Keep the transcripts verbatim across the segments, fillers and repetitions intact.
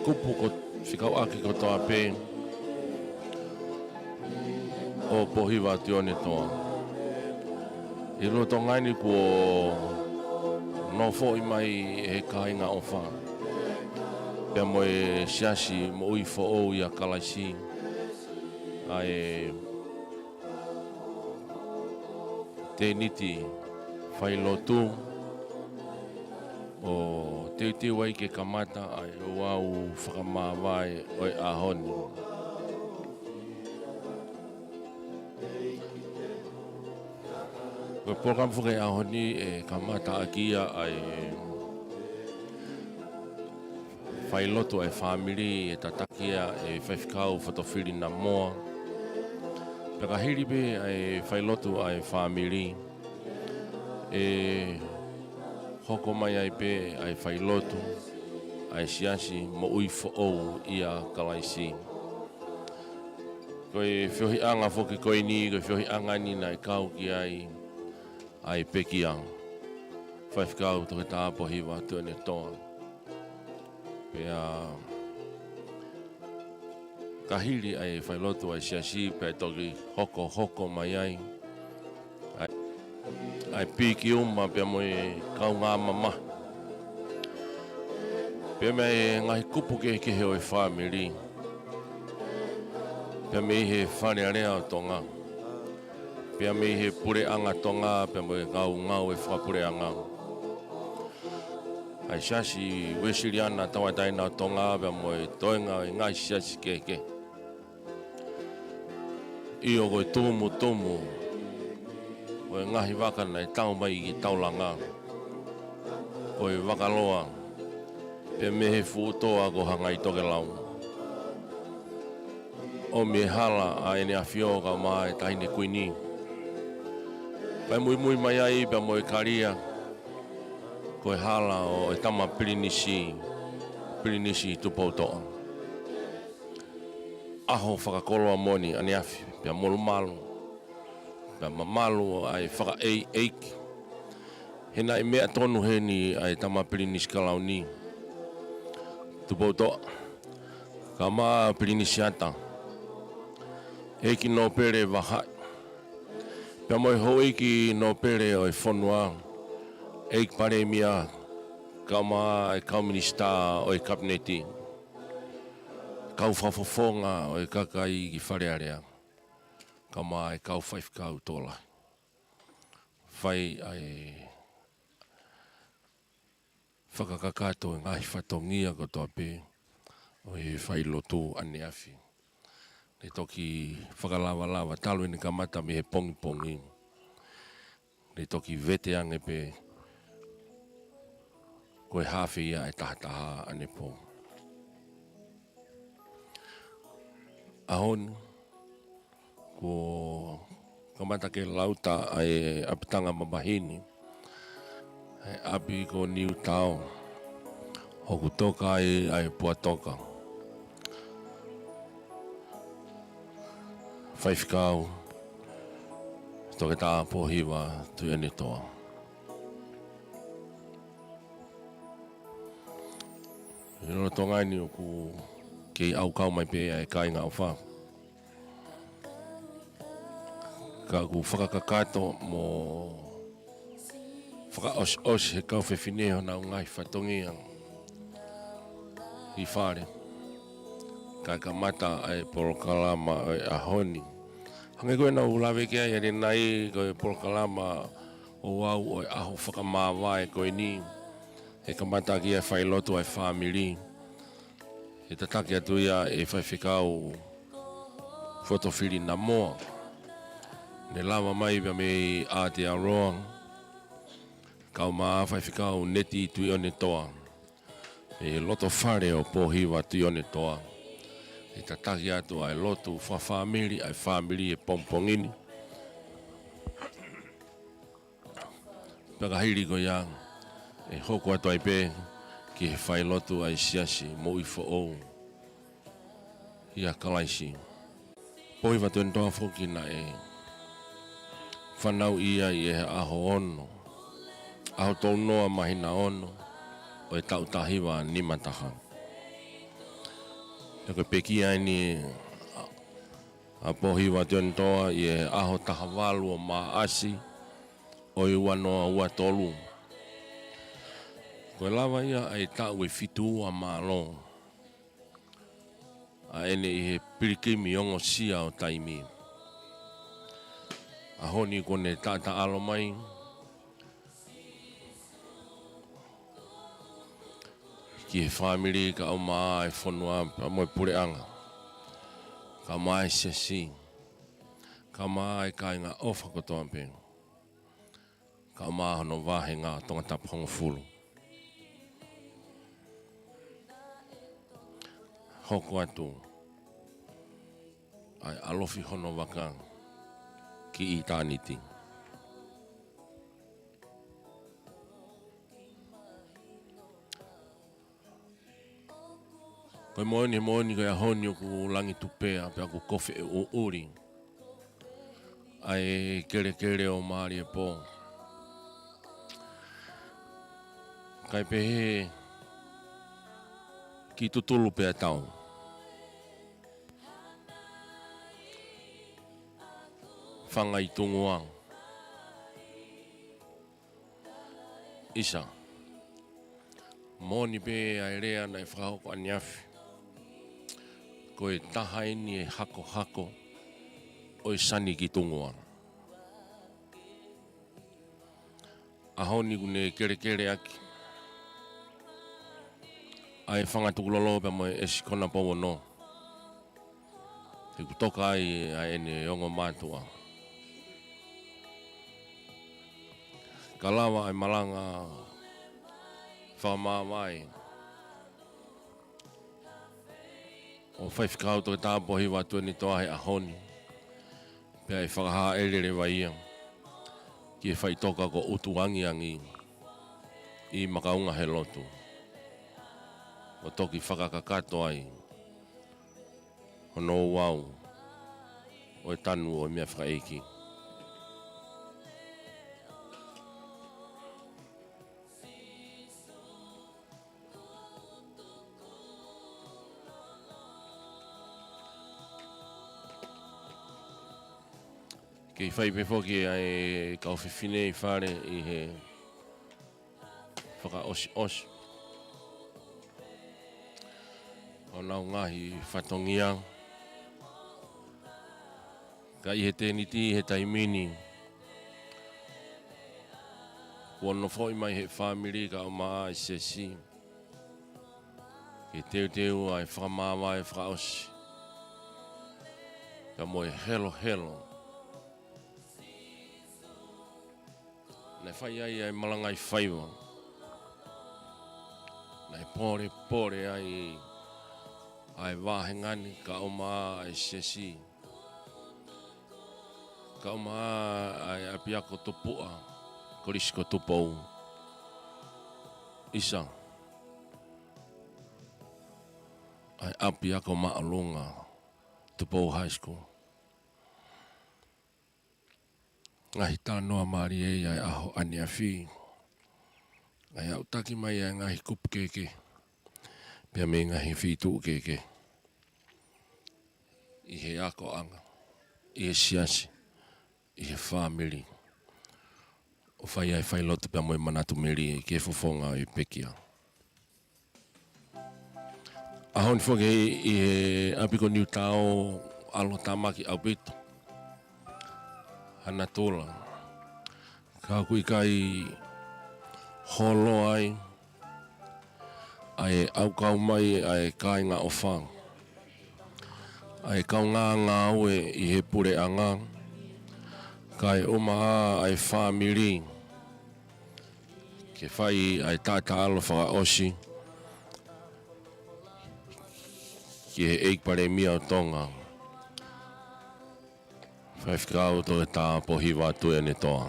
kupu ko fekauʻaki kotoa pē ʻo Pōhiva Tuʻiʻonetoa. ʻI he lolotonga ni kuo nofoʻi mai ʻe he kāinga ʻofa pea mo e Siasi Moʻui Foʻou ʻia Kalaisi ʻa e tēniti failotu ʻo teuteu ai ke kamata ʻa e ouau fakamāvae ʻo e ʻaho ni. Ko e polokalama foki ʻo e ʻaho ni ʻe kamata ʻaki ia ʻa e failotu ʻa e fāmili ʻe tataki ia ʻe Faifekau Fotofili Namoa. Pea ka hili pē ʻa e failotu ʻa e fāmili ʻe hoko mai ai pē ʻa e failotu ʻa e Siasi Moʻui Foʻou ʻia Kalaisi. Ko e feohiʻanga foki ko eni, ko e feohiʻanga ni naʻe kau ki ai ʻa e pekia, Faifekau Toketā Pōhiva Tuʻiʻonetoa. Pea ka hili ʻa e failotu ʻa e Siasi pea toki hokohoko mai ai ʻa e, ʻa e piki uma pea mo e kaungā mamahi pea mo e ngaahi kupu kehekehe ʻo e fāmili pea mei he Fale Alea ʻo Tonga pea mei he Puleʻanga Tonga pea mo e ngaungaue fakapuleʻanga, ʻa e Siasi Uesiliana Tauʻatāina ʻo Tonga pea mo e toenga ʻo e ngaahi siasi kehekehe. ʻIo, ko e tumutumu ʻo e ngaahi vaka naʻe tau mai ki taulanga, ko e vakaloa pea mei he fuʻu toa ko Hangaitokelau. ʻOmi e hala ʻa ʻEne ʻAfio kae ʻumaʻā e Taʻahine Kuini, kae muimui mai ai pea mo e kalia, ko e hala ʻo e Tama Pilinisi, Pilinisi Tupoutoʻa. ʻAho fakakoloa moʻoni ʻaneafi pea molumalu pea mamalu ʻa e fakaʻeiʻeiki. He naʻe meʻa tonu heni ʻa e Tama Pilinisi Kalauni Tupoutoʻa, kae ʻumaʻā Pilinisiata, ʻEiki Nōpele Vahaʻi, pea mo e houʻeiki nōpele ʻo e fonua, ʻEiki Palēmia, kae ʻumaʻā e kau minisitā ʻo e Kapineti, kau fakafofonga ʻo e kakai ki Fale Alea, kae ʻumaʻā e kau faifekau tokolahi. Fai ʻa e fakakakato e ngaahi fatongia kotoa pē ʻo e failotu ʻaneafi. Ne toki fakalavalava talu ʻene kamata mei he pongipongi, ne toki vete ange pē ko e haafe ia ʻa e tahataha ʻanepō. ʻAho ni kuo kamata ke lauta ʻa e ʻapitanga mamahi ni, ʻa e ʻapi ko Niutao, ʻoku toka ai ʻa e puatoka, Faifekau Toketā Pōhiva Tuʻiʻonetoa. ʻI he lolotonga ni ʻoku kei ʻaukau mai pē ʻa e kāinga ʻofa, ka ʻoku fakakakato mo fakaʻosiʻosi he kau fefine honau ngaahi fatongia ʻi fale, kae kamata ʻa e polokalama ʻo e ʻaho ni. Hangē ko ʻenau lave ki ai ʻanenai, ko e polokalama ouau ʻo e ʻaho fakamāvae ko eni, ʻe kamata ʻaki ʻa e failotu ʻa e fāmili. ʻE tataki atu ia ʻe Faifekau Fotofili Namoa, ne lava mai pea mei Aotearoa, kae ʻumaʻā Faifekau Neti Tuʻiʻonetoa, ʻi he loto fale ʻo Pōhiva Tuʻiʻonetoa, ʻe tataki atu ʻa e lotu fakafāmili ʻa e fāmili he pongipongi ni. Pea ka hili ko ia, ʻe hoko atu ai pē ki he failotu ʻa e Siasi Moʻui Foʻou ʻia Kalaisi. Pōhiva Tuʻiʻonetoa foki naʻe fanauʻi ia ʻi he ʻaho ono, ʻaho tolu noa māhina ono ʻo e taʻu taha hiva nima taha. He ko e pekia ʻeni ʻa Pōhiva Tuʻiʻonetoa ʻi he ʻaho taha valu ʻo Maʻasi ʻo e ua noa ua tolu. Ko e lava ia ʻa e taʻu ʻe fitu ua mālō ʻa ʻene ʻi he pilikimi ongosia ʻo taimi. ʻAho ni kuo ne taʻataʻalo mai ki he fāmili kae ʻumaʻā e fonua pea mo e puleʻanga, kae ʻumaʻā e siasi, kae ʻumaʻā e kāinga ʻofa kotoa pē, kae ʻumaʻā hono vāhenga ʻo Tongatapu hongofulu. Hoko atu ʻa e ʻalofi hono vaka ki ʻitāniti. Ko e moʻoni, moʻoni ko e ʻaho ni ʻoku langi tupea pea ʻoku kofe ʻuʻuli ʻa e kelekele ʻo Māliepō. Kae pehē ki tutulu pea tau. Fanga ʻi Tungua. ʻIsa. Moʻoni pē ʻa e lea naʻe fakahoko ʻaneafi. Ko e taha ʻeni e hakohako ʻo e sani ki Tungua. ʻAho ni kuo ne kelekele ʻaki ʻa e fanga tukulolo pea mo e ʻEsi Konapou Ono. He kuo toka ai ʻa ʻene ongo mātuʻa. Ka lava ʻa e malanga fakamāvae ʻo Faifekau Toketā Pōhiva Tuʻiʻonetoa he ʻaho ni, pea ʻe fakahāʻele leva ia ki he faʻitoka ko ʻUtuangiangi ʻi Makaungahelotu, ʻo toki fakakakato ai hono ouau ʻo e tanu ʻo e meʻafakaʻeiki. Kei fai pē foki ʻa e kau fefine ʻi fale ʻi he fakaʻosiʻosi ʻo honau ngaahi fatongia. Ka ʻi he tēniti, ʻi he taimi ni, kuo nofoʻi mai ʻe he fāmili kae ʻumaʻā e siasi ke teuteu ʻa e fakamāvae fakaʻosi pea mo e helohelo. Naʻe fai ai ʻa e malanga ʻi faiva. Naʻe polepole ai ʻa e vāhenga ni kae ʻumaʻā e siasi, kae ʻumaʻā ʻa e ʻapiako Tupuʻa, Kolisi ko Tupou. ʻIsa, ʻa e ʻapiako māʻolunga, Tupou High School. Ngaahi talanoa mālie ia ʻa e ʻaho ʻaneafi. ʻA e aʻutaki mai ʻa e ngaahi kupu kehekehe pea mei he ngaahi feituʻu kehekehe ʻi he akoʻanga, ʻi he siasi, ʻi he fāmili, ʻo fai ai e failotu pea mo e manatu melie ki he fofonga ʻo e pekia. ʻAho ni foki ʻi he ʻapi ko Niutao, ʻalotāmaki ʻaupito ha natula. Ka ʻoku ʻikai holo ai ʻa e ʻaukau mai ʻa e kāinga ʻofa, ʻa e kaungā ngāue ʻi he puleʻanga, kae ʻumaʻā ʻa e fāmili, ke fai ʻa e taʻataʻalo fakaʻosi ki he ʻEiki Palēmia ʻo Tonga, Faifekau Toketā Pōhiva Tuʻiʻonetoa.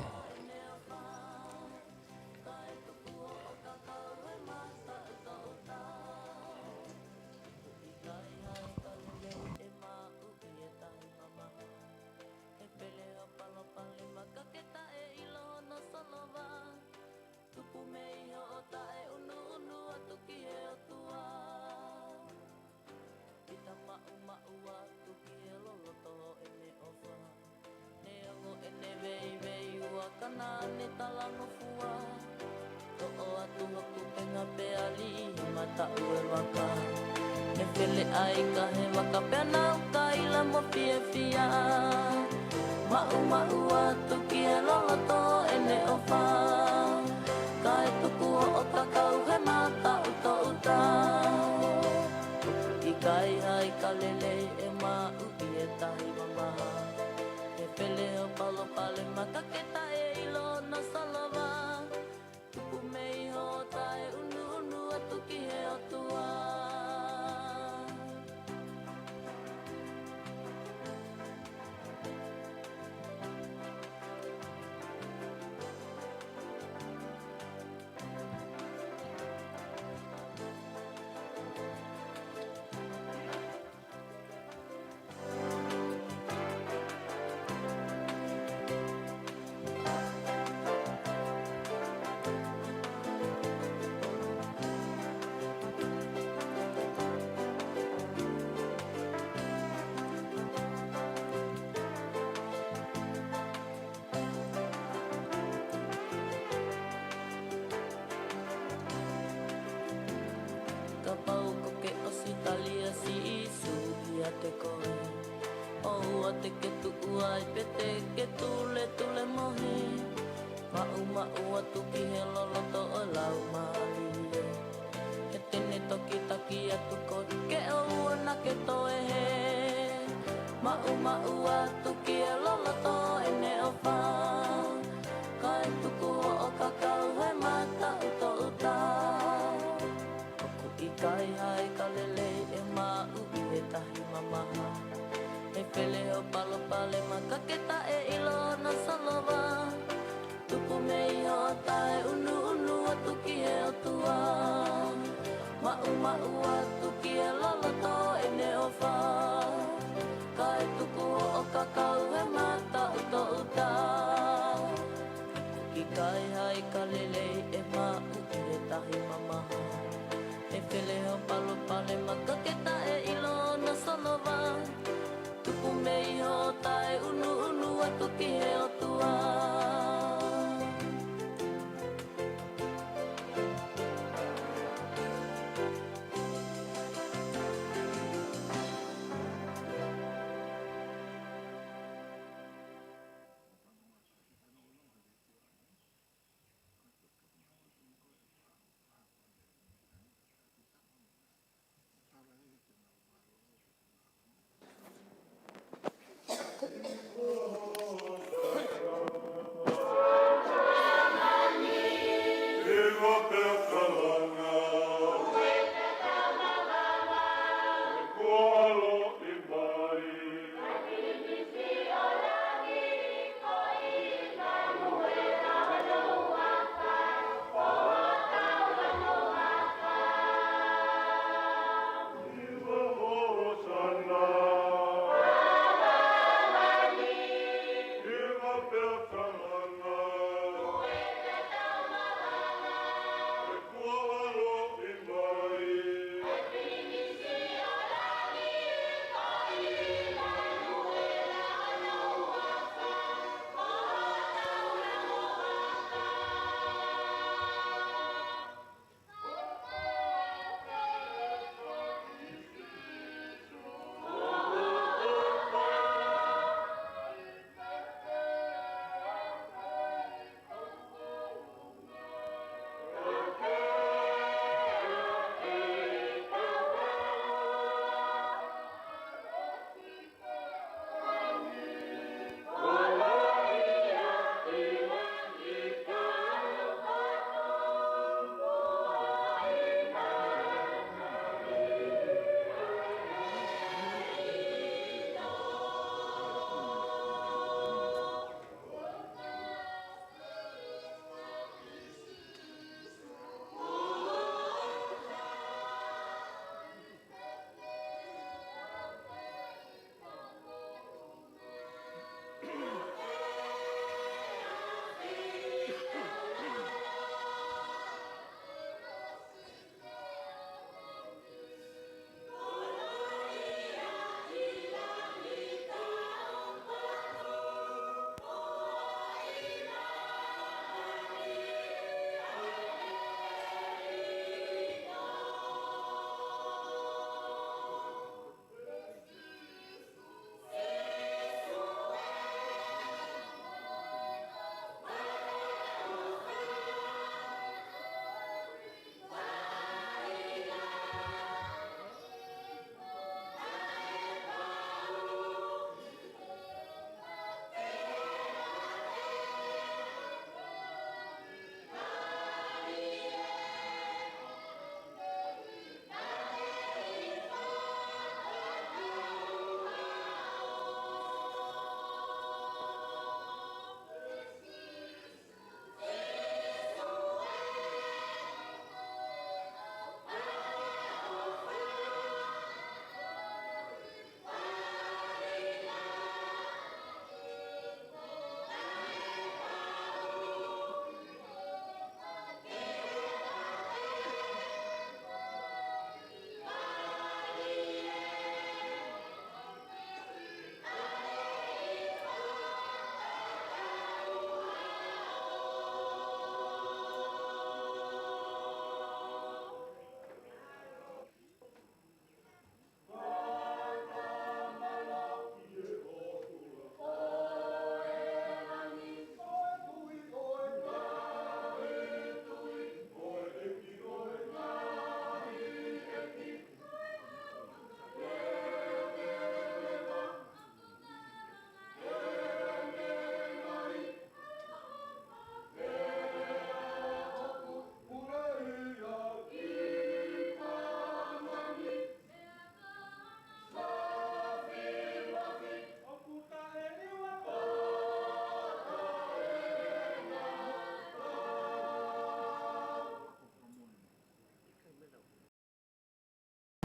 Tupu mei hoʻo taʻeʻunuʻunu atu ki he ʻOtua. Pita taʻu e vaka. ʻE fele ʻa e ika he vaka pea nau kaila mo fiefia. Maʻumaʻu atu ki he loloto ʻene ʻofa. Kae tuku hoʻo kakau he mataʻu toʻuta. ʻIkai ha ika lelei ʻe maʻu ʻi he tahi mamaha. ʻE fele hoʻo palopalema ka ke taʻeʻilo hono solova. Tuku mei hoʻo taʻeunuunu atu ki he ʻOtua. Kapau ʻoku ke ʻosi tali ʻa Sīsū ʻiate koe, ʻoua te ke tuʻu ai pe te ke tuletule mohe. Maʻumaʻu atu ki he loloto ʻo e Laumālie. He te ne toki taki atu koe ke ʻoua naʻa ke toe hē. Maʻumaʻu atu ki he loloto ʻene ʻofa. Kae tuku hoʻo kakau he mataʻu toʻuta. ʻOku ʻikai ha ika lelei ʻe maʻu ʻi he tahi mamaha. ʻE fele hoʻo palopalema ka ke taʻeʻilo hono solova. Tuku mei hoʻo taʻeunuunu atu ki he ʻOtua. Maʻumaʻu atu ki he loloto ʻene ʻofa. Kae tuku hoʻo kakau he mataʻu toʻuta. ʻIkai ha ika lelei ʻe maʻu ʻi he tahi mamaha. ʻE fele hoʻo palopalema ka ke taʻeʻilo hono solova. Tuku mei hoʻo taʻeunuunu atu ki he ʻOtua.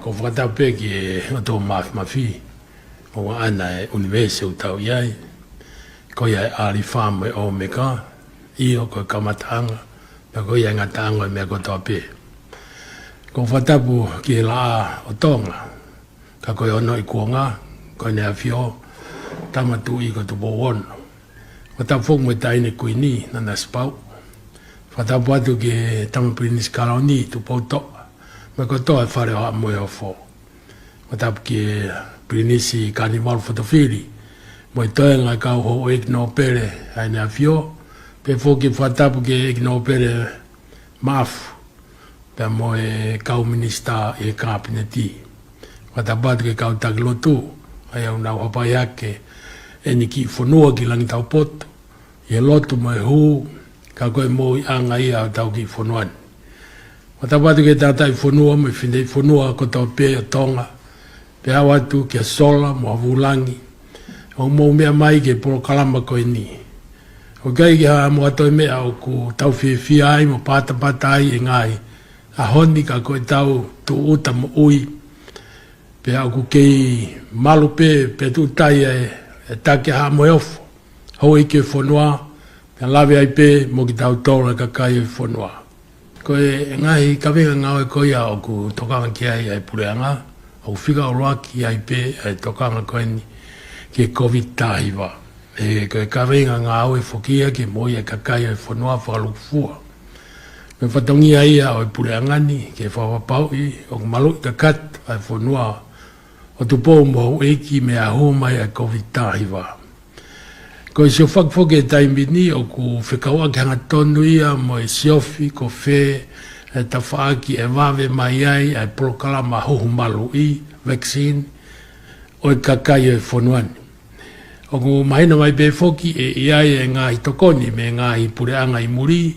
ʻOku ou fakatapu pē ki he ʻOtua Māfimafi, ʻoku ʻaʻana e ʻunivēsi ʻoku tau ʻi ai. Ko ia e ʻAlifa mo e ʻOmeka, ʻio ko e kamataʻanga, pea ko ia e ngataʻanga ʻo e meʻa kotoa pē. ʻOku ou fakatapu ki he Laʻā ʻo Tonga, ka ko e Ono ʻi Kuonga, ko ʻEne ʻAfio, Tama Tuʻi ko Tupou Ono. Fakatapu foki mo e Taʻahine Kuini, Nanasipauʻu. Fakatapu atu ki he Tama Pilinisi Kalauni, Tupoutoʻa, mo e kotoa e Fale ʻo Haʻa Moheofo. Fakatapu ki he Pilinisi Kanimalu Fotofili, mo e toenga e kau houʻeiki nōpele ʻa ʻEne ʻAfio, pehē foki fakatapu ki he ʻEiki Nōpele Maʻafu, pea mo e kau minisitā ʻi he Kapineti. Fakatapu atu ki he kau taki lotu, ʻa ia ʻoku nau hapai hake ʻeni kiʻi fonua ki langi taupotu, ʻi he lotu mo e hū, ka ko e moʻuiʻanga ia ʻo hotau kiʻi fonua ni. Fakatapu atu ki he tangataʻi fonua mo e fineʻeiki fonua kotoa pē ʻo Tonga, pea aʻu atu kia Sola mo Havulangi, ʻoku mou meʻa mai ki he polokalama ko ʻeni. ʻOku ʻikai ke ʻi ai ha toe meʻa ʻoku tau fiefia ai mo patapata ai he ngaahi ʻaho ni, ka ko ʻetau tūʻuta moʻui, pea ʻoku kei malu pē, pea tūʻuta ai e, e taki ʻa Haʻa Moheofo, houʻeiki e fonua, pea lave ai pē mo kitautolu e kakai e fonua. Ko e ngaahi kaveinga ngāue ko ia ʻoku tokanga ki ai ʻa e Puleʻanga, ʻoku fika ʻuluaki ai pē ʻa e tokanga ko ʻeni ki he Kōviti taha hiva. ʻE, ko e kaveinga ngāue foki ia ki he moʻui e kakai e fonua fakalūkufua. Ko e fatongia ia ʻo e Puleʻanga ni ke fakapapauʻi ʻoku maluʻi kakato ʻa e fonua ʻo Tupou mo houʻeiki mei he hū mai ʻa e Kōviti taha hiva. Ko e siʻi fakafokifā e taimi ni ʻoku fekauʻaki hangatonu ia mo e siofi ko fē e tafaʻaki ʻe vave mai ai ʻa e polokalama huhu maluʻi, vaccine, ʻo e kakai e fonua ni. ʻOku mahino mai pē foki ʻe ʻi ai e ngaahi tokoni mei he ngaahi puleʻanga ʻi muli,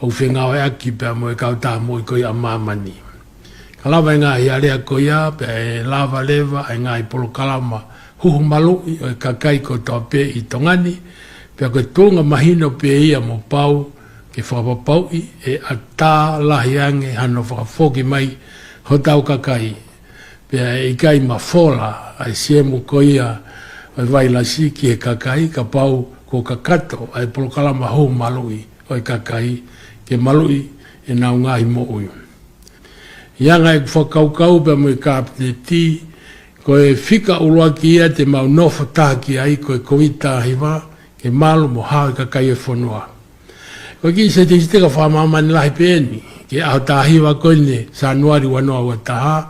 ʻoku fengāueʻaki pea mo e kautaha moʻui ko ia ʻa māmani. Ka lava e ngaahi alea ko ia, pea ʻe lava leva e ngaahi polokalama huhu maluʻi ʻo e kakai kotoa pē ʻi Tonga ni, pea ko e tuʻunga mahino pē ia mo pau ke fakapapauʻi ʻe ʻatā lahi ange hano fakafoki mai hotau kakai. Pea ʻe ʻikai mafola ʻa e siemu ko ia ʻo e vailasi ki he kakai, kapau kuo kakato ʻa e polokalama huhu maluʻi ʻo e kakai ke maluʻi ʻenau ngaahi moʻui. ʻI he anga ʻeku fakakaukau pea mo e Kapineti, ko e fika ʻuluaki ia te mau nofo taha ki ai ko e Kōviti taha hiva, ke malu mo hao e kakai e fonua. Ko e kiʻi setisiteka fakamāmani lahi pē ʻeni, ki he ʻaho taha hiva ko eni Sānuali ua noa ua taha,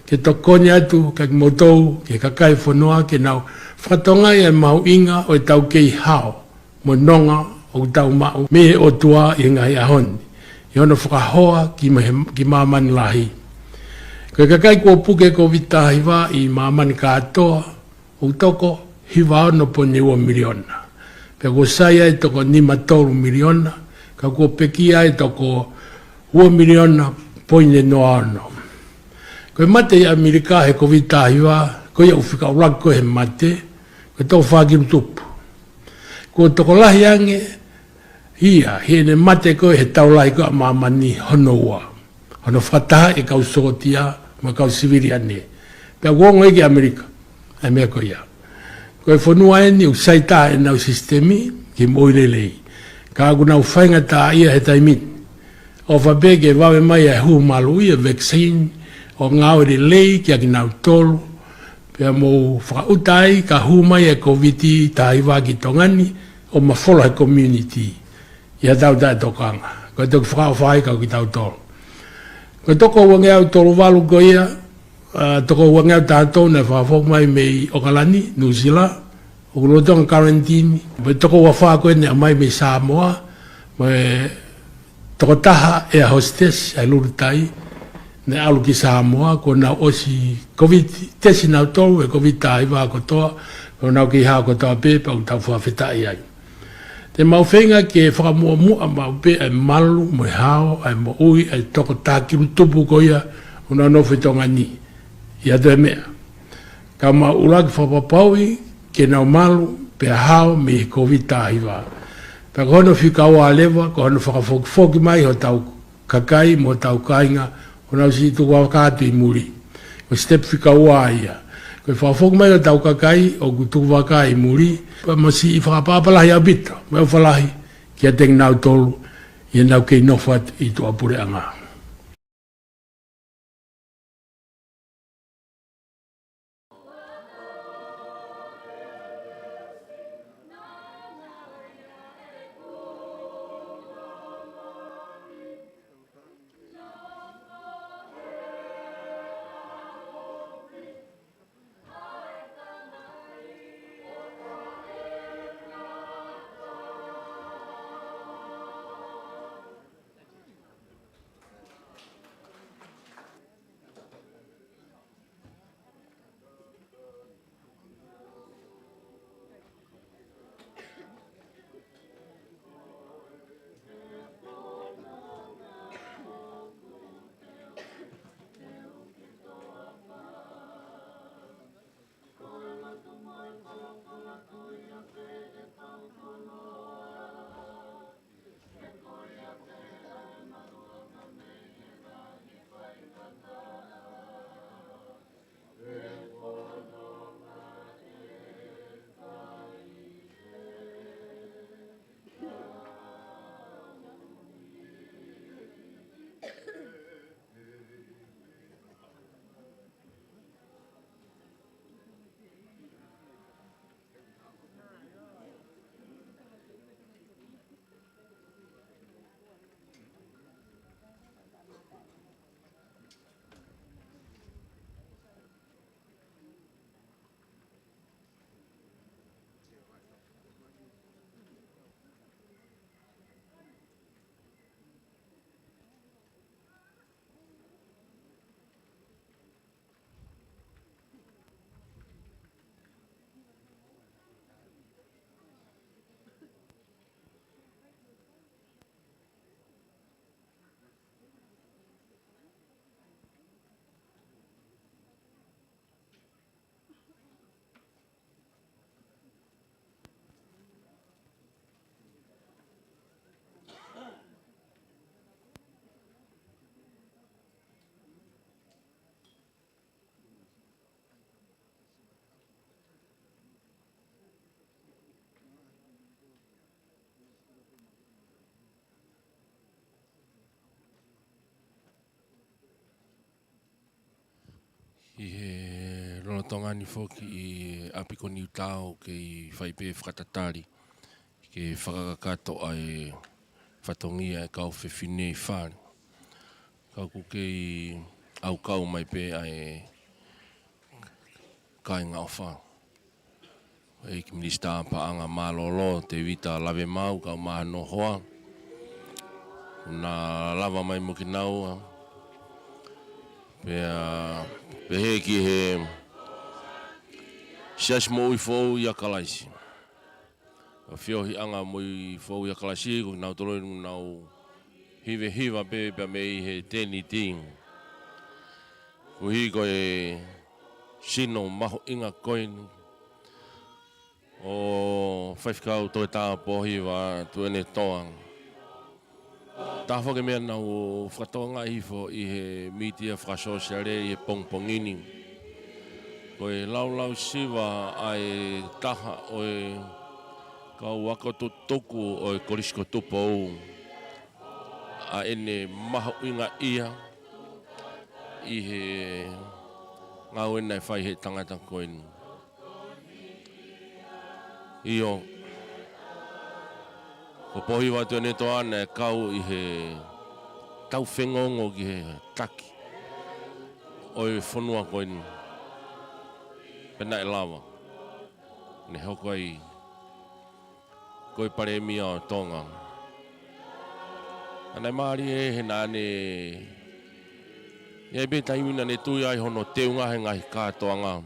ke tokoni atu kiate kimoutolu, ki he kakai e fonua, ke nau fakatokangaʻi ʻa e mahuʻinga ʻo ʻetau kei hao mo nonga ʻoku tau maʻu mei he ʻOtua ʻi he ngaahi ʻaho ni, ʻi hono fakahoa ki mā-, ki māmani lahi. Ko e kakai kuo puke Kōviti taha hiva ʻi māmani kātoa, ʻoku toko hiva ono poini ua miliona. Pea kuo sai ai toko nima tolu miliona, ka kuo pekia ai toko ua miliona poini noa ono. Ko e mate ʻi ʻAmelika he Kōviti taha hiva, ko ia ʻoku fika ʻuluaki ko ē he mate, ko e toko fā kilu tupu. Kuo tokolahi ange ia ʻi heʻene mate ko ē he taulahi ko ē ʻa māmani hono ua, hono fakataha e kau sōtia mo e kau siviliane. Pea ʻoku ongo ia ki ʻAmelika ʻa e meʻa ko ia. Ko e fonua ʻeni ʻoku sai taha ʻenau sisitemi ki he moʻui lelei, ka ʻoku nau faingataʻaʻia he taimi ni. ʻOfa pē ke vave mai ʻa e huhu maluʻi, e vaccine, ʻo ngāue lelei kiate kinautolu, pea mou fakaʻuta ai ka hū mai e Kōviti taha hiva ki Tonga ni ʻo mafola he community ʻi haʻatau taʻetokanga. Ko e toki fakaʻofa ai ka ko kitautolu. Ko e toko uangeau tolu valu ko ia, ʻa, toko uangeau taha tolu naʻe fakafoki mai mei ʻAokalani, Nuʻusila, ʻoku lolotonga karantini, mo e toko uafā ko ē naʻe ʻomai mei Samoa, mo e tokotaha ʻea hositesi, ʻa e Lulutai, naʻe ʻalu ki Samoa, kuo nau ʻosi Kōviti, tesi nautolu e Kōviti taha hiva kotoa, kuo nau kei hao kotoa pē, pea ʻoku tau fakafetaʻi ai. Te mau feinga ke fakamuʻomuʻa maʻu pē ʻa e malu mo e hao, ʻa e moʻui ʻa e toko taha kilu tupu ko ia ʻoku nau nofo ʻi Tonga ni, ʻi ha toe meʻa. Ka mau ʻuluaki fakapapauʻi ke nau malu pea hao mei he Kōviti taha hiva. Pea ko hono fika ua leva, ko hono fakafokifoki mai hotau kakai mo hotau kāinga ʻoku nau siʻi tuku vaka atu ʻi muli. Step fika ua ia. Ko e fakafoki mai ʻo ʻetau kakai ʻoku tuku vaka ʻi muli, pea mo siʻi fakaʻapaʻapa lahi ʻaupito, mo e ʻofa lahi kiate kinautolu ʻi heʻenau kei nofo atu ʻi tuʻapuleʻanga. ʻI he lolotonga ni foki ʻi ʻapi ko Niutao kei fai pē fakatatali ke fakakakato ʻa e fatongia ʻa e kau fefine ʻi fale. Ka ʻoku kei ʻaukau mai pē ʻa e kāinga ʻofa. ʻEiki Minisitā Paʻanga Mālōlō, Tēvita Lavemau, kau māhano hoa. Na lava mai mo kinaua. Pea, pehē ki he Siasi Moʻui Foʻou ʻia Kalaisi. ʻA e Fiohiʻanga Moʻui Foʻou ʻia Kalaisi, ko kinautolu ʻoku nau hivehiva pē pea mei he Tēniti. Koeʻuhi ko e sino mahuʻinga ko eni ʻo Faifekau Toketā Pōhiva Tuʻiʻonetoa. Taha foki e meʻa naʻa ku fakatokangaʻi hifo ʻi he mītia fakasōsiale ʻi he pongipongi ni. Ko e laulausiva ʻa e taha ʻo e kau ako tutuku ʻo e Kolisi ko Tupou. ʻA ʻene mahuʻingaʻia ʻi he ngāue naʻe fai ʻe he tangata ko eni. ʻIo. Ko Pōhiva Tuʻiʻonetoa naʻe kau ʻi he tau fengongo ki he taki ʻo e fonua ko eni. Pea naʻe lava. Ne hoko ai ko e Palēmia ʻo Tonga. ʻA ia naʻe mālie he naʻa ne, ʻi ai pē taimi naʻa ne tui ai hono teunga he ngaahi kātoanga.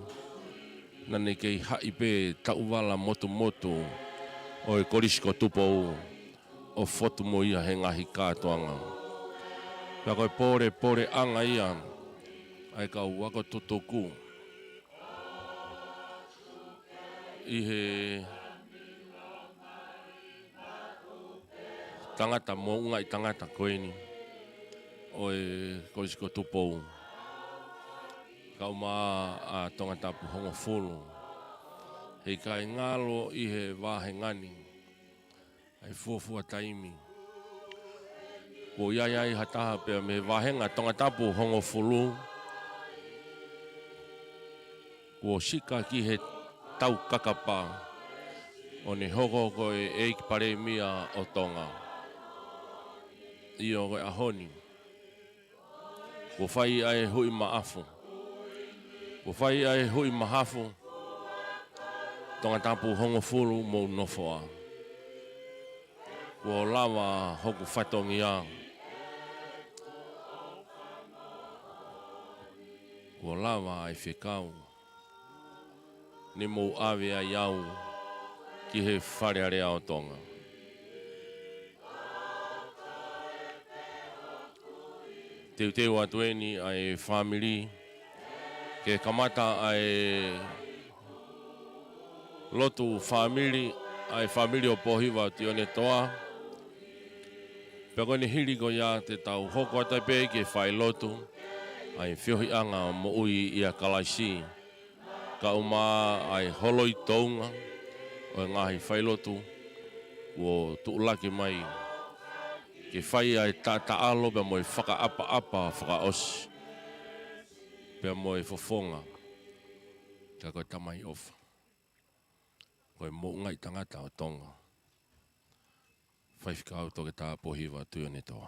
Naʻa ne kei haʻi pē taʻuvala motumotu ʻo e Kolisi ko Tupou ʻo fotu mo ia he ngaahi kātoanga. Pea ko e pōlepoleʻanga ia ʻa e kau ako tutuku ʻi he tangata moʻungaʻi tangata ko eni ʻo e Kolisi ko Tupou. Kae ʻumaʻā ʻa Tongatapu hongofulu. Heʻikai ngalo ʻi he vāhenga ni ʻa e fuofua taimi kuo ʻi ai ai ha taha pea mei he vāhenga Tongatapu hongofulu kuo sika ki he taukakapa ʻo ne hoko ko e ʻEiki Palēmia ʻo Tonga. ʻIo, ko e ʻaho ni kuo fai ʻa e Hui Maʻafu. Kuo fai ʻa e Hui Maʻafu. Tongatapu hongofulu, mou nofoʻa. Kuo lava hoku fatongia. Kuo lava ʻa e fekau ne mou ʻave ai au ki he Fale Alea ʻo Tonga. Teuteu atu eni ʻa e fāmili ke kamata ʻa e lotu fāmili, ʻa e fāmili ʻo Pōhiva Tuʻiʻonetoa. Pea ko ʻene hili ko ia te tau hoko atu ai pē ke fai lotu ʻa e feohiʻanga moʻui ʻia Kalaisi, kae ʻumaʻā ʻa e holoi tounga ʻo e ngaahi failotu kuo tuʻulaki mai ke fai ʻa e taʻataʻalo pea mo e fakaʻapaʻapa fakaʻosi pea mo e fofonga. Ka ko e Tamai ʻofa, ko e moʻungaʻi tangata ʻo Tonga, Faifekau Toketā Pōhiva Tuʻiʻonetoa.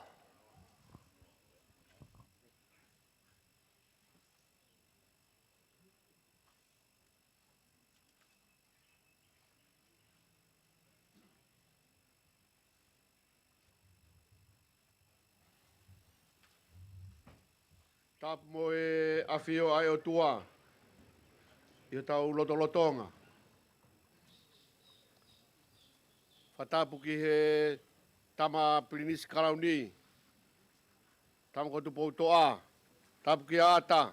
Tapu mo e ʻafio ʻa e ʻOtua ʻi hotau lotolotonga. Fakatapu ki he Tama Pilinisi Kalauni, Tama ko Tupoutoʻa, tapu kia ʻAta,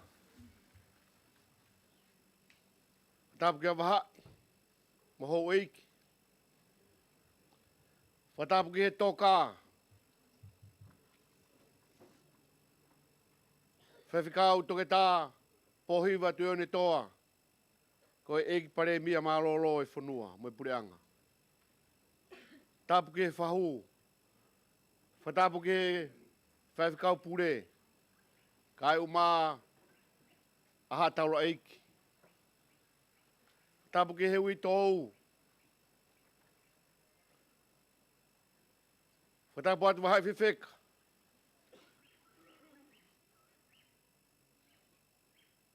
tapu kia Vahaʻi mo houʻeiki. Fakatapu ki he Toka, Faifekau Toketā Pōhiva Tuʻiʻonetoa, ko e ʻEiki Palēmia mālōlō ʻo e fonua mo e puleʻanga. Tapu ki he Fahu. Fakatapu ki he Faifekau Pule, kae ʻumaʻā ʻa haʻa taulaʻeiki. Tapu ki he Uitou. Fakatapu atu Vahaʻi Fefeka.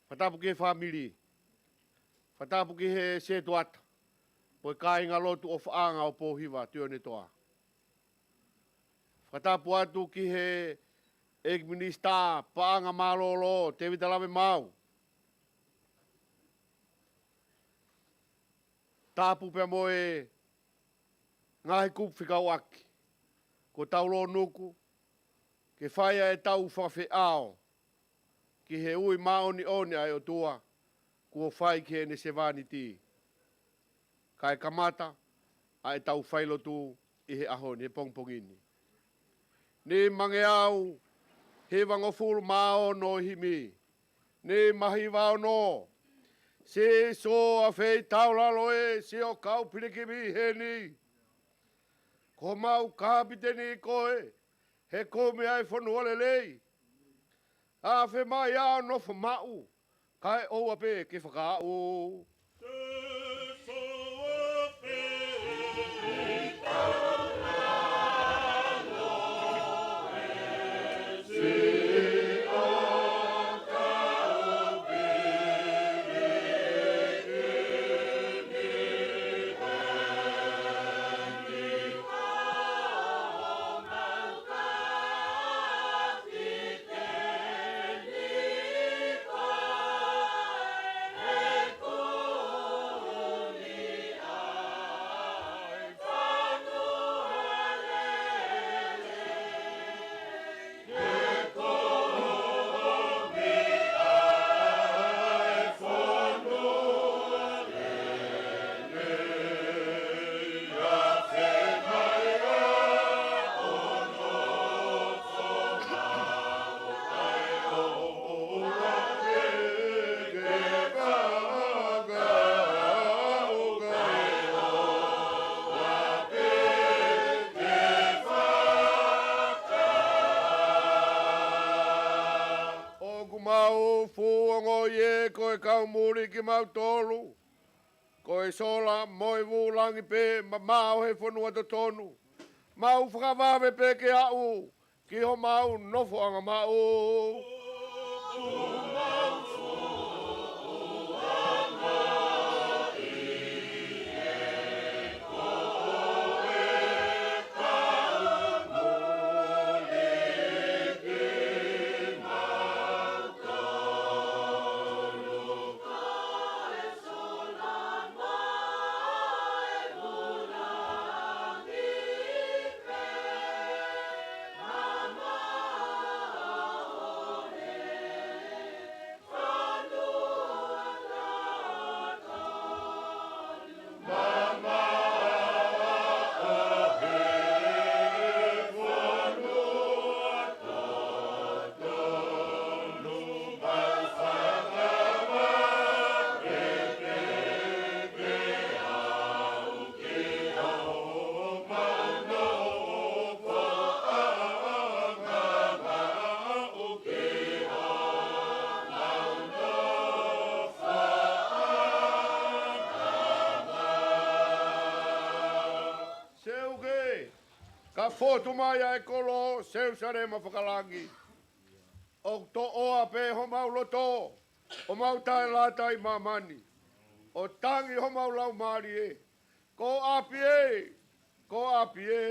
Fakatapu ki he fāmili. Fakatapu ki he setuata mo e kāingalotu ʻofaʻanga ʻo Pōhiva Tuʻiʻonetoa. Fakatapu atu ki he ʻEiki Minisitā Paʻanga Mālōlō, Tēvita Lavemaau. Tapu pea mo e ngaahi kupu fekauʻaki kuo tau lōnuku ke fai ʻa e tau fakafeʻao ki he ui māʻoniʻoni ʻa e ʻOtua kuo fai ki heʻene sevāniti. Kae kamata ʻa e tau failotu ʻi he ʻaho ni, he pongipongi ni. Nimangeau hivangofulu mā ono himi. Nimahiva ono. Sīsū ʻafeitaulalo ē, sio kau pilikimi heni. Ko homau kapiteni koe, he kumi ʻa e fonua lelei. Afe mai ʻo nofo maʻu, kae ʻoua pē ke fakaaʻu. Fuʻu ongoʻi ē ko e kau muli kimautolu, ko e sola mo e vūlangi pē mamaʻo he fonua totonu, mau fakavave pē ke aʻu ki homau nofoʻanga maʻu. Seuke, ka fotu mai ʻa e kolo Selusalema fakalangi, ʻoku toʻoa pē homau loto, ʻo mau taʻelata ʻi māmani, ʻo tangi homau laumālie. Ko ʻapi ē, ko ʻapi ē.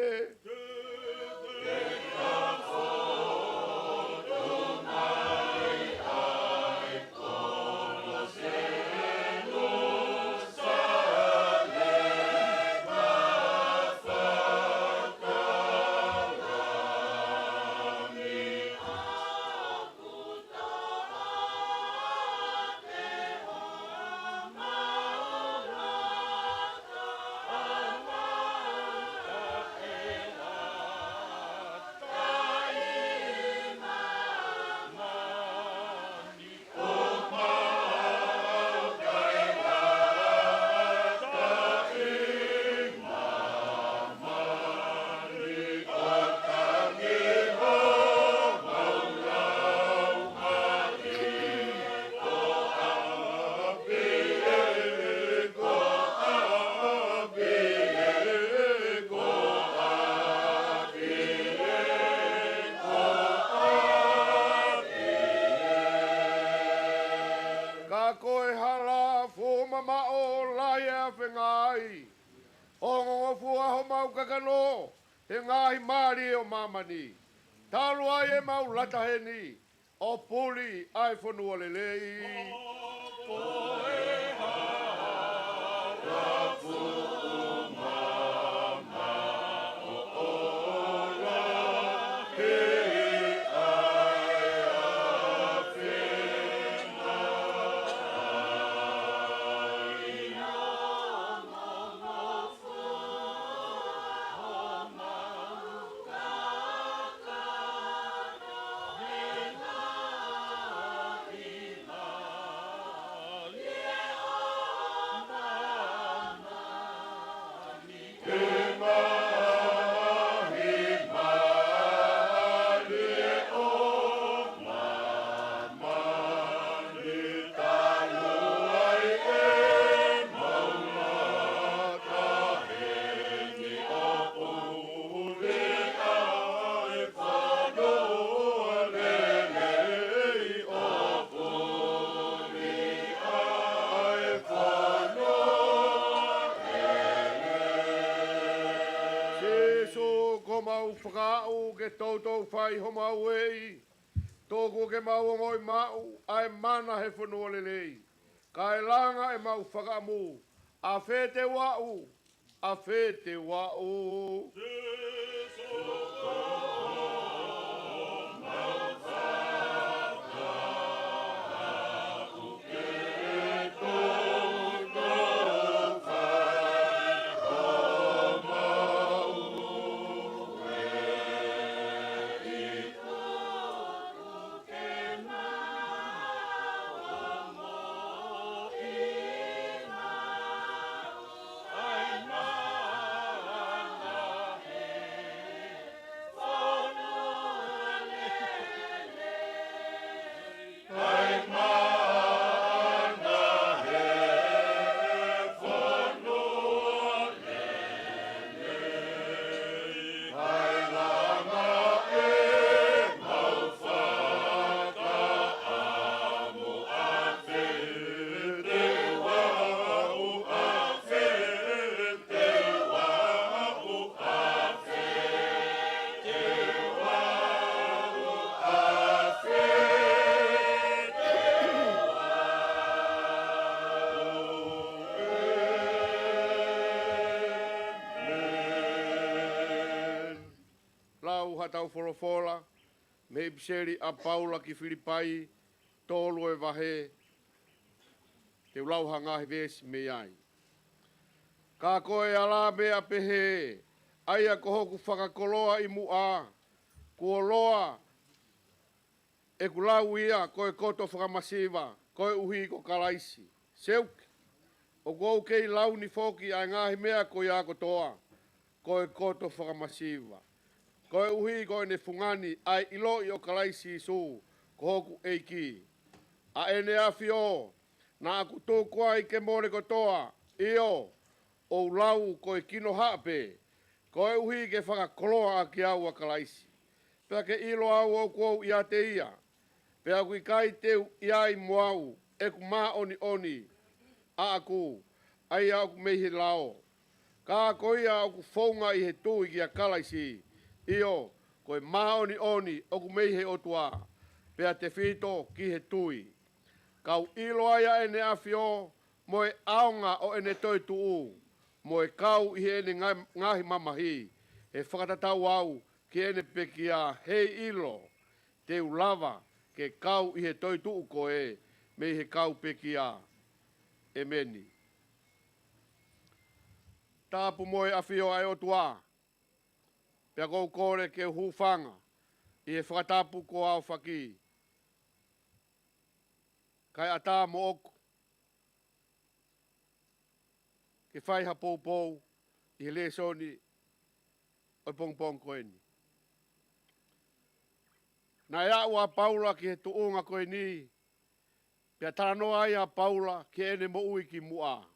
Ka ko e hala fuʻu mamaʻo lahi ʻa e fengāueʻi, ongongofua homau kakano he ngaahi mālie ʻo māmani, talu ai ʻemau lata heni ʻo puli ʻa e fonua lelei. Sīsū, ko homau fakaʻau ke toutou fai homau ueʻi, tuku ke mau ongoʻi maʻu ʻa e mana he fonua lelei, kae langa ʻemau fakaʻamu, ʻa fē te u aʻu, ʻa fē te u aʻu. Tau folofola mei he ʻipiseli ʻa Paula ki Filipai, tolu e vahe, te u lau ha ngaahi veesi mei ai. Ka ko e ala meʻa pehē, ʻa ia ko hoku fakakoloa ʻi muʻa, kuo loa ʻeku lau ia ko e koto fakamasiva, koeʻuhi ko Kalaisi. Seuke, ʻoku ou kei lau ni foki ʻa e ngaahi meʻa ko ia kotoa, ko e koto fakamasiva, koeʻuhi ko ʻene fungani ʻa e ʻiloʻi ʻo Kalaisi Sīsū ko hoku ʻEiki. ʻA ʻEne ʻAfio naʻa ku tuku ai ke mole kotoa, ʻio, ʻo u lau ko e kinohaʻa pē, koeʻuhi ke fakakoloa ʻaki au ʻa Kalaisi, pea ke ʻilo au ʻoku ou ʻiate ia, pea ʻoku ʻikai te u ʻi ai mo au ʻeku māʻoniʻoni ʻaʻaku, ʻa ia ʻoku mei he lao, ka ko ia ʻoku founga ʻi he tui kia Kalaisi, ʻio, ko e māʻoniʻoni ʻoku mei he ʻOtua, pea tefito ki he tui. Ka u ʻilo ai ʻa ʻEne ʻAfio, mo e ʻaonga ʻo ʻEne toetuʻu, mo e kau ʻi heʻene nga-, ngaahi mamahi, he fakatatau au ki heʻene pekia, heiʻilo te u lava ke kau ʻi he toetuʻu ko ē mei he kau pekia. ʻEmeni. Tapu mo e ʻAfio ʻa e ʻOtua, pea ʻoku ou kole ke u hūfanga ʻi he fakatapu kuo aofaki, kae ʻatā moʻoku ke fai ha poupou ʻi he lēsoni ʻo e pongipongi ko eni. Naʻe aʻu ʻa Paula ki he tuʻunga ko eni, pea talanoa ai ʻa Paula ki heʻene moʻui ki muʻa.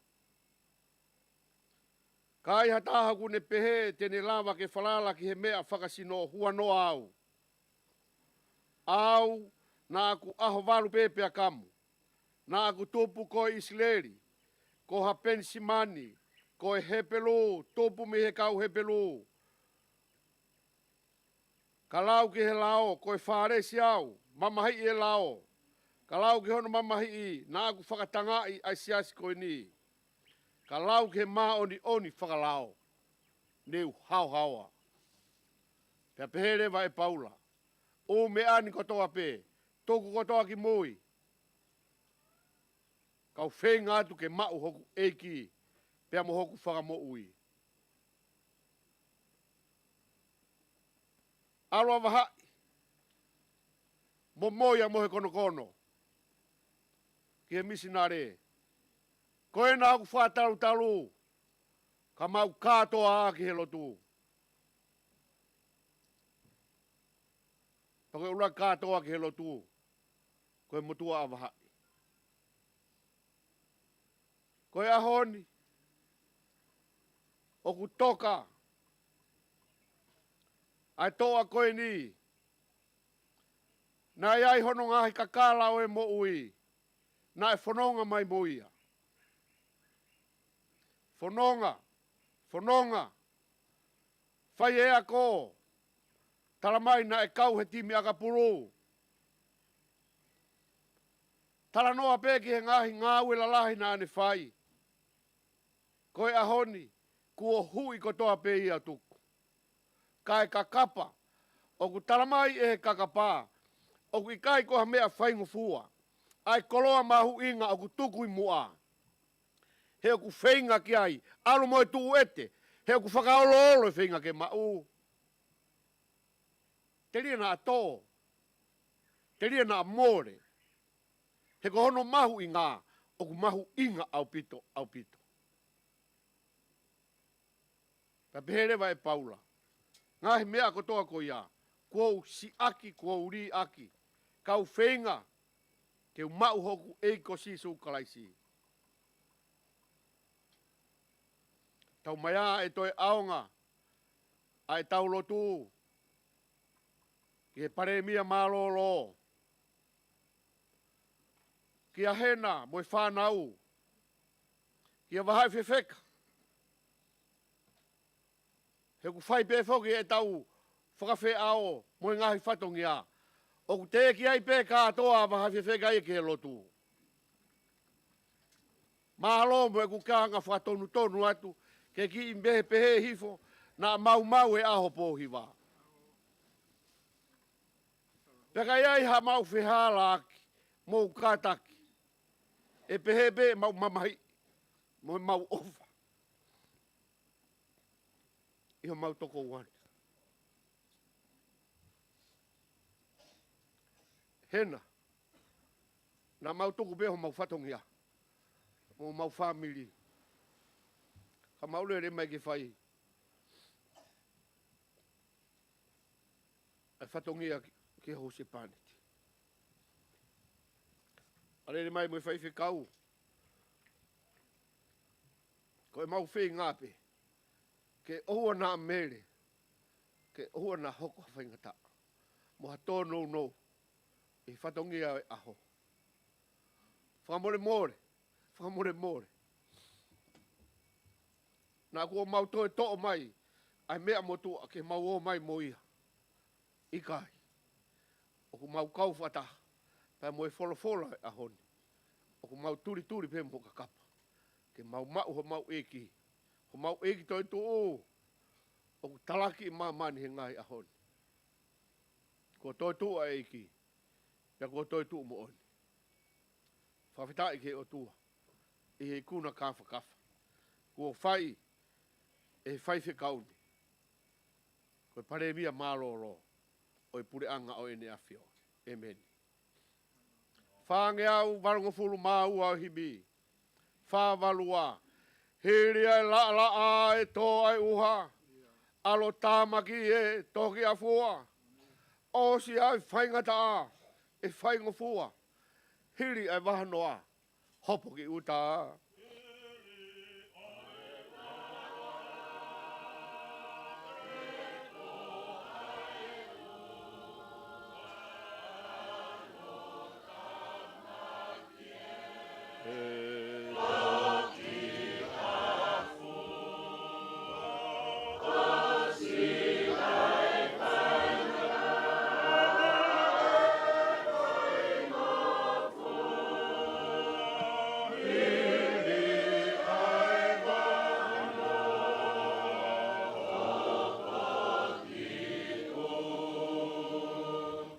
Ka ai ha taha ʻoku ne pehē te ne lava ke falala ki he meʻa fakasino huanoa au. Au, naʻa ku ʻaho valu pē pea kamu. Naʻa ku tupu ko e ʻIsileli, ko ha Penisimani, ko e Hepelū, tupu mei he kau Hepelū. Ka lau ki he lao, ko e Fālesi au, mamahiʻi e lao. Ka lau ki hono mamahiʻi, naʻa ku fakatangaʻi ʻa e siasi ko eni. Ka lau ki he māʻoniʻoni fakalao, ne u haohaoa. Pea pehē leva ʻe Paula, ʻū meʻa ni kotoa pē, tuku kotoa ki mui, kau feinga atu ke maʻu hoku ʻEiki, pea mo hoku fakamoʻui. ʻAlu ʻa Vahaʻi, momoi ia mo he konokono ki he misinale. Ko ena ʻoku fakatalutalu, ka mau kātoa ki he lotu. Pea ko e ʻuluaki kātoa ki he lotu, ko e motuʻa ʻa Vahaʻi. Ko e ʻaho ni, ʻoku toka ʻa e toʻa ko eni, naʻe ʻi ai hono ngaahi kakala ʻo e moʻui, naʻe fononga mai mo ia. Fononga, fononga, fai e ako, talamai naʻe kau he timi ʻakapulu. Talanoa pē ki he ngaahi ngāue lalahi naʻa ne fai. Ko e ʻaho ni, kuo huʻi kotoa pē ia tuku. Kae kakapa, ʻoku talamai ʻe he kakapa, ʻoku ʻikai ko ha meʻa faingofua ʻa e koloa mahuʻinga ʻoku tuku ʻi muʻa. He ʻoku feinga ki ai, ʻalu mo e tuʻu ʻete, he ʻoku fakaoloolo e feinga ke maʻu. Telia naʻa tō, telia naʻa mole, he ko hono mahuʻinga, ʻoku mahuʻinga ʻaupito, ʻaupito. Pea pehē leva ʻe Paula, ngaahi meʻa kotoa ko ia, kuo u siʻaki, kuo u liʻaki, kau feinga ke u maʻu hoku ʻEiki ko Sīsū Kalaisi. Tau mai ā ʻe toe ʻaonga ʻa ʻetau lotu ki he Palēmia mālōlō, kia Hena mo e fānau, kia Vahaʻi Fefeka. He ʻoku fai pē foki ʻetau fakafeʻao mo e ngaahi fatongia, ʻoku teʻeki ai pē kātoa ʻa Vahaʻi Fefeka ia ki he lotu. Mālō mo ʻeku kāinga fakatonutonu atu, ke kiʻi meʻa pehē hifo, naʻa maumau e ʻaho pōhiva. Pea ka ʻi ai haʻamau fehālaaki, mou kātaki. ʻE pehē pē ʻemau mamahiʻi mo ʻemau ʻofa ʻi homau tokoua ni. Hena, naʻa mau tuku pē homau fatongia mo homau fāmili, ka mau lele mai ke fai ʻa e fatongia ki, ki he husepāniti. ʻA lele mai mo e faifekau, ko ʻemau feinga pē ke ʻoua naʻa mele, ke ʻoua naʻa hoko ha faingataʻa mo ha tōnounou ʻi he fatongia ʻo e ʻaho. Fakamolemole, fakamolemole. Naʻa kuo mau toe toʻo mai ʻa e meʻa motuʻa ke mau ō mai mo ia. ʻIkai. ʻOku mau kau fakataha pea mo e folofola ʻo e ʻaho ni. ʻOku mau tulituli pē mo kakapa ke mau maʻu homau ʻEiki, homau ʻEiki toetuʻu ʻoku talaki ʻi māmani he ngaahi ʻaho ni. Kuo toetuʻu ʻa e ʻEiki, pea kuo toetuʻu moʻoni. Fakafetaʻi ki he ʻOtua ʻi he ikuna kāfakafa kuo fai ʻe he faifekau ni, ko e palēmia mālōlō ʻo e puleʻanga ʻo ʻEne ʻAfio. ʻĒmeni. Fāngeau valungofulu mā ua ʻo e himi. Fā valu ua. Hili ʻa e laʻalaʻā ʻe tō ʻa e ʻuha, ʻalotāmaki ʻe toki ʻafua. ʻOsi ʻa e faingataʻa ʻe faingofua. Hili ʻa e vahanoa, hopo ki ʻuta.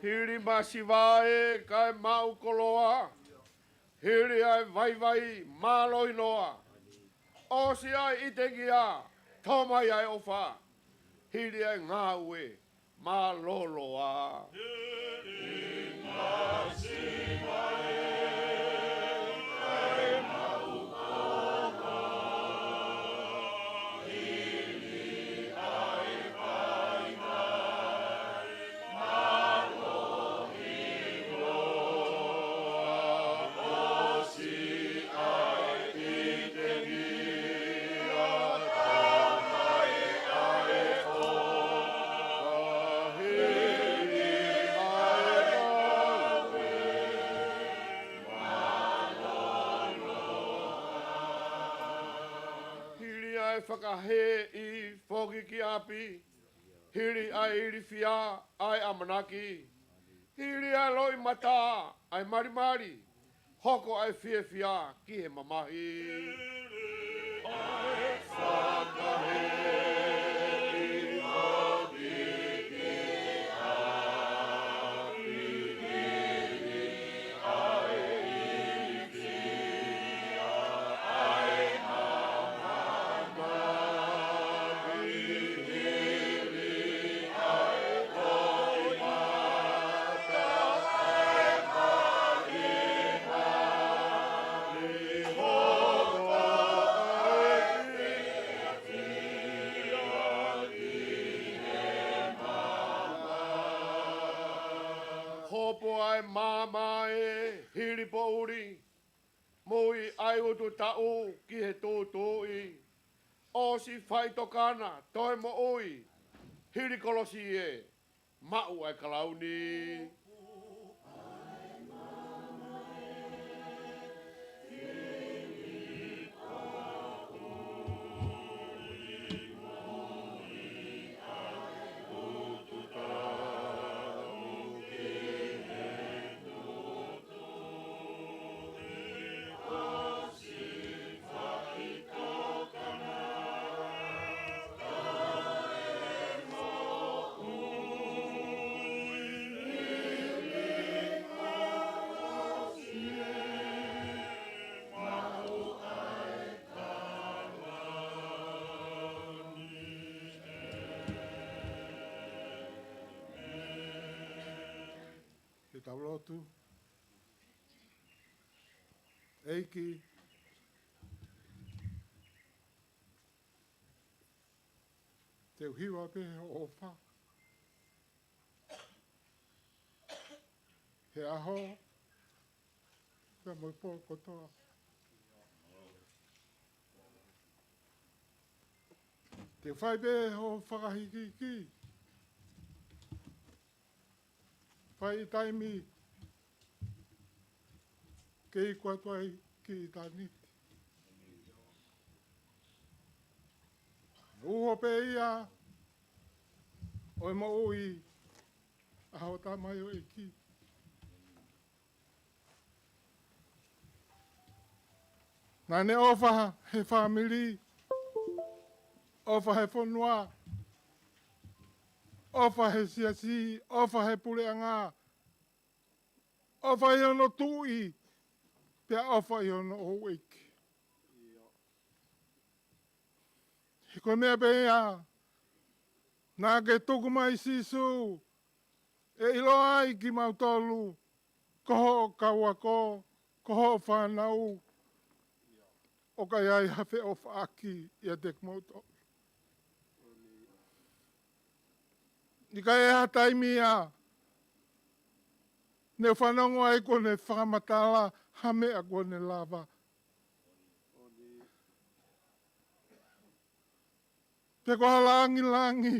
Hili masiva ē kae maʻu koloa. Hili ʻa e vaivai mālohi noa. ʻOsi ʻa e ʻitekea, tō mai ʻa e ʻofa. Hili ʻa e ngāue mālōlō ā. Hili ʻa e fakahēʻi foki ki ʻapi. Hili ʻa e ilifia ʻa e ʻamanaki. Hili ʻa e loʻimata ʻa e malimali. Hoko ʻa e fiefia ki he mamahi. Hopo ʻa e maama ʻe hili poʻuli. Moʻui ʻa e ututaʻu ki he tūtuuʻi. ʻOsi faʻitokanga, toe moʻui. Hili kolosi ē, maʻu ʻa e kalauni. Lotu. ʻEiki, te u hiva pē hoʻo ʻofa he ʻaho, pea mo e pō kotoa. Te u fai pē hoʻo fakahīkihiki. Fai ʻi taimi ke iku atu ai ki ʻitāniti. Uho pē ia ʻo e moʻui ʻa hoʻo tamaioʻeiki. Naʻa ne ʻofa he fāmili, ʻofa he fonua, ʻofa he siasi, ʻofa he puleʻanga, ʻofa ʻi hono tuʻi, pea ʻofa ʻi hono houʻeiki. He ko e meʻa pē ia naʻa ke tuku mai, Sīsū, ʻe ʻiloa ai kimautolu ko hoʻo kau ako, ko hoʻo fānau, ʻo ka ʻi ai ha feʻofaʻaki ʻiate kimoutolu. ʻIkai ha taimi ia ne u fanongo ai kuo ne fakamatala ha meʻa kuo ne lava, pe ko ha langilangi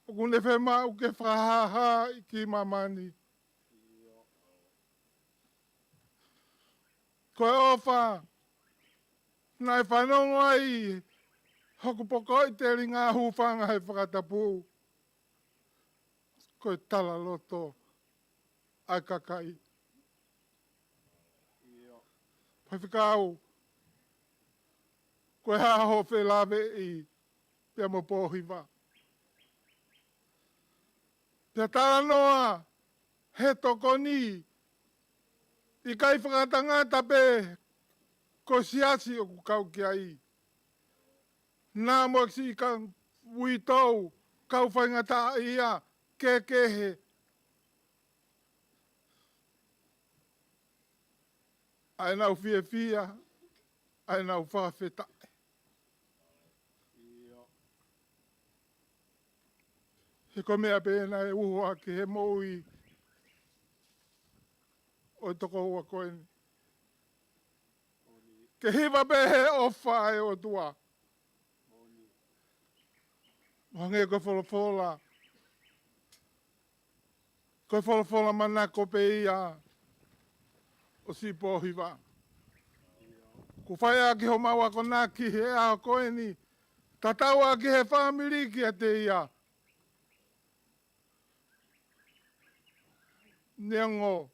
ʻoku ne fiemaʻu ke fakahāhā ʻi māmani. Ko e ʻofa naʻe fanongo ai hoku pokoʻi telinga hūfanga he fakatapu, ko e talaloto ʻa e kakai. Faifekau, ko e hā hoʻo felāveʻi pea mo Pōhiva? Pea talanoa he tokoni, ʻikai fakatangata pē ko e siasi ʻoku kau ki ai. Naʻa mo e siʻi kau uitou, kau faingataʻaʻia kehekehe, ʻa ʻenau fiefia, ʻa ʻenau fakafetaʻi. He ko e meʻa pē naʻe uho ʻaki he moʻui ʻo e tokoua ko eni, ke hiva pē he ʻofa ʻa e ʻOtua. ʻO hangē ko e folofola, ko e folofola manako pē ia ʻo siʻi Pōhiva. Kuo fai ʻaki homau akonaki he ʻaho ko eni, tatau ʻaki he fāmili kiate ia. Neongo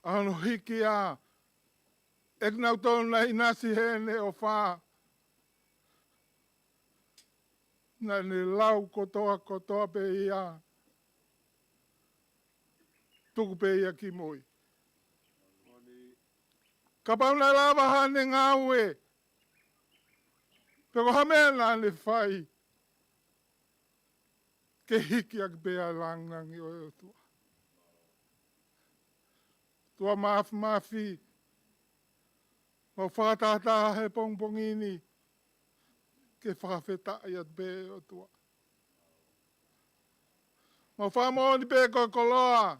ʻa hono hiki ʻa e kinautolu naʻe ʻinasi heʻene ʻofa, naʻa ne lau kotoa kotoa pē ia, tuku pē ia ki mui. Kapau naʻe lava haʻane ngāue, pe ko ha meʻa naʻa ne fai, ke hiki ʻaki pē ʻa e langilangi ʻo e ʻOtua. ʻOtua Māfimafi, mau fakatahataha he pongipongi ni ke fakafetaʻi atu pē ʻOtua. Mau fakamoʻoni pē ko e koloa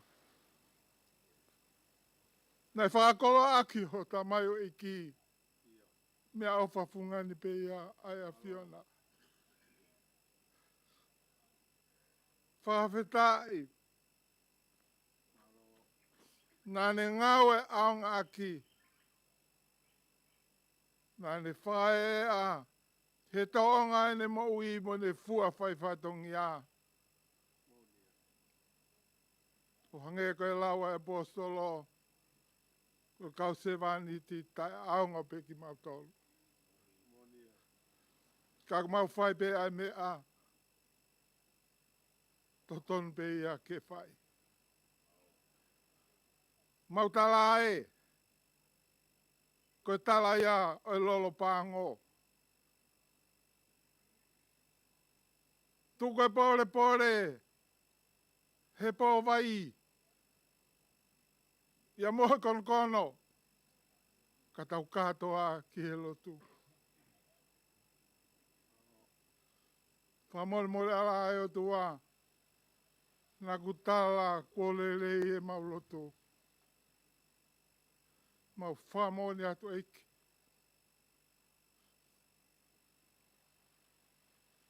naʻe fakakoloa ʻaki hoʻo tamaioʻeiki, meʻaʻofa fungani pē ia ʻa e ʻAfiona. Fakafetaʻi. Naʻa ne ngāue ʻaonga ʻaki. Naʻa ne fakaeʻa he tōʻonga ʻene moʻui mo ʻene fua fai fatongia. ʻO hangē ko e lau ʻa e ʻaposetolo, ko e kau sevāniti taʻeʻaonga pē kimautolu. Ka ʻoku mau fai pē ʻa e meʻa totonu pē ia ke fai. Mau tala ē, ko e tala ia ʻo e lolo pango. Tuku e polepole he pō vai, ia mo he konokono, ka tau kātoa ki he lotu. Fakamolemole ʻa e ʻOtua, naʻa ku tala kuo lelei ʻemau lotu. Mau fakamoʻoni atu ʻEiki.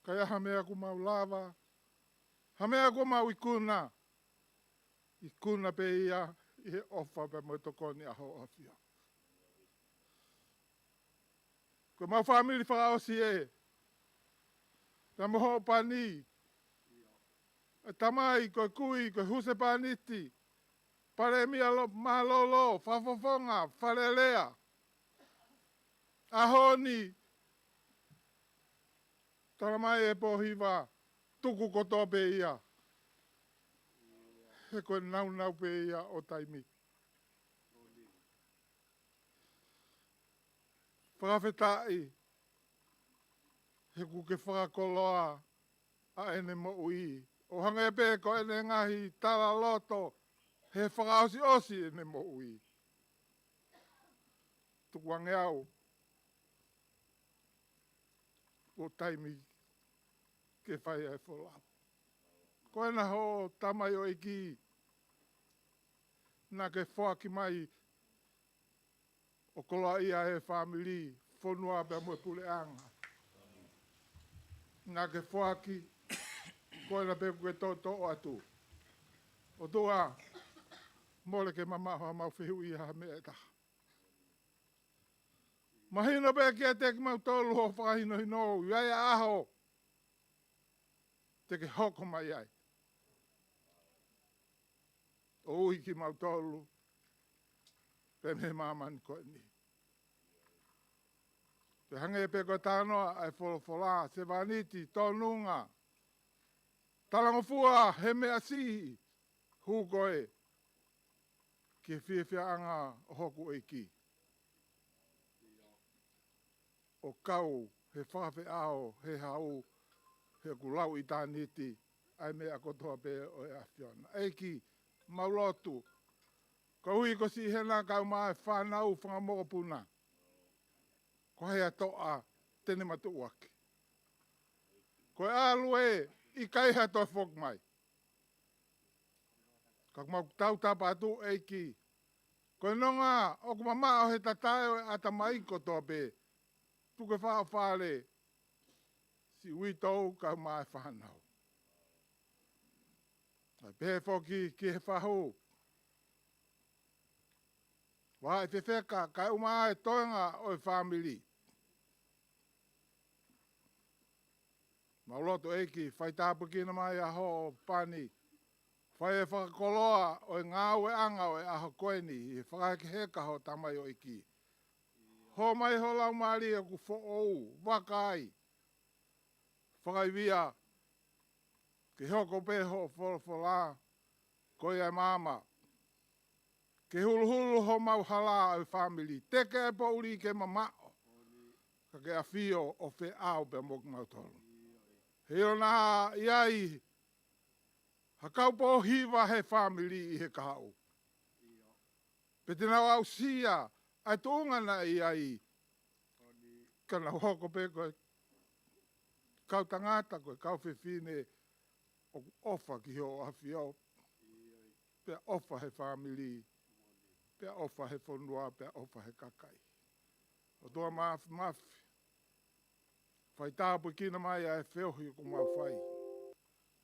Ka ʻi ai ha meʻa ʻoku mau lava, ha meʻa ʻoku mau ikuna, ikuna pē ia ʻi he ʻofa pea mo e tokoni ʻa Hoʻo ʻAfio. Ko ʻemau fāmili fakaʻosi ē, pea mo hoʻo pani, ʻa e tamai, ko e kui, ko e husepāniti, palēmia lo-, mālōlō, fakafofonga, fale alea. ʻAho ni, tala mai ʻe Pōhiva, tuku kotoa pē ia. He ko e naunau pē ia ʻo taimi. Fakafetaʻi, he kuo ke fakakoloa ʻa ʻene moʻui. ʻO hangē pē ko ʻene ngaahi talaloto, he fakaʻosiʻosi ʻene moʻui. Tukuange au, kuo taimi ke fai ʻa e folau. Ko ena hoʻo tamaioʻeiki, naʻa ke foaki mai ʻo koloaʻia ʻa e fāmili, fonua pea mo e puleʻanga. Naʻa ke foaki, ko ena pē kuo ke toʻotoʻo atu. ʻOtua, mole ke mamaʻo haʻamau fehuʻi ha meʻa ʻe taha. Mahino pē kiate kimautolu hoʻo fakahinohino, ʻi ai ʻa e ʻaho te ke hoko mai ai ʻo ui kimautolu pē mei māmani ko eni. Pea hangē pē ko e talanoa ʻa e folofola, sevāniti, tōnunga, talangofua he meʻa siʻi, hū koe ki he fiefiaʻanga ʻo hoku ʻEiki. ʻO kau he fakafeʻao, he hau, he kuo lau ʻitāniti ʻa e meʻa kotoa pē ʻo e ʻAfiona. ʻEiki, mau lotu, koeʻuhi ko Sihena kae ʻumaʻā e fānau fanga mokopuna, ko hai ʻa e toʻa te ne matuʻuaki? Ko e ʻalu ē, ʻikai ha toe foki mai. Ka mau tautapa atu ʻEiki, ko e nonga ʻoku mamaʻo he tatae ʻo e ʻatamai kotoa pē, tuku ke faʻo fale siʻi uitou kae ʻumaʻā e fānau. Kae pehē foki ki he fahu, vahaʻa fefeka kae ʻumaʻā e toenga ʻo e fāmili. Mau lotu ʻEiki, fai tāpuekina mai ʻa hoʻo pani, fai e fakakoloa ʻo e ngāueʻanga ʻo e ʻaho ko eni, ʻi he fakahekeheka hoʻo tamaioʻeiki. Hō mai ho Laumālie ʻoku foʻou, vakai, fakaivia, ke hoko pē hoʻo folofola ko ia ʻe maama, ke huluhulu homau hala ʻo e fāmili, teke e poʻuli ke mamaʻo, ka ke ʻafio ʻo feʻao pea mo kimautolu. He ʻoku ʻi ai ha kau pōhiva he fāmili ʻi he kahaʻu, pe te nau aʻusia ʻa e tuʻunga naʻe ʻi ai, ka nau hoko pē ko e kau tangata, ko e kau fefine ʻoku ʻofa ki hoʻo ʻAfio, pea ʻofa he fāmili, pea ʻofa he fonua, pea ʻofa he kakai. ʻOtua Māfimafi, fai tāpuekina mai ʻa e feohi ʻoku mau fai.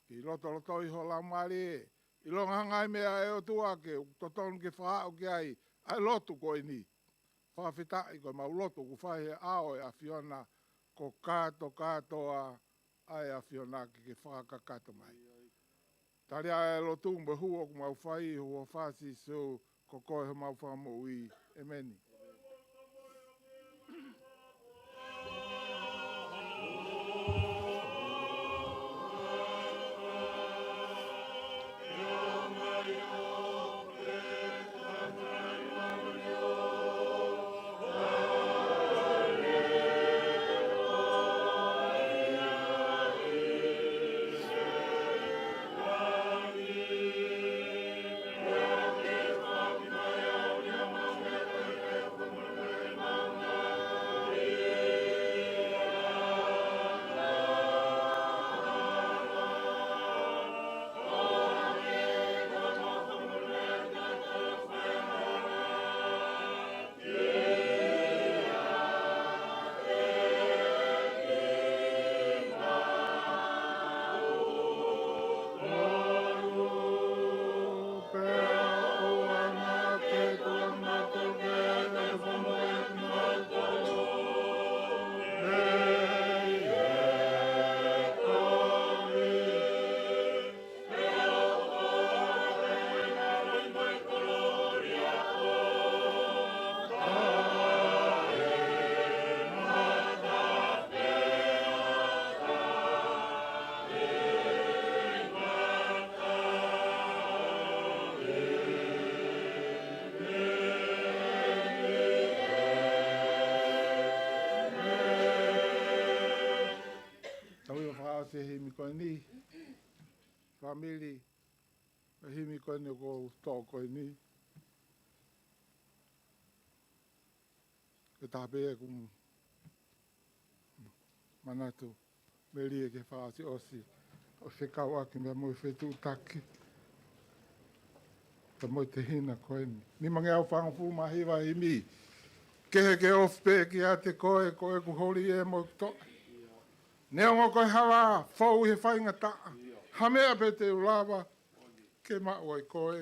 Ke lotolotoi ho Laumālie, ʻilonga ha ngaahi meʻa ʻe ʻOtua ke totonu ke fakaaʻu ki ai ʻa e lotu ko eni. Fakafetaʻi ko ʻemau lotu ʻoku fai he ʻao ʻo e ʻAfiona, ko e kātokātoa ʻa e ʻAfiona ke ke fakakakato mai. Tali ʻa e lotu mo e hū ʻoku mau fai, huafa Sīsū, ko koe homau Fakamoʻui. ʻEmeni. Ko eni, fāmili, ʻa e himi ko eni ʻoku ou toʻo ko eni. Ko e taha pē ʻeku manatu, melie ke fakaʻosiʻosi ʻo fekauʻaki mo e fetuʻutaki pea mo e tehina ko eni. Nimangeau fāngofulu mā hiva, himi. Kehe ke ofi pē kiate koe, ko ʻeku holi ē mo ʻeku toʻa. Neongo ko e hala, fou ʻi he faingataʻa. Ha meʻa pē te u lava ke maʻu ai koe.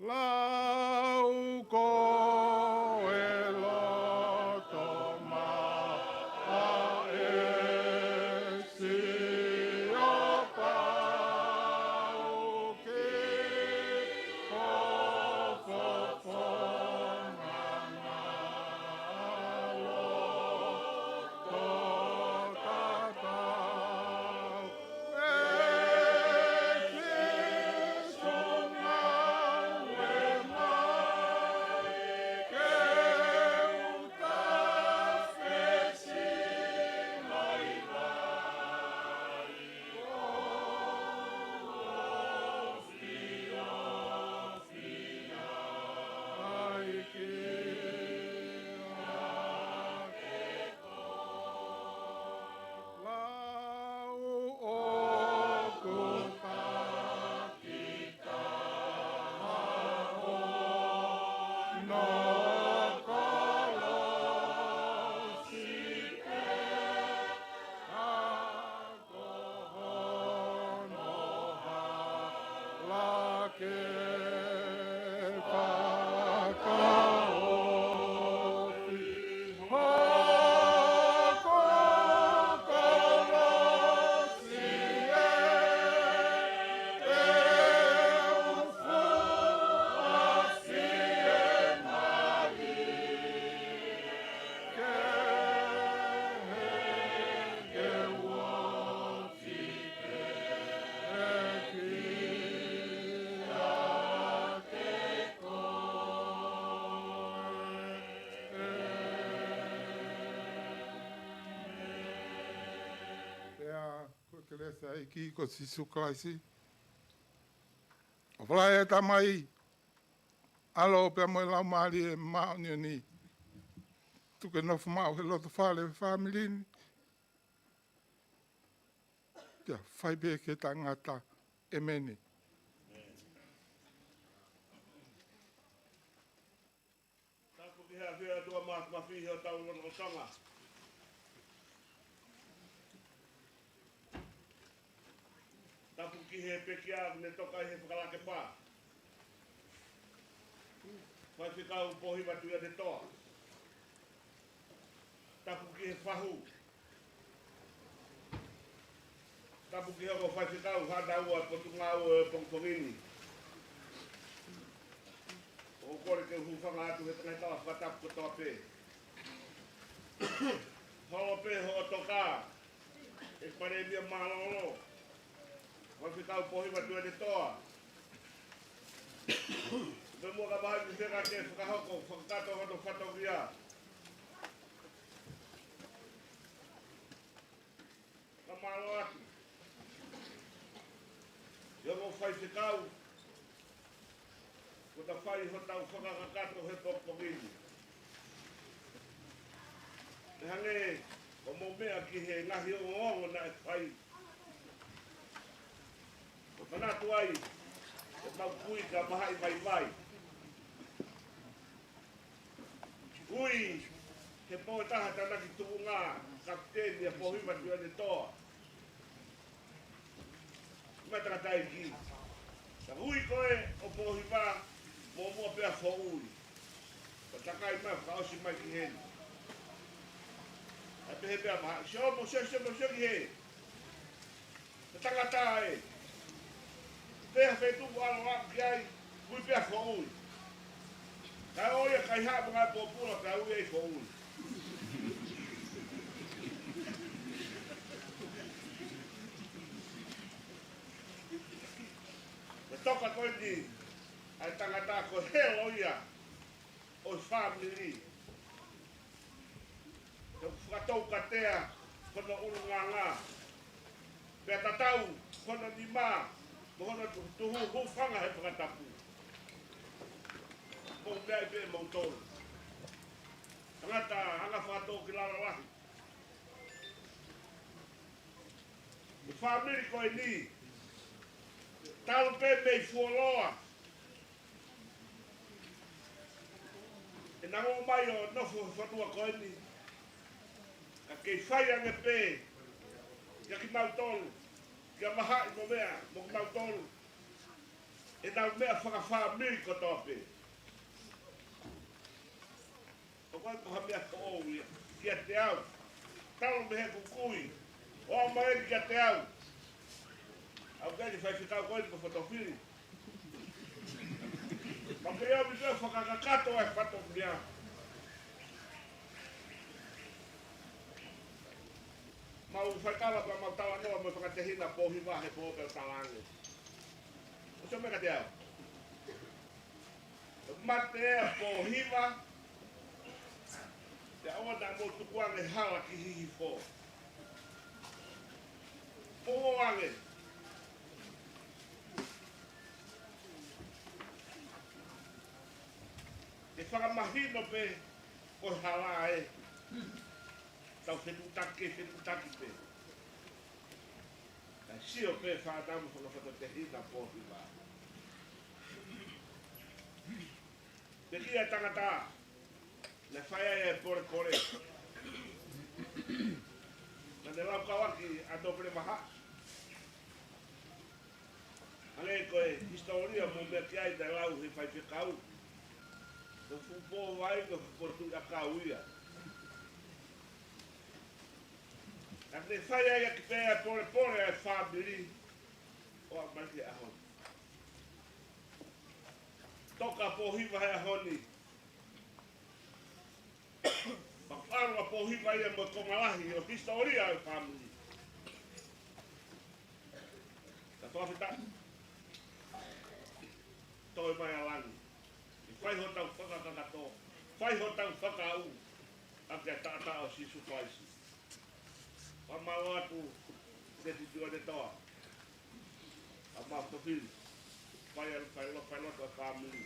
Lau ko e loto maʻa e Siopa ʻoku ke fofonga ʻa e loto tatau. Lau ʻoku takitaha hono kolosi pē, ka ko hono hala ke fakaʻosi. Pea ko e kelesi ʻa e ʻEiki ko Sīsū Kalaisi, ʻofa lahi ʻa e Tamai, ʻAlo pea mo e Laumālie Māʻoniʻoni, tuku ke nofo maʻu he loto fale ʻo e fāmili ni, pea fai pē ke taʻengata. ʻEmeni. Tapu ki he ʻafio ʻa e ʻOtua Māfimafi ʻi hotau lotolotonga. Tapu ki he pekia ʻoku ne toka ʻi he fakalakepa, Faifekau Pōhiva Tuʻiʻanetoa. Tapu ki he fahu. Tapu ki he ongo faifekau haʻanau ʻa e Potungāue ʻo e pongipongi ni. ʻOku ou kole ke u hūfanga atu he tangata fakatapu kotoa pē. Holo pē hoʻo toka, ʻe Palēmia mālōlō, Faifekau Pōhiva Tuʻiʻanetoa. Pea mo e kau vahaʻa fefeka ke fakahoko fakakakato hono fatongia. Ka mālō atu ʻi he ongo faifekau kuo ta fai hotau fakakakato he pongipongi ni. ʻE hangē ʻoku mou meʻa ki he ngaahi ongoongo naʻe fai. ʻOku manatu ai ʻemau kui ka mahaʻi vaivai. Kui, He pō ʻe taha tānaki tuʻunga kapiteni ʻa Pōhiva Tuʻiʻonetoa. Mata ka taiki. Ka ui ko ē ʻo Pōhiva, muʻomuʻa pea foʻui. Ka takai mai, fakaʻosi mai ki heni. ʻA pehē pea maha, sio mo sio, sio mo sio ki he. Ko e tangata ē. Pea fetuku ʻalu ʻaʻu ki ai, ui pea foʻui. Kae ʻoua ʻe kaihaʻa mo ngaahi pōpula pea ui ai foʻui. Ko e toka ko eni ʻa e tangata ko e helo ia ʻo e fāmili. Ke fakatoukatea ko hono ʻulungaanga. Pea tatau ko hono nima, mo hono tu-, tuhu hūfanga he fakatapu. Mou meaʻi pē moutolu. Tangata anga fakatōkilalo lahi. Ko e fāmili ko eni, talu pē mei fuoloa, ʻenau ō mai ʻo nofo he fonua ko eni, ka kei fai ange pē kia kimautolu, kia Mahaʻi mo meʻa, mo kimautolu, ʻenau meʻa fakafāmili kotoa pē. ʻOku ʻikai ko ha meʻa foʻou ia kiate au. Talu mei heʻeku kui, ʻo aʻu mai eni kiate au. ʻOku ʻikai ke faifekau ko eni ko Fotofili. Mau kei ʻomi pē ʻo fakakakato e fatongia. Mau faikava ka mau talanoa mo e fakatehina Pōhiva he pō pea talaange. ʻOsi ō mai kiate au. Mate ʻa Pōhiva, pea ʻoua naʻa mou tukuange hala ki Hihifo. Mou ō ange. Ke fakamahino pē ko e hala ē. Tau fetuʻutaki, fetuʻutaki pē. Kae sio pē fānau mo fakafakatehina Pōhiva. Pea ko e tangata naʻe fai ai e polepole. Naʻa ne laukau ʻaki ʻa Tōpele Maha. Hangē ko e hisitōlia mo e meʻa ki ai naʻe lau he faifekau. Ko e fuʻu pō vai, ko e fuʻu potu ʻakau ia. Naʻa ne fai ai ʻaki pē ʻa e polepole ʻa e fāmili. ʻO aʻu mai ki he ʻaho ni. Toka Pōhiva he ʻaho ni. Pea ʻalu ʻa Pōhiva ia mo e konga lahi ʻo e hisitōlia ʻo e fāmili. Ka fakafetaʻi. Toe mai ʻa langi. ʻE fai hotau fakakakato. Fai hotau fakaʻau. ʻA e taʻataʻa ʻo Sīsū Kalaisi. Fakamālō atu, Leti Tuʻiʻonetoa. ʻA Maʻa Fotofili. Fai ʻa e failotu, failotu ʻa e fāmili.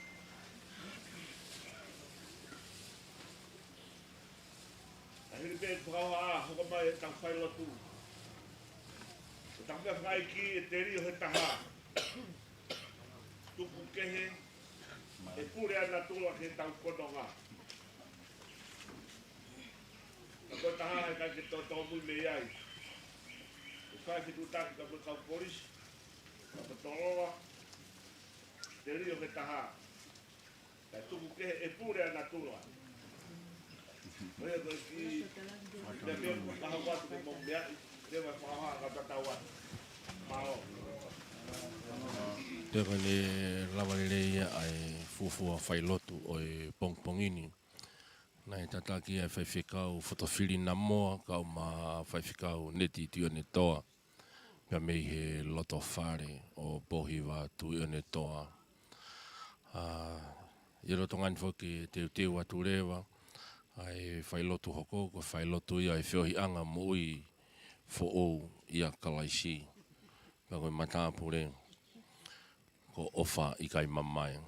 Ka hili pē fakahā, hoko mai ʻetau failotu. Ko ʻetau meʻa fakaʻeiki ʻe telio he taha. Tuku kehe, ʻe pule ʻa natula ki heʻetau kononga. Ka ko e taha ʻe ʻikai ke tō, tōmui mei ai. ʻE fai fetuʻutaki ka ko e kau polisi, ka ko e toloa, telio he taha. Kae tuku kehe ʻe pule ʻa natula. Ko ia ko e kiʻi meʻa pē ʻoku ou hoko atu ke mou meaʻi, leva fakahā ka tatau atu. Mālō. Pea ko ʻene lava lelei ia ʻa e fuofua failotu ʻo e pongipongi ni. Naʻe tataki ʻa e faifekau Fotofili Namoa, kau mo Faifekau Leti Tuʻiʻonetoa. Pea mei he loto fale ʻo Pōhiva Tuʻiʻonetoa. ʻA, ʻi he lolotonga ni foki teuteu atu leva ʻa e failotu hoko, ko e failotu ia ʻa e feohiʻanga moʻui foʻou ʻia Kalaisi. Pea ko e matāpule ko ʻOfa ʻIkaimamae.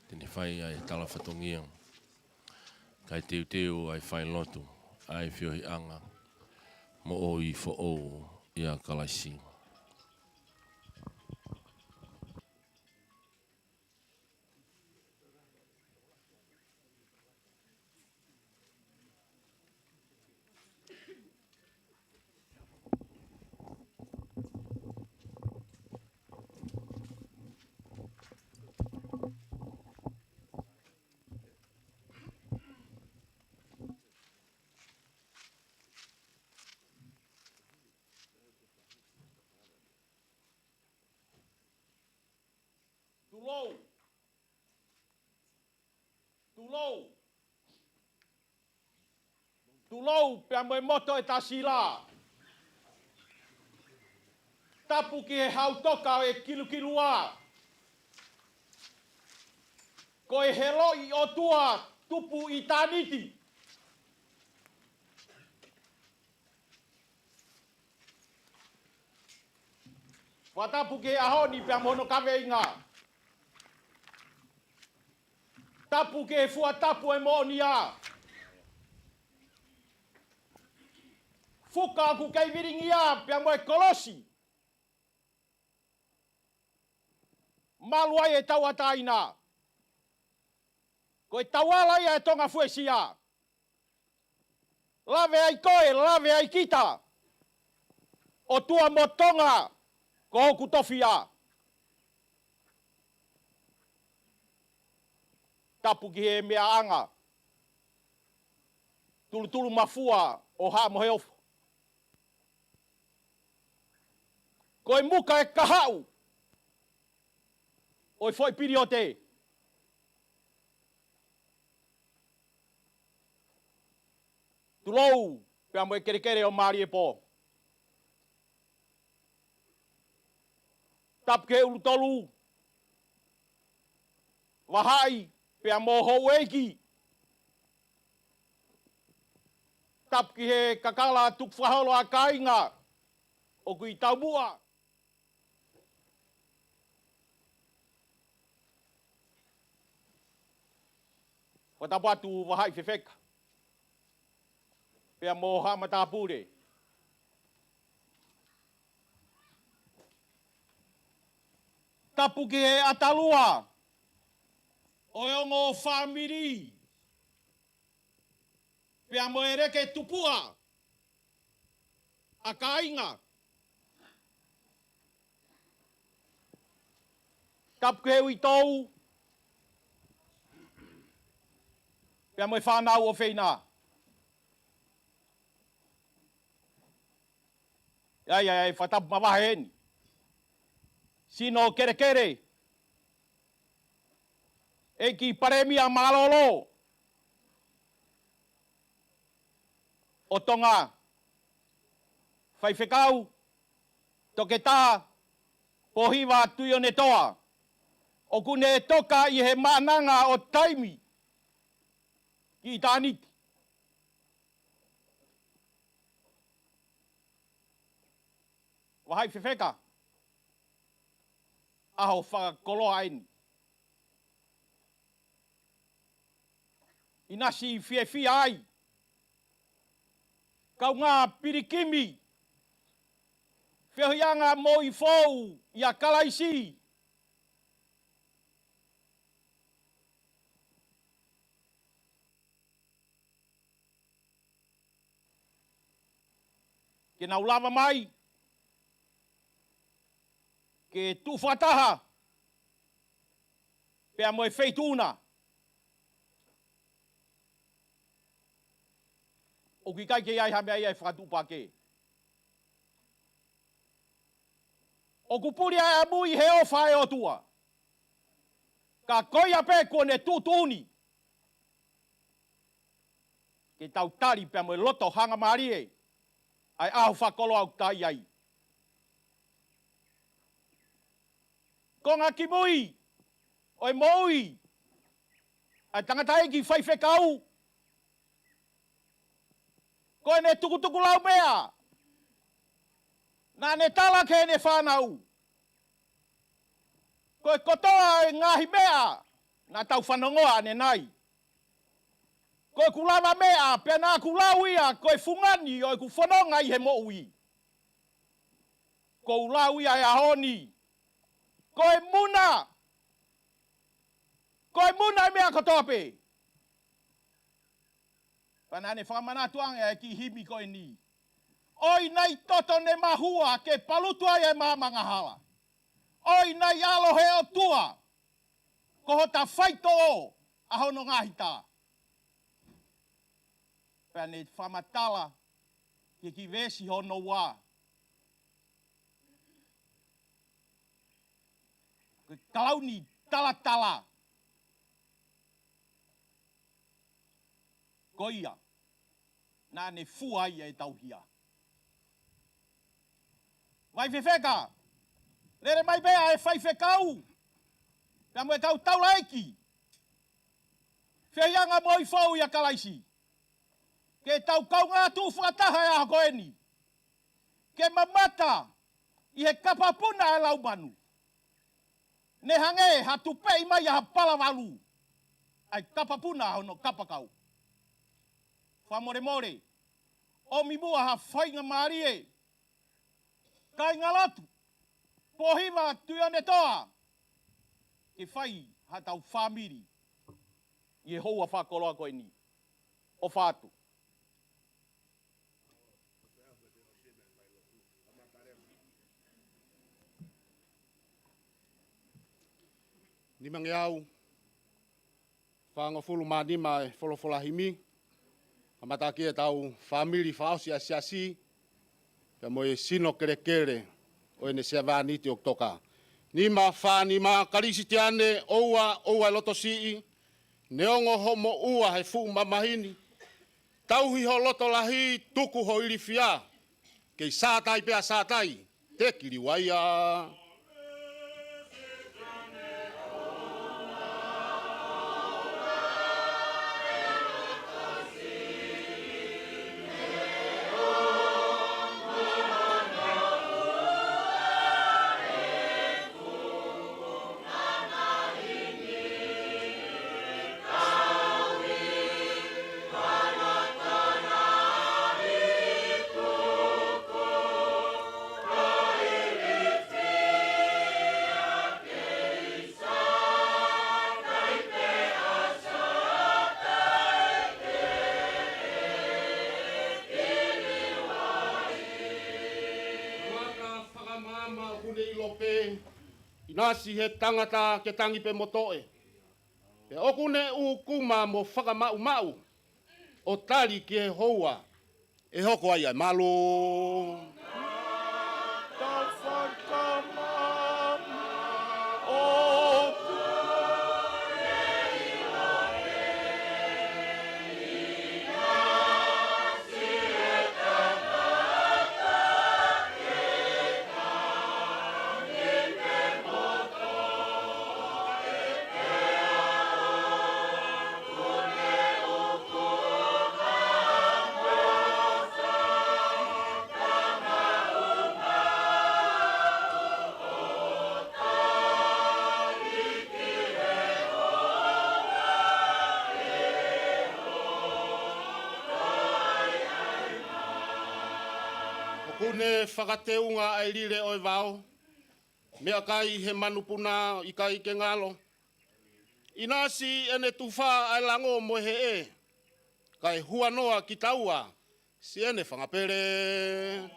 Te ne fai ʻa e tala fatongia, kae teuteu ʻa e failotu ʻa e feohiʻanga moʻui foʻou ʻia Kalaisi. Tulou. Tulou. Tulou pea mo e moto ʻe tasi lā. Tapu ki he hau toka ʻo e kilukilua. Ko e helo ʻi ʻOtua tupu ʻitāniti. Fakatapu ki he ʻaho ni pea mo hono kaveinga. Tapu ki he fua tapu ʻo e moʻonia. Fuka ʻoku kei vilingia pea mo e kolosi. Malu ai e tauʻatāina. Ko e tauala ia ʻa e Tonga fuesia. Lave ai koe, lave ai kita. ʻOtua mo Tonga, ko hoku tofiʻa. Tapu ki he meʻaʻanga. Tulutulu mafua ʻo Haʻa Moheofo. Ko e muka e kahaʻu ʻo e foʻi piliote. Tulou pea mo e kelekele ʻo Maliepō. Tapu ki he ʻulu tolu, vahaʻi pea mo houʻeiki. Tapu ki he kakala tukufakaholo ʻa kāinga ʻoku ʻi taumuʻa. Fakatapu atu vahaʻi fefeka pea mo haʻa matāpule. Tapu ki he ʻatalua ʻo e ongo fāmili pea mo e leke tupuʻa ʻa kāinga. Tapu ki he uitou pea mo e fānau ʻofeina. ʻAi, ʻai, ʻai, fakatapu mavahe eni. Sino kelekele. ʻEiki Palēmia mālōlō ʻo Tonga. Faifekau, Toketā Pōhiva Tuʻionetoa. ʻOku ne toka ʻi he maʻananga ʻo taimi ki ʻitāniti. Vahaʻi fefeka, ʻaho fakakoloa eni. ʻInasi fiefia ai. Kaungā pilikimi. Feohiʻanga moʻui foʻou ʻia Kalaisi. Ke nau lava mai ke tuʻu fakataha pea mo e feituʻu na. ʻOku ʻikai ke ʻi ai ha meʻa ia ʻe fakatuʻupakē. ʻOku puli ʻa e ʻamui he ʻofa ʻa e ʻOtua. Ka ko ia pē kuo ne tuʻutuʻuni ke tau tali pea mo e loto hangamālie ʻa e ʻaho fakakoloa ʻoku ta ʻi ai. Konga kimui ʻo e moʻui ʻa e tangataʻeiki faifekau, ko ʻene tukutuku laumeʻa naʻa ne tala ki heʻene fānau. Ko e kotoa e ngaahi meʻa naʻa tau fanongoa ʻanenai, ko ʻeku lavameʻa, pea naʻa ku lau ia ko e fungani ʻo ʻeku fononga ʻi he moʻui. Ko u lau ia he ʻaho ni, ko e muna. Ko e muna e meʻa kotoa pē. Pea naʻa ne fakamanatu ange ʻa e kiʻi himi ko eni. ʻOi naʻe toto ne mahua ke palutu ai e maama angahala. ʻOi naʻe ʻalo he ʻOtua ko hota faitoʻo ʻa hono ngaahi tā. Pea ne fakamatala ki he kiʻi veesi hono ua. Ko e kalauni talatala. Ko ia, naʻa ne fua ai ʻetau hia. Vaifefeka, lele mai pē ʻa e faifekau, pea mo e kau taulaʻeiki, fehiʻanga moʻui foʻou ʻia Kalaisi, ke tau kaungā tuʻu fakataha he ʻaho ko eni, ke mamata ʻi he kapapuna ʻa e lau manu. Ne hangē ha tupeʻi mai ʻa ha pala valu, ʻa e kapapuna ʻa hono kapakau. Fakamolemole, ʻomi muʻa ha faingamālie, kāinga lotu, Pōhiva Tuiʻonetoa, ke fai haʻatau fāmili ʻi he houa fakakoloa ko eni. ʻOfa atu. Nimangeau fāngofulu mā nima e folofola himi. Kamata ki heʻetau fāmili fakaʻosi ʻa e siasi, pea mo e sino kelekele ʻo ʻene sevāniti ʻo toka. Nima fā nima. Kalisitiane, ʻoua, ʻoua ʻe loto siʻi, neongo hoʻo moʻua he fuʻu mamahi ni. Tauhi ho loto lahi, tuku ho ilifia, kei sātai pea sātai, te kiliuaia. Tangata fakamaama ʻoku ne ʻilo pē, ʻinasi he tangata ke tangi pē mo toʻe. Pea ʻoku ne ʻūkuma mo fakamaʻumaʻu, ʻo tali ki he houa ʻe hoko ai ʻa e malu. ʻOku ne fakateunga ʻa e lile ʻo e vao, meʻakai he manupuna ʻikai ke ngalo. ʻInasi ʻene tufa ʻa e lango mo e heʻe, kae huanoa kitaua siʻene fanga pele.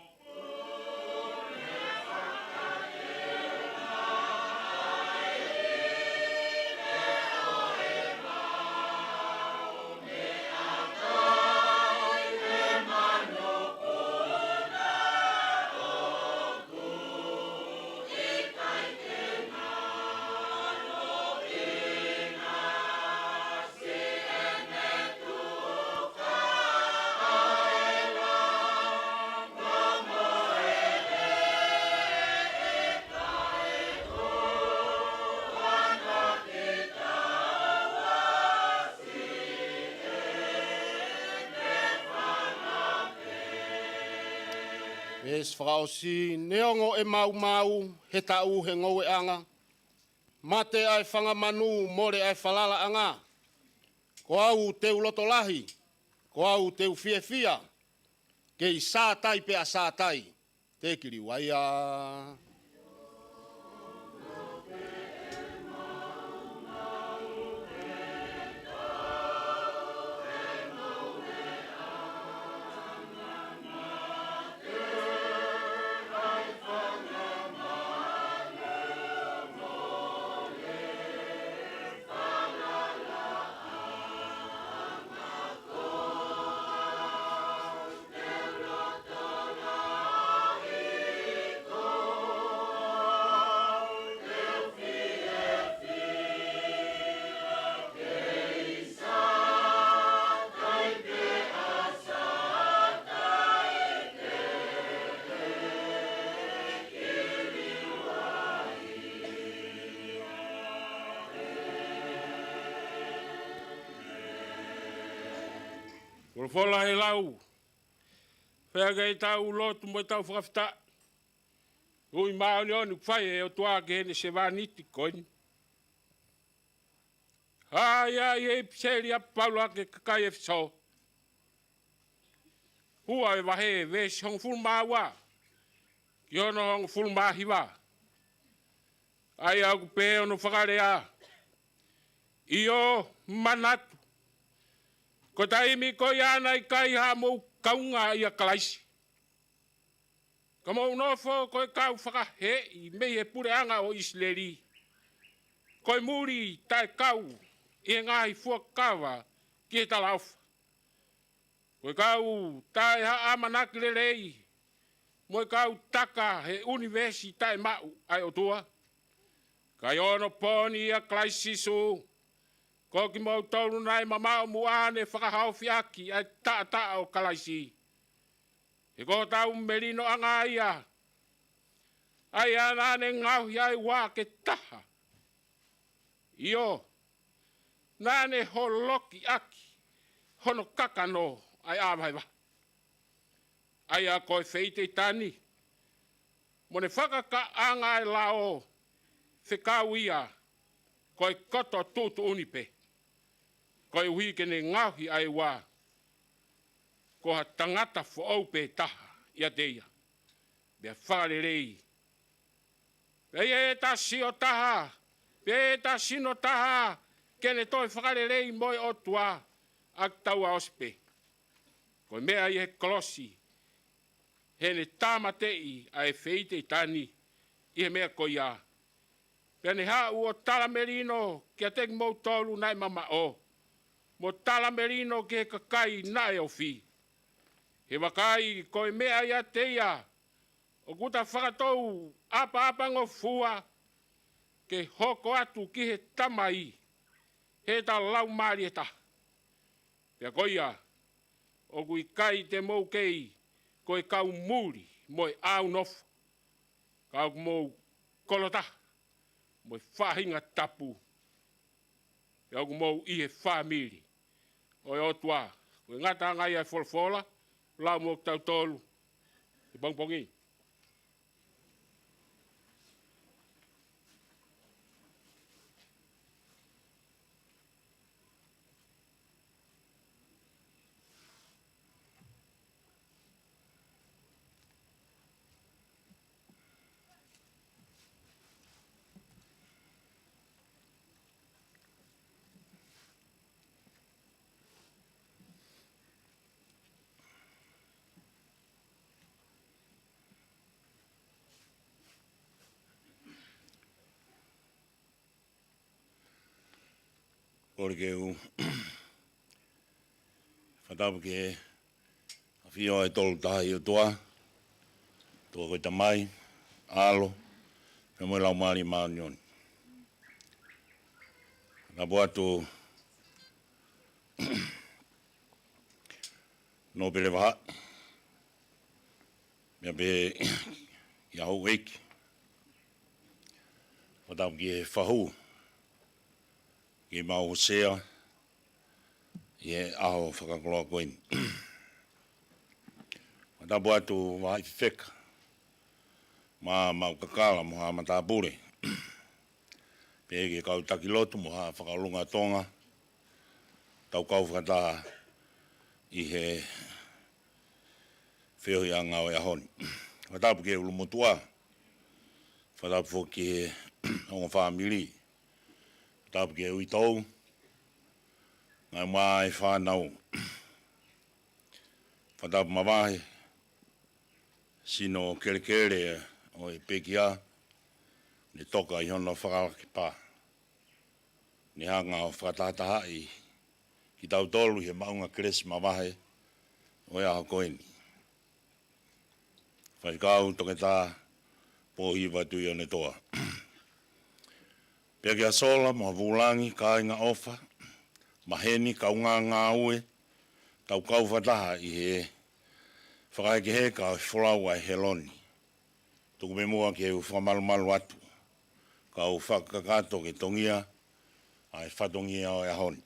Veesi fakaʻosi. Neongo ʻe maumau he taʻu he ngoueʻanga, mate ʻa e fanga manu, mole ʻa e falalaʻanga, ko au te u loto lahi, ko au te u fiefia, kei sātai pea sātai, te kiliuaia. Folofola ʻe lau. Pea ke tau lotu mo tau fakafetaʻi. Ui māʻoniʻoni ʻoku fai ʻe he ʻOtua ki heʻene sevāniti ko eni. ʻA ia ʻi he ʻipiseli ʻa Paula ki he kakai ʻEfesō. Ua ʻo e vahe, veesi hongofulu mā ua ki hono hongofulu mā hiva. ʻA ia ʻoku pehē hono fakalea. ʻIo, manatu, ko e taimi ko ia naʻe ʻikai haʻamou kaunga ʻia Kalaisi. Ka mou nofo ko e kau fakaheeʻi mei he puleʻanga ʻo ʻIsileli, ko e muli taʻekau ʻi he ngaahi fuakava ki he talaʻofa. Ko e kau taʻehaʻamanaki lelei, mo e kau taka he ʻunivēsi taʻemaʻu ʻa e ʻOtua. Ka ʻi onopooni ʻia Kalaisi Sīsū, ko kimoutolu naʻe mamaʻo muʻa ne fakahaofiʻaki ʻa e taʻataʻa ʻo Kalaisi. He ko hotau melinoʻanga ia, ʻa ia naʻa ne ngaohi ʻa e ua ke taha. ʻIo, naʻa ne holoki ʻaki hono kakano ʻa e ʻā vahevahe. ʻA ia ko e feiteitani mo ne fakakaʻanga ʻa e lao, fekau ia ko e koto tuʻutuʻuni pē, koeʻuhi ke ne ngaohi ʻa e ua ko ha tangata foʻou pē taha ʻiate ia, pea fakalelei. Pea ʻi he tasi ʻo taha, pea ʻi he tasi ʻo taha, ke ne toe fakalelei mo e ʻOtua ʻa kitaua ʻosi pē. Ko e meʻa ʻi he kolosi, heʻene tāmateʻi ʻa e feiteitani ʻi he meʻa ko ia. Pea ne haʻu ʻo talamelino kiate kimoutolu naʻe mamaʻo, mo talamelino ki he kakai naʻe ofi. He vakai, ko e meʻa ʻiate ia ʻoku ta fakatou ʻapaʻapangofua ke hoko atu ki he Tamai heʻeta laumālie ʻe taha. Pea ko ia, ʻoku ʻikai te mou kei ko e kau muli mo e ʻau nofo, ka ʻoku mou kolo taha mo e faʻahinga tapu. Pea ʻoku mou ʻi he fāmili ʻo e ʻOtua. Ko e ngataʻanga ia e folofola lau mo kitautolu he pongipongi. Kole ke u fakatapu ki he ʻafio ʻa e Tolu Tahaʻi ʻOtua, ʻOtua ko e Tamai, ʻAlo, pea mo e Laumālie Māʻoniʻoni. Fakatapu atu Nōpele Vahaʻi, pea pehē ki he houʻeiki. Fakatapu ki he fahu, ki he mau hōsea ʻi he ʻaho fakakoloa ko eni. Fakatapu atu Vahaʻi Fefeka, Maʻu Kakala mo Haʻa Matāpule. Pehē ki he kau taki lotu mo Haʻa Fakaʻolunga Tonga, tau kau fakataha ʻi he feohiʻanga ʻo e ʻaho ni. Fakatapu ki he ʻulumotuʻa. Fakatapu foki ki he ongo fāmili. Fakatapu ki he uitou, ngaahi meʻa ʻa e fānau. Fakatapu mavahe, sino kelekele ʻo e pekia, ne toka ʻi hono fakalaki pā. Ne hanga ʻo fakatahatahaʻi kitautolu ʻi he maʻunga kelesi mavahe ʻo e ʻaho ko eni. Faifekau Toketā Pōhiva Tuʻionetoa. Pea ki he sola mo e vūlangi, kāinga ʻofa, maheni, kaungā ngāue, tau kau fakataha ʻi he fakahekeheka ʻo e folau ʻa e helo ni. Tuku pē muʻa ke u fakamalumalu atu, kau fakakakato ke tongia ʻa e fatongia ʻo e ʻaho ni.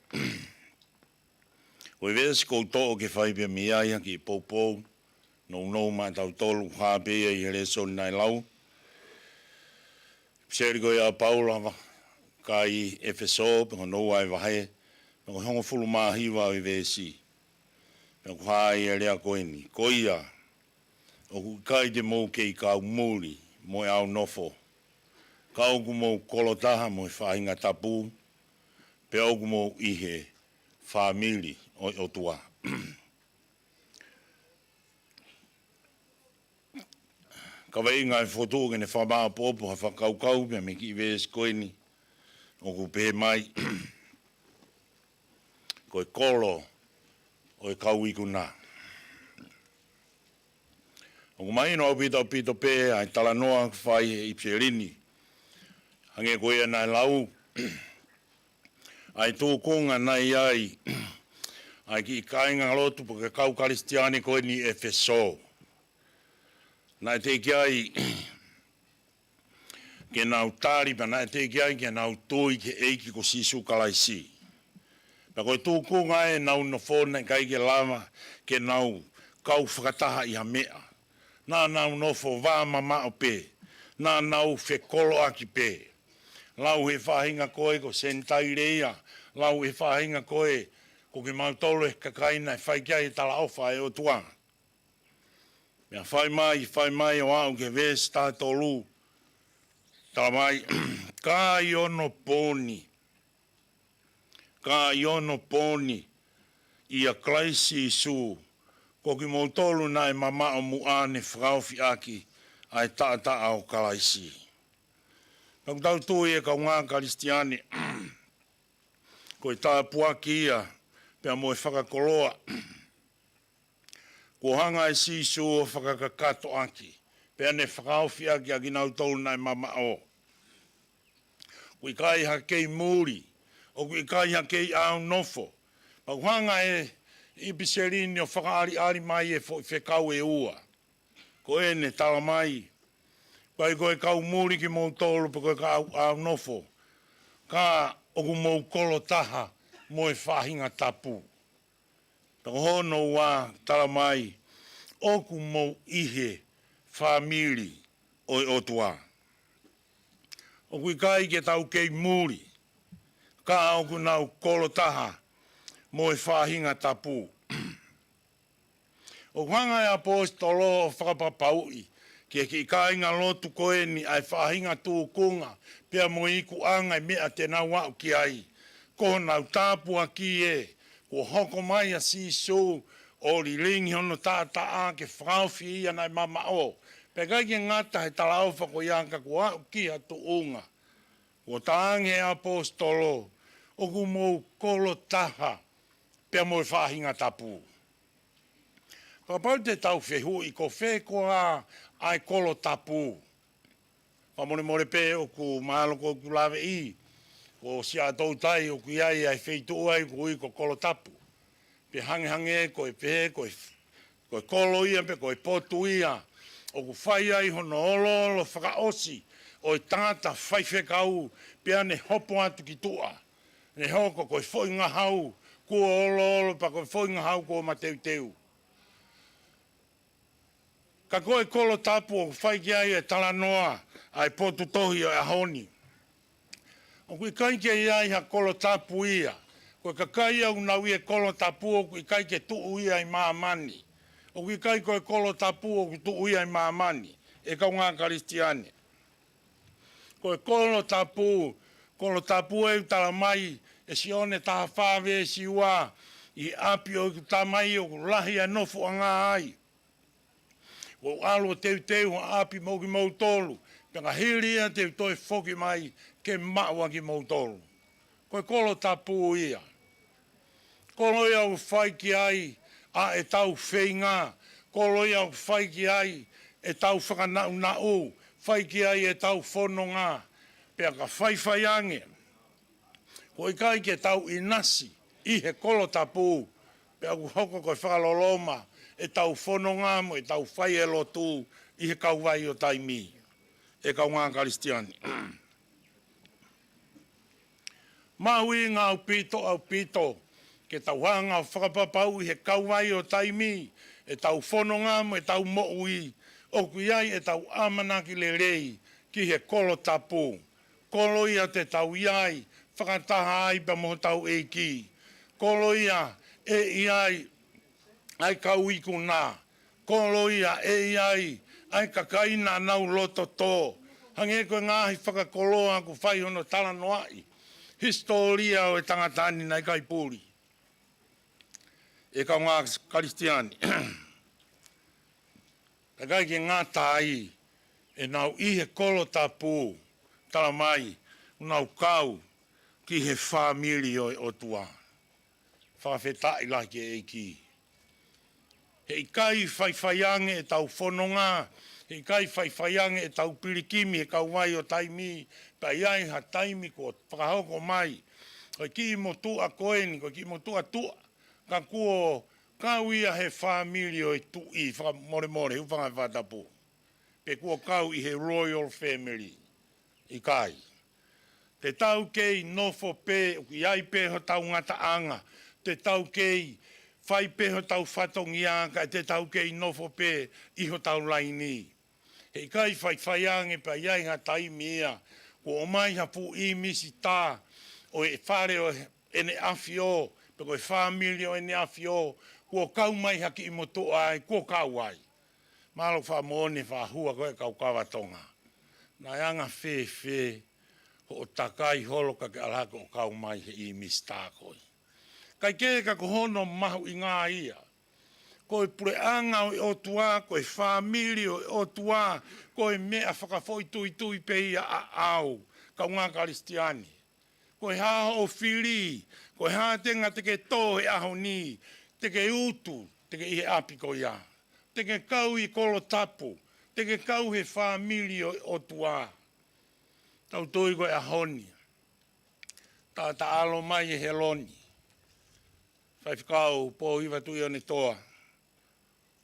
Ko e veesi ʻoku ou toʻo ke fai pē mei ai ha kiʻi poupou nounou maʻatautolu, hā pē ia ʻi he lēsoni naʻe lau. ʻEpiseli ko ia ʻa Paula ki he kakai ʻEfesō, pea ko hono ua ʻo e vahe, pea ko e hongofulu mā hiva ʻo e veesi. Pea ʻoku hā ai e lea ko eni: Ko ia, ʻoku ʻikai te mou kei kau muli mo e ʻaunofo, ka ʻoku mou kolotaha mo e faʻahinga tapu, pea ʻoku mou ʻi he fāmili ʻo e ʻOtua. Kaveinga e fokotuʻu ke ne fakamāʻopoʻopo ha fakakaukau pea mei he kiʻi veesi ko eni, ʻoku pehē mai: Ko e kolo ʻo e kau ikuna. ʻOku mahino ʻaupito, ʻaupito pē ʻa e talanoa ʻoku fai he ʻipiseli ni. Hangē ko ia naʻe lau, ʻa e tūkunga naʻe ʻi ai ʻa e kiʻi kāingalotu pe ko e kau Kalisitiane ko eni ʻi ʻEfesō. Naʻe teʻeki ai ke nau tali, pea naʻe teʻeki ai ke nau tui ki he ʻEiki ko Sīsū Kalaisi. Pea ko e tūkunga ʻenau nofo naʻe ʻikai ke lava ke nau kau fakataha ʻi ha meʻa. Naʻa nau nofo vā mamaʻo pē. Naʻa nau fekoloʻaki pē. Lau he faʻahinga ko ē ko e Senitaile ia. Lau he faʻahinga ko ē ko kimautolu e kakai naʻe fai ki ai e talaʻofa ʻa e ʻOtua. Pea fai mai, fai mai ʻo aʻu ki he veesi taha tolu, tala mai: Ka ʻi onopooni, ka ʻi onopooni ʻia Kalaisi Sīsū, ko kimoutolu naʻe mamaʻo muʻa ne fakaofi ʻaki ʻa e taʻataʻa ʻo Kalaisi. Pea ʻoku tau tui, e kaungā Kalisitiane, ko e tāpuaki ia pea mo e fakakoloa kuo hanga ʻe Sīsū ʻo fakakakato ʻaki, pea ne fakaofi ʻaki ʻa kinautolu naʻe mamaʻo. ʻOku ʻikai ha kei muli, ʻoku ʻikai ha kei ʻaunofo. Pea ʻoku hanga ʻe he ʻipiseli ni ʻo fakaʻaliʻali mai e foʻi fekau ʻe ua. Ko ʻene tala mai, ʻikai ko e kau muli kimoutolu pe ko e kau ʻaunofo, ka ʻoku mou kolotaha mo e faʻahinga tapu. Pea ko hono ua, tala mai, ʻoku mou ʻi he fāmili ʻo e ʻOtua. ʻOku ʻikai ke tau kei muli, ka ʻoku nau kolotaha mo e faʻahinga tapu. ʻOku hanga ʻe he ʻaposetolo ʻo fakapapauʻi ki he kiʻi kāingalotu ko eni ʻa e faʻahinga tūkunga pea mo e ikuʻanga e meʻa te nau aʻu ki ai. Ko honau tāpuaki ē, kuo hoko mai ʻa Sīsū ʻo lilingi hono taʻataʻa ke fakaofi ia naʻe mamaʻo. Pea ʻikai ke ngata he talaʻofa ko ia ka kuo aʻu ki ha tuʻunga kuo talaange ʻe he ʻaposetolo, ʻoku mou kolotaha pea mo e faʻahinga tapu. Kapau te tau fehuʻi ko fē koā ʻa e kolo tapu. Fakamolemole pē ʻoku mahalo ʻoku ou laveʻi, ko Siaʻatoutai ʻoku ʻi ai ʻa e feituʻu ai ʻoku ui ko Kolo Tapu. Pea hangehangē ko e pehē ko e, ko e kolo ia pe ko e potu ia ʻoku fai ai hono oloolo fakaʻosi ʻo e tangata faifekau pea ne hopo atu ki tuʻa. Ne hoko ko e foʻi ngahau kuo oloolo pea ko e foʻi ngahau kuo mateuteu. Ka ko e Kolo Tapu ʻoku fai ki ai e talanoa ʻa e potu tohi ʻo e ʻaho ni. ʻOku ʻikai ke ʻi ai ha kolo tapu ia. Ko e kakai ʻoku nau ʻi he Kolo Tapu ʻoku ʻikai ke tuʻu ia ʻi māmani. ʻOku ʻikai ko e Kolo Tapu ʻoku tuʻu ia ʻi māmani, e kaungā Kalisitiane. Ko e Kolo Tapu, Kolo Tapu ʻoku tala mai ʻe Sione taha fā veesi ua, ʻi he ʻapi ʻo ʻeku Tamai ʻoku lahi ʻa e nofoʻanga ai. Kuo u ʻalu ʻo teuteu ha ʻapi mo kimoutolu, pea ka hili ia te u toe foki mai ke maʻu ʻa kimoutolu. Ko e Kolo Tapu ia. Kolo ia ʻoku fai ki ai ʻa ʻetau feinga. Kolo ia ʻoku fai ki ai ʻetau fakanaʻunaʻu, fai ki ai ʻetau fononga. Pea ka faifai ange, ʻoku ʻikai ke tau ʻinasi ʻi he Kolo Tapu, pea ʻoku hoko ko e fakaloloma ʻetau fononga mo ʻetau fai e lotu ʻi he kauvai ʻo taimi, e kaungā Kalisitiane. Mahuʻinga ʻaupito, ʻaupito, ke tau hanga ʻo fakapapauʻi he kauvai ʻo taimi, ʻetau fononga mo ʻetau moʻui, ʻoku ʻi ai ʻetau ʻamanaki lelei ki he kolo tapu. Kolo ia te tau ʻi ai fakataha ai pea mo hotau ʻEiki. Kolo ia ʻe ʻi ai ʻa e kau ikuna. Kolo ia ʻe ʻi ai ʻa e kakai naʻa nau loto tō. Hangē ko e ngaahi fakakoloa ʻoku fai hono talanoaʻi hisitōlia ʻo e tangata ni, naʻe ʻikai puli. ʻE kaungā Kalisitiane, ʻikai ke ngata ai, ʻenau ʻi he kolo tapu, tala mai, ʻoku nau kau ki he fāmili ʻo e ʻOtua. Fakafetaʻi lahi ki he ʻEiki. He ʻikai faifai ange ʻetau fononga, he ʻikai faifai ange ʻetau pilikimi he kauvai ʻo taimi, pea ʻi ai ha taimi kuo fakahoko mai, ko e kiʻi motuʻa ko eni, ko e kiʻi motuʻa tuʻa, ka kuo kau ia he fāmili ʻo e tuʻi, fakamolemole, hūfanga he fakatapu. Pe kuo kau ʻi he royal family. ʻIkai. Te tau kei nofo pē, ʻoku ʻi ai pē hotau ngataʻanga. Te tau kei fai pē hotau fatongia, kae te tau kei nofo pē ʻi hotau laini. He ʻikai faifai ange pea ʻi ai ha taimi ia kuo ʻomai ha fuʻu ʻīmisi tā ʻo e fale ʻo ʻEne ʻAfio, pe ko e fāmili ʻo ʻEne ʻAfio, kuo kau mai ha kiʻi motuʻa ai, kuo kau ai. Mālō fakamoʻoni e fakahua ko ē ʻa e kau kava Tonga. Naʻe anga fēfē hoʻo takai holo ka ke ʻalu hake ʻo kau mai he ʻīmisi tā ko ē. Kae kehe ka ko hono mahuʻinga ia. Ko e puleʻanga ʻo e ʻOtua, ko e fāmili ʻo e ʻOtua, ko e meʻa fakafoʻituitui pē ia ʻaʻau, kaungā Kalisitiane. Ko e hā hoʻo fili, ko e hā tenga te ke tō he ʻaho ni, te ke utu, te ke ʻi he ʻapi ko ia. Te ke kau ʻi kolo tapu, te ke kau he fāmili ʻo e ʻOtua. Tau tui ko e ʻaho ni. Taʻataʻalo mai ʻe Heloni. Faifekau Pōhiva Tuʻionetoa.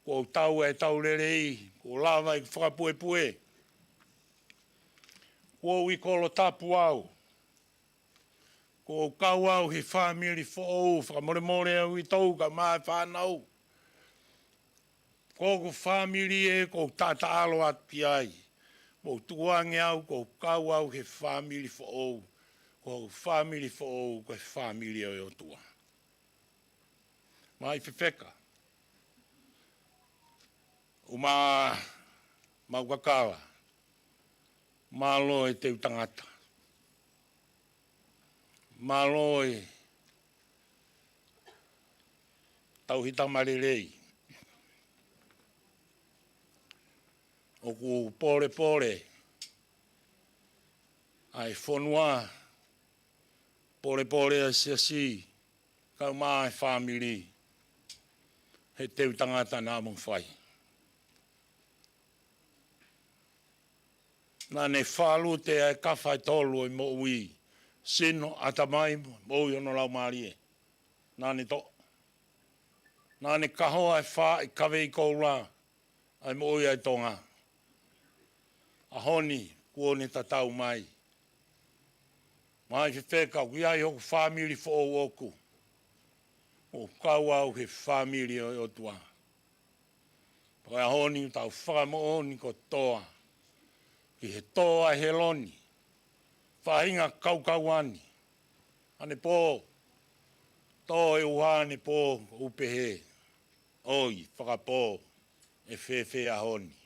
Kuo tau e tau lelei, kuo lava ʻeku fakapuepue. Kuo u ʻi kolo tapu au. Kuo u kau au he fāmili foʻou, fakamolemole ʻaupito kae ʻumaʻā e fānau. Ko hoku fāmili ē, kuo u taʻataʻalo atu ki ai. Kuo u tukuange au, kuo u kau au he fāmili foʻou. Ko hoku fāmili foʻou, ko e fāmili ʻo e ʻOtua. Mai fefeka. Uma mau kakala. Mālō e teu tangata. Mālō e tauhi tama lelei. ʻOku polepole ʻa e fonua, polepole ʻa e siasi, kae ʻumaʻā e fāmili, he teu tangata naʻa mo fai. Naʻa ne fālute ʻa e kafa ʻe tolu ʻo e moʻui, sino, ʻatamai, moʻui hono laumālie. Naʻa ne toʻo. Naʻa ne kahoa ʻa e fā ʻi kavei koula, ʻa e moʻui ʻa e Tonga. ʻAho ni, kuo ne tatau mai. Mai fefeka, ʻoku ʻi ai hoku fāmili foʻou ʻoku. ʻOku kau au he fāmili ʻo e ʻOtua. Pea ko e ʻaho ni, tau fakamoʻoni kotoa. Ki he tō ʻa Heloni. Faʻahinga kaukaua ni. Ane pō. Tō e ʻuha ane pō, ʻo u pehē. ʻOi, fakapō. ʻE fēfē ʻaho ni.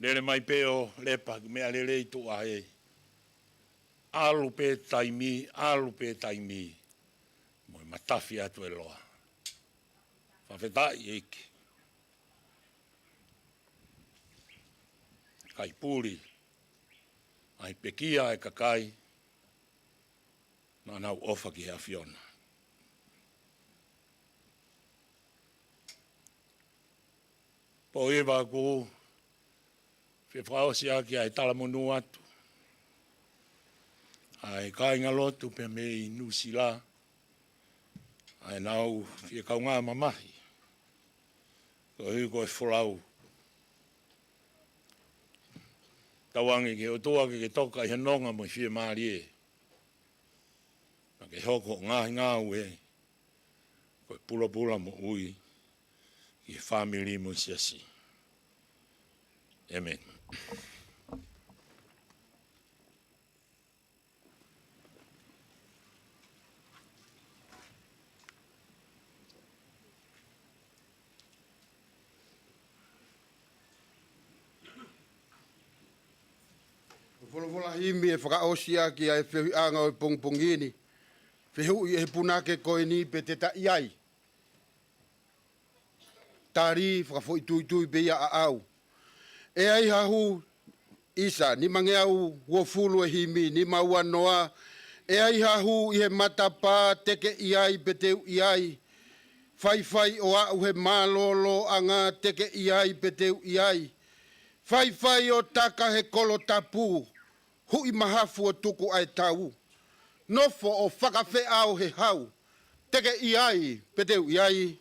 Lele mai pē ʻo lepa ki meʻa lelei tuʻa he. ʻAlu pē taimi, ʻalu pē taimi. Mo e matafi atu e loa. Fakafetaʻi ʻEiki. Kai puli. ʻAi pekia e kakai. Naʻa nau ʻofa ki he ʻAfiona. Pōhiva ʻoku fie fakaʻosi ʻaki ʻa e talamonū atu ʻa e kāingalotu pea mei Nuʻusila, ʻa ʻenau fie kaungā mamahi. Koeʻuhi ko e folau. Tauange ki he ʻOtua ke ke toka ʻi he nonga mo e fiemālie. Naʻa ke hoko ʻo ngaahi ngāue ko e pulapula moʻui ki he fāmili mo e siasi. ʻĒmeni. Ko e folofola himi ʻe fakaʻosi ʻaki ʻa e fehuʻiʻanga ʻo e pongipongi ni. Fehuʻi ʻe he punake ko eni pe te ta ʻi ai. Tali fakafoʻituitui pē ia ʻaʻau. ʻE ai ha hū, ʻisa, nimangeau uofulu e himi, nima ua noa. ʻE ai ha hū ʻi he matapā, te ke ʻi ai pe te u ʻi ai. Faifai ʻo aʻu he mālōlōʻanga, te ke ʻi ai pe te u ʻi ai. Faifai ʻo taka he kolo tapu, huʻi mahafu ʻo tuku ʻa e tau. Nofo ʻo fakafeʻao he hau, te ke ʻi ai pe te u ʻi ai.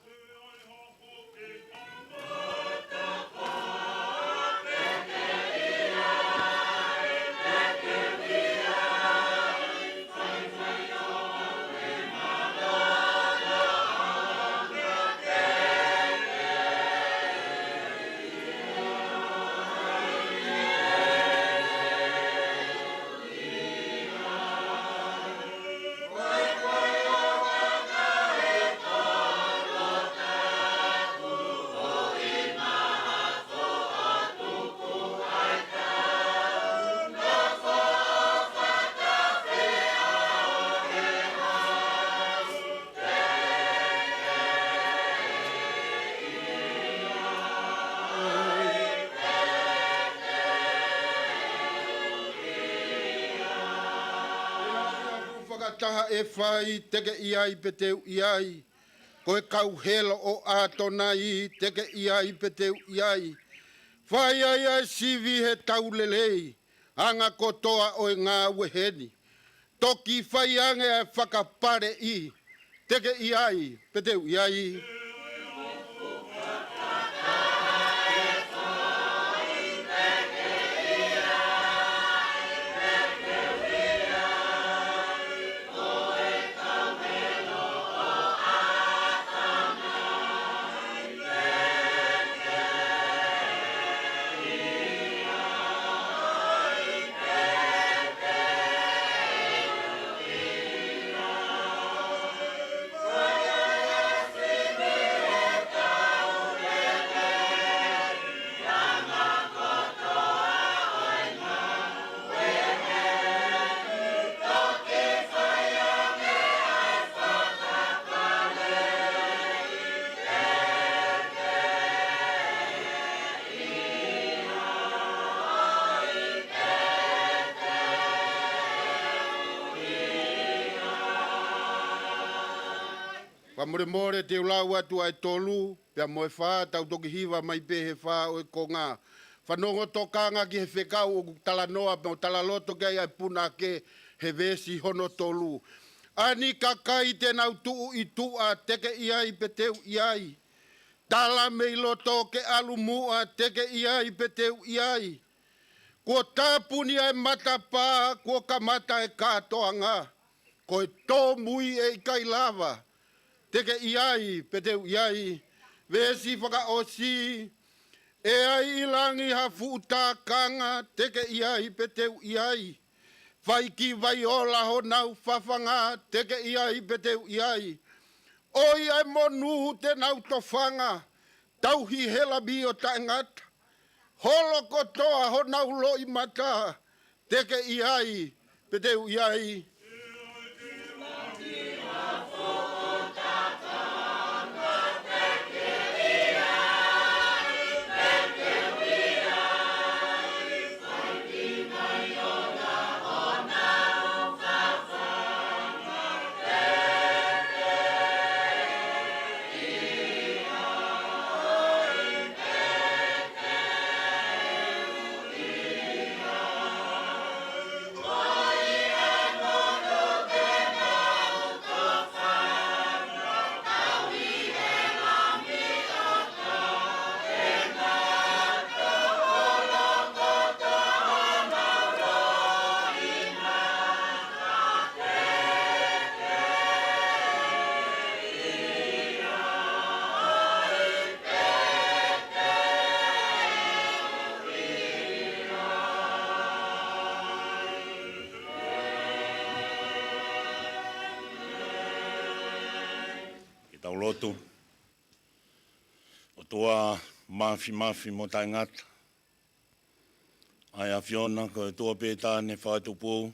Fakataha ʻe fai, te ke ʻi ai pe te u ʻi ai. Ko e kau helo ʻo ʻAtonai, te ke ʻi ai pe te u ʻi ai. Fai ai ʻa e sivi he tau lelei, anga kotoa ʻo e ngāue heni. Toki fai ange ʻa e fakapaleʻi, te ke ʻi ai pe te u ʻi ai. Fakamolemole te u lau atu ʻa e tolu, pea mo e fā, tau toki hiva mai pē he fā ʻo e konga. Fanongo tokanga ki he fekau ʻoku talanoa, pea ʻo talaloto ki ai ʻa e punake he veesi hono tolu. ʻA eni kakai te nau tuʻu ʻi tuʻa, te ke ʻi ai pe te u ʻi ai. Tala mei loto ke ʻalu muʻa, te ke ʻi ai pe te u ʻi ai. Kuo tāpuni ʻa e matapā, kuo kamata e kātoanga. Ko e tōmui ʻe ʻikai lava, te ke ʻi ai pe te u ʻi ai. Veesi fakaʻosi. ʻE ai ʻi langi ha fuʻu tākanga, te ke ʻi ai pe te u ʻi ai. Fai ki Vaiola honau fafanga, te ke ʻi ai pe te u ʻi ai. ʻOi ʻa e monū te nau tofanga, tauhi he lavi ʻo taʻengata. Holo kotoa honau loʻimata, te ke ʻi ai pe te u ʻi ai. Tau lotu. ʻOtua māfimafi mo taʻengata, ʻa e ʻAfiona, ko e ʻOtua pē taʻane fakatupu,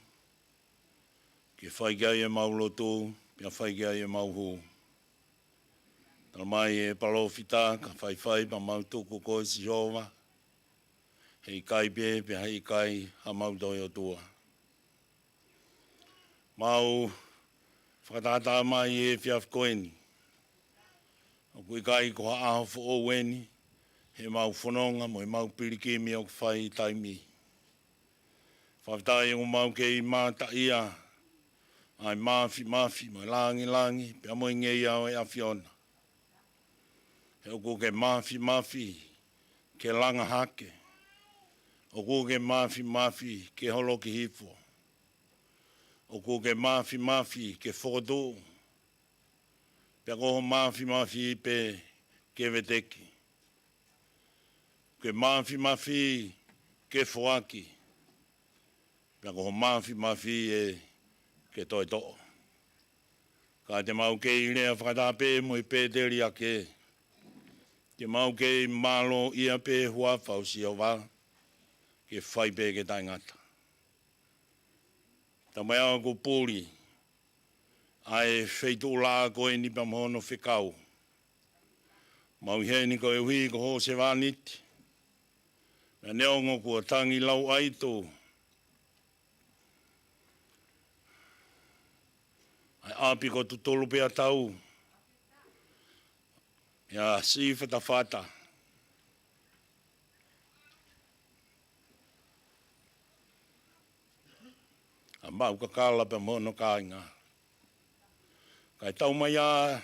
ke fai ki ai ʻemau lotu, pea fai ki ai ʻemau hū. Talamai ʻe he palōfita, ka faifai pea mau tuku koe Sihova, heʻikai pē, pea heʻikai haʻamau Tohi ʻOtua. Mau fakatātā mai he efiafi ko eni, ʻoku ʻikai ko ha ʻaho foʻou eni, heʻemau fononga mo ʻemau pilikimi ʻoku fai taimi. Fakafetaʻi ʻoku mau kei mātaʻia ʻa e māfimafi mo e langilangi, pea mo e ngeia ʻo e ʻAfiona. He ʻoku ke māfimafi ke langa hake. ʻOku ke māfimafi ke holoki hifo. ʻOku ke māfimafi ke fokotuʻu. Pea ko ho māfimafi pē ke veteki. Ke māfimafi ke foaki. Pea ko ho māfimafi ē ke toe toʻo. Ka te mau kei lea fakataha pē mo e pēteliake. Te mau kei mālōʻia pē huafa ʻo Sihova, ke fai pē ke taʻengata. Talamai ʻoku puli ʻa e feituʻulaʻā ko eni pea mo hono fekau. Mau ʻi heni koeʻuhi ko ho sevāniti. Pea neongo kuo tangi lauʻaito ʻa e ʻapi ko Tutulupēatau, ʻi he siʻi fatafata, ʻa Maukakala pea mo hono kāinga. Kae taumaiā,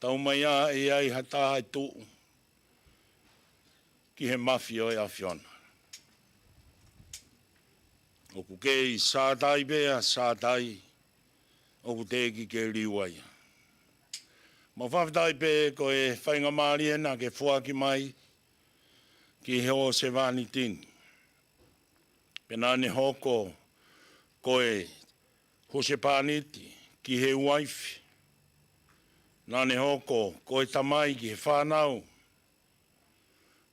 taumaiā ʻe ʻi ai ha taha ʻe tuʻu ki he mafi ʻo e ʻAfiona. ʻOku kei sātai pē ʻa sātai, ʻoku teʻeki ke liua ia. Mau fakafetaʻi pē ko e faingamālie naʻa ke foaki mai ki he ho sevāniti ni. Pea naʻa ne hoko ko e husepāniti ki he uaifi. Naʻa ne hoko ko e tamai ki he fānau.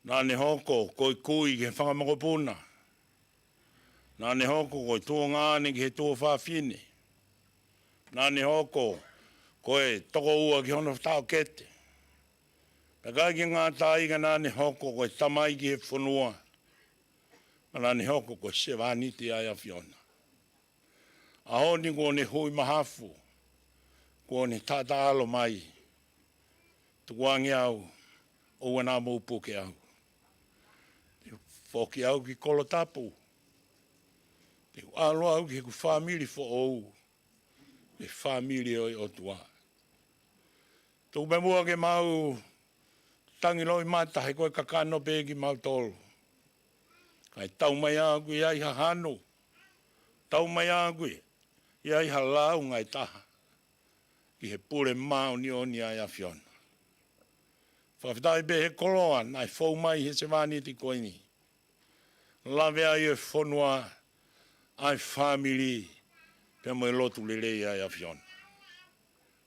Naʻa ne hoko ko e kui ki he fanga mokopuna. Naʻa ne hoko ko e tuongaʻane ki he tuofāfine. Naʻa ne hoko ko e tokoua ki hono taʻokete. Pea ʻikai ke ngata ai ka naʻa ne hoko ko e tamai ki he fonua. Pea naʻa ne hoko ko e sevāniti ʻa e ʻAfiona. ʻAho ni kuo ne hui mahafu, kuo ne taʻataʻalo mai. Tukuange au, ʻoua naʻa mou puke au. Te u foki au ki Kolotapu. Te u ʻalu au ki heʻeku fāmili foʻou, ʻa e fāmili ʻo e ʻOtua. Tuku pē muʻa ke mau tangi loʻimata he ko e kakano pē kimautolu. Kae taumaiā ʻoku ʻi ai ha hanu. Taumaiā ʻoku ʻi ai ha lāunga ʻe taha ki he pule māʻoniʻoni ʻa e ʻAfiona. Fakafetaʻi pē he koloa naʻe fou mai he sevāniti ko eni. Lave ai ʻa e fonua, ʻa e fāmili, pea mo e lotu lelei ʻa e ʻAfiona.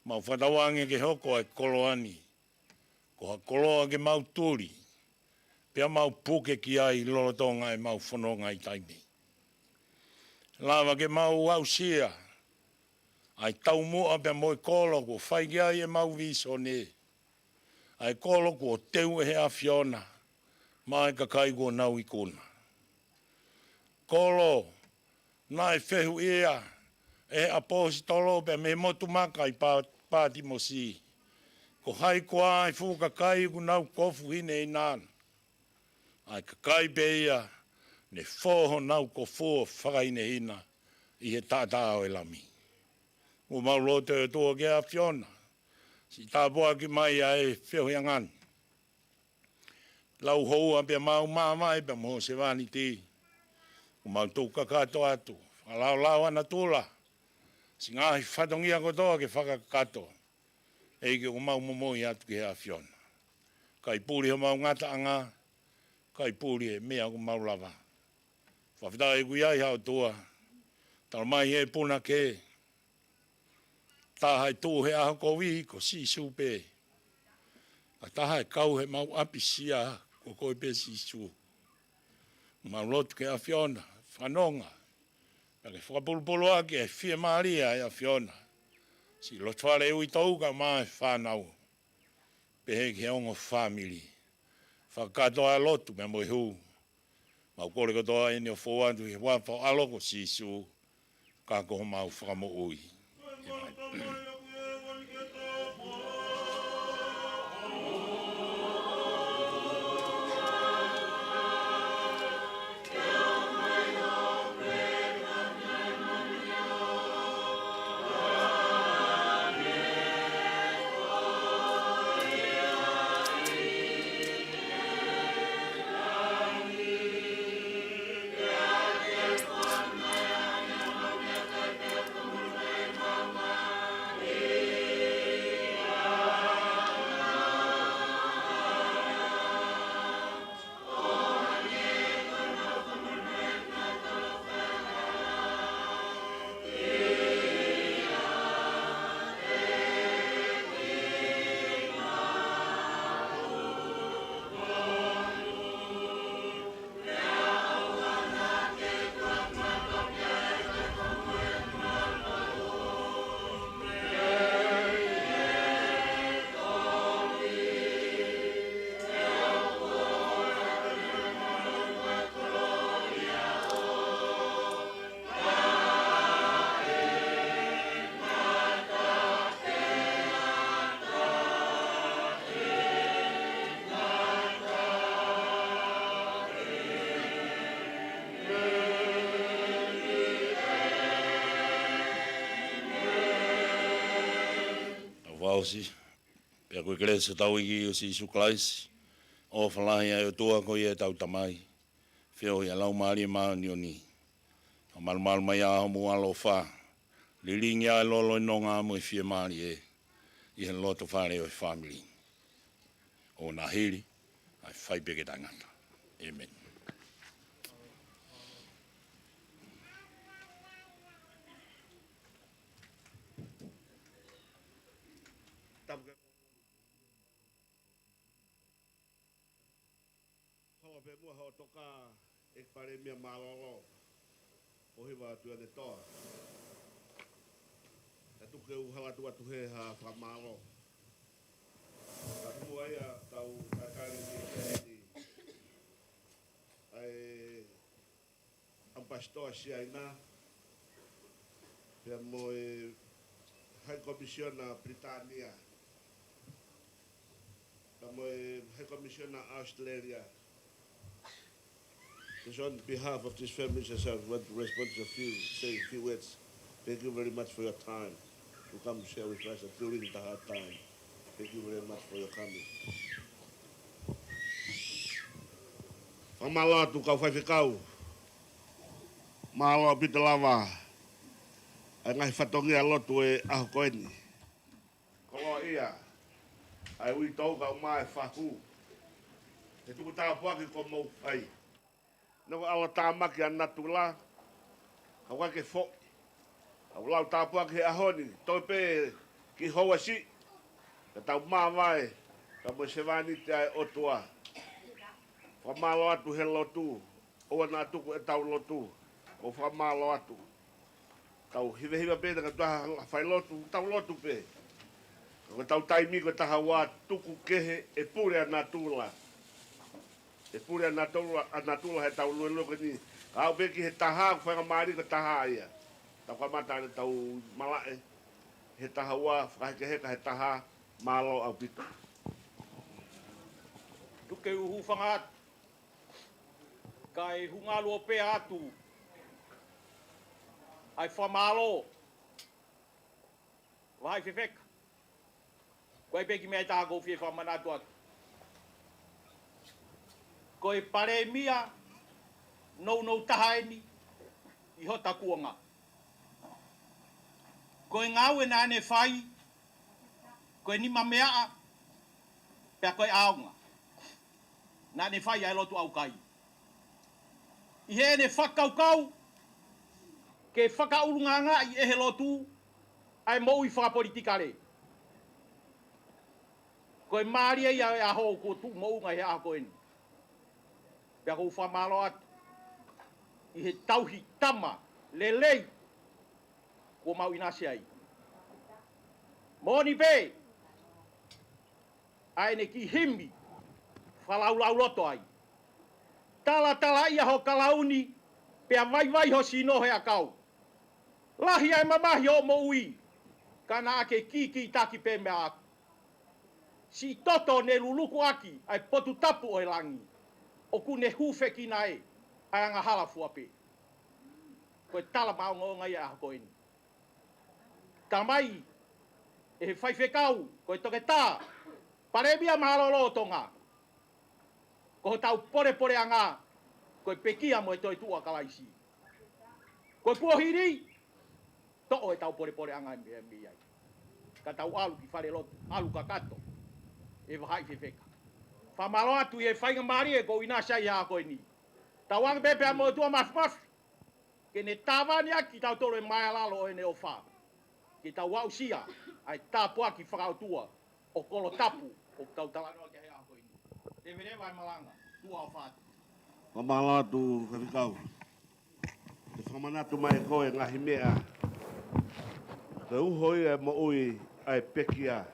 Mau fakatauange ke hoko ʻa e koloa ni ko ha koloa ke mau tuli, pea mau puke ki ai lolotonga ʻemau fononga ʻi taimi. Lava ke mau aʻusia ʻa e taumuʻa pea mo e kolo kuo fai ki ai ʻemau vīsone. ʻA e kolo kuo teu ʻe he ʻAfiona maʻa e kakai kuo nau ikuna. Kolo naʻe fehuʻia ʻe he ʻaposetolo pea mei he motu maka ʻi Pā-, Pātimosi, ko hai koā ʻa e fuʻu kakai ʻoku nau kofu hinehina na. ʻA e kakai pē ia ne fō honau kofu ʻo fakahinehina ʻi he taʻataʻa ʻo e Lami. ʻOku mau lotu ʻOtua ki he ʻAfiona, siʻi tāpuaki mai ʻa e feohiʻanga ni. Lauhoua pea mau māvae pea mo ho sevāniti. ʻOku mau tuku kakato atu, fakalaolao ʻa natula, siʻi ngaahi fatongia kotoa ke fakakakato. ʻEiki, ʻoku mau momoi atu ki he ʻAfiona. Kae puli homau ngataʻanga, kae puli e meʻa ʻoku mau lava. Fakafetaʻi ʻoku ʻi ai ha ʻOtua. Talamai he punake, taha ʻe tuʻu he ʻaho kovi ko Sīsū pē. ʻA taha ʻe kau he mau ʻapisia ko koe pē Sīsū. Mau lotu ki he ʻAfiona, fanongo, pea ke fakapulupulu ʻaki e fiemālie ʻa e ʻAfiona. Siʻi lotofale uitou kae ʻumaʻā e fānau. Pehē ki he ongo fāmili. Fakakātoa e lotu pea mo e hū. Mau kole kotoa eni ʻo fou atu ʻi he huafa ho ʻAlo ko Sīsū, ka ko homau Fakamoʻui. Tau fakaʻosi. Pea ko e kelesi ʻa hotau ʻEiki ko Sīsū Kalaisi, ʻofa lahi ʻa e ʻOtua ko ia ʻetau Tamai, feohi ʻa e Laumālie Māʻoniʻoni, ʻo malumalu mai ʻa homou ʻaloʻofa, lilingi ʻa e lolotonga mo e fiemālie ʻi he lotofale ʻo e fāmili. ʻO na hili ʻa e fai pē ke taʻengata. ʻĒmeni. Tapu ke Holo pē muʻa hoʻo toka ʻEiki Palēmia Mālōlō, ʻo hiva atu ʻa e toa. Ka tuku ke u hala atu atu he ha fakamālō. Ka tuku ai ʻa e tau tatali ni ke heni. ʻA e Ambassador Siaina, pea mo e High Commissioner Pilitānia, pea mo e High Commissioner Australia. Just on behalf of this family, just I want to respond to a few, say a few words. Thank you very much for your time to come share with us during the hard time. Thank you very much for your coming. Fakamālō atu kau faifekau. Mālō ʻaupito lava ʻa e ngaahi fatongia lotu ʻo e ʻaho ko eni. Koloaʻia ʻa e uitou kae ʻumaʻā e fahu. He tuku tāpuaki kuo mou fai. Naʻa ku ʻalu ʻo tāmaki ʻa natula, ka ʻoku ʻikai ke foʻi. Ka ʻoku lau tāpuaki he ʻaho ni, toe pē ki houasiʻi, ka tau māvae, ka mo e sevāniti ʻa e ʻOtua. Fakamālō atu he lotu, ʻoua naʻa tuku ʻetau lotu, ʻo fakamālō atu. Tau hivehiva pē na ka tuʻu ha fai lotu, tau lotu pē. Ko ʻetau taimi ko e taha ua tuku kehe ʻe pule ʻa natula. ʻE pule ʻa natula, ʻa natula heʻetau luelue ko eni. Ka aʻu pē ki he taha, ko e faingamālie ko e taha ia. Tau kamata ʻetau malaʻe he taha ua, fakahekeheka he taha, mālō ʻaupito. Tuku ke u hūfanga atu. Kae hungalu ʻo pehē atu ʻa e fakamālō. Vahaʻi fefeka. Ko e pē kiʻi meʻa ʻe taha ʻoku ou fie fakamanatu atu. Ko e palēmia nounou taha eni ʻi hota kuonga. Ko e ngāue naʻa ne fai, ko e nimameaʻa, pea ko e ʻaonga naʻa ne fai ʻa e lotu ʻaukai. ʻI heʻene fakakaukau ke fakaʻulungaangaʻi ʻe he lotu ʻa e moʻui fakapolitikale. Ko e mālie ia ʻo e ʻaho kuo tuʻu moʻunga he ʻaho ko eni. Pea ʻoku ou fakamālō atu ʻi he tauhi tama lelei kuo mau ʻinasi ai. Moʻoni pē ʻa ʻene kiʻi himi fakalaulauloto ai. Talatalaʻia ho kalauni, pea vaivai ho sino he ʻakau. Lahi ʻa e mamahi hoʻo moʻui, ka naʻa ke kīkītaki pē meʻa ʻaku. Siʻi toto ne luluku ʻaki ʻa e potu tapu ʻo e langi, ʻoku ne hūfekina ē ʻa e angahala fua pē. Ko e tala maʻongoʻonga ia ʻa ko eni. Tamai, ʻe he faifekau, ko e toketā, Palēmia mālōlō ʻo Tonga. Ko hotau polepoleʻanga, ko e pekia mo e toetuʻu ʻa Kalaisi. Ko e kuohili, toʻo ʻetau polepoleʻanga mei, mei ai. Ka tau ʻalu ki falelotu, ʻalu kakato, ʻe vahaʻi fefeka. Fakamālō atu ʻi he faingamālie kuo ʻinasi ai ʻa ko eni. Tauange pē pea mo e ʻOtua Māfimafi ke ne tāvani ʻaki kitautolu e mālōlō ʻo ʻene ʻofa. Ke tau aʻusia ʻa e tāpuaki fakaʻotua ʻo Kolo Tapu ʻoku tau talanoa ki ai he ʻaho ko eni. Leveleva e malanga, tuʻa ʻofa atu. Fakamālō atu, Faifekau. Te u fakamanatu mai ko e ngaahi meʻa. Ko e uho ia e moʻui ʻa e pekia.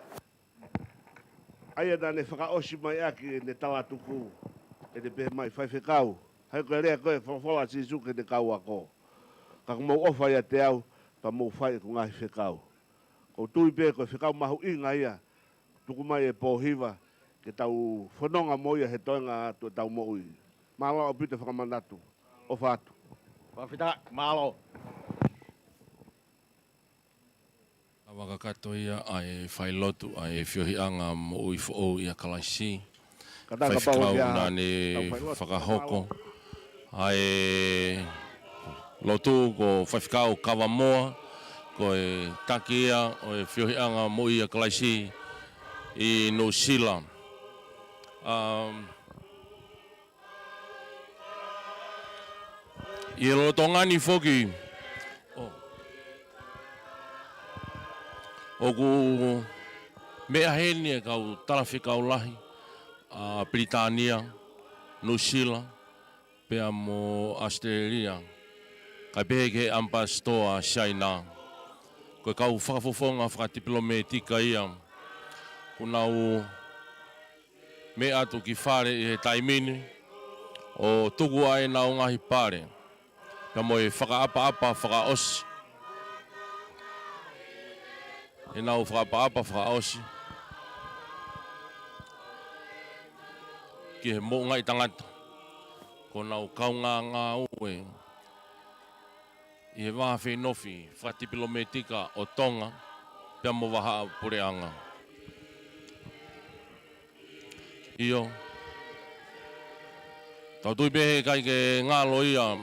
ʻA ia naʻa ne fakaʻosi mai ʻaki ʻene talatuku, ʻene pehē mai, Faifekau, ʻa ia ko e lea ko e folofola ʻa Sīsū ki heʻene kau ako. Ka kuo mou ʻofa ʻiate au, pea mou fai ʻeku ngaahi fekau. ʻOku ou tui pē ko e fekau mahuʻinga ia, tuku mai ʻe Pōhiva, ke tau fononga mo ia he toenga atu ʻetau moʻui. Mālō ʻaupito e fakamanatu, ʻofa atu. Fakafetaʻi, mālō. Lava kakato ia ʻa e failotu ʻa e Fiohiʻanga Moʻui Foʻou ʻia Kalaisi. Ka tā kapau Faifekau ia, naʻa ne tau failotu, fakahoko ʻa e lotu ko Faifekau Kavamoa, ko e taki ia ʻo e Fiohiʻanga Moʻui ʻia Kalaisi ʻi Nuʻusila. Um, ʻI he lolotonga ni foki, ʻo, ʻoku meʻa heni e kau talafekau lahi ʻa Pilitānia, Nuʻusila, pea mo ʻAositelēlia, kae pehē ki he ʻAmipasitoa ʻa Siaina. Ko e kau fakafofonga fakatipilōmētika ia, kuo nau meʻa atu ki fale ʻi he taimi ni, ʻo tuku ʻa ʻenau ngaahi pale, pea mo e fakaʻapaʻapa fakaʻosi. ʻEnau fakaʻapaʻapa fakaʻosi ki he moʻungaʻi tangata, kuo nau kaungā ngāue ʻi he vā feʻinofi fakatipilōmētika ʻo Tonga, pea mo vahaʻa puleʻanga. ʻIo. Tau tui pē he ʻikai ke ngalo ia,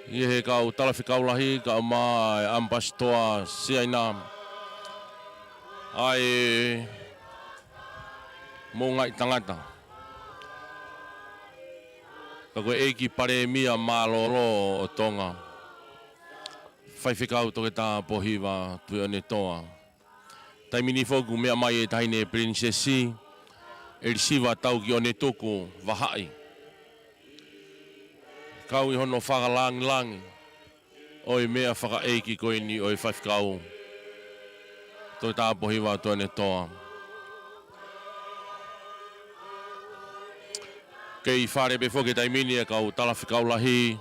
ʻi he kau talafekau lahi, kae ʻumaʻā e ʻAmipasitoa Siaina, ʻa e moʻungaʻi tangata. Ka ko e ʻEiki Palēmia mālōlō ʻo Tonga, Faifekau Toketā Pōhiva Tuʻiʻonetoa. Taimi ni foki kuo meʻa mai e Taʻahine Pilinisesi ʻElisiva Tauki ʻOnetuku Vahaʻi, kau ʻi hono fakalāngilangi ʻo e meʻa fakaʻeiki ko eni ʻo e Faifekau Toketā Pōhiva Tuʻiʻonetoa. Kei fale pē foki he taimi ni e kau talafekau lahi,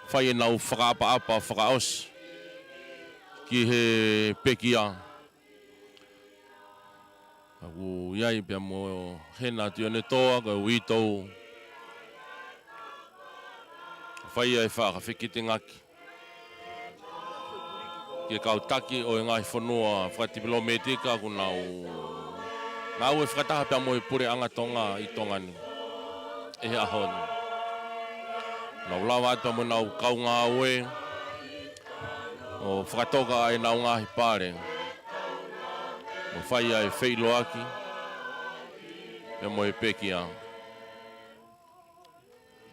fai ʻenau fakaʻapaʻapa fakaʻosi ki he pekia. ʻOku ʻi ai pea mo Hena Tuʻiʻonetoa, ko e uitou. Fai ai e fakafekitengaki ki he kau taki ʻo e ngaahi fonua fakatipilōmētika kuo nau ngāue fakataha pea mo e puleʻanga Tonga ʻi Tonga ni ʻi he ʻaho ni. Nau lava atu pea mo ʻenau kau ngāue ʻo fakatoka ʻa ʻenau ngaahi pale, ʻo fai ai e feʻiloaki pea mo e pekia.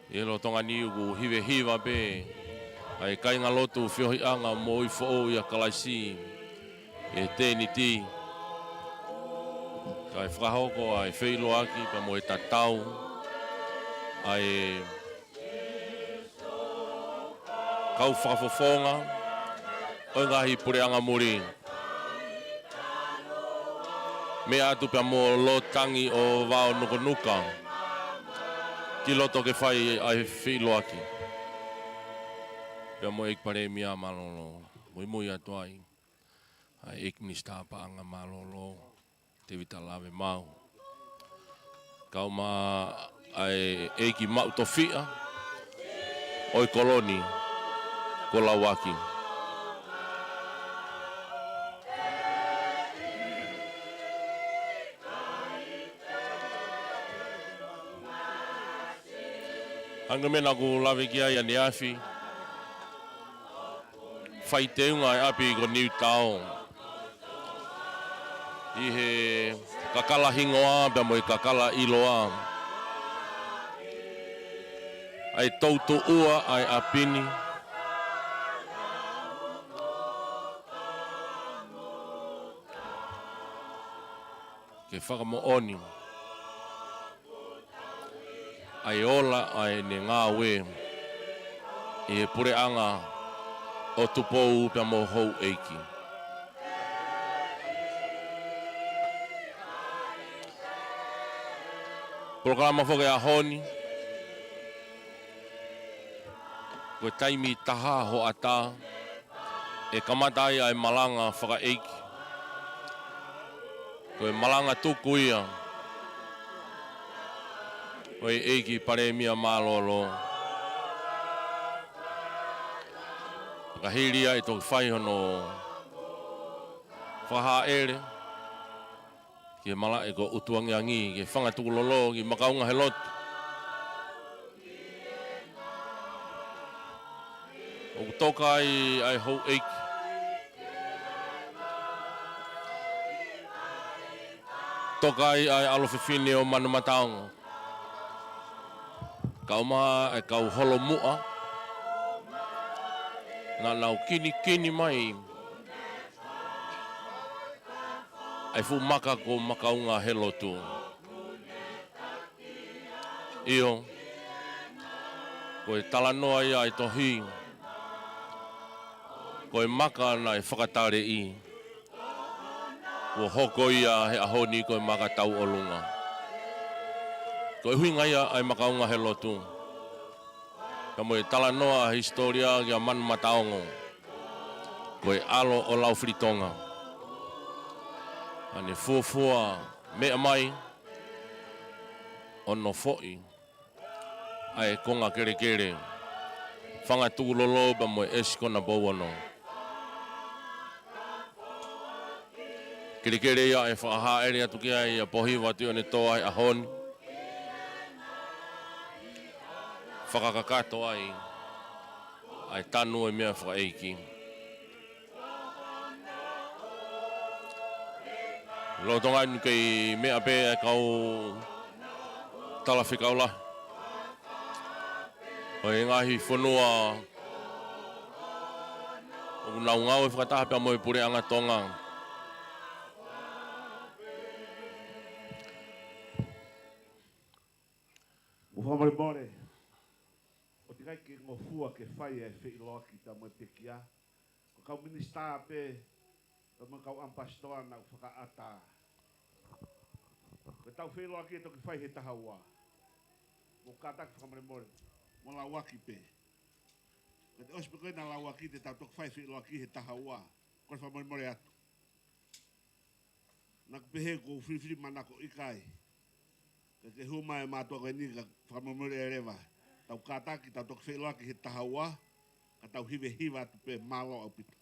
ʻI he lolotonga ni ʻoku hivehiva pē ʻa e kāingalotu Fiohiʻanga Moʻui Foʻou ʻia Kalaisi ʻEteniti, kae fakahoko ʻa e feʻiloaki pea mo e tatau ʻa e kau fakafofonga ʻo e ngaahi puleʻanga muli. Meʻa atu pea mo Lotangi ʻo Vaonukunuka ki loto ke fai ʻa e feʻiloaki. Pea mo e ʻEiki Palēmia mālōlō. Muimui atu ai ʻa e ʻEiki Minisitā Paʻanga mālōlō, Tēvita Lavemaau. Kau mai ʻa e ʻEiki Maʻu Tofiʻa ʻo e Koloni ko Lauaki. Hangē ko e meʻa naʻa ku lave ki ai ʻaneafi, fai teunga ʻa e ʻapi ko Niutao ʻi he kakala hingoa pea mo e kakala ʻiloa. ʻA e toutuʻua ʻa e ʻapi ni ke fakamoʻoni ʻa e ola ʻa ʻene ngāue ʻi he puleʻanga ʻo Tupou pea mo houʻeiki. Polokalama foki ʻo e ʻaho ni, ko e taimi taha hoʻatā ʻe kamata ai ʻa e malanga fakaʻeiki. Ko e malanga tuku ia ʻo e ʻEiki Palēmia mālōlō. Ka hili ia ʻe toki fai hono fakahāʻele ki he malaʻe ko ʻUtuangiangi, ki he fanga tukulolo, ki he makaunga he lotu. ʻOku toka ai ʻa e houʻeiki. Toka ai ʻa e ʻAlo Fefine ʻo Manumataongo. Kau mai ʻa e kau holomuʻa naʻa nau kinikini mai ʻa e fuʻu maka ko Makaunga he Lotu. ʻIo, ko e talanoa ia ʻa e tohi, ko e maka naʻe fakataleʻi, kuo hoko ia he ʻaho ni ko e maka tauʻolunga. Ko e ʻuhinga ia ʻa e Makaunga he Lotu. Ka mo e talanoa hisitōlia kia Manumataongo, ko e ʻAlo ʻo Laufilitonga. ʻA ʻene fuofua meʻa mai ʻo nofoʻi ʻa e konga kelekele, fanga tukulolo pea mo e ʻEsi Konapou Ono. Kelekele ia ʻe fakahāʻele atu ki ai ʻa Pōhiva Tuʻiʻonetoa he ʻaho ni. Fakakakato ai ʻa e tanu ʻo e meʻa fakaʻeiki. Lolotonga ʻeni kei meʻa pē ʻa e kau talafekau lahi ʻo e ngaahi fonua ʻoku nau ngāue fakataha pea mo e Puleʻanga Tonga. Mou fakamolemole, ʻoku teʻeki ai ke ngofua ke fai e feʻiloaki pea mo e pekia. Ko e kau minisitā pē, pea mo e kau ʻamipasitoa naʻa ku fakaʻatā. Ko ʻetau feʻiloaki ʻe toki fai he taha ua. Mou kātaki fakamolemole, mou lauaki pē. Ka te ʻosi pē ko ē ʻena lauaki te tau toki fai feʻiloaki he taha ua. Kole fakamolemole atu. Naʻa ku pehē ʻoku ou filifili manako ʻikai. Ka ke hū mai e mātuʻa ko eni ka fakamolemole leva. Tau kātaki, tau toki feʻiloaki he taha ua, ka tau hivehiva atu pē, mālō ʻaupito.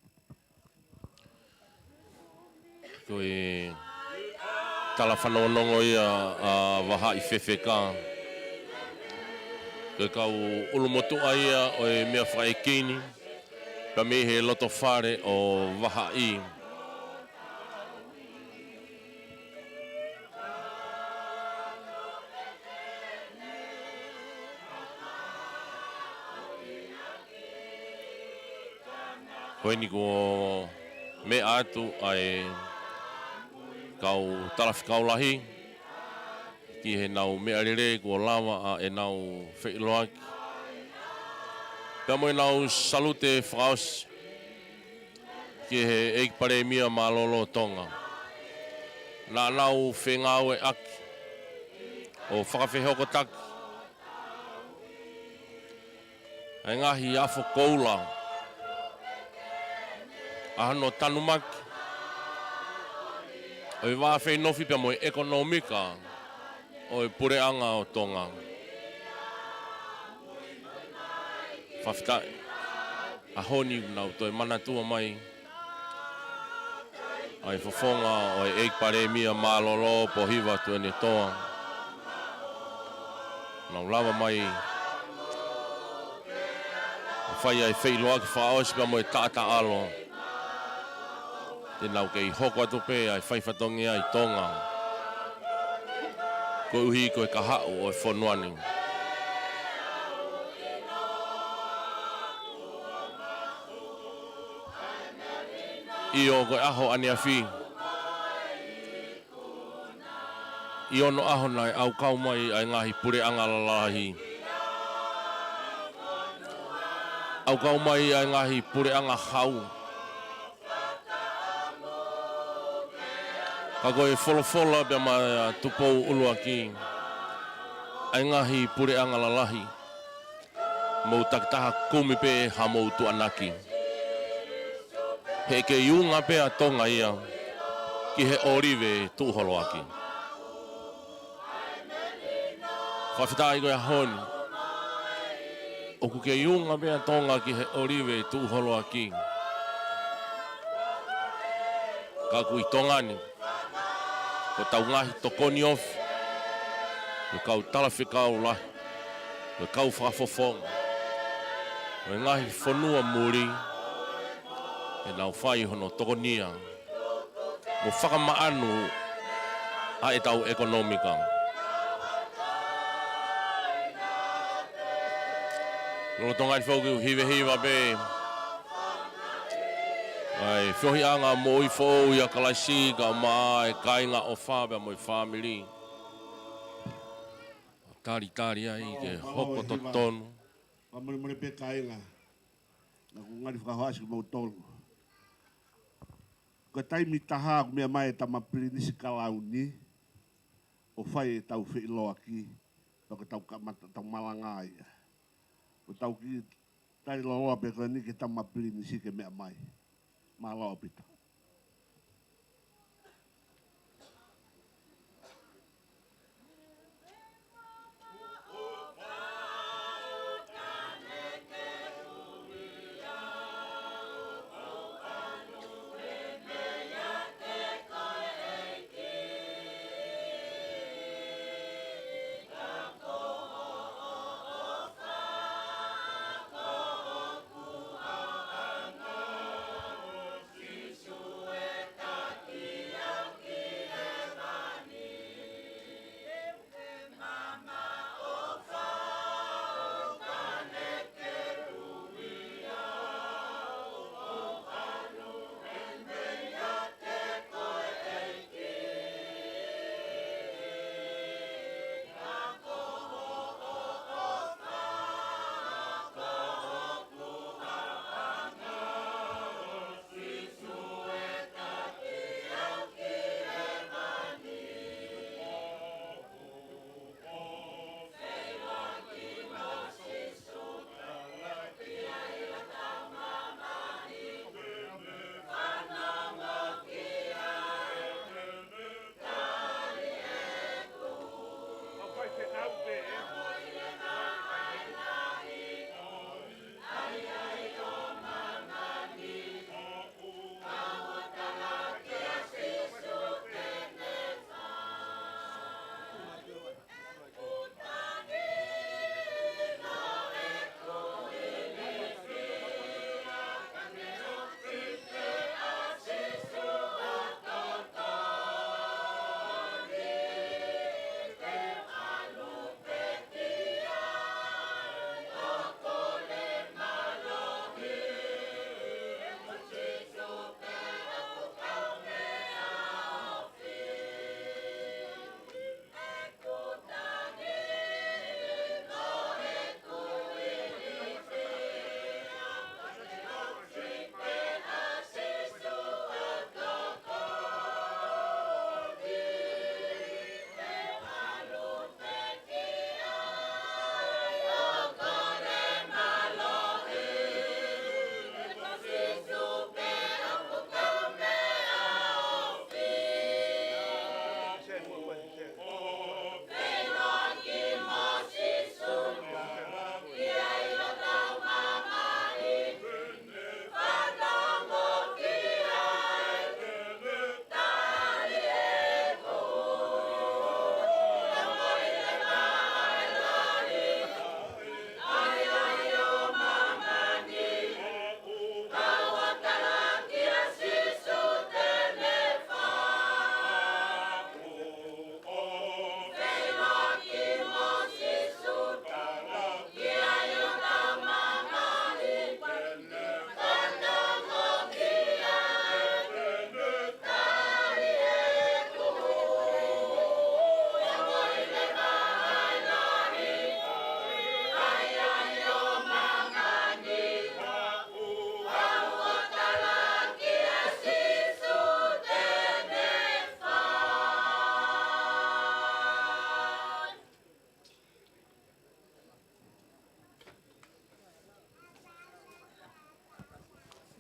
Ko e tala fanongonongo ia ʻa Vahaʻi Fefeka. Ko e kau ʻulumotuʻa ia ʻo e meʻa fakaʻeiki ni, pea mei he loto fale ʻo Vahaʻi. Ko eni kuo meʻa atu ʻa e kau talafekau lahi ki heʻenau meʻalele kuo lava ʻa ʻenau feʻiloaki. Pea mo ʻenau salute fakaʻosi ki he ʻEiki Palēmia Mālōlō Tonga. Naʻa nau fengāueʻaki ʻo fakafehokotaki ʻa e ngaahi afo koula ʻa hono tanumaki ʻo e vā feinofi pea mo e ʻekonōmika ʻo e puleʻanga ʻo Tonga. Fakafetaʻi, ʻaho ni ʻoku nau toe manatua mai ʻa e fofonga ʻo e ʻEiki Palēmia Mālōlō Pōhiva Tuʻiʻonetoa. Nau lava mai ʻo fai ʻa e feʻiloaki fakaʻosi pea mo e taʻataʻalo te nau kei hoko atu pē ʻa e fai fatongia ʻi Tonga, koeʻuhi ko e kahaʻu ʻo e fonua ni. ʻIo, ko e ʻaho ʻaneafi, ʻi onoʻaho naʻe ʻaukau mai ʻa e ngaahi puleʻanga lalahi, ʻaukau mai ʻa e ngaahi puleʻanga hau. Ka ko e folofola pea mo Tupou ʻUluaki, ʻa e ngaahi puleʻanga lalahi, mou takitaha kumi pē hamou tuʻanaki. He ʻe kei unga pē ʻa Tonga ia ki he ʻōlive tuʻuholoaki. Fakafetaʻi ko e ʻaho ni, ʻoku kei unga pē ʻa Tonga ki he ʻōlive tuʻuholoaki. Ka ʻoku ʻi Tonga ni, ko ʻetau ngaahi tokoni ofi, ko e kau talafekau lahi, ko e kau fakafofonga, ko e ngaahi fonua muli, ʻenau fai hono tokonia mo fakamaʻanu ʻa ʻetau ʻekonōmika. Lolotonga ni foki ʻoku hivehiva pē ʻa e feohiʻanga moʻui foʻou ʻia Kalaisi kae ʻumaʻā e kāinga ʻofa pea mo e fāmili. Talitali ai ke hoko totonu. Fakamolemole pē kāinga, naʻa ku ngali fakahoasi kimoutolu. Ko e taimi taha ʻoku meʻa mai e tama Pilinisi Kalauni ʻo fai ʻetau feʻiloaki, pea ko ʻetau kamata, tau malanga ia. Ko ʻetau kiʻi tali lōloa pē ko eni ki he tama Pilinisi ke meʻa mai. Mālō ʻaupito.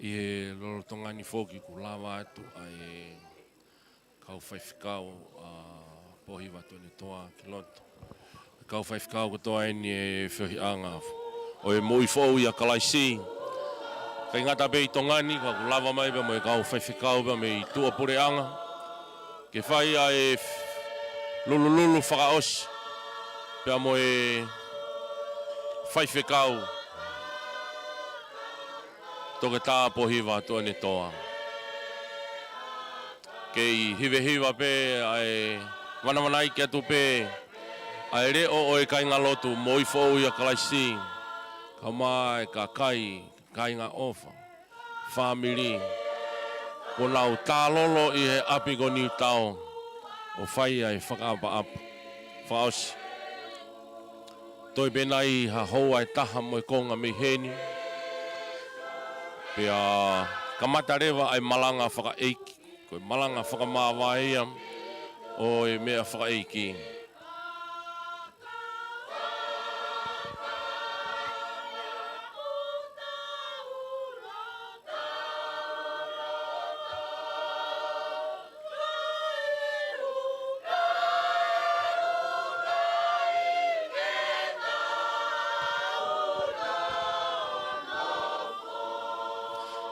ʻI he lolotonga ni foki kuo lava atu ʻa e kau faifekau ʻa Pōhiva Tuʻiʻonetoa ki loto. Kau faifekau kotoa eni ʻo e feohiʻanga ʻo e moʻui foʻou ʻia Kalaisi. ʻIkai ngata pē ʻi Tonga ni, ka kuo lava mai pea mo e kau faifekau pea mei tuʻapuleʻanga ke fai ʻa e lulululu fakaʻosi pea mo e faifekau Toketā Pōhiva Tuʻiʻonetoa. Kei hivehiva pē ʻa e vanavanaiki atu pē ʻa e leʻo ʻo e kāingalotu moʻui foʻou ʻia Kalaisi, kae ʻumaʻā e kakai, kāinga ʻofa, fāmili, kuo nau tālolo ʻi he ʻapi ko Niutao ʻo fai ʻa e fakaʻapaʻapa fakaʻosi. Toe pē nai ha houa ʻe taha mo e konga mei heni, pea kamata leva ʻa e malanga fakaʻeiki. Ko e malanga fakamāvae ia ʻo e meʻa fakaʻeiki.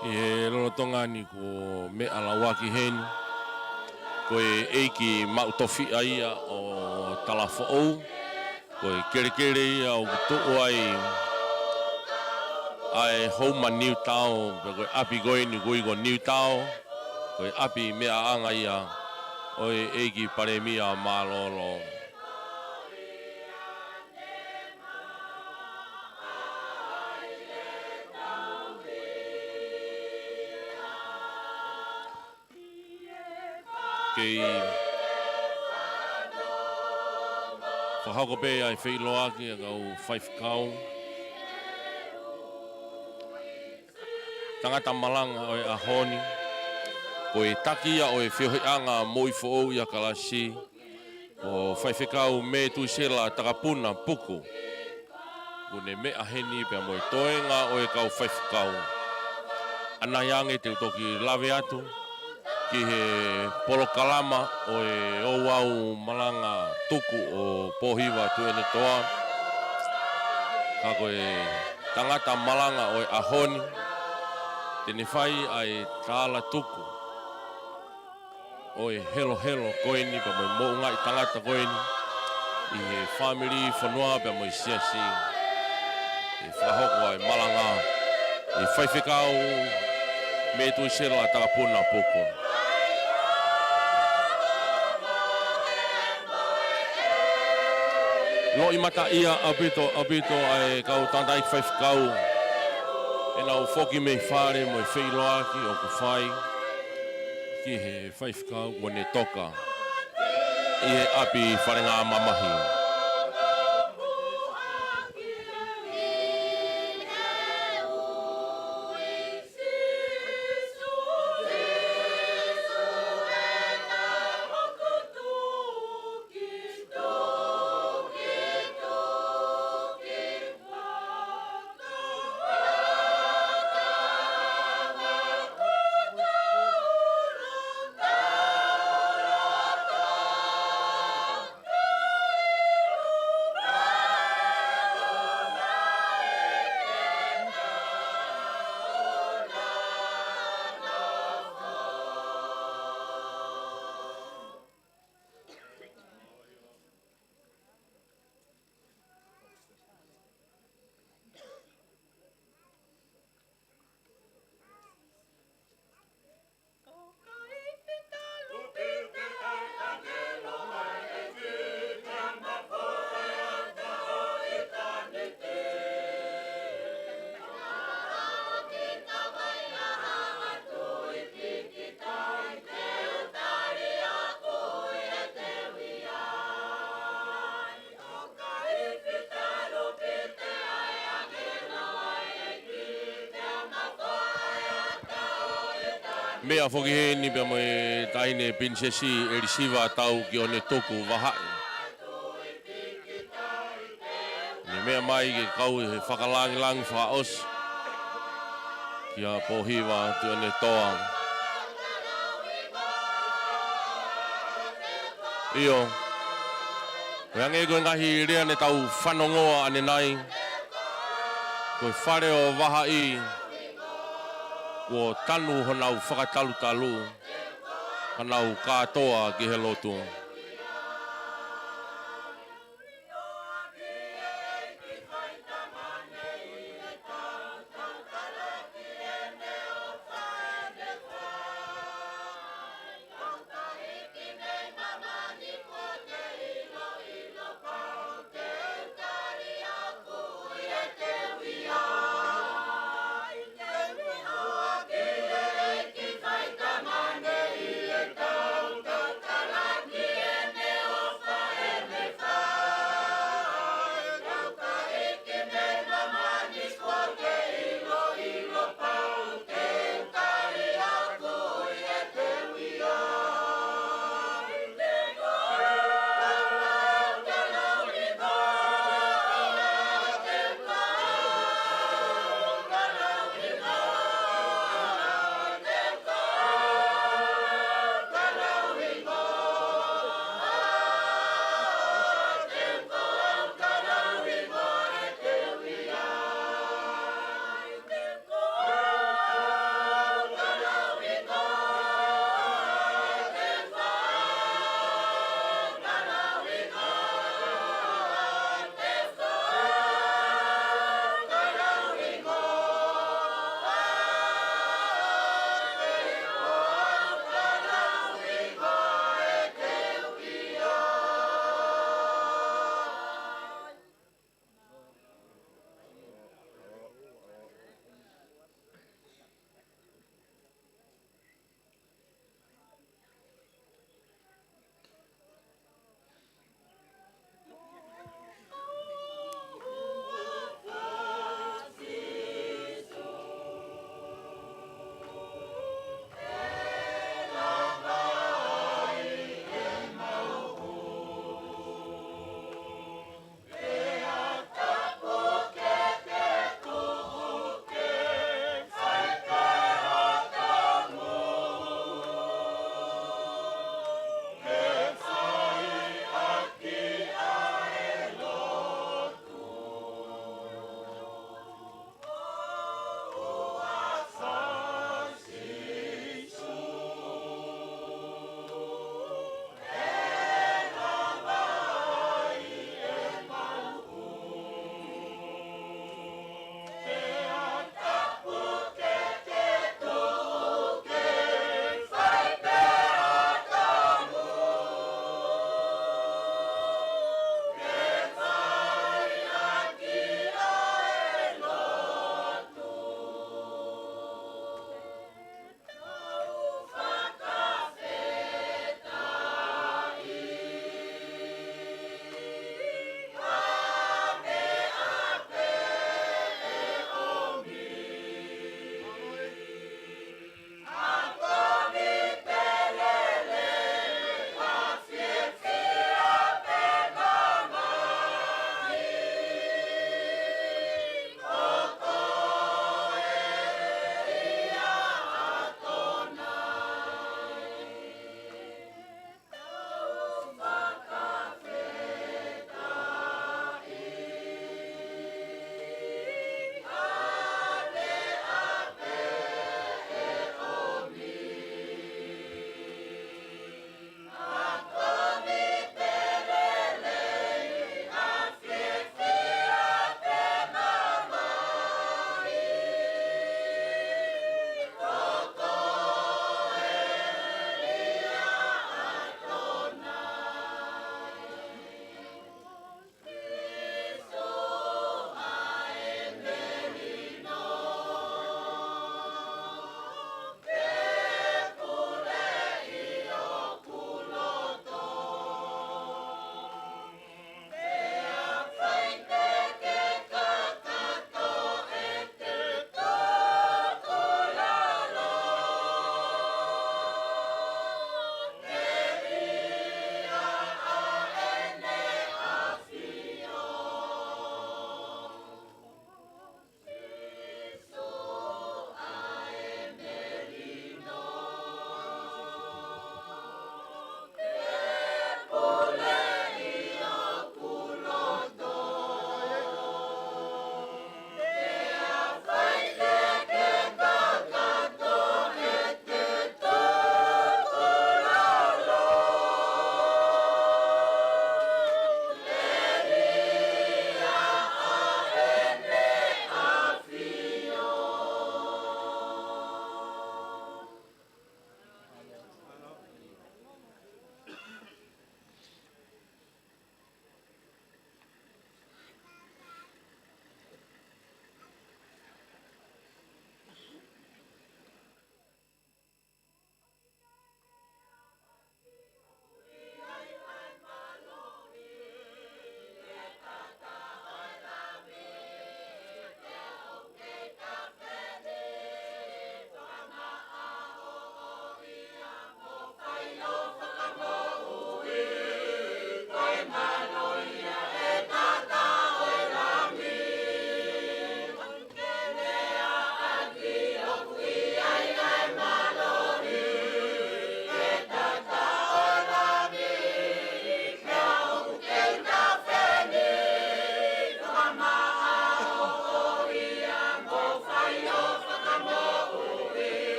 ʻI he lolotonga ni kuo meʻa lauaki heni, ko e ʻeiki maʻu tofiʻa ia ʻo Talafoʻou, ko e kelekele ia ʻoku tuʻu ai ʻa e Homa Niutao, pea ko e ʻapi ko eni ʻoku ui ko Niutao, ko e ʻapi meʻaʻanga ia ʻo e ʻEiki Palēmia Mālōlō. Kei fakahoko pē ʻa e feʻiloaki ʻa e kau faifekau. Tangata malanga ʻo e ʻaho ni, ko e taki ia ʻo e feohiʻanga moʻui foʻou ʻia Kalaisi, ko Faifekau Metuisela Takapuna Puku. Kuo ne meʻa heni pea mo e toenga ʻo e kau faifekau. ʻAnai ange te u toki lave atu ki he polokalama ʻo e ouau malanga tuku ʻo Pōhiva Tuʻiʻonetoa. Ka ko e tangata malanga ʻo e ʻaho ni, te ne fai ʻa e tala tuku ʻo e helohelo ko eni pea mo e moʻungaʻi tangata ko eni ʻi he fāmili, fonua pea mo e siasi. ʻE fakahoko ʻa e malanga ʻe Faifekau Metuisela Takapuna Puku. Loʻimataʻia ʻaupito, ʻaupito ʻa e kau tangataʻeiki faifekau ʻenau foki mei fale mo e feʻiloaki ʻoku fai ki he faifekau kuo ne toka ʻi he ʻapi falengamamahi. Meʻa foki heni pea mo e taʻahine Pilinisesi ʻElisiva Tau ki ʻOnetuku Vahaʻi. Ne meʻa mai ke kau he fakalāngilangi fakaʻosi ʻIa Pōhiva Tuʻiʻonetoa. ʻIo. Ko e hangē ko e ngaahi lea ne tau fanongoa ʻanenai. Ko e fale ʻo Vahaʻi, kuo tanu honau fakatalutalu, ka nau kātoa ki he lotu.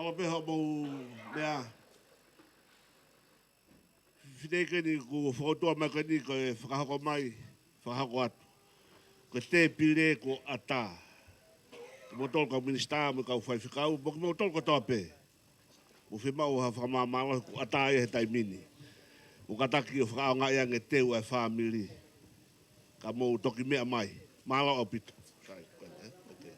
Alo pē hoʻomou meʻa. Fefine ko eni kuo fokotuʻu mai ko eni ko e fakahoko mai, fakahoko atu. Ko e tēpile kuo ʻatā. Kimoutolu kau minisitā mo e kau faifekau, mo kimoutolu kotoa pē. Mou fiemaʻu ha fakamāmālohi kuo ʻatā ia he taimi ni. Mou kātaki ʻo fakaʻaongaʻi ange teu ʻa e fāmili. Ka mou toki meʻa mai. Mālō ʻaupito. Sai, ko eni, ē? Okay.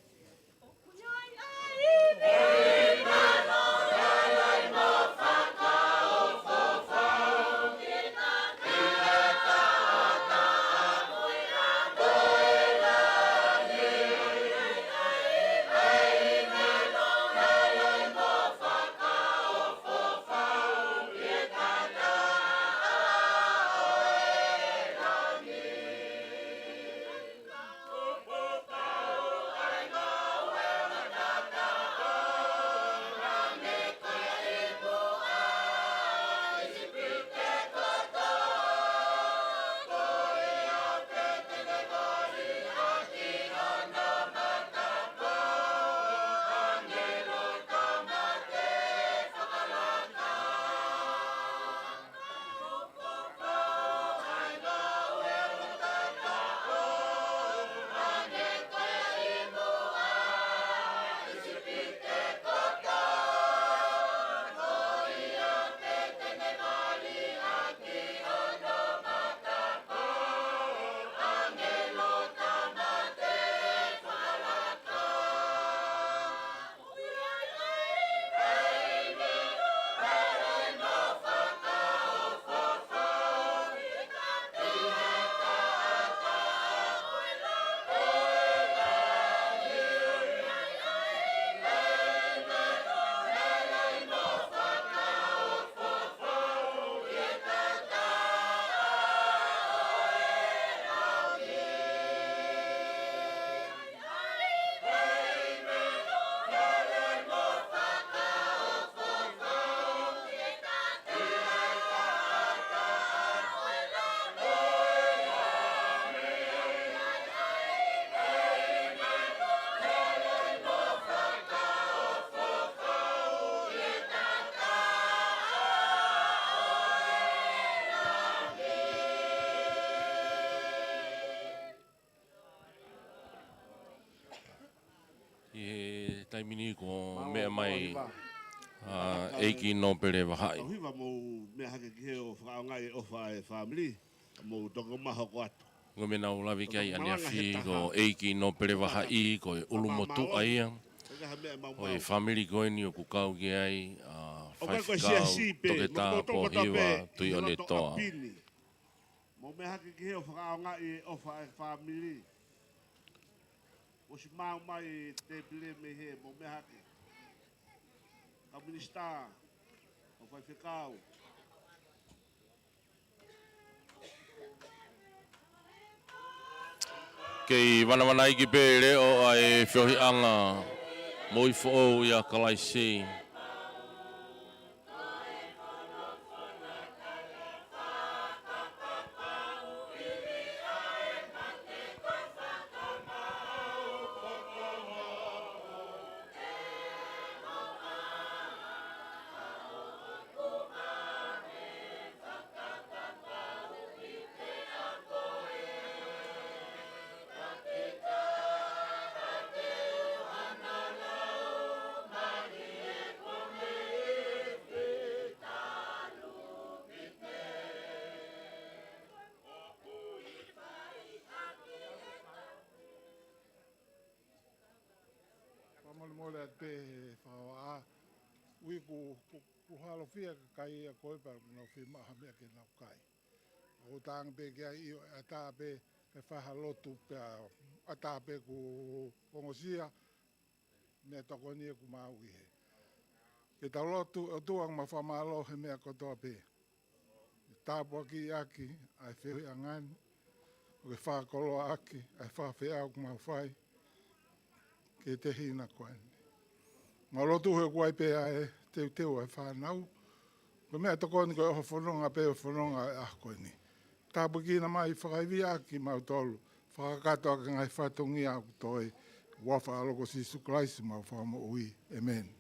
ʻI he taimi ni kuo meʻa mai ʻa ʻEiki Nōpele Vahaʻi. Kau hiva mou meʻa hake ki hē ʻo fakaʻaongaʻi e ʻofa ʻa e fāmili. Ka mou toki ʻomai hoko atu. Ko e meʻa naʻa ku lave ki ai ʻaneafi ko ʻEiki Nōpele Vahaʻi, ko e ʻulumotuʻa ia ʻo e fāmili ko eni ʻoku kau ki ai ʻa e faifekau, toketā Pōhiva Tuʻiʻonetoa. Mou meʻa hake ki hē ʻo fakaʻaongaʻi e ʻofa ʻa e fāmili. Kuo ʻosi maʻu mai e tēpile mei hē, mou meʻa hake. Kau minisitā, kau faifekau. Kei vanavanaiki pē leʻo ʻa e feohiʻanga moʻui foʻou ʻia Kalaisi. Fakamolemole atu pē he fakaʻofoʻofa. Ui ku, ku, ku halofia ka kai ia ko e pea nau fiemaʻu ha meʻa ke nau kai. ʻOku tangi pē ki ai ʻio, ʻatā pē ke fai ha lotu pea ʻatā pē kuo ongosia meʻatokoni ʻoku maʻu ʻi hē. Ke tau lotu. ʻOtua, ʻoku mau fakamālō he meʻa kotoa pē. Ke tāpuakiʻi ʻaki ʻa e feohiʻanga ni, ʻo ke fakakoloa ʻaki ʻa e fakafeʻao ʻoku mau fai ki he tehina ko eni. Mau lotu he ʻoku ʻi ai pē ʻa e teuteu ʻa e fānau. Ko e meʻatokoni ko e ʻofa fononga pē ʻo fononga ʻa e ʻaho ko eni. Tāpuekina mai, fakaivia ʻaki kimautolu, fakakakato ʻaki e ngaahi fatongia ʻoku toe. ʻI he huafa ʻo e ʻAlo ko Sīsū Kalaisi homau Fakamoʻui. ʻĒmeni.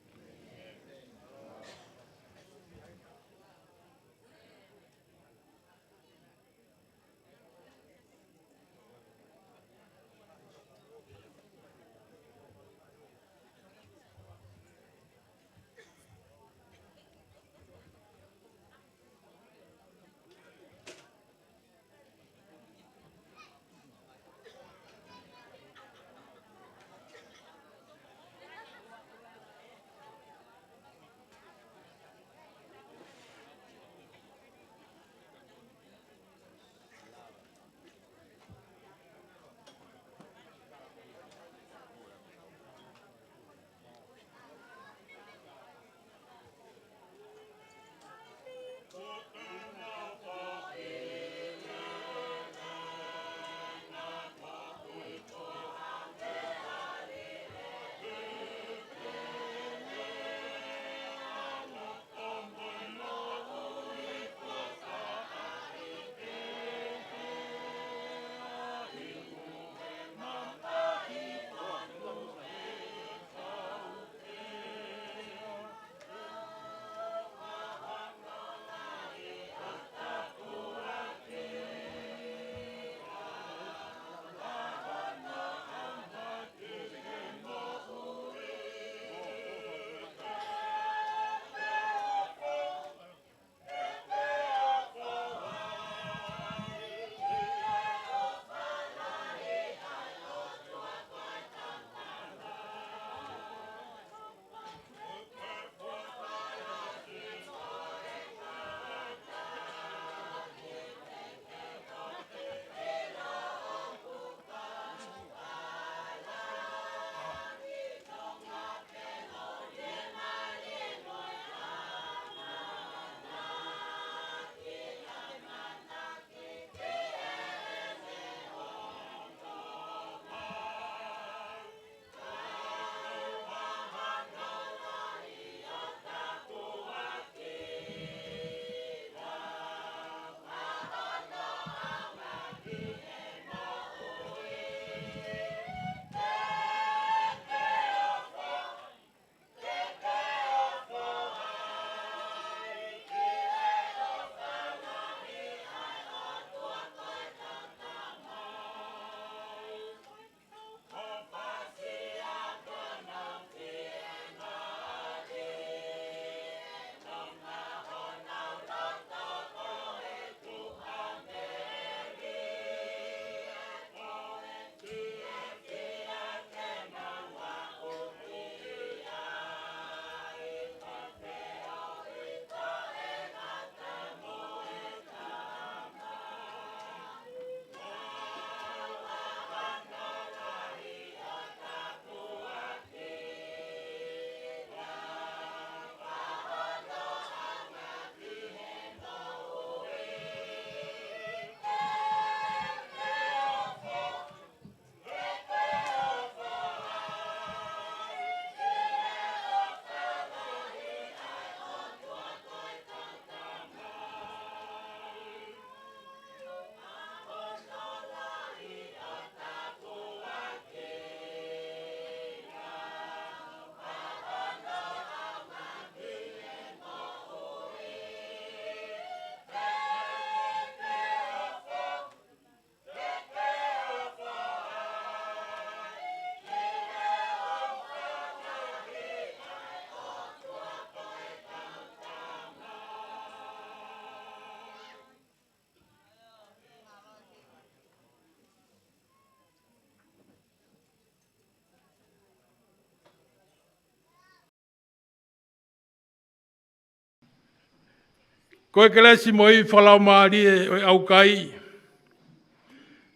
Ko e kelesi mo e fakalaumālie ʻo e ʻaukai,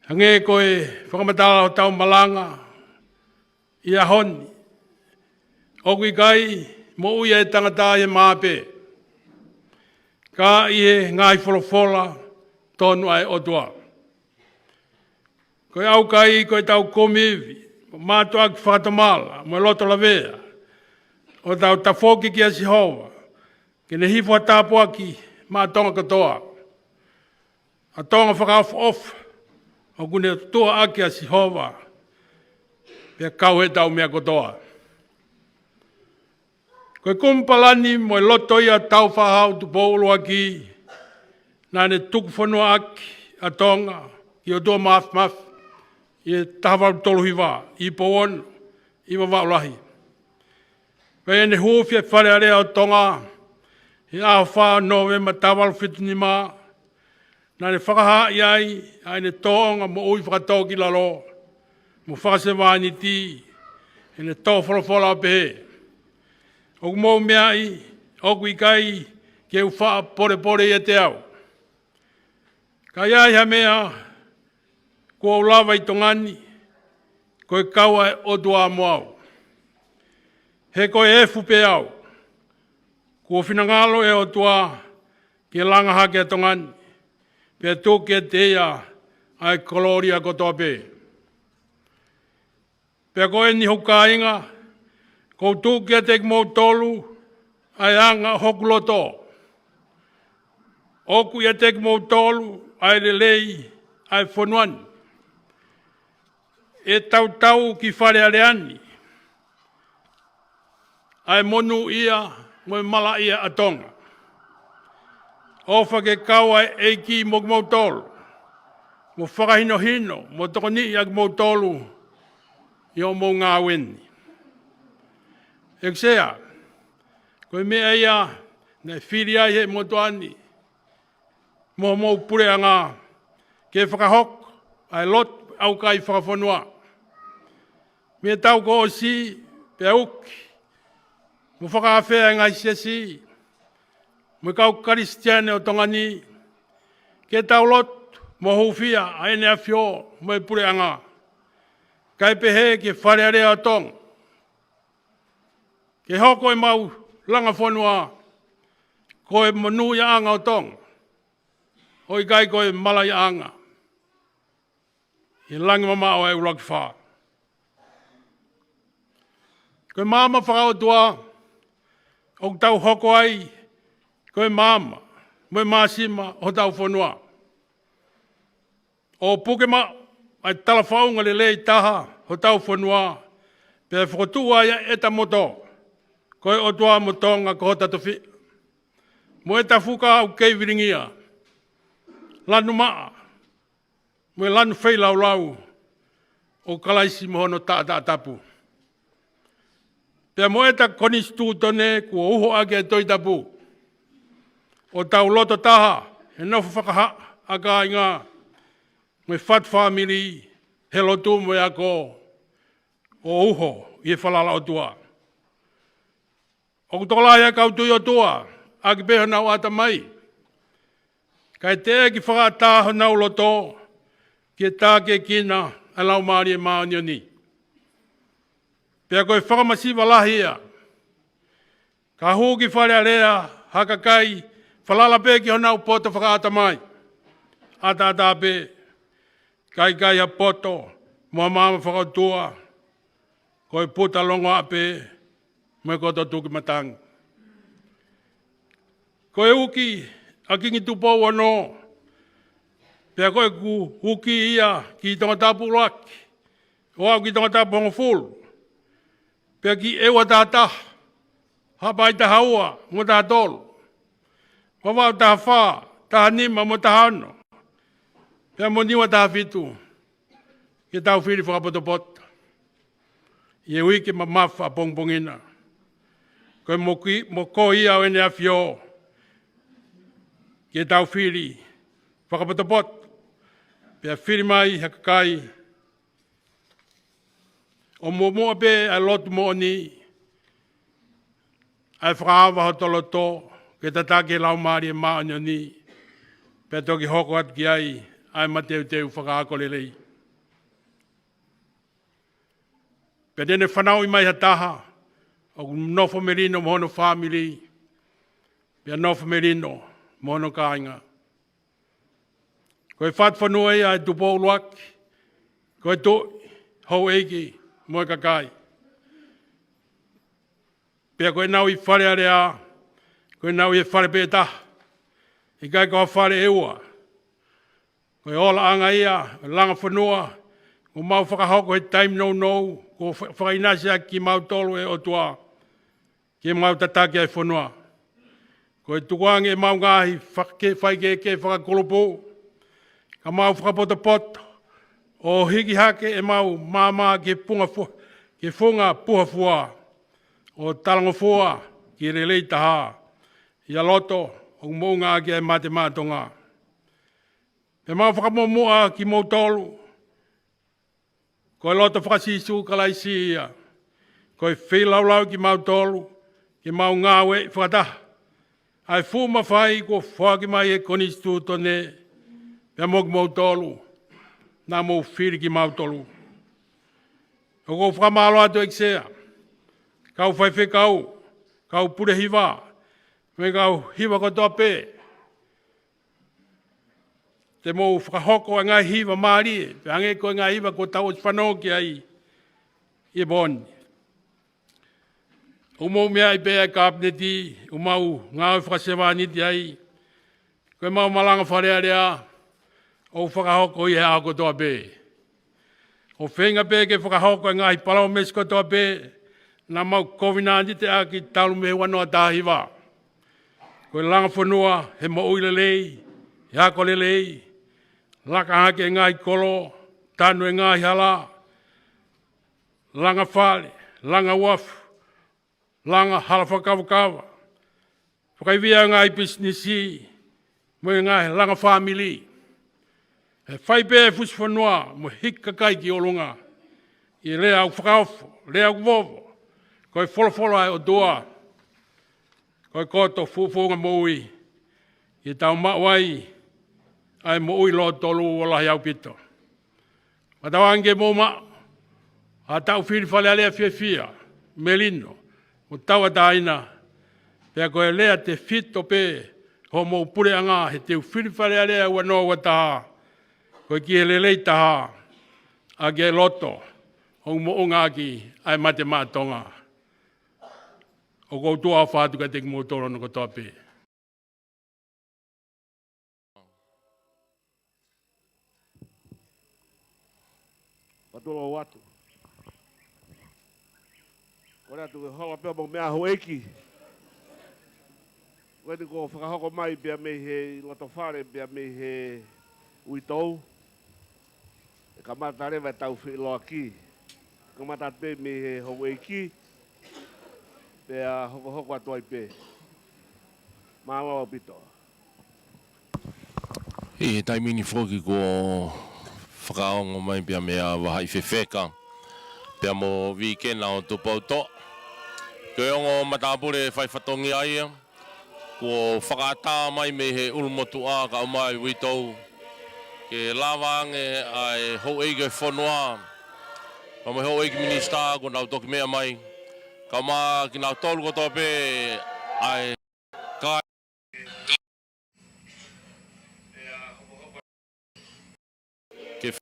hangē ko e fakamatala ʻo hotau malanga ʻi he ʻaho ni, ʻoku ʻikai moʻui ʻa e tangata ʻi he mā pē, ka ʻi he ngaahi folofola tonu ʻa e ʻOtua. Ko e ʻaukai ko ʻetau kumi ivi, mātuʻaki fakatomala mo e loto lavea, ʻo tau tafoki kia Sihova, ke ne hifo ha tāpuaki maʻa Tonga kotoa, ʻa Tonga fakaʻofoʻofa ʻoku ne tuʻuaki ʻa Sihova, pea kau heʻetau meʻa kotoa. Ko e kumi palani mo e loto ia ʻo Tāufaʻāhau Tupou ʻUluaki, naʻa ne tuku fonua ʻaki ʻa Tonga ki he ʻOtua Māfimafi ʻi he taha valu tolu hiva, ʻi Pouono, ʻi Vavaʻu Lahi. Pea ʻi heʻene huufi ʻa e Fale Alea ʻo Tonga ʻi he ʻaho fā Nōvema taha valu fitu nima, naʻa ne fakahaaʻi ai ʻa ʻene tōʻonga moʻui fakatōkilalo mo fakasevāniti, ʻi heʻene tō folofola ʻo pehē: ʻOku mou meaʻi ʻoku ʻikai ke u faʻa polepole ʻiate au, ka ʻi ai ha meʻa kuo u lava ʻi Tonga ni, ko e kau ʻa e ʻOtua mo au. He ko e efu pē au, kuo finangalo ʻa e ʻOtua ke langa hake ʻa Tonga ni, pea tuku kiate ia ʻa e kolōlia kotoa pē. Pea ko eni, hoku kāinga, ʻoku ou tuku kiate kimoutolu ʻa e anga ʻo hoku loto. ʻOku ʻiate kimoutolu ʻa e lelei ʻa e fonua ni. ʻE tautau ki Fale Alea ni ʻa e monūʻia mo e malaʻia ʻa Tonga. ʻOfa ke kau ʻa e ʻEiki mo kimoutolu, mo fakahinohino mo tokoniʻi ʻa kimoutolu ʻi hoʻomou ngāue ni. ʻEiki Sea, ko e meʻa ia naʻe fili ai ʻe he motuʻa ni mo homou puleʻanga ke fakahoko ʻa e lotu ʻaukai fakafonua. Mei he taʻu kuo ʻosi pea uki mo fakaafeʻi ʻa e ngaahi siasi mo e kau Kalisitiane ʻo Tonga ni ke tau lotu mo hūfia ʻa ʻEne ʻAfio mo e puleʻanga, kae pehē ki he Fale Alea ʻo Tonga, ke hoko ʻemau langa fonua ko e monūʻiaʻanga ʻo Tonga, ʻo ʻikai ko e malaʻiaʻanga ʻi he langi mamaʻo ʻa e ʻUluaki Fā. Ko e maama fakaʻotua ʻoku tau hoko ai ko e maama mo e māsima ʻo hotau fonua, ʻo puke maʻu ʻa e talafaʻunga lelei taha hotau fonua, pea fokotuʻu ai ʻa ʻeta moto, ko e ʻOtua mo Tonga ko hota tofiʻa, mo ʻeta fuka ʻoku kei vilingia, lanu maʻa mo e lanu feilaulau ʻo Kalaisi mo hono taʻataʻa tapu, pea mo ʻeta konisitūtone kuo uho ʻaki ʻa e Tohi Tapu, ʻo tau loto taha he nofo fakahā ʻa kāinga mo e fatu fāmili, he lotu mo e ako, ʻo uho ʻi he falala ʻOtua. ʻOku tokolahi ʻa e kau tui ʻOtua ʻaki pē honau ʻatamai, kae teʻeki fakaʻatā honau loto ke tākiekina ʻa e Laumālie Māʻoniʻoni. Pea ko e fakamasiva lahi ia, ka hū ki Fale Alea ha kakai falala pē ki honau poto fakaʻatamai ʻataʻatā pē, kae ʻikai ha poto mo ha maama fakaʻotua, ko e puta longoaʻa pē mo e koto tuki matangi. Ko e uki ʻa Kingi Tupou Ono, pea ko ʻeku uki ia ki Tongatapu ʻUluaki, ʻo aʻu ki Tongatapu Hongofulu, pea ki ʻEua Taha Taha, Haʻapai Taha Ua mo Taha Tolu, Vavaʻu Taha Fā, Taha Nima mo Taha Ono, pea mo Niua Taha Fitu, ke tau fili fakapotopoto ʻi he uike mamafa ʻapongipongi na. Ko e moki-, mokoi ia ʻo ʻEne ʻAfio ke tau fili fakapotopoto, pea fili mai ha kakai ʻoku muʻomuʻa pē ʻa e lotu moʻoni, ʻa e fakaava hoto loto ke tataki e Laumālie Māʻoniʻoni, pea toki hoko atu ki ai ʻa e mateuteu fakaako lelei. Pea te ne fanauʻi mai ha taha ʻoku nofo melino mo hono fāmili, pea nofo melino mo hono kāinga. Ko e fatu fonua ia ʻa e Tupou ʻUluaki, ko e Tuʻi, houʻeiki mo e kakai. Pea ko ʻenau ʻi Fale Alea, ko ʻenau ʻi he fale pē ʻe taha, ʻikai ko ha fale ʻe ua. Ko e olaʻanga ia ʻo e langa fonua, ʻoku mau fakahoko he taimi nounou, kuo fa-, fakaʻinasi ʻaki kimautolu ʻe he ʻOtua ke mau tataki ʻa e fonua. Ko e tukuange ʻemau ngaahi fake-, faikehekehe fakakulupu, ka mau fakapotopoto ʻo hiki hake ʻemau maama ki he funga fu-, ki he funga puha fua, ʻo talangofua ki he lelei taha, ʻi ha loto ʻoku moʻunga ʻaki ʻa e Mate Maʻa Tonga. Pea mau fakamuʻomuʻa kimoutolu, ko e loto faka-Sīsū Kalaisi ia, ko e feilaulau kimautolu ke mau ngāueʻi fakataha ʻa e fuʻu mafai kuo foaki mai ʻe he Konisitūtone, pea mo kimoutolu naʻa mou fili kimautolu. ʻOku ou fakamālō atu ʻEiki Sea, kau faifekau, kau pule hiva, mo e kau hiva kotoa pē, te mou fakahoko ʻa e ngaahi hiva mālie, pea hangē ko e ngaahi hiva kuo tau ʻosi fanongo ki ai ʻi he pō ni. ʻOku mou meaʻi pē ʻa e Kapineti ʻoku mau ngāue fakasevāniti ai. Ko ʻemau malanga Fale Alea ʻoku fakahoko ia he ʻaho kotoa pē. ʻOku feinga pē ke fakahoko e ngaahi palōmesi kotoa pē naʻa mau kovinānite ʻaki talu mei he ua noa taha hiva. Ko e langa fonua he moʻui lelei, he ako lelei, laka hake e ngaahi kolo, tanu e ngaahi hala, langa fale, langa uafu, langa hala fakakavakava, fakaivia e ngaahi pisinisi, mo e ngaahi langa fāmili. ʻE fai pē ʻe he fusi fonua mo hiki kakai ki ʻolunga ʻi he lea ʻoku fakaofo, lea ʻoku vovo, ko e folofola ʻa e ʻOtua, ko e koto fuʻufuʻunga moʻui, ke tau maʻu ai ʻa e moʻui lōtolu ʻo lahi ʻaupito. Fakatauange ke mou maʻu ha taʻu fili Fale Alea fiefia, melino, mo tauʻatāina. Pea ko e lea tefito pē hoʻomou puleʻanga he teu fili Fale Alea ua noa ua taha, ko e ki he lelei taha, ʻaki e loto ʻoku moʻunga ʻaki ʻa e Mate Maʻa Tonga. ʻOku ou tuʻa ʻofa atu kiate kimoutolu hono kotoa pē. Patulou atu. Kole atu ke holo pē mo meʻa houʻeiki. Ko eni kuo fakahoko mai pea mei he loto fale pea mei he uitou. ʻE kamata leva e tau feʻiloaki. Kamata atu pē mei he houʻeiki. Pea hokohoko atu ai pē. Mālō ʻaupito. ʻI he taimi ni foki kuo fakaongo mai pea meia Vahaʻi Fefeka, pea mo Vikena ʻo Tupoutoʻa. Ko e ongo matāpule fai fatongia ia, kuo fakaʻatā mai mei he ʻulumotuʻa kae ʻumaʻā e uitou, ke lava ange ʻa e houʻeiki ʻo e fonua, pea mo e houʻeiki minisitā kuo nau toki meʻa mai, kae ʻumaʻā kinautolu kotoa pē ʻa e kai. Ke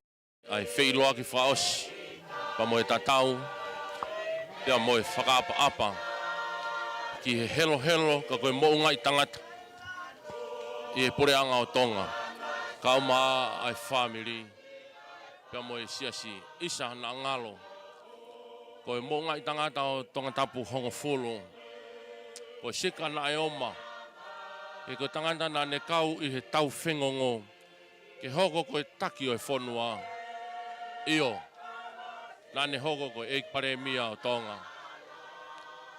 ʻai feʻiloaki fakaʻosi, pea mo e tatau, pea mo e fakaʻapaʻapa ki he helohelo ka ko e moʻungaʻi tangata ʻi he puleʻanga ʻo Tonga, kae ʻumaʻā ʻa e fāmili, pea mo e siasi. ʻIsa naʻa ngalo, ko e moʻungaʻi tangata ʻo Tongatapu hongofulu, ko e sika naʻe ʻomai, he ko e tangata naʻa ne kau ʻi he tau fengongo, ke hoko ko e taki ʻo e fonua. ʻIo, naʻa ne hoko ko e ʻEiki Palēmia ʻo Tonga.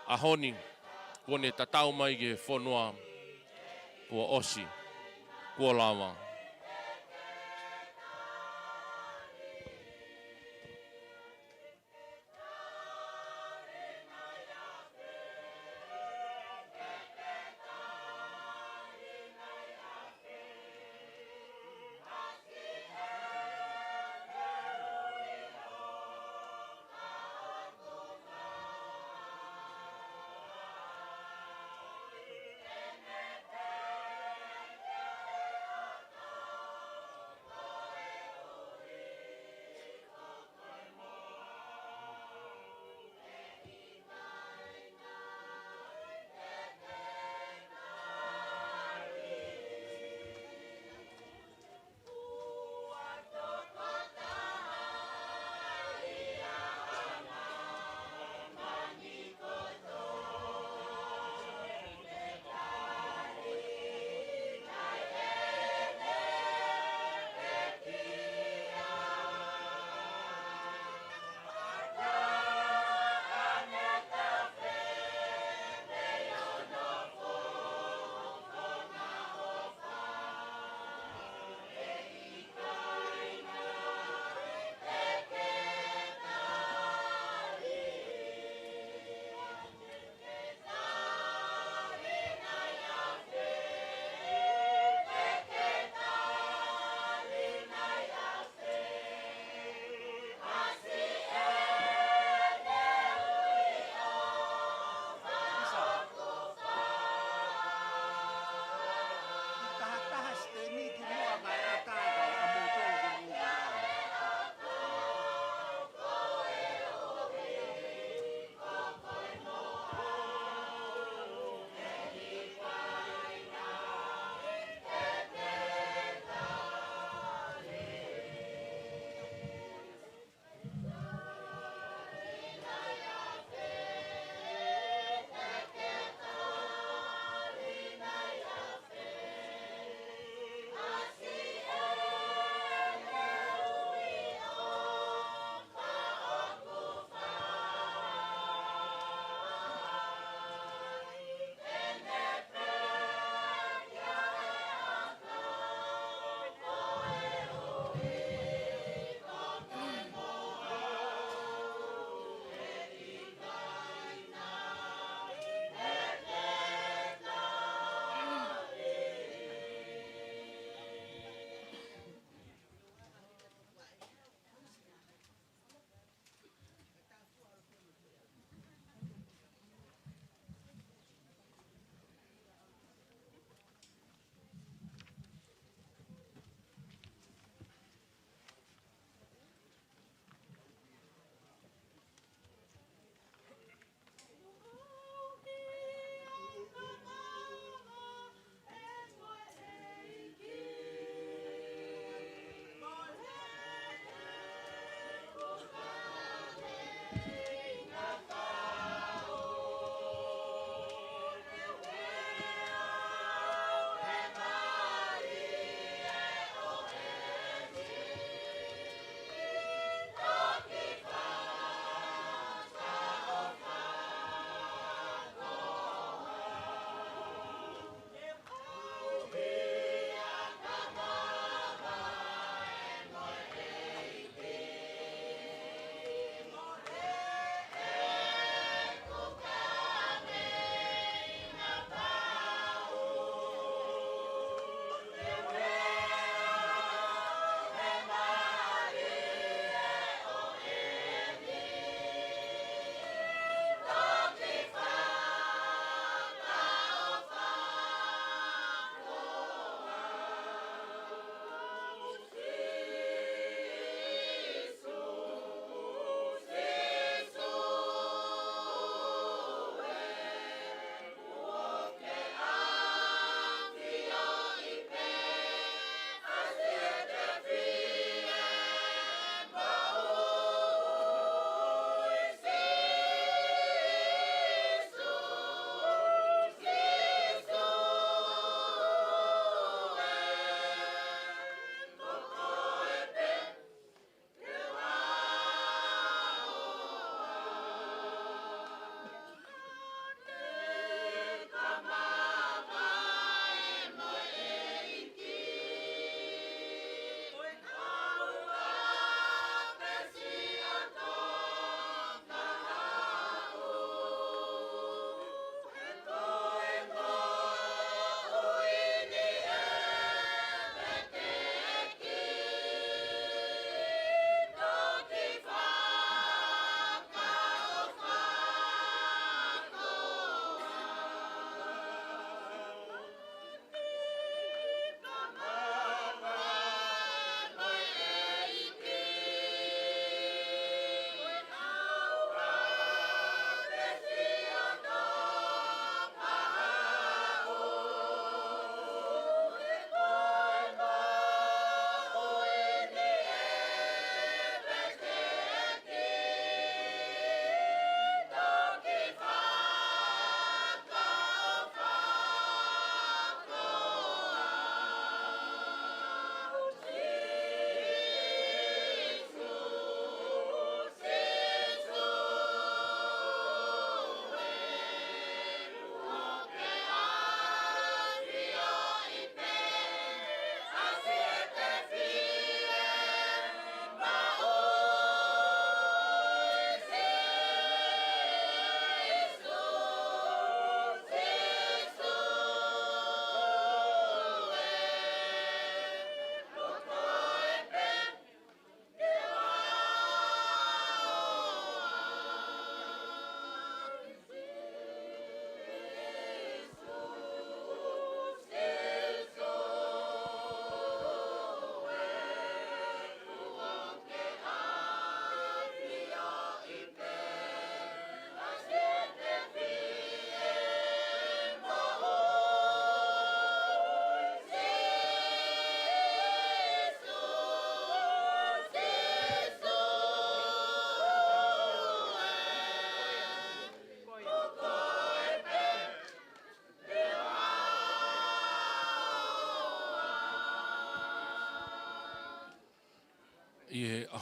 ʻAho ni, kuo ne tatau mai ki he fonua, kuo ʻosi, kuo lava.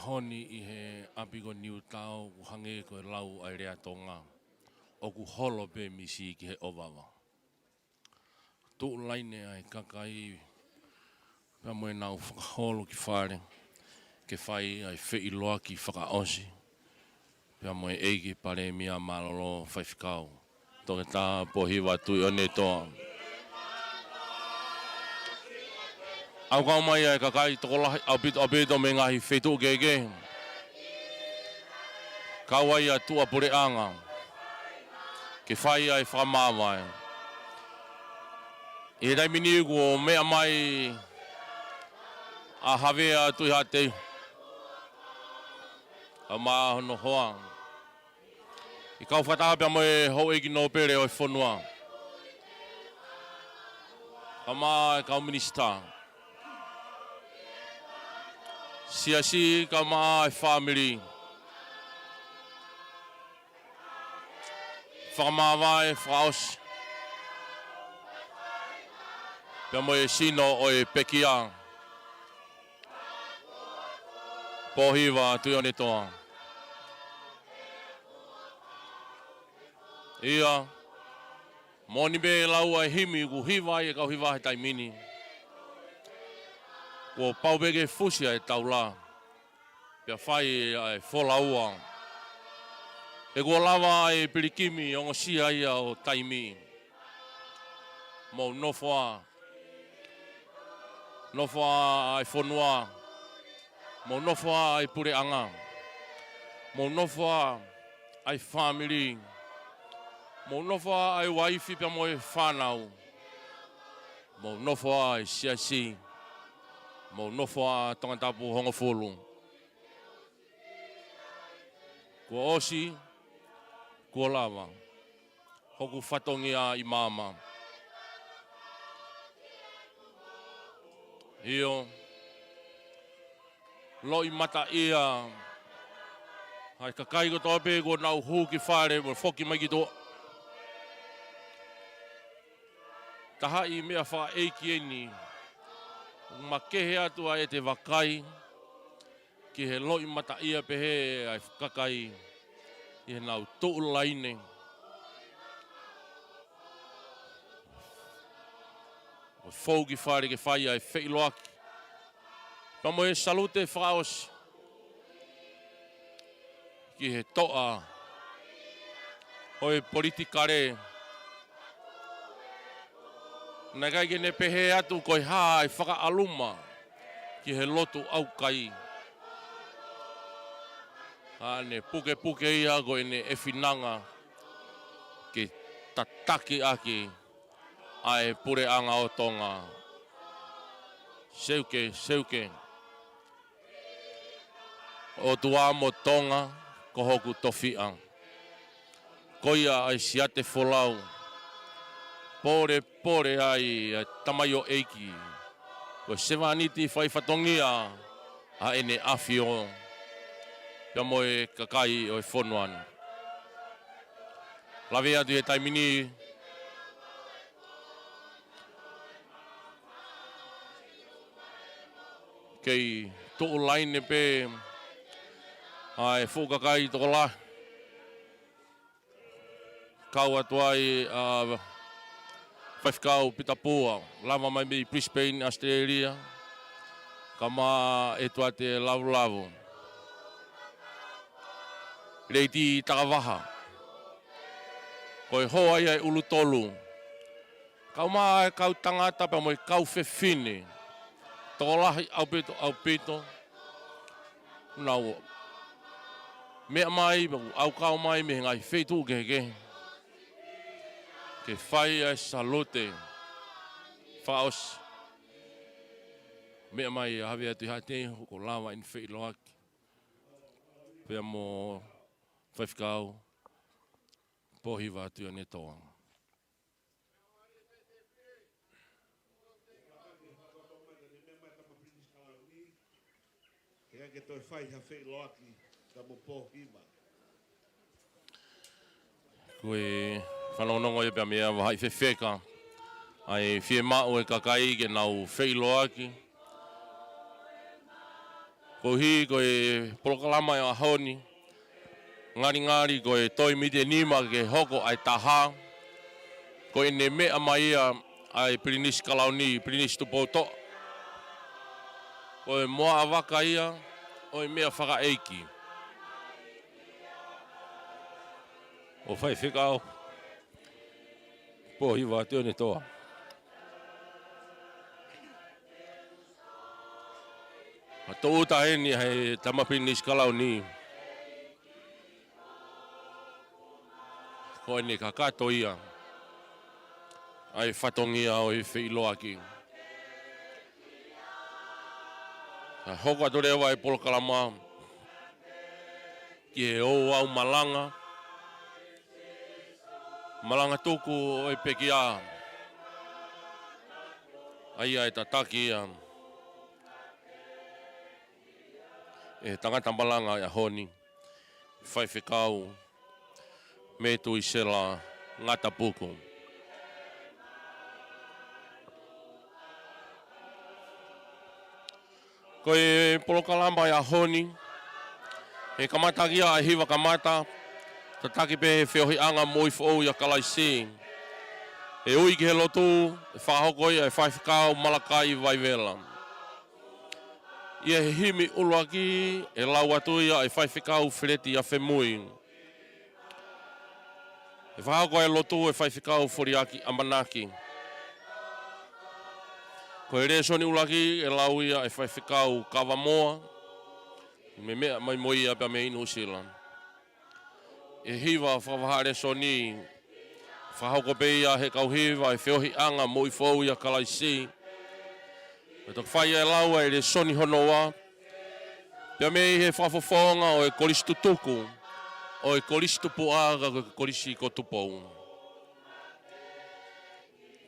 ʻaho ni ʻi he ʻapi ko Niutao, ʻoku hangē ko e lau ʻa e lea Tonga, ʻoku holo pē misi ki he ʻovava. Tuʻu laine ʻa e kakai pea mo ʻenau fakaholo ki fale, ke fai ʻa e feʻiloaki fakaʻosi pea mo e ʻEiki Palēmia Mālōlō, Faifekau Toketā Pōhiva Tuʻiʻonetoa. ʻAukau mai ʻa e kakai tokolahi ʻaupito ʻaupito mei he ngaahi feituʻu kehekehe, kau ai ʻa e tuʻapuleʻanga, ke fai ʻa e fakamāvae. ʻI he taimi ni kuo meʻa mai ʻa Havea Tuʻihaʻateiho, kae ʻumaʻā hono hoa, ʻi he kau fakataha pea mo e houʻeiki nōpele ʻo e fonua, kae ʻumaʻā e kau minisitā, siasi, kae ʻumaʻā e fāmili. Fakamāvae fakaʻosi pea mo e sino ʻo e pekia, Pōhiva Tuʻiʻonetoa. ʻIo, moʻoni pē lau ʻa e himi kuo hiva ai e kau hiva he taimi ni. Kuo pau pē ke fusi ʻa e taula pea fai ʻa e folau. He kuo lava ʻa e pilikimi ʻo ongosia ia ʻo taimi. Mou nofo ā, nofo ā ʻa e fonua. Mou nofo ā ʻa e puleʻanga. Mou nofo ā ʻa e fāmili. Mou nofo ā ʻa e uaifi pea mo e fānau. Mou nofo ā ʻa e siasi. Mou nofo ā Tongatapu hongofulu. Kuo ʻosi, kuo lava hoku fatongia ʻi māmani. ʻIo, loʻimataʻia ʻa e kakai kotoa pē kuo nau hū ki fale mo foki mai ki tuʻa. Tahaʻi meʻa fakaʻeiki eni, ʻoku makehe atu ʻa ʻete vakai ki he loʻimataʻia pehē ʻa e kakai ʻi heʻenau tuʻu laine ʻo fou ki fale ke fai ʻa e feʻiloaki pea mo e salute fakaʻosi ki he toʻa ʻo e politikale. Naʻe ʻikai ke ne pehē atu ko e hā ʻa e fakaʻaluma ki he lotu ʻaukai. Ka ne pukepuke ia ko ʻene ʻefinanga ke tataki ʻaki ʻa e puleʻanga ʻo Tonga. Seuke, seuke. ʻOtua mo Tonga, ko hoku tofiʻa. Ko ia ʻa e siate folau. Pōlepole ai ʻa e tamaioʻeiki, ko e sevāniti fai fatongia ʻa ʻEne ʻAfio pea mo e kakai ʻo e fonua ni. Lave atu ʻi he taimi ni, kei tuʻu laine pē ʻa e fuʻu kakai tokolahi. Kau atu ai ʻa Faifekau Pita Pua, lava mai mei Brisbane, Australia, kae ʻumaʻā ʻEtuate Lavulavu. Lady Takavaha, ko e hoa ia ʻe ʻulu tolu, kae ʻumaʻā e kau tangata pea mo e kau fefine tokolahi ʻaupito, ʻaupito, ʻoku nau meʻa mai, pea ʻoku ʻaukau mai mei he ngaahi feituʻu kehekehe ke fai ʻa e salute fakaʻosi. Meʻa mai ʻa Havea Tuʻihaʻateiho, kuo lava ʻene feʻiloaki pea mo Faifekau Pōhiva Tuʻiʻonetoa. Ke ke toe fai ha feʻiloaki ka mo Pōhiva. Ko e fanongonongo ia pea mei he vahaʻa fefeka, ʻa e fiemaʻu e kakai ke nau feʻiloaki. Ko Koeʻuhi ko e polokalama ʻo e ʻaho ni, ngalingali ko e toe miniti ʻe nima ke hoko ʻa e taha, ko ʻene meʻa mai ia ʻa e Pilinisi Kalauni, Pilinisi Tupoutoʻa. Ko e moʻa vaka ia ʻo e meʻa fakaʻeiki. ʻO Faifekau Pōhiva Teunetoa. ʻA toʻuta eni ʻa e tama Pilinisi Kalauni. Ko ʻene kakato ia ʻa e fatongia ʻo e feʻiloaki. Ka hoko atu leva e polokalama ki he ouau malanga, malanga tuku ʻo e pekia. ʻA ia ʻe tataki ia ʻe he tangata malanga ʻo e ʻaho ni, Faifekau Metuisela Ngata Puku. Ko e polokalama ʻo e ʻaho ni, ʻe kamata ʻaki ʻa e hiva kamata, tataki pē he feohiʻanga moʻui foʻou ʻia Kalaisi. ʻE ui ki he lotu, ʻe fakahoko ia ʻe Faifekau Malakai Vaivela. ʻI he himi ʻuluaki, ʻe lau atu ia ʻe Faifekau Feleti Afemui. ʻE fakahoko e lotu ʻe Faifekau Foliaki ʻAmanaki. Ko e lēsoni ʻuluaki, ʻe lau ia ʻe Faifekau Kavamoa, ʻoku meʻa mai mo ia pea mei Nuʻusila. ʻE hiva fakavahaʻa lēsoni, fakahoko pē ia ʻe he kau hiva ʻo e feohiʻanga moʻui foʻou ʻia Kalaisi. Pea toki fai e lau ʻa e lēsoni hono ua, pea mei he fakafofonga ʻo e kolisi tutuku, ʻo e kolisi tupuʻa ka ko e kolisi ko Tupou.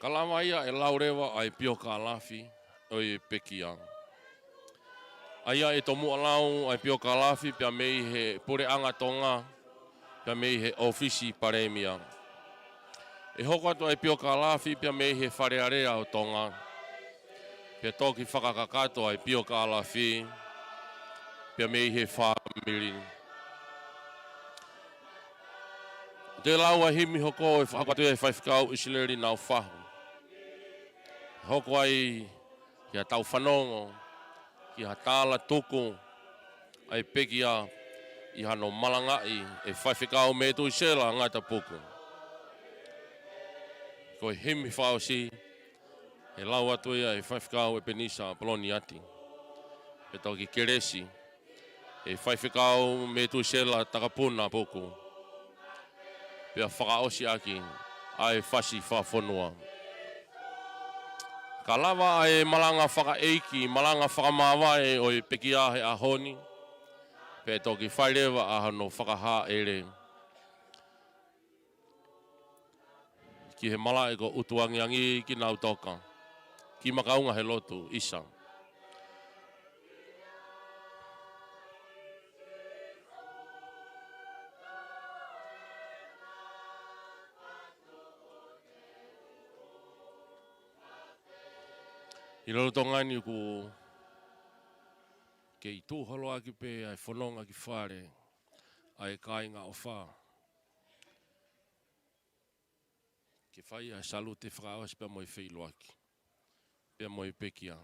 Ka lava ia ʻe lau leva ʻa e piokālafi ʻo e pekia. ʻA ia ʻe tomuʻa lau ʻa e piokālafi pea mei he Puleʻanga Tonga, pea mei he ʻŌfisi Palēmia. ʻE hoko atu ʻa e piokālafi pea mei he Fale Alea ʻo Tonga. Pea toki fakakakato ʻa e piokālafi pea mei he fāmili. Te lau ʻa e himi hoko ʻe fakahoko atu ʻe Faifekau ʻIsileli Naufahu. Hoko ai ki ha tau fanongo, ki ha tala tuku ʻa e pekia ʻi hano malangaʻi ʻe Faifekau Metuisela Ngata Puku. Ko e himi fakaʻosi, ʻe lau atu ia ʻe Faifekau ʻEpenisa Poloniati. Pea toki kelesi ʻe Faifekau Metuisela Takapuna Puku. Pea fakaʻosi ʻaki ʻa e fasi fakafonua. Ka lava ʻa e malanga fakaʻeiki, malanga fakamāvae ʻo e pekia he ʻaho ni, pea toki fai leva ʻa hono fakahāʻele ki he malaʻe ko ʻUtuangiangi Kinautoka, ki Makaunga he lotu, ʻisa. ʻI lolotonga ni ʻoku kei tuʻu holo ʻaki pē ʻa e fononga ki fale ʻa e kāinga ʻofa. Ke fai ʻa e salute fakaʻosi pea mo e feʻiloaki, pea mo e pekia.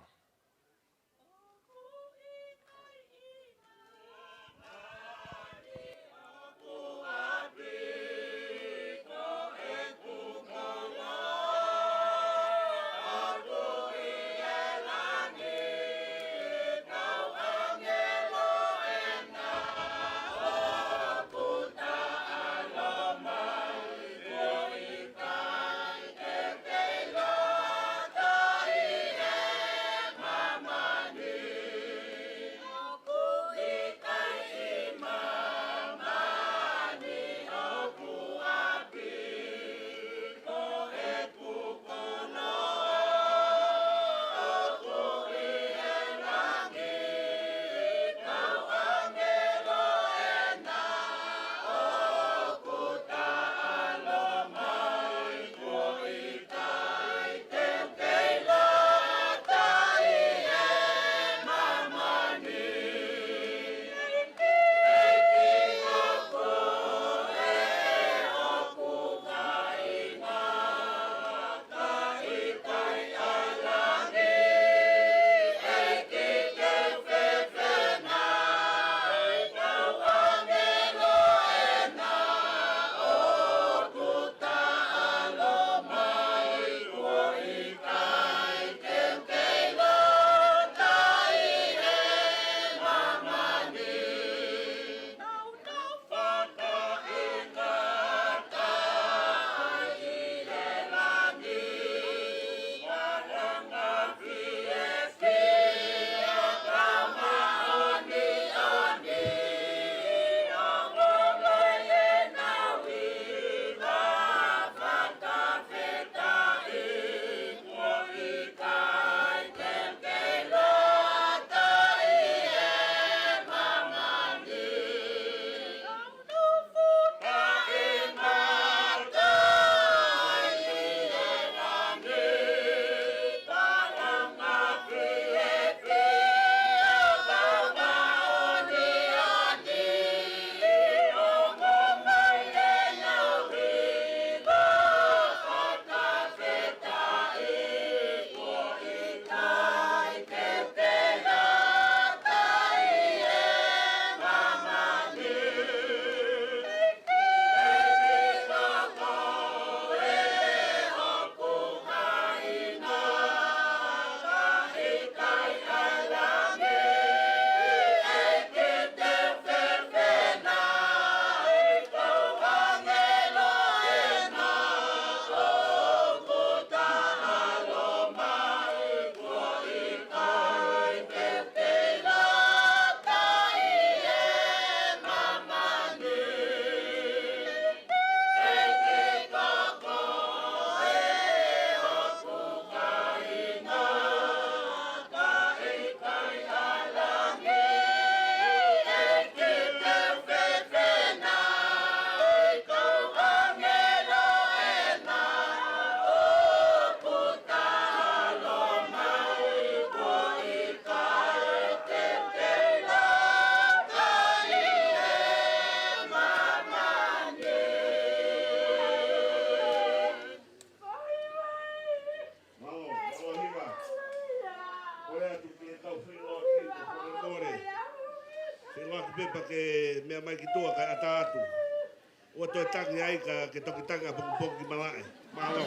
pepa ke meʻa mai ki tuʻa kae ʻatā atu. ʻOua toe tangi ai ka ke toki tangi ʻapongipongi ki malaʻe. Mālō.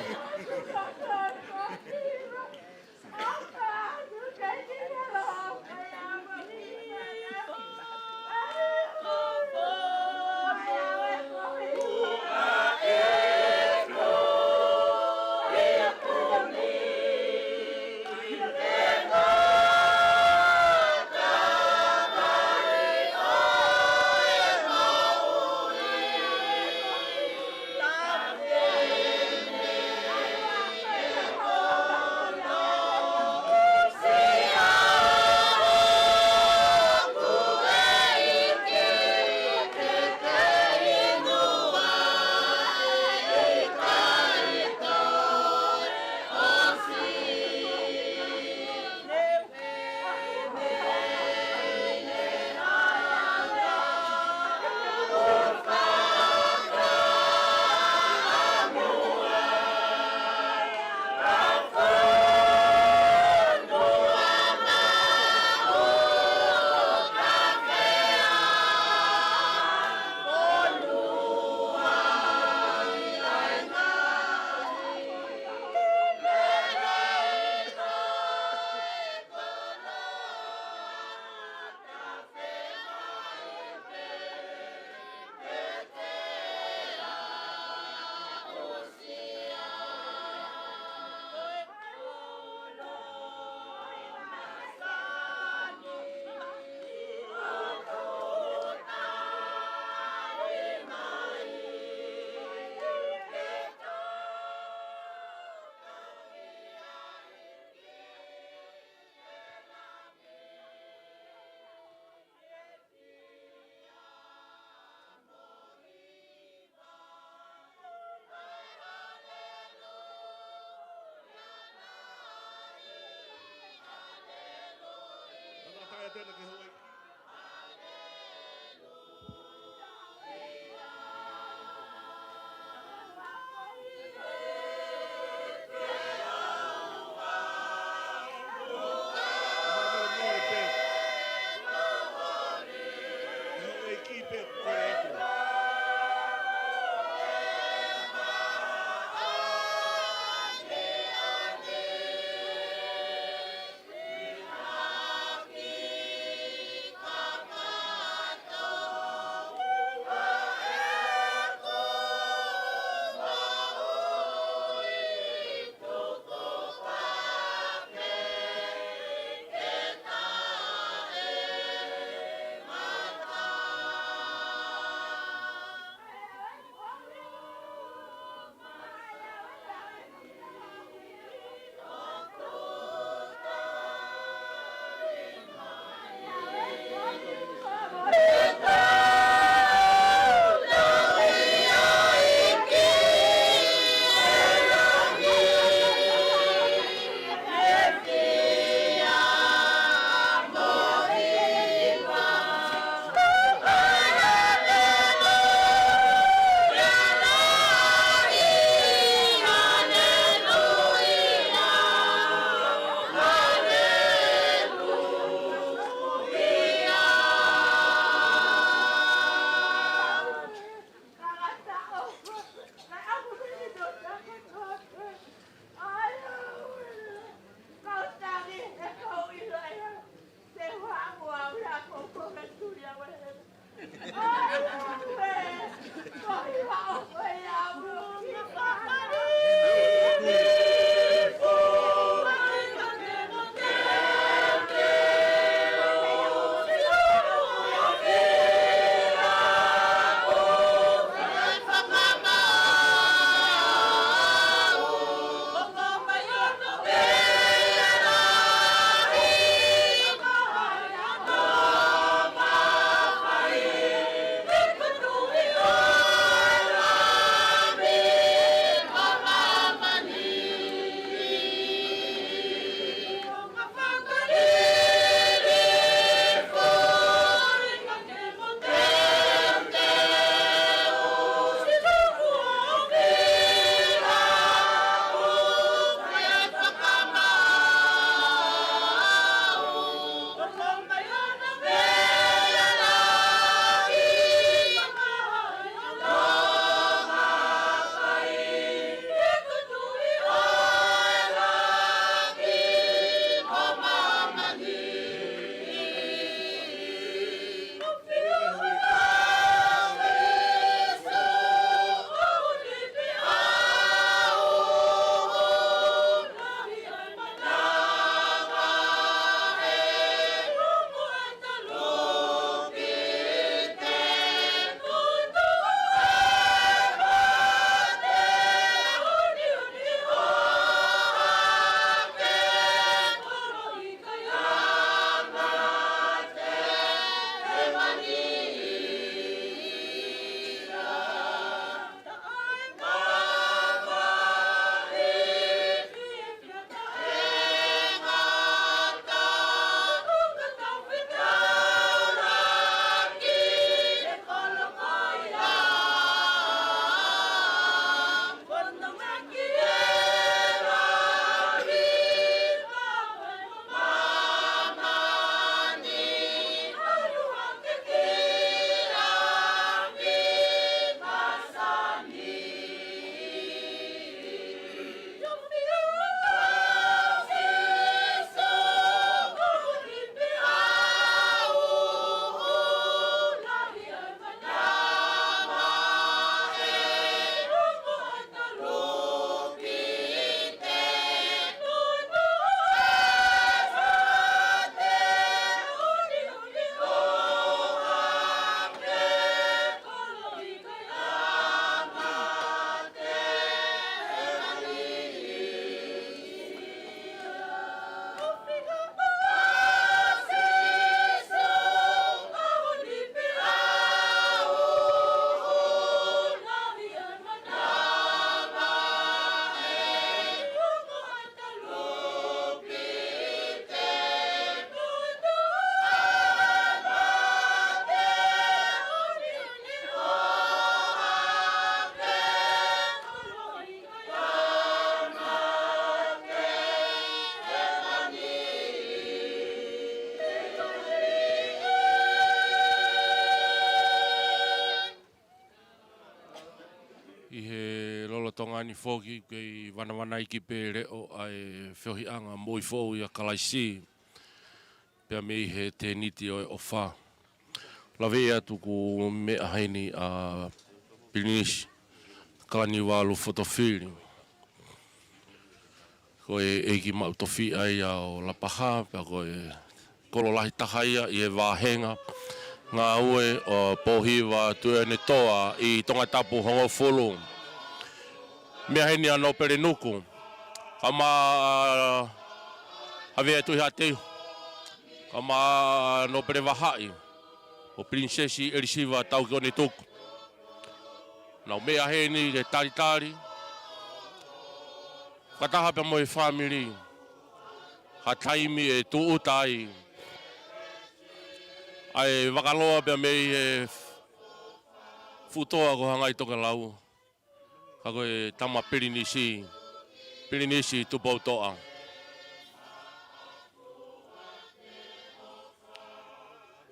ʻI he lolotonga ni foki, kei vanavanaiki pē leʻo ʻa e feohiʻanga moʻui foʻou ʻia Kalaisi, pea mei he tēniti ʻo e ʻofa. Lave atu ʻoku meʻa heni ʻa Pilinisi Kalaniuvalu Fotofili. Ko e ʻeiki maʻu tofiʻa ia ʻo Lapaha, pea ko e kolo lahi taha ia ʻi he vāhenga ngāue ʻo Pōhiva Tuʻiʻonetoa ʻi Tongatapu hongofulu. Meʻa heni ʻa Nōpele Nuku, kae ʻumaʻā ʻa Havea Tuʻihaʻateiho, kae ʻumaʻā ʻa Nōpele Vahaʻi, ʻo Pilinisesi ʻElisiva Taukiʻonituku. Nau meʻa heni ke talitali fakataha pea mo e fāmili ha taimi ʻe tūʻuta ai ʻa e vakaloa pea mei he fuʻu toa ko Hangaitokelau, ka ko e tama Pilinisi, Pilinisi Tupoutoʻa.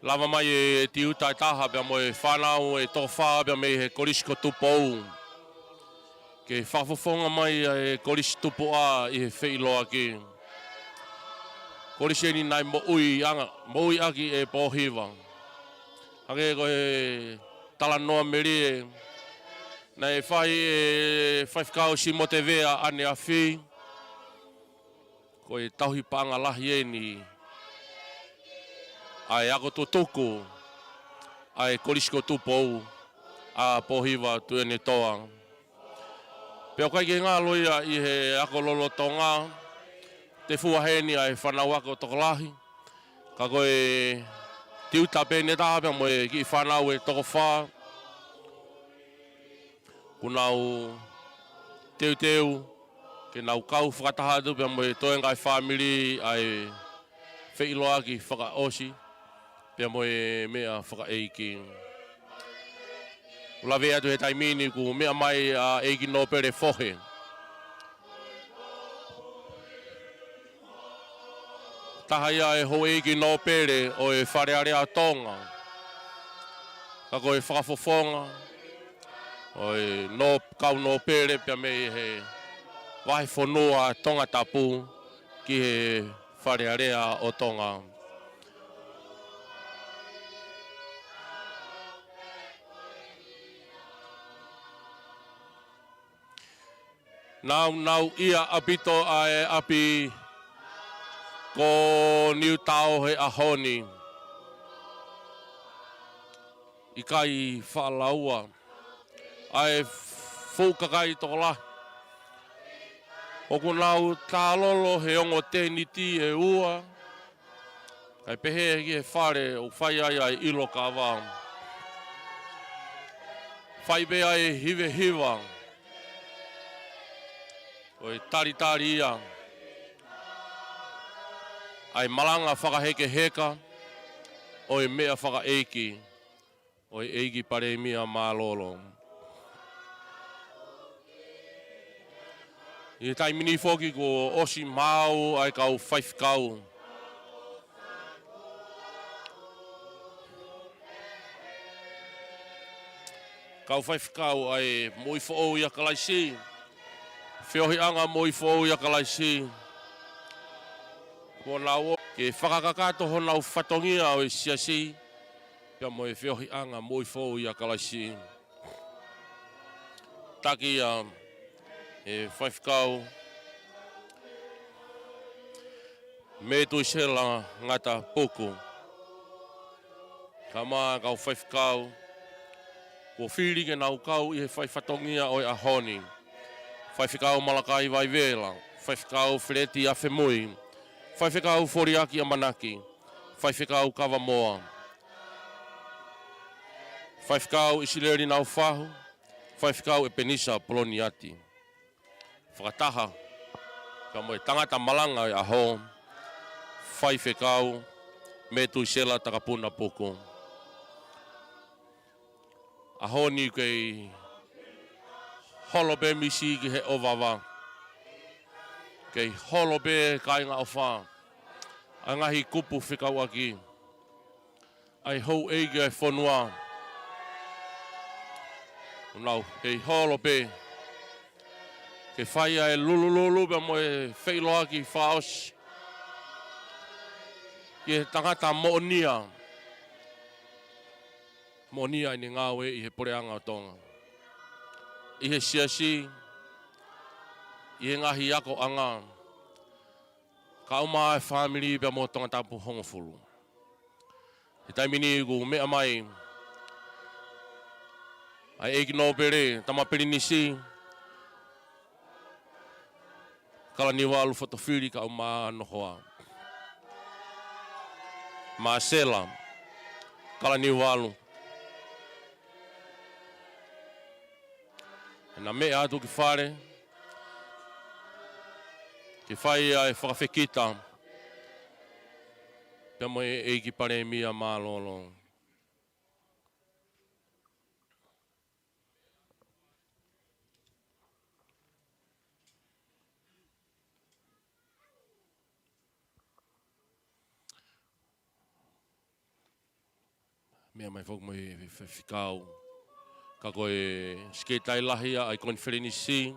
Lava mai e tiuta ʻe taha pea mo e fānau ʻe toko fā pea mei he Kolisi ko Tupou, ke fakafofonga mai ʻa e Kolisi Tupuʻa ʻi he feʻiloaki. Kolisi eni naʻe moʻui ʻanga, moʻui ʻaki ʻe Pōhiva. Hangē ko e talanoa melie naʻe fai ʻe Faifekau Simote Vea ʻaneafi, ko e tauhi paʻanga lahi eni ʻa e ako tutuku ʻa e Kolisi ko Tupou ʻa Pōhiva Tuʻiʻonetoa. Pea ʻoku ʻikai ke ngalo ia ʻi he ako lolotonga, tefua heni ʻa e fānau ako tokolahi, ka ko e tiuta pē eni ʻe taha pea mo e kiʻi fānau ʻe toko fā, kuo nau teuteu ke nau kau fakataha atu pea mo e toenga ʻo e fāmili ʻa e feʻiloaki fakaʻosi pea mo e meʻa fakaʻeiki. ʻOku lave atu he taimi ni kuo meʻa mai ʻa ʻEiki Nōpele Fohe, taha ia e houʻeiki nōpele ʻo e Fale Alea ʻo Tonga, ka ko e fakafofonga ʻo e nō-, kau nōpele pea mei he vahefonua Tongatapu ki he Fale Alea ʻo Tonga. Naunauʻia ʻaupito ʻa e ʻapi ko Niutao he ʻaho ni. ʻIkai faʻa laua ʻa e fuʻu kakai tokolahi ʻoku nau tālolo he ongo tēniti ʻe ua, kae pehē ki he fale ʻoku fai ai ʻa e ʻilo kava. Fai pē ʻa e hivehiva, ko e talitali ia ʻa e malanga fakahekeheka ʻo e meʻa fakaʻeiki ʻo e ʻEiki Palēmia Mālōlō. ʻI he taimi ni foki kuo ʻosi maau ʻa e kau faifekau. Kau faifekau ʻa e moʻui foʻou ʻia Kalaisi, feohiʻanga moʻui foʻou ʻia Kalaisi. Kuo nau ō ke fakakakato honau fatongia ʻo e siasi pea mo e feohiʻanga moʻui foʻou ʻia Kalaisi. Taki ia ʻe Faifekau Metuisela Ngata Puku. Kae ʻumaʻā kau faifekau kuo fili ke nau kau ʻi he fai fatongia ʻo e ʻaho ni: Faifekau Malakai Vaivela, Faifekau Feleti Afemui, Faifekau Foliaki ʻAmanaki, Faifekau Kavamoa, Faifekau ʻIsileli Naufahu, Faifekau ʻEpenisa Poloniati. Fakataha pea mo e tangata malanga ʻo e ʻaho, Faifekau Metuisela Takapuna Puku. ʻAho ni kei holo pē misi ki he ʻovava. Kei holo pē kāinga ʻofa, ʻa e ngaahi kupu fekauʻaki, ʻa e houʻeiki ʻo e fonua. ʻOku nau kei holo pē ke fai ʻa e lulululu pea mo e feʻiloaki fakaʻosi ki he tangata moʻonia. Moʻonia ʻene ngāue ʻi he puleʻanga ʻo Tonga, ʻi he siasi, ʻi he ngaahi akoʻanga, kae ʻumaʻā e fāmili pea mo Tongatapu hongofulu. He taimi ni ʻoku meʻa mai ʻa e ʻEiki Nōpele, Tama Pilinisi Kalaniuvalu Fotofili kae ʻumaʻā hono hoa, Masela Kalaniuvalu. Naʻa na meʻa atu ki fale ke fai ʻa e fakafekita pea mo e ʻEiki Palēmia Mālōlō. Meʻa mai foki mo e faifekau, ka ko e sekelitali lahi ia ʻa e konifelenisi,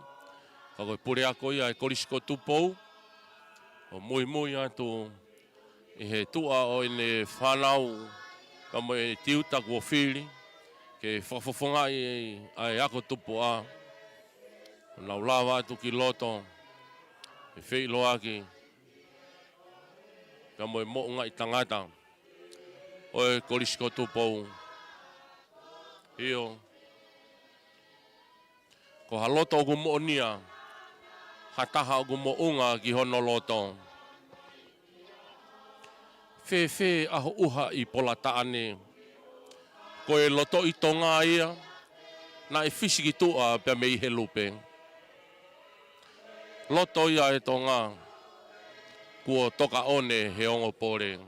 ka ko e puleako ia ʻa e Kolisi ko Tupou, ʻo muimui atu ʻi he tuʻa ʻo ʻene fānau, pea mo e tiuta kuo fili ke fakafofongaʻi ʻa e ako tupuʻa, ʻo nau lava atu ki loto ʻi he feʻiloaki pea mo e moʻungaʻi tangata ʻo e Kolisi ko Tupou. ʻIo, ko ha loto ʻoku moʻonia, ha taha ʻoku moʻunga ki hono loto. Fēfē ʻa ho ʻuha ʻi Polataʻane? Ko e lotoʻi Tonga ia naʻe fisi ki tuʻa pea mei he lupe. Loto ia ʻa e Tonga kuo tokaʻone he ongo pole.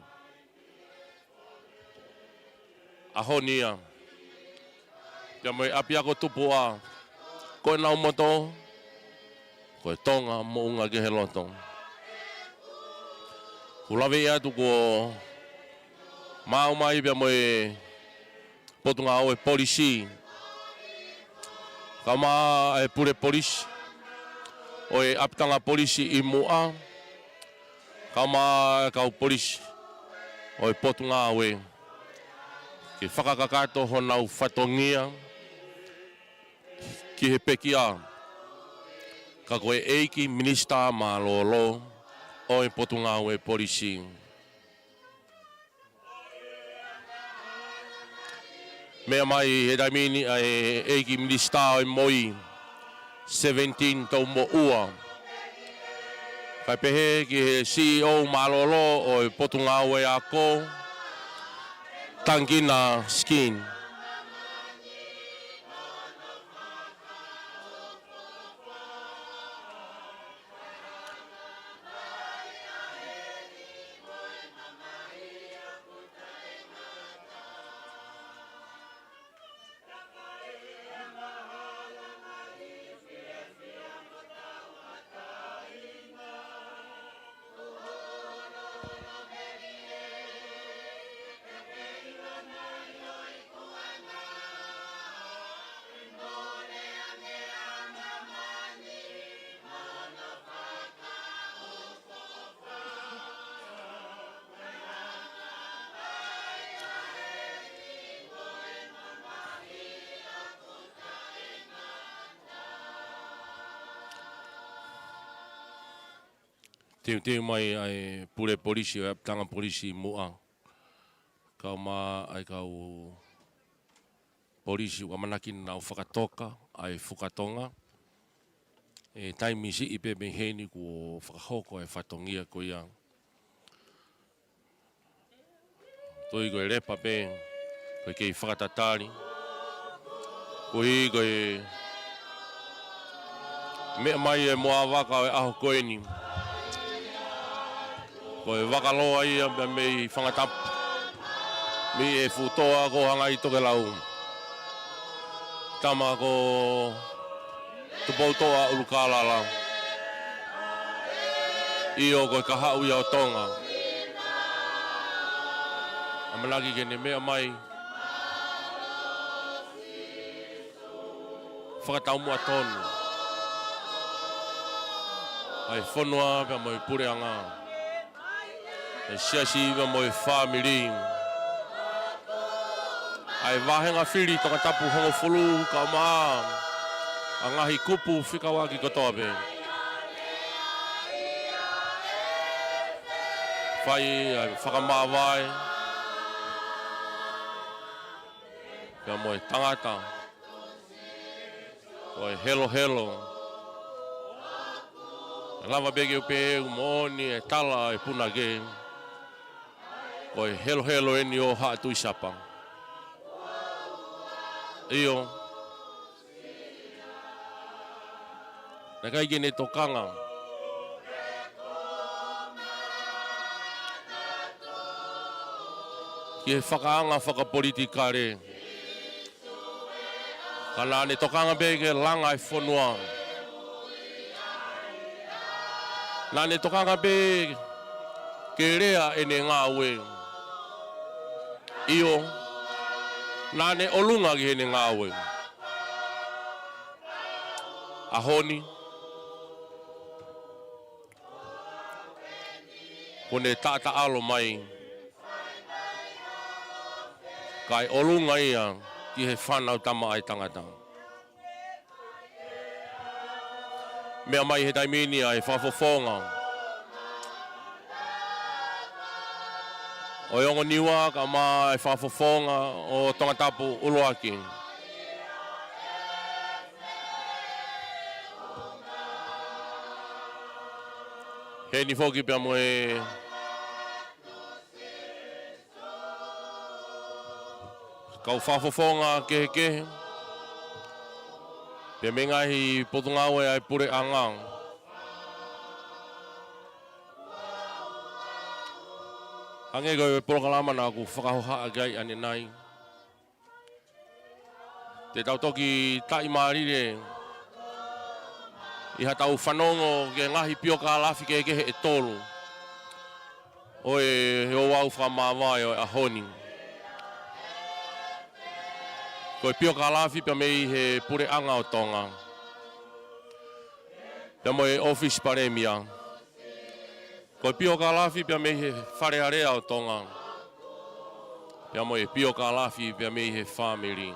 ʻAho ni ia, pea mo e ʻapiako tupuʻa, ko ʻenau moto ko e Tonga moʻunga ki he loto. ʻOku ou lave atu kuo maʻu mai pea mo e Potungāue Polisi, kae ʻumaʻā e Pule Polisi ʻo e ʻApitanga Polisi ʻi Muʻa, kae ʻumaʻā e kau polisi ʻo e Potungāue, ke fakakakato honau fatongia ki he pekia, ka ko e ʻEiki Minisitā Mālōlō ʻo e Potungāue Polisi. Meʻa mai he taimi ni ʻa e ʻEiki Minisitā ʻo e MOI, seventeen tau mo ua. Kae pehē ki he CEO mālōlō ʻo e Potungāue Ako, Tangina Skin. Teuteu mai ʻa e Pule Polisi ʻo e ʻApitanga Polisi Muʻa, kae ʻumaʻā e kau polisi ʻoku ʻamanaki nau fakatoka ʻa e Fukatonga. ʻE taimi siʻi pē mei heni kuo fakahoko e fatongia ko ia. Toi ko e lepa pē, ko e kei fakatatali. Koeʻuhi ko e meʻa mai e moa vaka ʻo e ʻaho ko eni. Ko e vaka loa ia mei Fangatapu, mei he fuʻu toa ko Hangai Tokelau. Tama ko Tupoutoʻa ʻUlukālala. ʻIo, ko e kahaʻu ia ʻo Tonga. ʻAmanaki ke ne meʻa mai. fakataumuʻa tonu ʻa e fonua pea mo e puleʻanga, ʻa e siasi pea mo e fāmili, ʻa e vāhenga fili Tongatapu hongofulu kae ʻumaʻā ʻa e ngaahi kupu fekauʻaki kotoa pē. Fai ʻa e fakamāvae pea mo e tangata ko e helohelo. ʻE lava pē ke u pehē ʻoku moʻoni e tala ʻa e punake, ko e helohelo eni ʻo Haʻa Tuʻi Sapa. ʻIo, naʻe ʻikai ke ne tokanga ki he fakaanga fakapolitikale, ka naʻa ne tokanga pē ke langa e fonua. Naʻa ne tokanga pē ke lea ʻene ngāue. ʻIo, naʻa ne ʻolunga ki heʻene ngāue. ʻAho ni, kuo ne taʻataʻalo mai, kae ʻolunga ia ki he Fānautama ʻa e Tangata. Meʻa mai he taimi ni ʻa e fakafofonga ʻo e ongo Niua kae ʻumaʻā e fakafofonga ʻo Tongatapu ʻUluaki. Heni foki pea mo e kau fakafofonga kehekehe, pea mei he ngaahi potungāue ʻa e puleʻanga. Hangē ko e polokalama naʻa ku fakahohaʻa ki ai ʻanenai, te tau toki taʻimālie ʻi haʻatau fanongo ki he ngaahi piokālafi kehekehe ʻe tolu ʻo e ouau fakamāvae ʻo e ʻaho ni. Ko e piokālafi pea mei he Puleʻanga ʻo Tonga, pea mo e ʻŌfisi Palēmia. Ko e piokālafi pea mei he Fale Alea ʻo Tonga, pea mo e piokālafi pea mei he fāmili.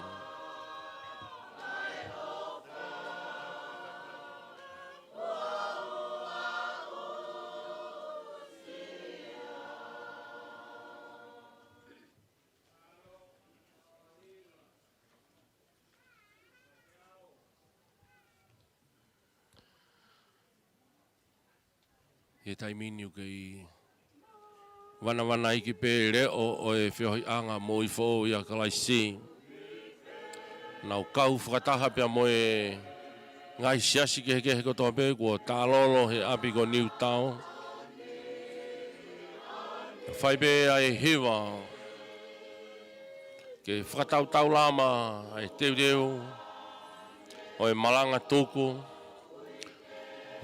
ʻI he taimi ni ʻoku kei vanavanaiki pē leʻo ʻo e feohiʻanga moʻui foʻou ʻia Kalaisi. Naʻa ku kau fakataha pea mo e ngaahi siasi kehekehe kotoa pē kuo taʻalolo he ʻapi ko Niutao. Fai pē ʻa e hiva ke fakatautaulama ʻa e teuteu ʻo e malanga tuku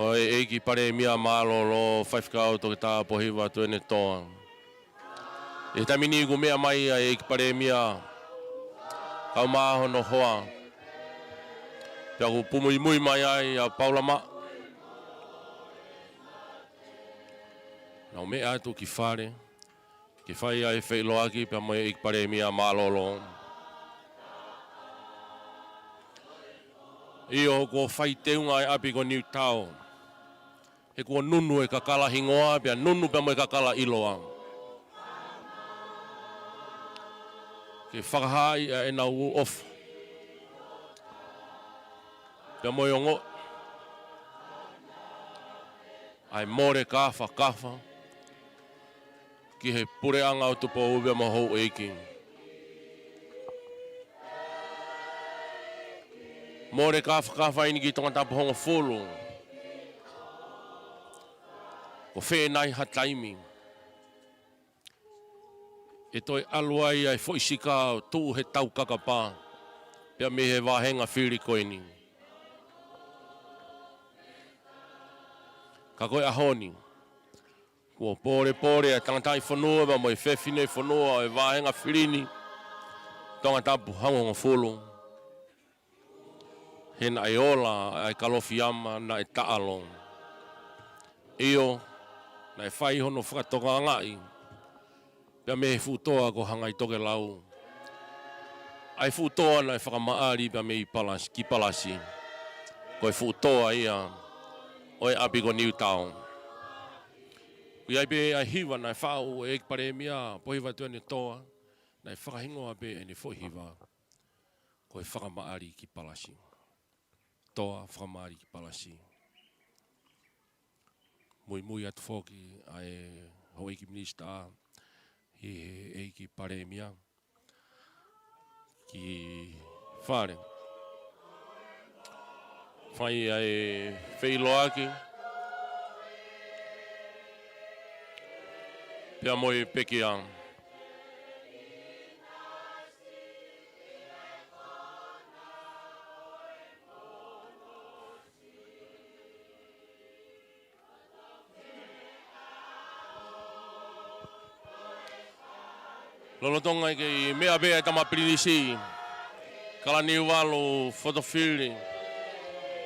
ʻo e ʻEiki Palēmia mālōlō, Faifekau Toketā Pōhiva Tuʻiʻonetoa. ʻI he taimi ni kuo meʻa mai ʻa e ʻEiki Palēmia kae ʻumaʻā hono hoa, pea kuo pumuimui mai ai ʻa Paula Maʻa. Naʻa ku meʻa atu ki fale ke fai ʻa e feʻiloaki pea mo e ʻEiki Palēmia mālōlō. ʻIo, kuo fai teunga ʻa e ʻapi ko Niutao, he kuo nunu e kakala hingoa pea nunu pea mo e kakala ʻiloa ke fakahaaʻi ʻa ʻenau ʻofa pea mo e ongoʻi ʻa e mole kāfakafa ki he Puleʻanga ʻo Tupou pea mo houʻeiki. Mole kāfakafa eni ki Tongatapu hongofulu. Ko fē nai ha taimi ʻe toe ʻalu ai ʻa e foʻi sika ʻo tuʻu he taukakapa pea mei he vāhenga fili ko eni? Ka ko e ʻaho ni, kuo pōlepole ʻa e tangataʻi fonua pea mo e fefine fonua ʻo e vāhenga fili ni, Tongatapu hongofulu, He naʻe ola ʻa e Kalofiama naʻe taʻalo. ʻIo, naʻe fai hono fakatokangaʻi pea mei he fuʻu toa ko Hangaitokelau. ʻA e fuʻu toa naʻe fakamaʻali pea mei Palasi, ki Palasi. Ko e fuʻu toa ia ʻo e ʻapi ko Niutao. ʻOku ʻi ai pē ʻa e hiva naʻe faʻu ʻe he ʻEiki Palēmia, Pōhiva Tuʻiʻonetoa, naʻe fakahingoa pē ʻene foʻi hiva ko e Fakamaʻali ki Palasi. Toa Fakamaʻali ki Palasi. Muimui atu foki ʻa e Houʻeiki Minisitā ʻi he ʻEiki Palēmia ki fale. Fai ʻa e feʻiloaki pea mo e pekia. Lolotonga ʻi he meʻa pē ʻa e tama pilinisi, Kalaniuvalu Fotofili,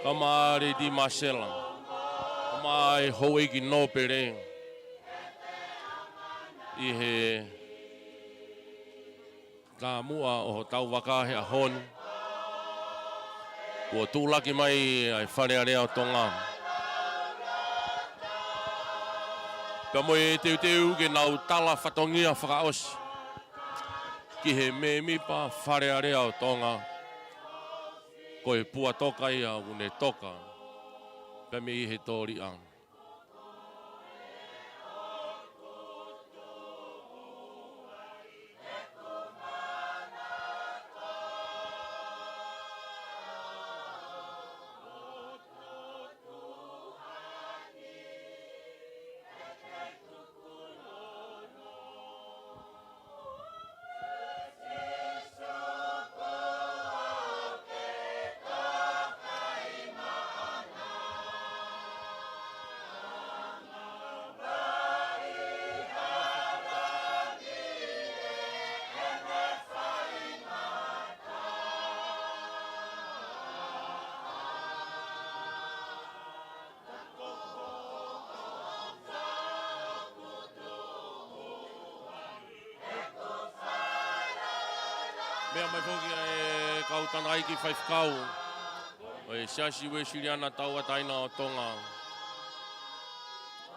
kae ʻumaʻā Lady Masela, kae ʻumaʻā e houʻeiki nōpele ʻi he taumuʻa ʻo hotau vaka he ʻaho ni, kuo tuʻulaki mai ʻa e Fale Alea ʻo Tonga. Pea mo e teuteu ke nau tala fatongia fakaʻosi ki he mēmipa Fale Alea ʻo Tonga, ko e puatoka ia ʻoku ne toka pea mei he tōliʻa. Meʻa mai foki ʻa e kau tangataʻeiki faifekau ʻo e Siasi Uēsiliana Tauʻatāina ʻo Tonga.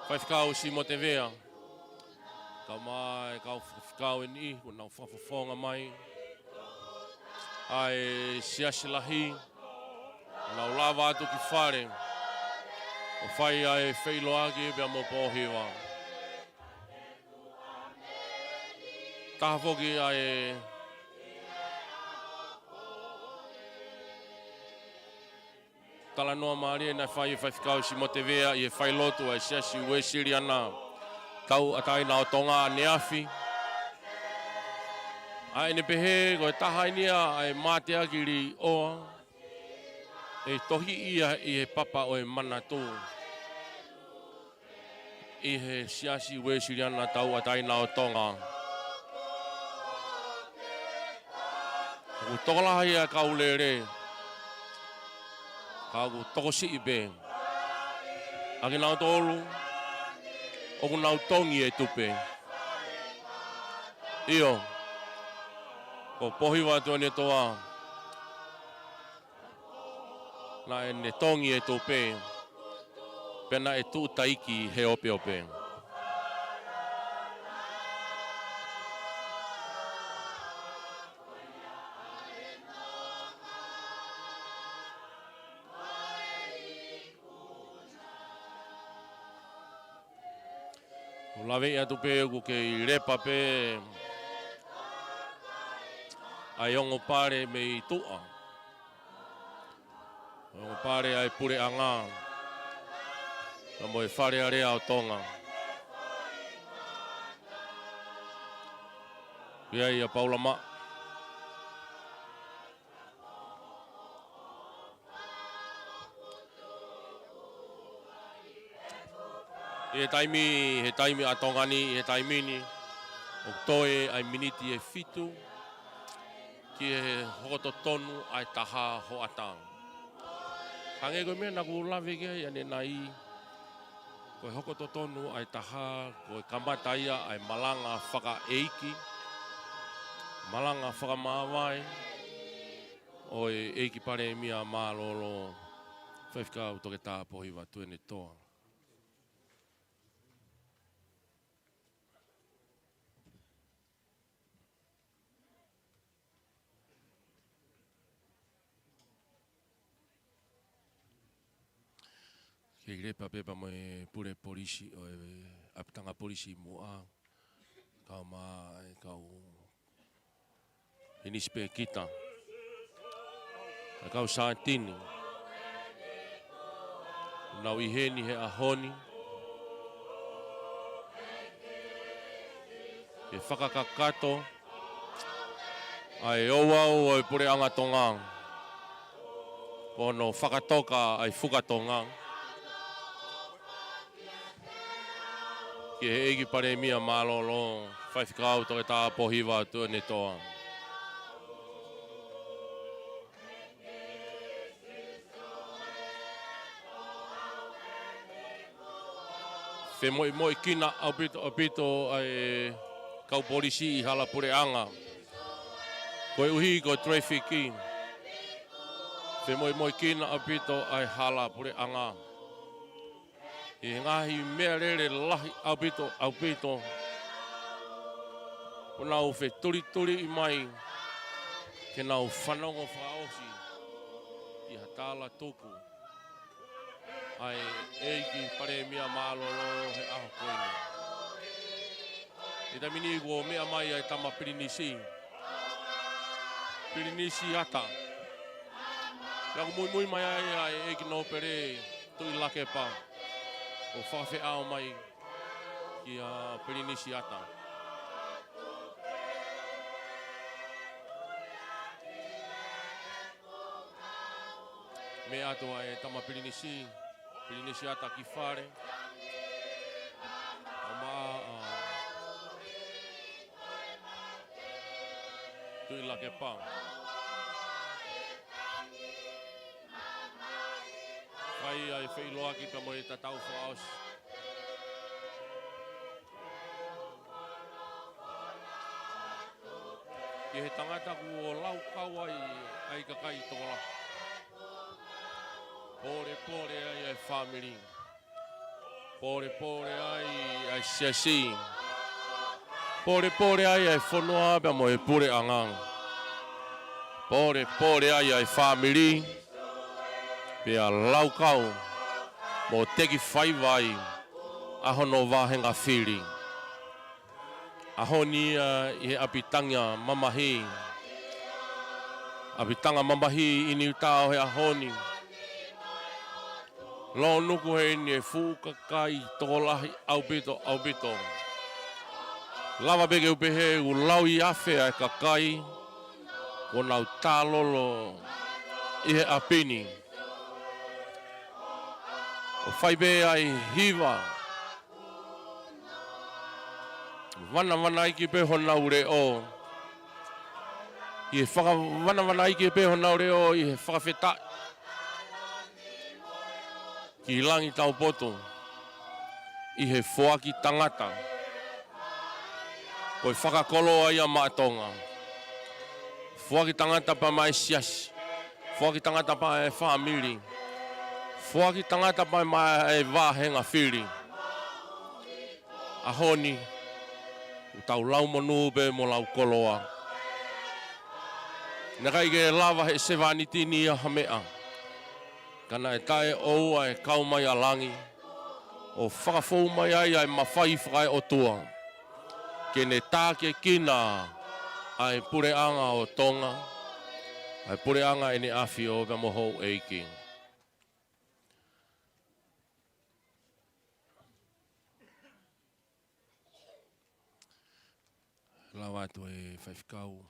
Faifekau Simote Vea, kae ʻumaʻā e kau faifekau ʻe niʻihi kuo nau fakafofonga mai ʻa e siasi lahi, ʻo nau lava atu ki fale ʻo fai ʻa e feʻiloaki pea mo Pōhiva. Taha foki ʻa e talanoa mālie naʻe fai ʻe Faifekau Simote Vea ʻi he failotu ʻa e Siasi Uēsiliana Tauʻatāina ʻo Tonga ʻaneafi. ʻA ʻene pehē ko e taha eni ia ʻa e mateaki līʻoa ʻe tohiʻi ia ʻi he papa ʻo e manatu ʻi he Siasi Uēsiliana Tauʻatāina ʻo Tonga. ʻOku tokolahi ʻa e kau lele, ka ʻoku tokosiʻi pē ʻa kinautolu ʻoku nau tongi e tupe. ʻIo, ko Pōhiva Tuʻiʻonetoa naʻá ne tongi e tupe, pea naʻe tuʻu taiki he opeope. ʻOku laveʻi atu pē ʻoku kei lepa pē ʻa e ongo pale mei tuʻa. Ongo pale ʻa e puleʻanga, pea mo e Fale Alea ʻo Tonga. ʻOku ʻi ai ʻa Paula Maʻa. ʻI he taimi, he taimi ʻa Tonga ni, ʻi he taimi ni, ʻoku toe ʻa e miniti ʻe fitu ki he hoko totonu ʻa e taha hoʻatā. Hangē ko e meʻa naʻá ku lave ki ai ʻanenai, ko e hoko totonu ʻa e taha, ko e kamata ia ʻa e malanga fakaʻeiki, malanga fakamāvae ʻo e ʻEiki Palēmia mālōlō, Faifekau Toketā Pōhiva Tuʻiʻonetoa. Kei lepa pē pea mo e pule polisi ʻo e ʻapitanga polisi muʻa, kae ʻumaʻā e kau inisipēkita, e kau sātini, ʻoku nau ʻi heni he ʻaho ni ke fakakakato ʻa e ouau ʻo e puleʻanga Tonga, ko hono fakatoka ʻa e Fuka Tonga ki he ʻEiki Palēmia mālōlō, Faifekau Toketā Pōhiva Tuʻiʻonetoa. Femoʻimoʻikina ʻaupito, ʻaupito ʻa e kau polisi ʻi hala puleʻanga, koeʻuhi ko e traffic. Femoʻimoʻikina ʻaupito ʻa e hala puleʻanga ʻi he ngaahi meʻalele lahi ʻaupito, ʻaupito ʻoku nau fetulituliʻi mai ke nau fanongo fakaʻosi ʻi ha talatuku ʻa e ʻEiki Palēmia mālōlō he ʻaho ko eni. ʻI he taimi ni kuo meʻa mai ʻa e tama pilinisi, Pilinisi Ata. Pea ʻoku muimui mai ai ʻa e ʻEiki Nōpele Tuʻilakepa ʻo fakafeʻao mai kia Pilinisi Ata. Meʻa atu ʻa e tama pilinisi, Pilinisi Ata ki fale. ʻAmā ʻa Tuʻilakepa. Fai ʻa e feʻiloaki pea mo e tatau fakaʻosi ki he tangata kuo laukau ai ʻa e kakai tokolahi. Pōlepole ai ʻa e fāmili. Pōlepole ai ʻa e siasi. Pōlepole ai ʻa e fonua pea mo e puleʻanga. Pōlepole ai ʻa e fāmili. Pea laukau mo teki faiva ai ʻa hono vāhenga fili. ʻAho ni ia ʻi he ʻapitanga mamahi, ʻapitanga mamahi ʻi Niutao he ʻaho ni. Lōnuku heni e fuʻu kakai tokolahi ʻaupito, ʻaupito. Lava pē ke u pehē ʻoku lauiafe ʻa e kakai kuo nau tālolo ʻi he ʻapi ni ʻo fai pē ʻa e hiva. Vanavanaiki pē honau leʻo. ʻI he faka-, vanavanaiki pē honau leʻo ʻi he fakafetaʻi ki langi taupotu ʻi he foaki tangata ko e fakakoloa ia maʻa Tonga. Foaki tangata pea maʻa e siasi. Foaki tangata pea maʻa e fāmili. Foaki tangata pea maʻa e vāhenga fili. ʻAho ni, ʻoku tau laumonū pē mo laukoloa. Naʻe ʻikai ke lava he sevāniti ni ia ha meʻa, ka naʻe taʻeʻoua e kau mai ʻa langi ʻo fakafou mai ai ʻa e mafai fakaeʻotua ke ne tākiekina ʻa e puleʻanga ʻo Tonga, ʻa e puleʻanga ʻEne ʻAfio pea mo Houʻeiki. Lava atu e faifekau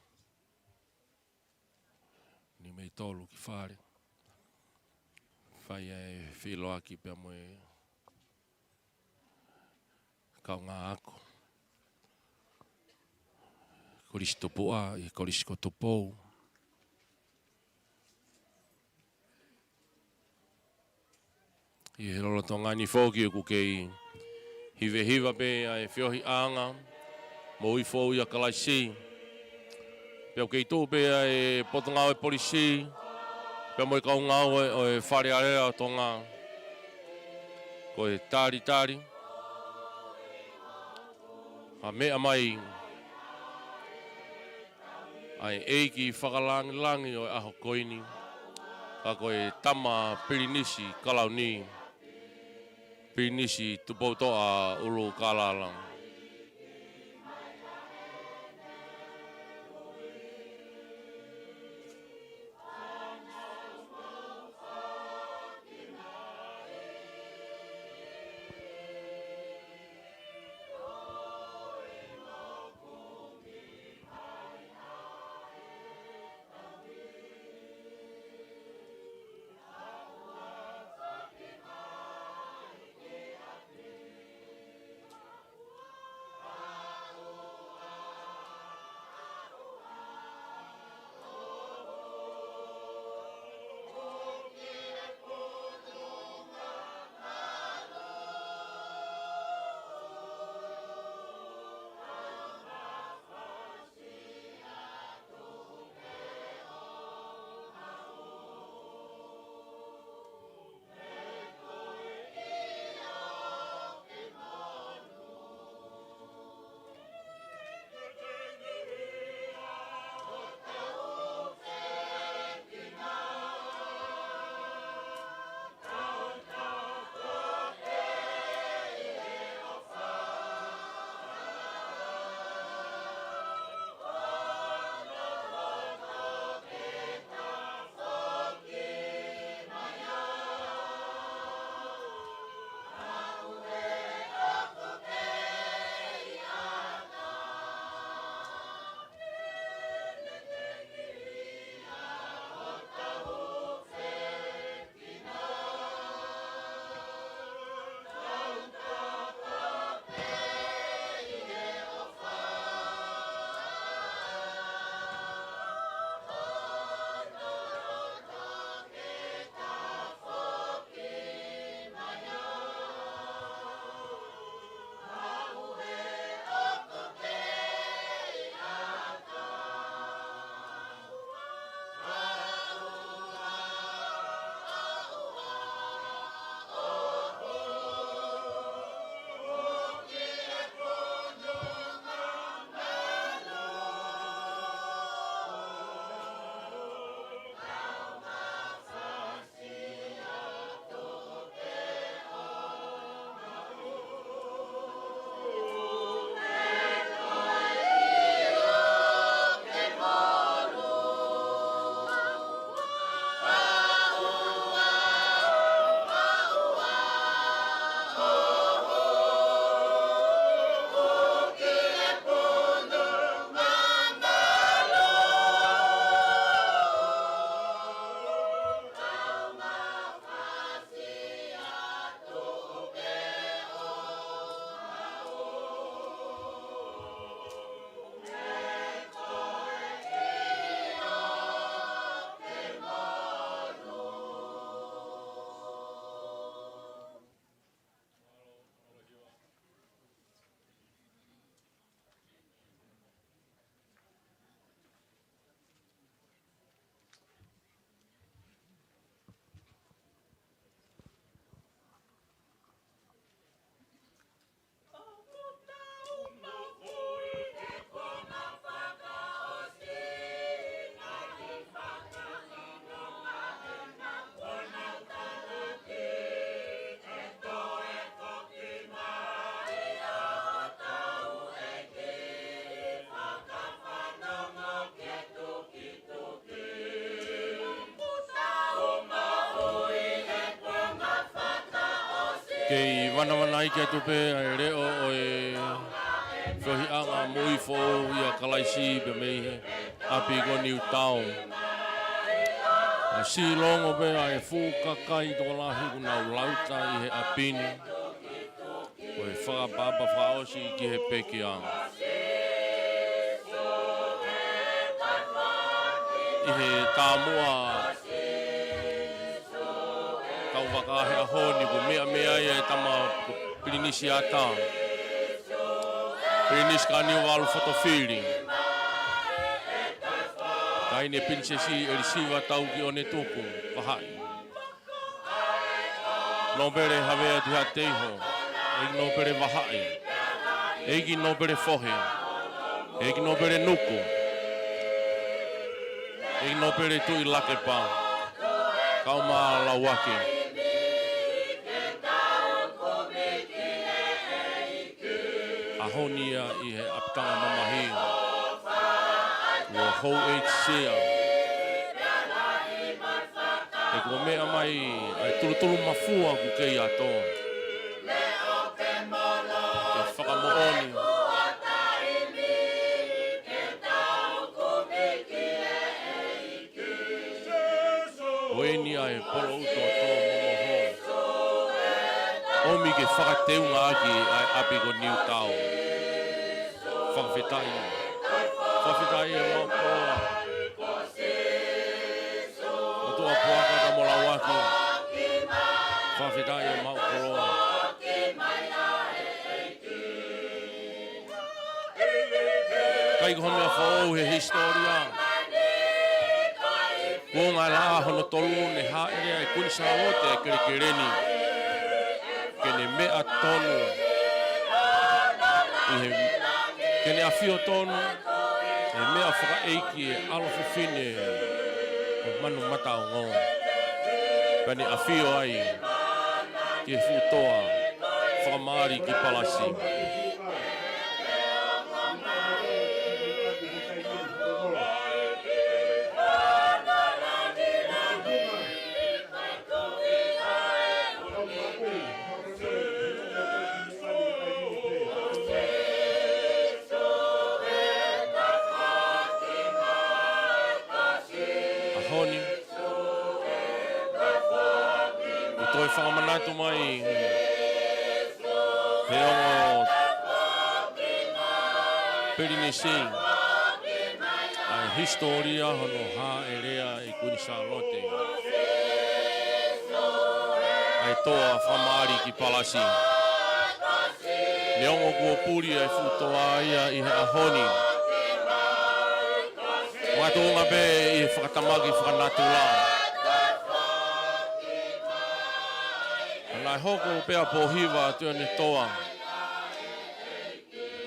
ni mei tolu ki fale. Fai ʻa e feʻiloaki pea mo e kaungā ako Kolisi Tupuʻa ʻi he Kolisi ko Tupou. ʻI he lolotonga ni foki ʻoku kei hivehiva pē ʻa e feohiʻanga moʻui foʻou ʻia Kalaisi. Pea ʻoku kei tuʻu pē ʻa e Potungāue Polisi, pea mo e kau ngāue ʻo e Fale Alea ʻo Tonga. Ko e talitali, ʻa e meʻa mai ʻa e ʻEiki Fakalangilangi ʻo e ʻaho ko eni, ka ko e Tama Pilinisi Kalauni, Pilinisi Tupoutoʻa ʻUlukālala. Kei vanavanaiki atu pē ʻa e leʻo ʻo e feohiʻanga moʻui foʻou ʻia Kalaisi pea mei he ʻapi ko Newtown. ʻA e silongo pē ʻa e fuʻu kakai tokolahi ʻoku nau lauta ʻi he ʻapi ni. Ko e fakaʻapaʻapa fakaʻosi ki he pekia. ʻI he taumuʻa, Kau vaka he ʻaho ni kuo meʻa mai ai e tama ko Pilinisi ʻAta, Pilinisi Kaniuvalu Fotofili, Taʻahine Pilinisesi ʻElisiva Tauki ʻOnetuku Vahaʻi, Nōpele Havea Tuʻihaʻateiho, ʻEiki Nōpele Vahaʻi, ʻEiki Nōpele Fohe, ʻEiki Nōpele Nuku, ʻEiki Nōpele Tuʻilakepa, kau mālauaki. ʻAho ni ia ʻi he ʻapitanga mamahi, kuo houʻeiki sea, he kuo meʻa mai ʻa e tulutulu mafua kuo kei ʻato. Ke fakamoʻoni. Ko eni ʻa e polo ʻuto tō momoho. ʻOmi ke fakateunga ʻaki ʻa e ʻapi ko Niutao. Fakafetaʻi. Fakafetaʻi e mau koloa. ʻOtua Puaka Tamu Lauaki. Fakafetaʻi e mau koloa. ʻIkai ko ha meʻa foʻou he hisitōlia. Kuonga e laʻā hono tolu ne hāʻele ai e Kuini Sālote ʻa e kelekele ni, ke ne meʻa tonu ʻi he, ke ne ʻafio tonu ʻi he meʻa fakaʻeiki e ʻalo fefine ʻo Manumataongo. Pea ne ʻafio ai ki he fuʻu toa fakamaʻali ki Palasi. ʻAho ni, ʻoku toe fakamanatu mai he ongo Pilinisi ʻa e hisitōlia hono hāʻele ʻa e Kuini Sālote ʻa e toa fakamaʻali ki Palasi. Neongo kuo puli ʻa e fuʻu toa ia ʻi he ʻaho ni, makatuʻunga pē ʻi he fakatamaki fakanatula. Naʻe hoko pē ʻa Pōhiva ʻa Tuʻiʻonetoa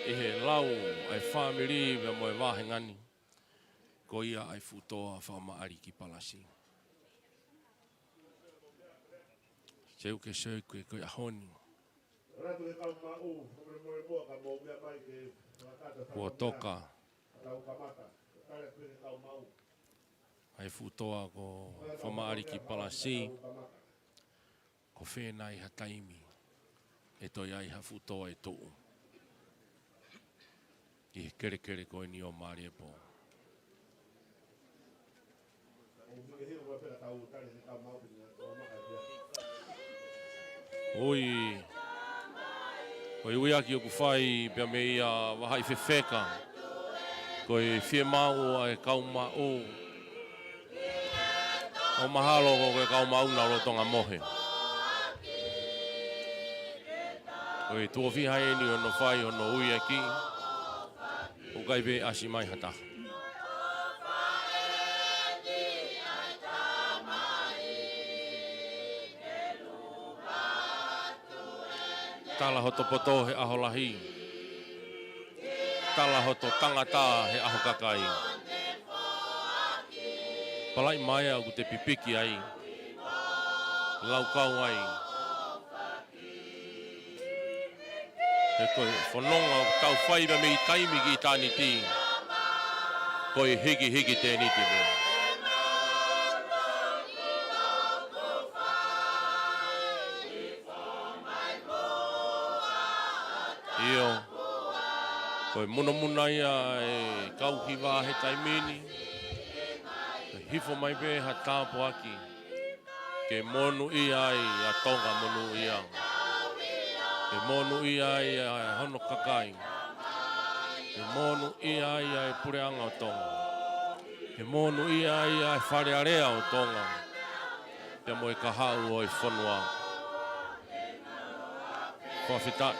ʻi he lau ʻa e fāmili pea mo e vāhenga ni, ko ia ʻa e fuʻu toa fakamaʻali ki Palasi. Seuke, seuke, ko e ʻaho ni kuo toka ʻa e fuʻu toa ko fakamaʻali ki Palasi. Ko fē nai ha taimi ʻe toe ʻi ai ha fuʻu toa ʻe tuʻu ʻi he kelekele ko eni ʻo Māliepo? Ui, ko e uiaki ʻoku fai pea mei a Vahaʻi Fefeka, ko e fiemaʻu ʻa e kau maʻu. ʻOku mahalo ko e kau maʻu naʻa lolotonga mohe. Ko e tuʻo fiha eni hono fai hono uiaki, ʻoku ʻikai pē ʻasi mai ha taha. Tala hoto poto he ʻaho lahi. Tala hoto tangata he ʻaho kakai. Palaʻi mai ʻoku te pipiki ai, laukau ai. He ko e fononga ʻoku tau fai pē mei taimi ki ʻitāniti, ko e hikihiki tēniti pē. ʻIo, ko e munamuna ia e kau hiva he taimi ni, ke hifo mai pē ha tāpuaki ke monūʻia ai ʻa Tonga monūʻia, ke monūʻia ai ʻa hono kakai, ke monūʻia ai ʻa e puleʻanga ʻo Tonga, ke monūʻia ai ʻa e Fale Alea ʻo Tonga, Pea mo e kahaʻu ʻo e fonua. Fakafetaʻi.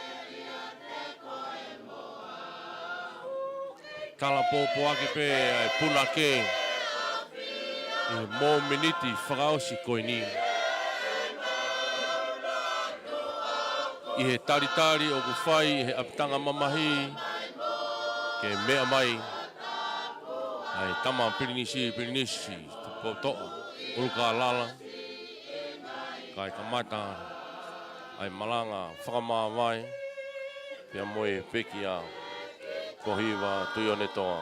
Tala pōpoaki pē ʻa e punake ʻi he mōmeniti fakaʻosi ko eni. ʻI he talitali ʻoku fai ʻe he ʻapitanga mamahi ke meʻa mai ʻa e tama pilinisi, Pilinisi Tupoutoʻa ʻUlukālala, kae kamata ʻa e malanga fakamāvae pea mo e pekia ko Hiva Tuʻionetoa.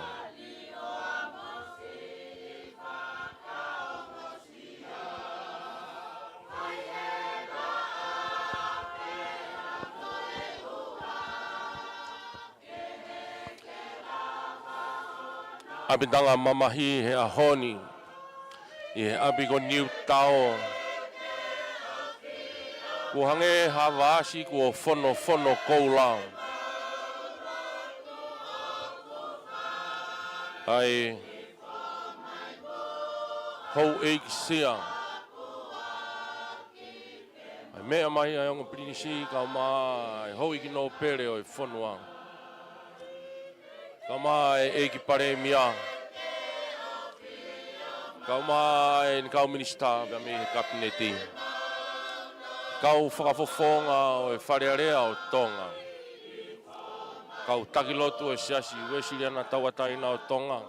ʻApitanga mamahi he ʻaho ni ʻi he ʻapi ko Niutao. Kuo hangē ha vaasi kuo fonofono koula. ʻA e houʻeiki sia. ʻA e meʻa mai ʻa e ongo pilinisi, kae ʻumaʻā e houʻeiki nōpele ʻo e fonua. Kae ʻumaʻā e ʻEiki Palēmia. Kae ʻumaʻā e kau minisitā pea mei he Kapineti. Kau fakafofonga ʻo e Fale Alea ʻo Tonga. Kau taki lotu ʻo e Siasi Uēsiliana Tauʻatāina ʻo Tonga.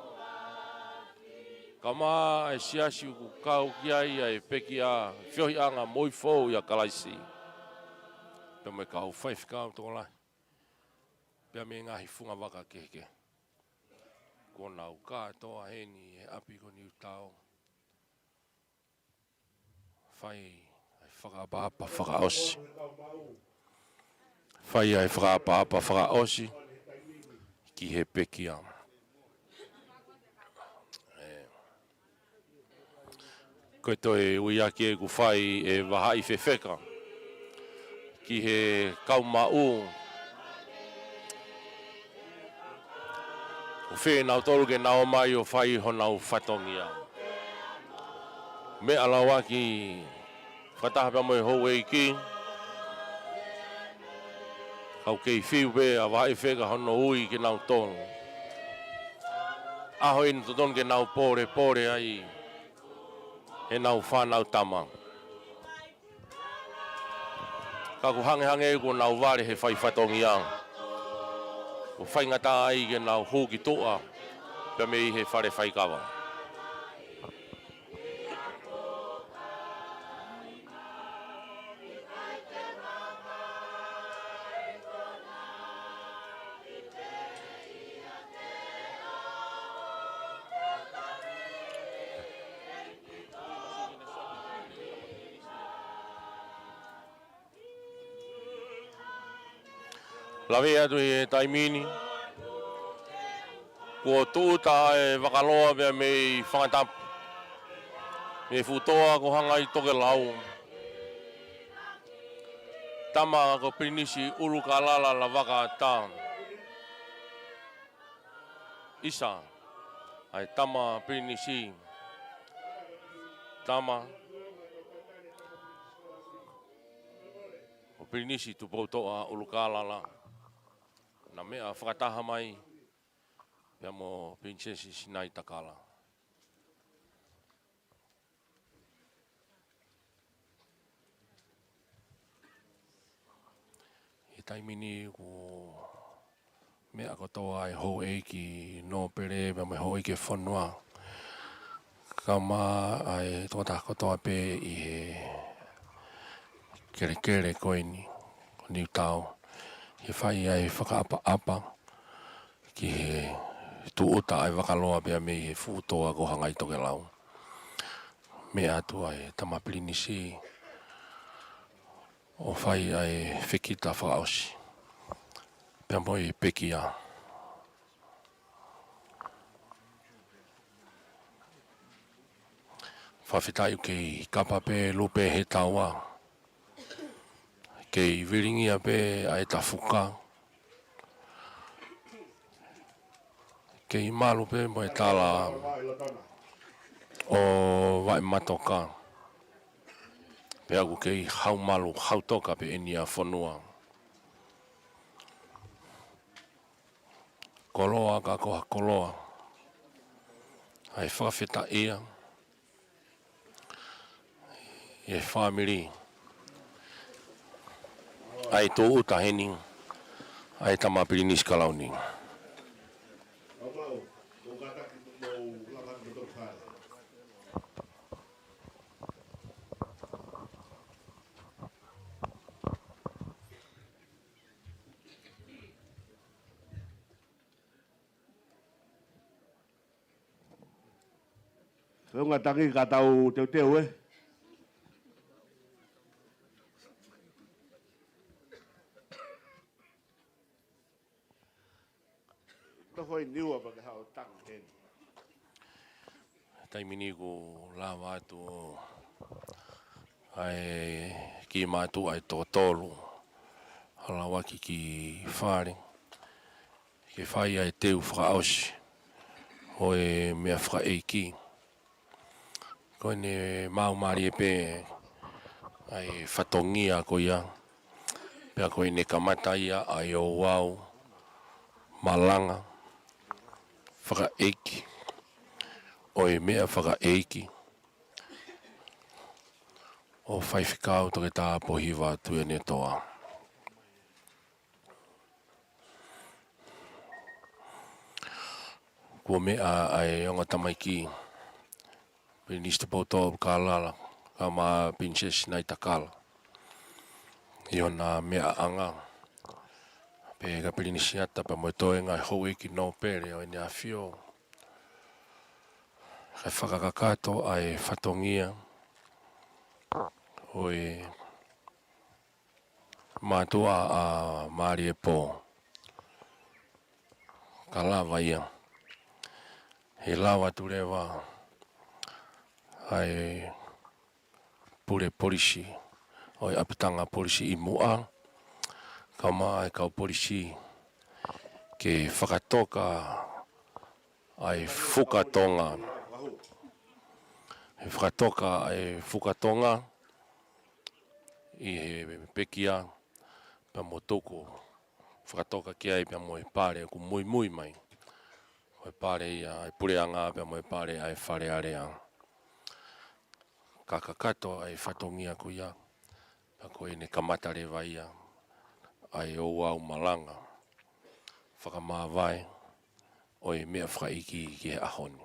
Kae ʻumaʻā e siasi ʻoku kau ki ai ʻa e pekia, feohiʻanga moʻui foʻou ʻia Kalaisi. Pea mo e kau faifekau tokolahi. Pea mei he ngaahi fungavaka kehekehe. Kuo nau kātoa heni he ʻapi ko Niutao. Fai ʻa e fakaʻapaʻapa fakaʻosi. Fai ʻa e fakaʻapaʻapa fakaʻosi ki he pekia. ʻE, ko e toe ui ʻaki ʻeku fai ʻe Vahaʻi Fefeka ki he kau maʻu ʻoku fie nautolu ke nau ō mai ʻo fai honau fatongia. Meʻa lauaki fakataha pea mo e houʻeiki, kau kei fiu pē ʻa Vahaʻi Fefeka hono ui kinautolu. ʻAho ʻe totonu ke nau pōlepole ai heʻenau fānau tama. Ka ʻoku hangehangē kuo nau vale he fai fatongia. ʻOku faingataʻa ai ke nau hū ki tuʻa pea mei he fale faikava. Lave atu he taimi ni, kuo tūʻuta ʻa e vakaloa pea mei Fangatapu, mei he fuʻu toa ko Hangaitokelau. Tama ko Pilinisi ʻUlukālala Lavaka ʻa Tana. ʻIsa, ʻa e tama pilinisi. Tama ko Pilinisi Tupoutoʻa ʻUlukālala. Naʻa meʻa fakataha mai pea mo Pilinisesi Sinaitakala. ʻI he taimi ni kuo meʻa kotoa ʻa e houʻeiki nōpele pea mo e houʻeiki e fonua. Kae ʻumaʻā ʻa e tokotaha kotoa pē ʻi he kelekele ko eni, ko Niutao. He fai ʻa e fakaʻapaʻapa ki he tūʻuta ʻa e vakaloa pea mei he fuʻu toa ko Hangaitokelau. Meʻa atu ʻa e tama pilinisi ʻo fai ʻa e fekita fakaʻosi pea mo e pekia. Fakafetaʻi ʻoku kei kapa pē lupe he taua. Kei vilingia pē ʻa e tafuka. Kei malu pē mo e tala ʻo Vaʻematoka. pea ʻoku kei haumalu hautoka pē eni ʻa e fonua. Koloa ka ko ha koloa ʻa e fakafetaʻia ʻi he fāmili ʻa e tūʻuta heni ʻa e Tama Pilinisi Kalauni. Feʻunga tangi ka tau teuteu, ē. Nofo ʻi Niua pea ke haʻu ʻo tangi heni. Taimi ni ʻoku lava atu ʻa e kiʻi mātuʻa ʻe toko tolu ʻo lava ki, ki fale ke fai ʻa e teu fakaʻosi ʻo e meʻa fakaʻeiki. Ko ʻene maumālie pē ʻa e fatongia ko ia, pea ko ʻene kamata ia ʻa e ouau malanga fakaʻeiki ʻo e meʻa fakaʻeiki ʻo Faifekau Toketā Pōhiva Tuʻiʻonetoa. Kuo meʻa ʻa e ongo tamaiki, Pilinisi Tupoutoʻa ʻUlukalala, kae ʻumaʻā Pilinisesi Naitakala, ʻi hona meʻaʻanga, pea kia Pilinisi Ata pea mo e toenga ʻo e Houʻeiki Nōpele ʻo ʻEne ʻAfio, kae fakakakato ʻa e fatongia ʻo e mātuʻa ʻa Maliepō. Ka lava ia, ʻe lava atu leva ʻa e pule polisi ʻo e ʻapitanga polisi ʻi Muʻa, kae ʻumaʻā e kau polisi, ke fakatoka ʻa e fuka Tonga. ʻE fakatoka ʻa e fuka Tonga ʻi he pekia pea mo tuku fakatoka ki ai pea mo e pale ʻoku muimui mai. Ko e pale ia ʻa e puleʻanga pea mo e pale ʻa e Fale Alea. Ka kakato ʻa e fatongia ko ia, pea ko ʻene kamata leva ia ʻa e ouau malanga fakamāvae ʻo e meʻa fakaʻeiki ki he ʻaho ni.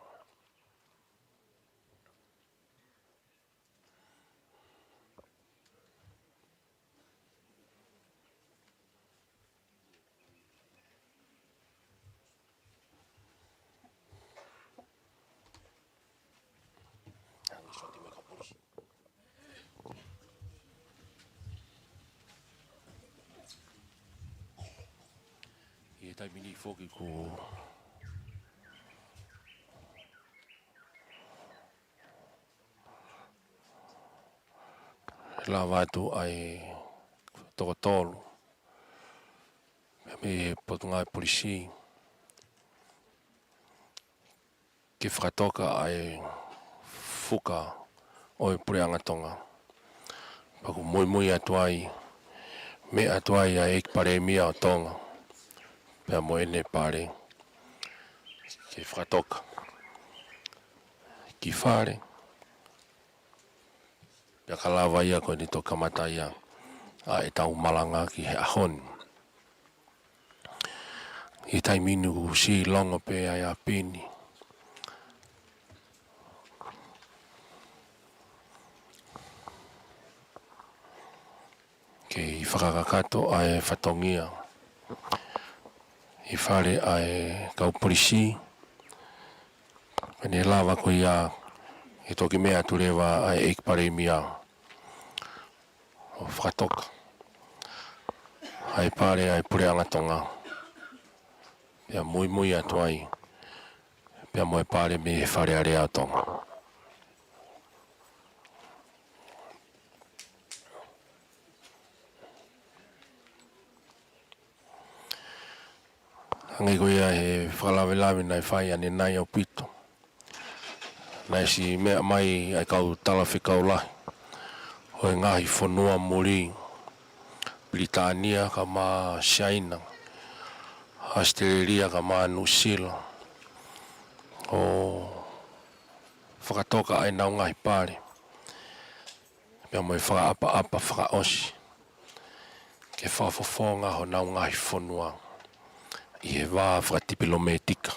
ʻI he taimi ni foki ʻoku lava atu ʻa e toko tolu mei he Potungāue Polisi ke fakatoka ʻa e fuka ʻo e puleʻanga Tonga. Pea ʻoku muimui atu ai, meʻa atu ai ʻa e ʻEiki Palēmia ʻo Tonga pea mo ʻene pale ke fakatoka ki fale. Pea ka lava ia ko ʻene toki kamata ia ʻa ʻetau malanga ki he ʻaho ni. ʻI he taimi ni ʻoku siʻi longo pē ʻa e ʻapi ni. Kei fakakakato ʻa e fatongia ʻi fale ʻa e kau polisi. Pea ne lava ko ia ʻe toki meʻa atu leva ʻa e ʻEiki Palēmia ʻo fakatoka ʻa e pale ʻa e puleʻanga Tonga. Pea muimui atu ai pea mo e pale mei he Fale Alea ʻo Tonga. Hangē ko ia he fakalavelave naʻe fai ʻanenai ʻaupito, naʻe siʻi meʻa mai ʻa e kau talafekau lahi ʻo ʻo e ngaahi fonua muli, Pilitānia kae ʻumaʻā Siaina, ʻAositelēlia kae ʻumaʻā Nuʻusila, ʻo fakatoka ʻenau ngaahi pale, pea mo e fakaʻapaʻapa fakaʻosi, ke fakafofonga honau ngaahi fonua ʻi he vā fakatipilōmētika,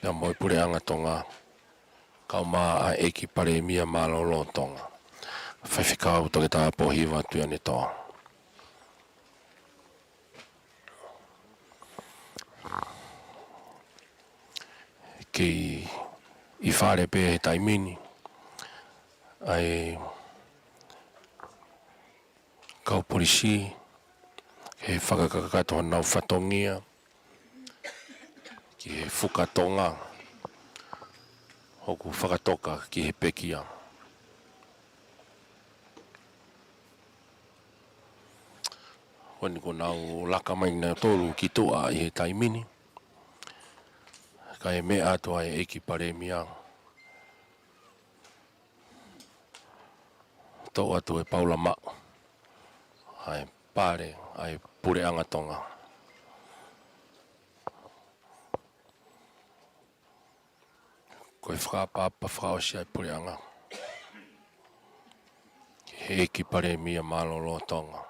pea mo e Puleʻanga Tonga, kae ʻumaʻā ʻa e ʻEiki Palēmia Mālōlō ʻo Tonga. Faifekau Toketā Pōhiva Tuʻiʻonetoa. Kei ʻi fale pē he taimi ni ʻa e kau polisi, ke fakakakato honau fatongia ki he fuka Tonga ʻoku fakatoka ki he pekia. Ko eni kuo nau laka mai kinautolu ki tuʻa ʻi he taimi ni, kae meʻa atu ʻa e ʻEiki Palēmia, toʻo atu e paula maʻu ʻa e pale ʻa e Puleʻanga Tonga. Ko e fakaʻapaʻapa fakaʻosi ʻa e Puleʻanga ki he ʻEiki Palēmia Mālōlō ʻo Tonga.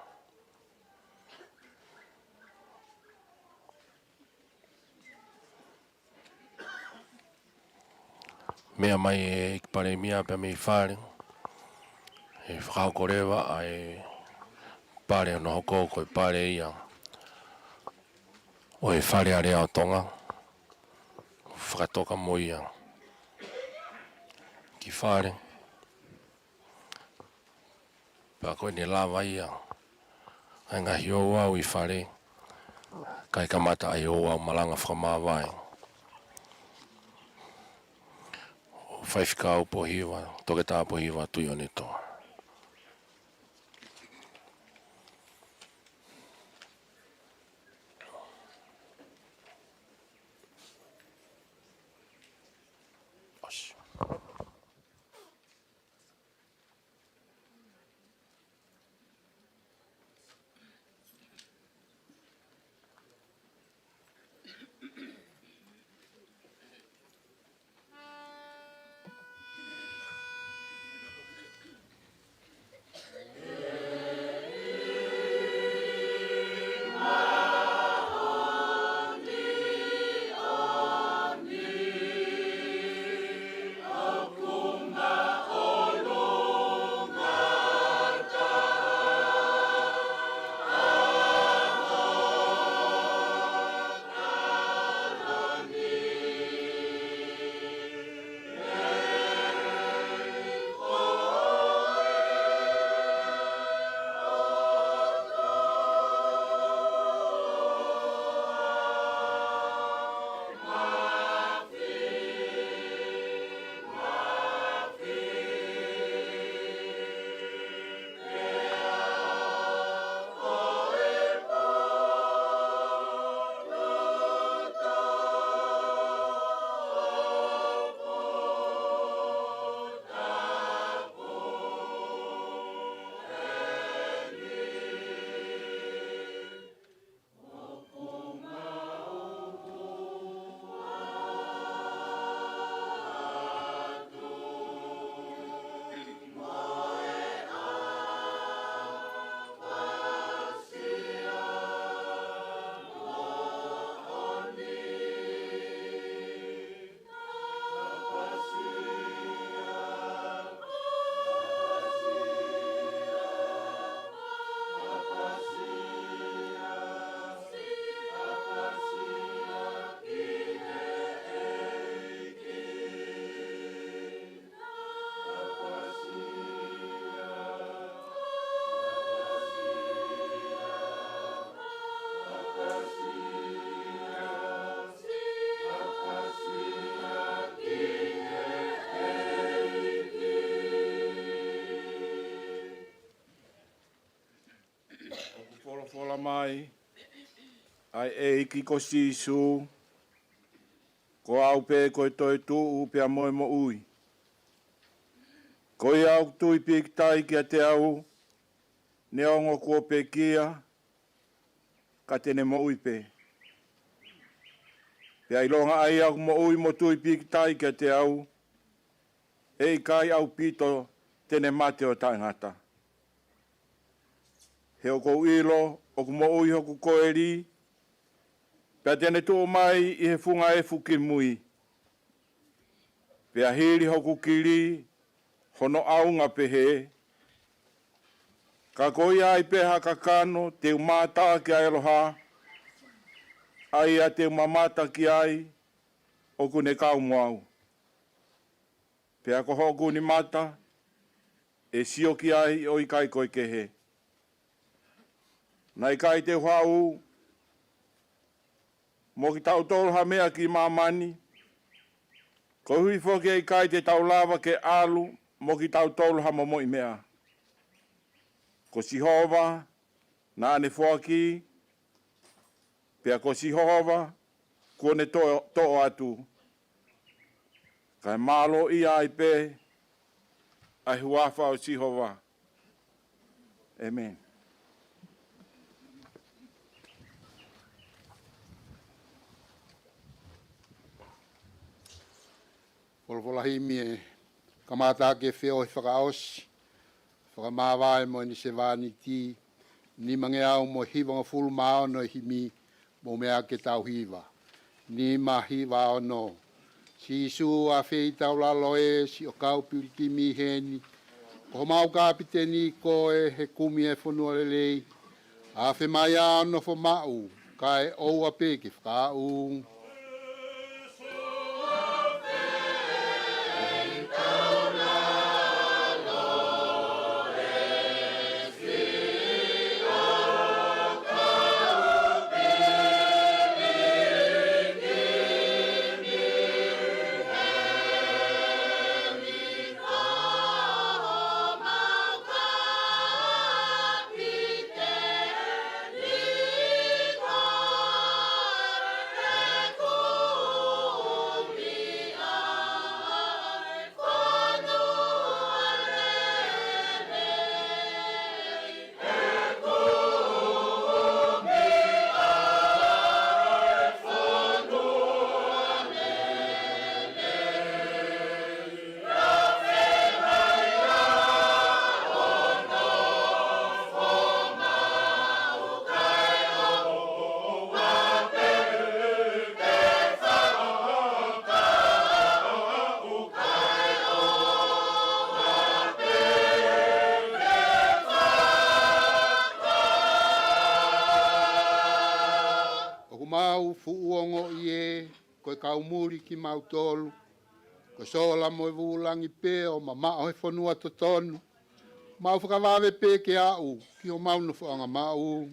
Meʻa mai e ʻEiki Palēmia pea mei fale, ʻe fakahoko leva ʻa e pale ʻo hono hoko ko e pale ia ʻo e Fale Alea ʻo Tonga, fakatoka mo ia ki fale. Pea ko eni lava ia ʻa e ngaahi ouau ʻi fale, kae kamata ʻa e ouau malanga fakamāvae. ʻO Faifekau Pōhiva, Toketā Pōhiva Tuʻiʻonetoa. ʻOku folofola mai ʻa e ʻEiki ko Sīsū, ko au pē ko e toetuʻu pea mo e moʻui. Ko ia ʻoku tui pīkitai kiate au, neongo kuo pekia, ka te ne moʻui pē. Pea ʻilonga ʻa ia ʻoku moʻui mo tui pīkitai kiate au, ʻe ʻikai ʻaupito te ne mate ʻo taʻengata. He ʻoku ou ʻilo ʻoku moʻui hoku koeli, pea te ne tuʻu mai ʻi he funga efu ki mui. Pea hili hoku kili, hono ʻaunga pehē. Ka ko ia ai pē ha kakano te u mātā ki ai, ʻaloha, ʻa ia te u mamata ki ai, ʻoku ne kau mo au. Pea ko hoku nima mata, ʻe sio ki ai ʻo ʻikai ko e kehe. Naʻe ʻikai te u haʻu mo kitautolu ha meʻa ki māmani, koeʻuhi foki ʻe ʻikai te tau lava ke ʻalu mo kitautolu ha momoʻi meʻa. Ko Sihova naʻa ne foaki, pea ko Sihova kuo ne toʻo, toʻo atu. Kae mālōʻia ai pē ʻa e huafa ʻo Sihova. ʻĒmeni. Folofola himi ʻe kamata ke feohi fakaʻosi, fakamāvae mo ʻene sevāniti, nimangeau mo hivangofulu mā ono ʻe himi, mou meʻa ke tau hiva. Nima hiva ono. Sīsū ʻa e feitaulalo ē, siʻo kau pilikimi heni, ko homau kapiteni koe he kumi e fonua lelei, afe mai ʻo nofo maʻu, kae ʻoua pē ke fakaaʻu. ʻOku mau fuʻu ongoʻi ē, ko e kau muli kimautolu, ko e sola mo e vūlangi pē ʻo mamaʻo he fonua totonu, mau fakavave pē ke aʻu ki homau nofoʻanga maʻu.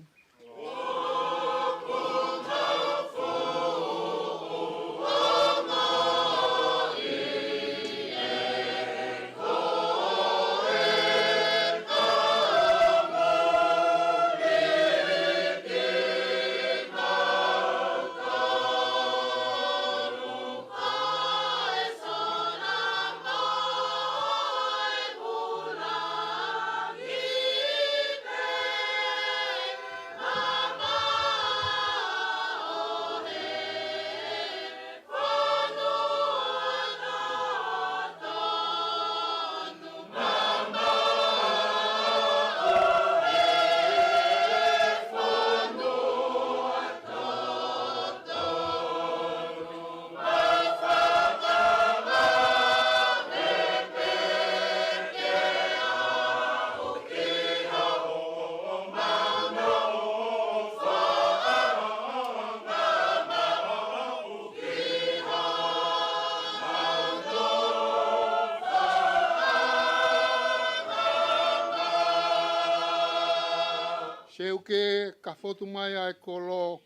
Seuke, ka fotu mai ʻa e kolo,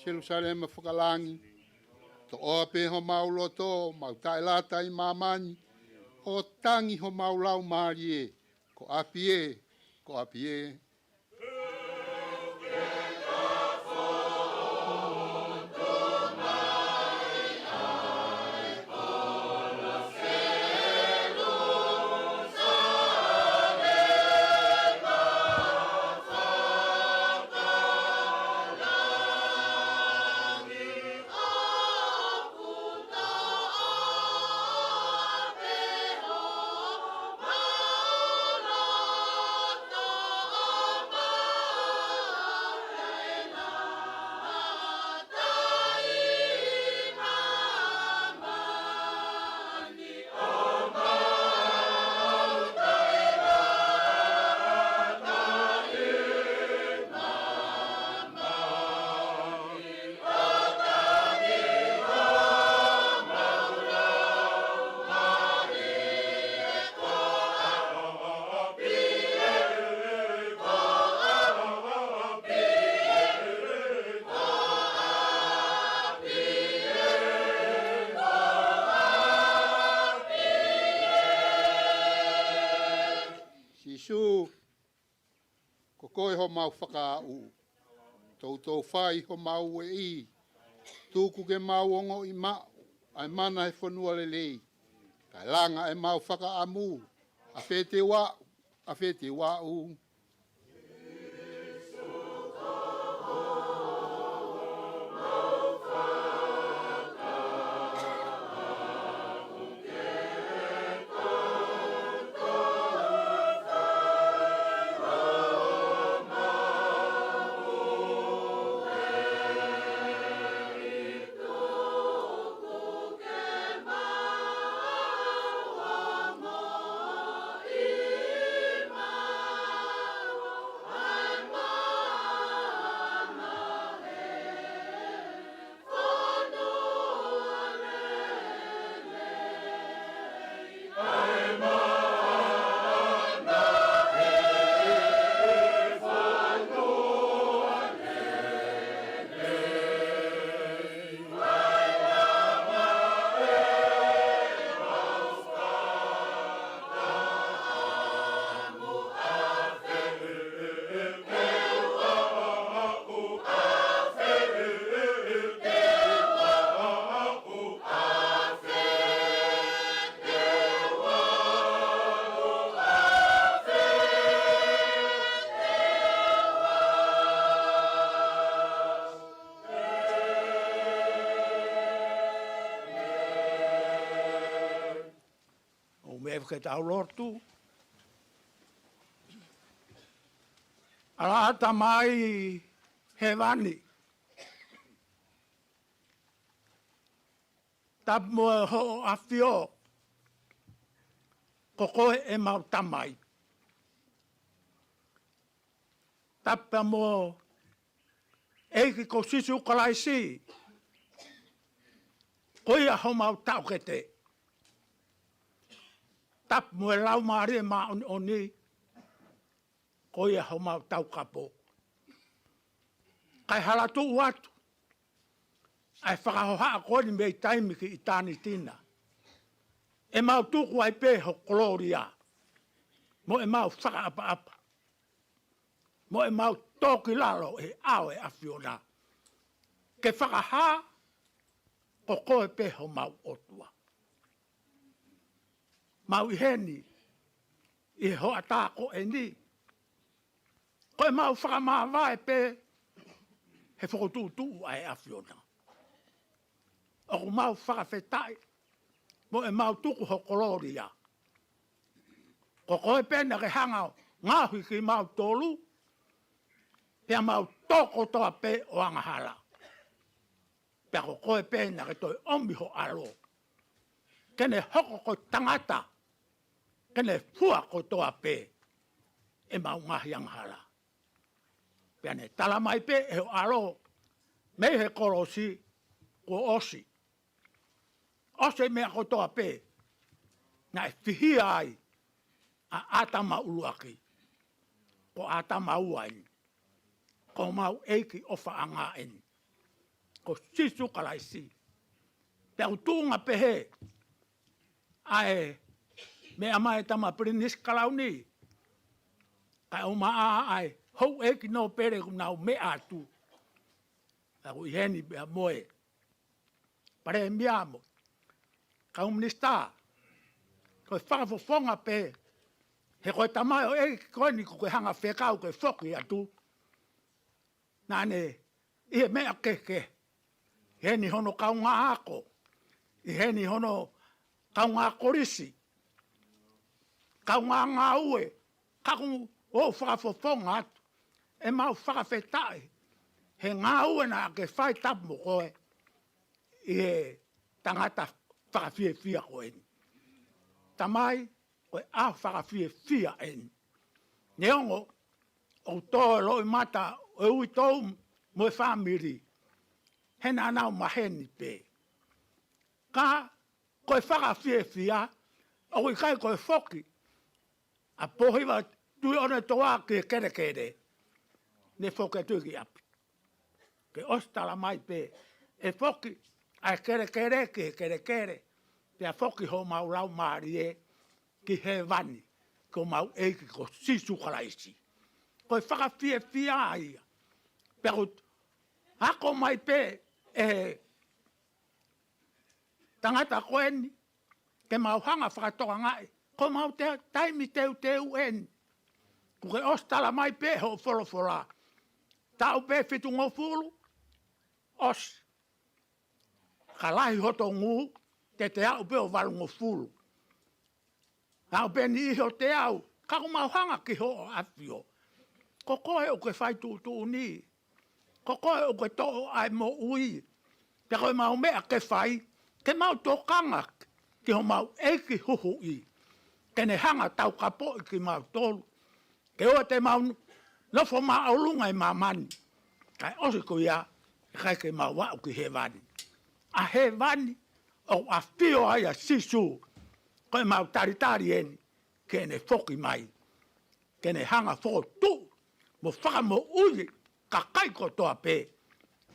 Selūsalema fakalangi, toʻoa pē homau loto, mau taʻelata ʻi māmani, ʻo tangi homau laumālie, ko ʻapi ē, ko ʻapi ē. Ko koe homau fakaaʻu. Toutou fai homau ueʻi. Tuku ke mau ongoʻi maʻu ʻa e mana he fonua lelei, kae langa ʻemau fakaʻamu. ʻAfē te u aʻu, ʻafē te u aʻu. ʻOku mau fai ʻetau lotu. ʻAlā, Tamai Hēvani, tapu mo hoʻo ʻAfio, ko koe ʻemau Tamai. Tapu mo e ʻEiki ko Sīsū Kalaisi, ko ia homau taʻokete. Tapu mo e Laumālie Māʻoniʻoni, ko ia homau taukapo. Kae hala tuʻu atu ʻa e fakahohaʻa ko eni mei taimi ki ʻitāniti na, ʻemau tuku ai pē ho kolōlia mo ʻemau fakaʻapaʻapa mo ʻemau tō ki lalo he ʻao ʻo e ʻAfiona, ke fakahā ko koe pē homau ʻOtua. Mau ʻi heni ʻi he hoʻatā ko eni, ko ʻemau fakamāvae pē he fokotuʻutuʻu ʻa e ʻAfiona. ʻOku mau fakafetaʻi mo ʻemau tuku ho kolōlia. Ko koe pē naʻa ke hanga ʻo ngaohi kimautolu, pea mau tō kotoa pē ʻo angahala. Pea ko koe pē naʻa ke toe ʻomi ho ʻAlo ke ne hoko ko e tangata, ke ne fua kotoa pē ʻemau ngaahi angahala. Pea ne tala mai pē ʻe ho ʻAlo mei he kolosi, kuo ʻosi. ʻOsi e meʻa kotoa pē naʻe fihia ai ʻa ʻĀtama ʻuluaki. Ko ʻĀtama ua eni. Ko homau ʻEiki ʻofaʻanga eni, ko Sīsū Kalaisi. Pea ʻoku tuʻunga pehē ʻa e meʻa mai ʻa e tama Pilinisi Kalauni, kae ʻumaʻā ʻa e houʻeiki nōpele ʻoku nau meʻa atu. Pea ʻoku ʻi heni pea mo e Palēmia mo e kau minisitā. Ko e fakafofonga pē, he ko e tamaioʻeiki ko eni ʻoku ke hanga fekau ke foki atu, naʻa ne ʻi he meʻa kehekehe. ʻI heni hono kaungā ako, ʻi heni hono kaungā kolisi, kaungā ngāue, ka ʻoku ou fakafofonga atu ʻemau fakafetaʻi he ngāue naʻa ke fai tapu mo koe ʻi he tangata fakafiefia ko eni. Tamai, ko e ʻaho fakafiefia eni. Neongo ʻoku tō e loʻimata ʻo e uitou mo e fāmili, he naʻa nau maheni pē. Ka ko e fakafiefia, ʻoku ʻikai ko e foki ʻa Pōhiva Tuʻiʻonetoa ki he kelekele, ne foki atu ki ʻapi. Ke ʻosi tala mai pē, ʻe foki ʻa e kelekele ki he kelekele, pea foki homau laumālie ki hēvani. ko homau ʻEiki ko Sīsū Kalaisi. Ko e fakafiefia ia. Pea ko e hoko mai pē ʻe he tangata ko eni, ke mau hanga fakatokangaʻi, ko homau te-, taimi teuteu eni. Kuo ke ʻosi tala mai pē hoʻo folofola. Taʻu pē fitungofulu, ʻosi. Ka lahi hoto ngū, te te aʻu pē ʻo valungofulu. Aʻu pē niʻihi ʻo teau, ka kuo mau hanga ki hoʻo ʻAfio. Ko koe ʻoku ke fai tuʻutuʻuni. Ko koe ʻoku ke toʻo ʻa e moʻui. Pea ko ʻemau meʻa ke fai, ke mau tokanga ki homau ʻEiki Huhuʻi. Ke ne hanga taukapoʻi kimautolu. Ke ʻoua te mau nofo māʻolunga ʻi māmani. Kae ʻosi ko ia, ʻe ʻikai ke mau aʻu ki hēvani. ʻA hēvani, ʻoku ʻafio ai ʻa Sīsū. Ko ʻemau talitali eni, ke ne foki mai. Ke ne hanga fokotuʻu, mo fakamoʻui, kakai kotoa pē,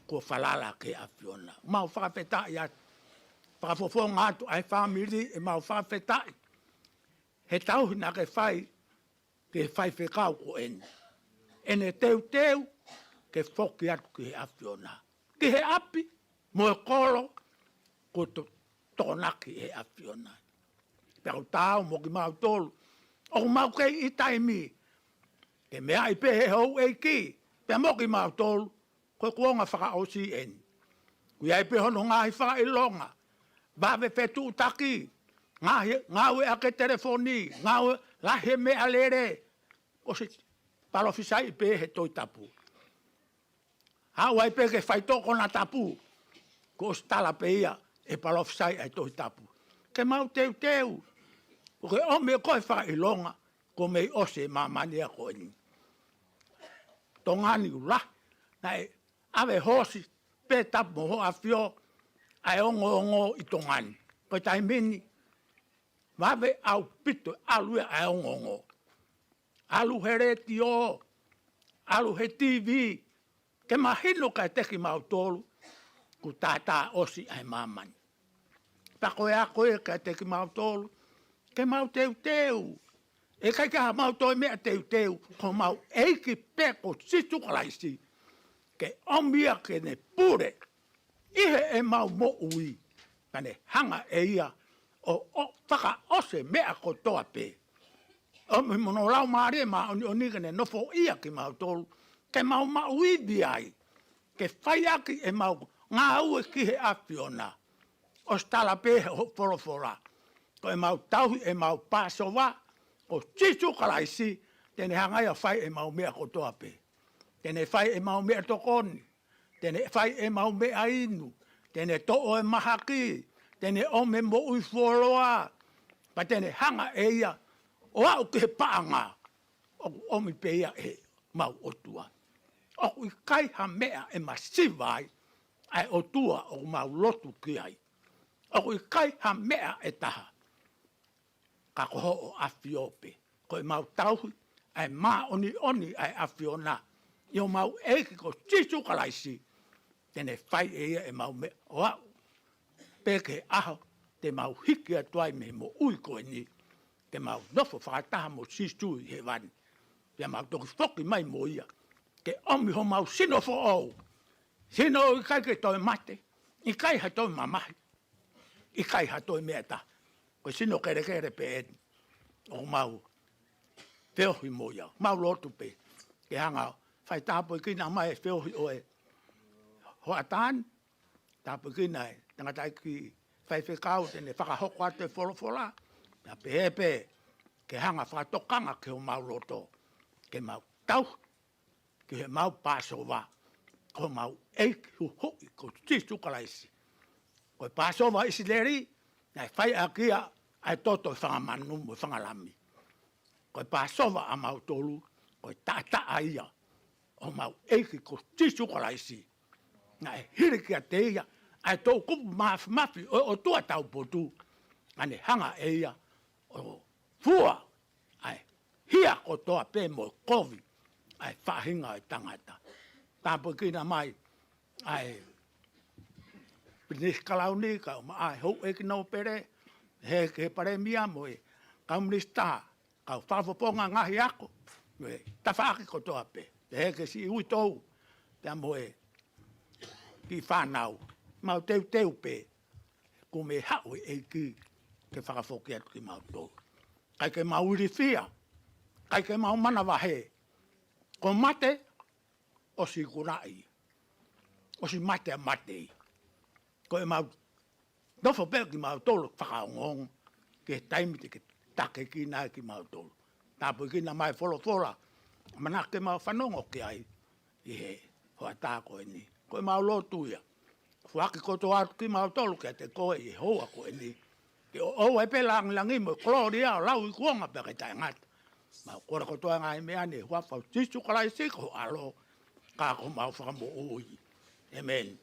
kuo falala ki he ʻAfiona. Mau fakafetaʻi atu, fakafofonga atu ʻa e fāmili, ʻemau fakafetaʻi. He tauhi naʻa ke fai, ki he faifekau ko eni. ʻEne teuteu ke foki atu ki he ʻAfiona. Ki he ʻapi, mo e kolo, kuo to-, tokonaki ʻe he ʻAfiona. Pea ko taau mo kimautolu, ʻoku mau kei ʻi taimi, ke meaʻi pē ʻe he houʻeiki, pea mo kimautolu, ko e kuonga fakaʻosi eni. Kuo ʻi ai pē hono ngaahi fakaʻilonga, vave fetuʻutaki, ngaahi, ngāueʻaki e telefoni, ngāue lahi e meʻalele, ʻosi palofisai pē he Tohi Tapu. Haʻu ai pē ke faitoʻo konatapu, kuo ʻosi tala pē ia ʻe he palofisai ʻa e Tohi Tapu. Ke mau teuteu, kuo ke ʻomi ʻe koe fakaʻilonga, kuo mei ʻosi e māmani ia ko eni. Tonga ni ʻoku lahi, naʻe ʻave hoosi pē tapu mo hoʻo ʻAfio, ʻa e ongoongo ʻi Tonga ni. Ko e taimi ni, vave ʻaupito ʻalu ia ʻa e ongoongo. ʻAlu he letiō, ʻalu he TV, ke mahino kiate kimautolu, kuo tātā ʻosi ʻa e māmani. Pea ko e ako ia kiate kimautolu, ke mau teuteu. ʻE ʻikai ke ʻi ai haʻamau toe meʻa teuteu, ko homau ʻEiki pē ko Sīsū Kalaisi. Ke ʻomi ia ke ne pule, ʻi heʻemau moʻui, ka ne hanga ʻe ia, ʻo, ʻo fakaʻosi e meʻa kotoa pē. ʻOmi mo hono Laumālie Māʻoniʻoni ke ne nofoʻia kimautolu, ke mau maʻu ivi ai, ke fai ʻaki ʻemau ngāue ki he ʻAfiona. ʻOsi tala pē hoʻo folofola. Ko ʻemau tauhi ʻemau Pāsova, ko Sīsū Kalaisi, te ne hanga ia ʻo fai ʻemau meʻa kotoa pē. Te ne fai ʻemau meʻatokoni, te ne fai ʻemau meʻainu, te ne toʻo e mahaki, te ne ʻomi e moʻui fuoloa, pea te ne hanga ʻe ia, ʻo aʻu ki he paʻanga, ʻoku ʻomi pē ia ʻe heʻemau ʻOtua. ʻOku ʻikai ha meʻa ʻe masiva ai, ʻa e ʻOtua ʻoku mau lotu ki ai. ʻOku ʻikai ha meʻa ʻe taha. Ka ko hoʻo ʻAfio pē. Ko ʻemau tauhi, ʻa e māʻoniʻoni ʻa e ʻAfiona. ʻI homau ʻEiki ko Sīsū Kalaisi. Te ne fai ʻe ia ʻemau meʻa ʻo aʻu. Pea ki he ʻaho, te mau hiki atu ai mei he moʻui ko eni. Ke mau nofo fakataha mo Sīsū ʻi hēvani. Pea mau toki foki mai mo ia. Ke ʻomi homau sino foʻou. Sino ʻikai ke toe mate. ʻIkai ha toe mamahi. ʻIkai ha toe meʻa ʻe taha. Ko e sino kelekele pē eni. ʻOku mau feohi mo ia. Mau lotu pē. Ke hanga ʻo fai tāpuekina mai e feohi ʻo e hoʻatā ni. Tāpuekina e tangataʻeiki faifekau te ne fakahoko atu e folofola. Pea pehē pē ke hanga fakatokanga ki homau loto. Ke mau tauhi ki heʻemau Pāsova, ko homau ʻEiki Huhuʻi ko Sīsū Kalaisi. Ko e Pāsova ʻIsileli, naʻe fai ʻaki ia ʻa e toto e fanga manu mo e fanga lami. Ko e Pāsova ʻamautolu, ko e taʻataʻa ia ʻo homau ʻEiki ko Sīsū Kalaisi. Naʻe hili kiate ia ʻa e toʻukupu māfimafi ʻo e ʻOtua taupotu, ka ne hanga ʻe ia ʻo fua ʻa e hia kotoa pē mo e kovi ʻa e faʻahinga ʻo e tangata. Tāpuekina mai ʻa e Pilinisi Kalauni, kae ʻumaʻā e houʻeiki nōpele, he, ki he palēmia mo e kau minisitā, kau fakafofonga ngaahi ako, mo e tafaʻaki kotoa pē. Pehē ki he siʻi uitou, pea mo e kiʻi fānau, mau teuteu pē, kuo mei haʻu e ʻEiki ke fakafoki atu kimautolu. ʻIkai ke mau ilifia, ʻikai ke mau manavahē. Ko mate, ʻosi ikunaʻi, ʻosi mate ʻa mate. Ko ʻemau nofo pē kimautolu fakaongoongo ki he taimi te ke takiekina ai kimautolu. Tāpuekina mai e folofola, ʻamanaki ke mau fanongo ki ai ʻi he hoʻatā ko eni. Ko ʻemau lotu ia. Foaki kotoa atu kimautolu kiate koe ʻi he houa ko eni. Ke ʻoʻou ai pē e lāngilangi mo e kolōlia ʻo lauikuonga pea ʻikai taʻengata. Mau kole kotoa e ngaahi meʻa ni ʻi he huafa ʻo Sīsū Kalaisi ko ho ʻAlo, ka ko homau Fakamoʻui. ʻĒmeni.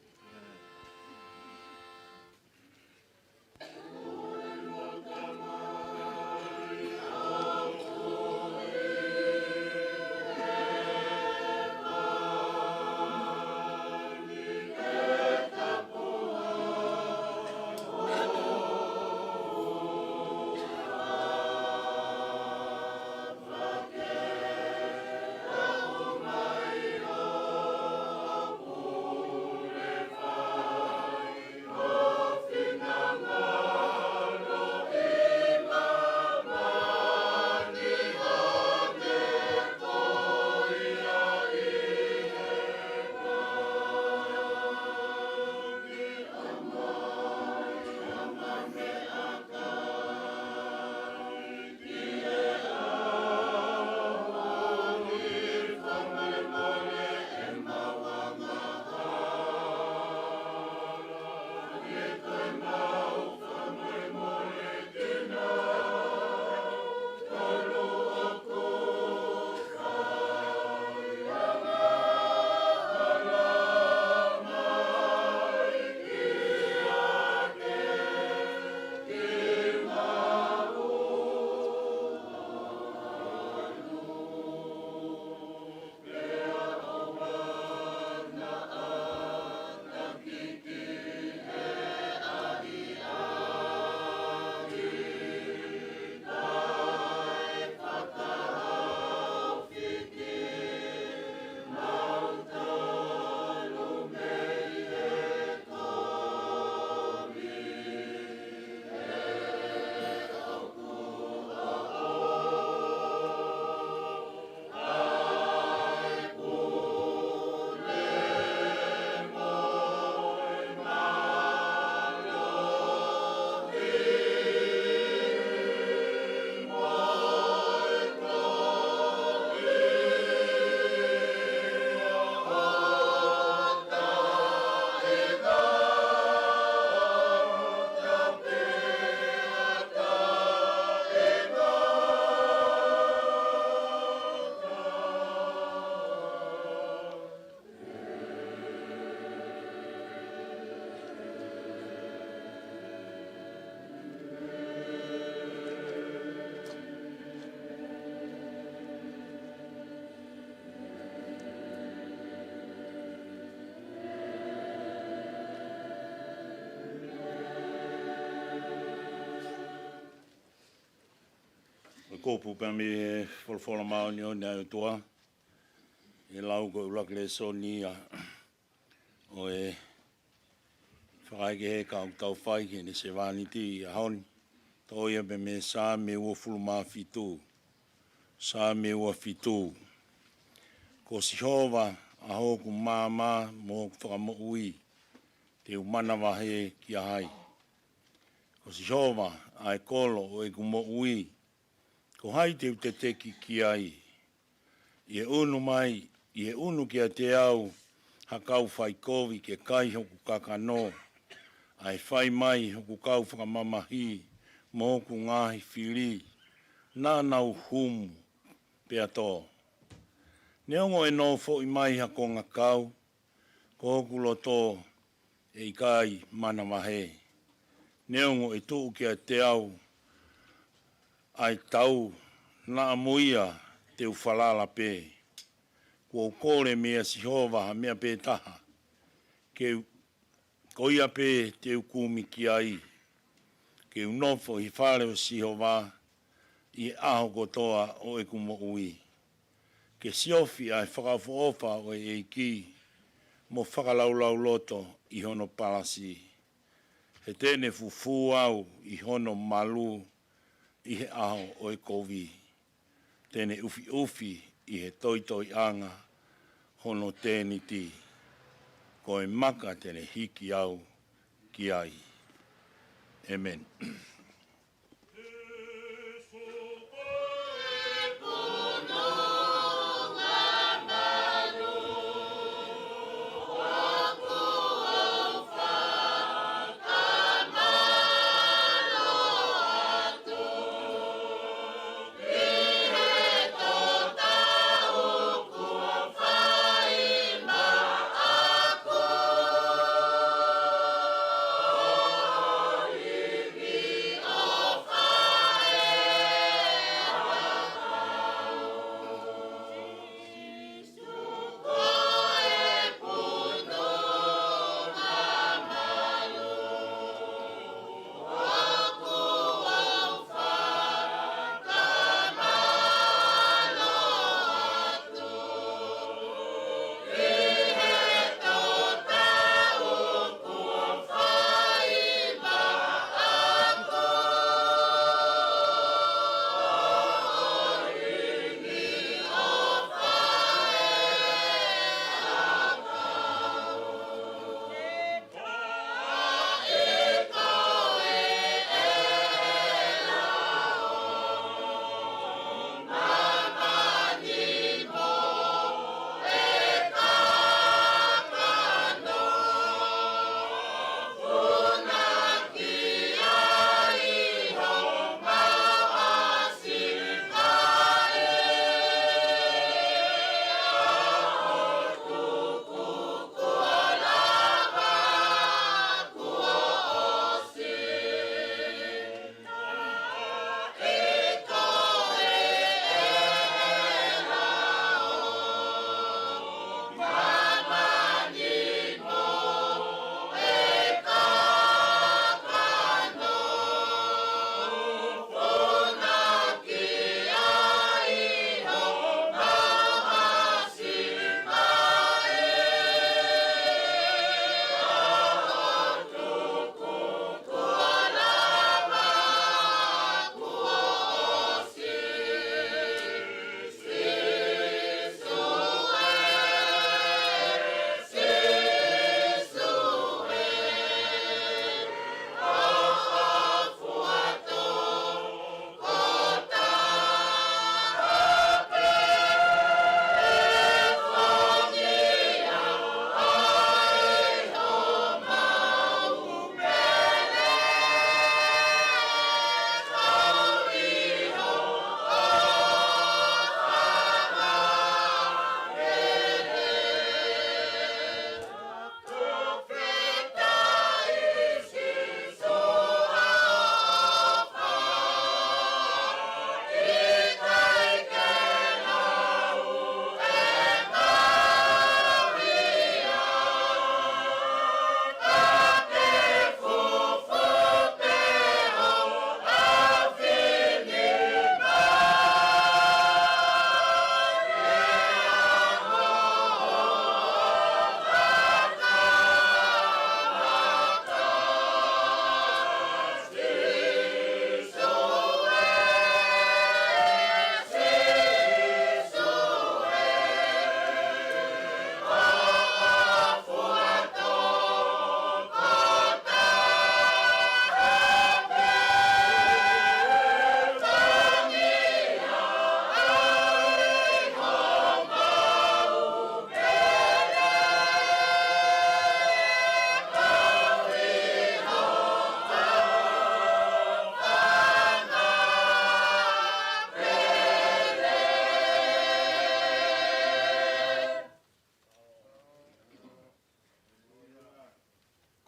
Ko e kupu pē mei he folofola māʻoniʻoni ʻa e ʻOtua, ʻe lau ko e ʻuluaki lēsoni ia ʻo e Fakaʻekeʻeke ʻoku tau fai ki heʻene sevāniti ʻi he ʻaho ni. Toʻo ia pē mei he Saame uofulu mā fitu. Saame ua fitu. Ko Sihova ʻa hoku maama mo hoku fakamoʻui, te u manavahē kia hai? Ko Sihova ʻa e kolo ʻo ʻeku moʻui, ko hai te u teteki ki ai? ʻI he ʻunu mai, ʻi he ʻunu kiate au ha kau faikovi ke kai hoku kakano, ʻa e fai mai hoku kau fakamamahi mo hoku ngaahi fili, naʻa nau humu pea tō. Neongo ʻe nofoʻi mai ha kongakau, ko hoku loto ʻe ʻikai manavahē. Neongo ʻe tuʻu kiate au ʻa e tau, naʻa mo ia te u falala pē. Kuo u kole meia Sihova ha meʻa pē taha, ke u, ko ia pē te u kumi ki ai, ke u nofo ʻi he fale ʻo Sihova, ʻi he ʻaho kotoa ʻo ʻeku moʻui. Ke siofi ʻa e fakaʻofoʻofa ʻo e ʻEiki, mo fakalaulauloto ʻi hono palasi. He te ne fufū au ʻi hono malu ʻi he ʻaho ʻo e kovi. Te ne ʻufiʻufi ʻi he toitoiʻanga hono tēniti. Ko e maka te ne hiki au ki ai. ʻEmeni.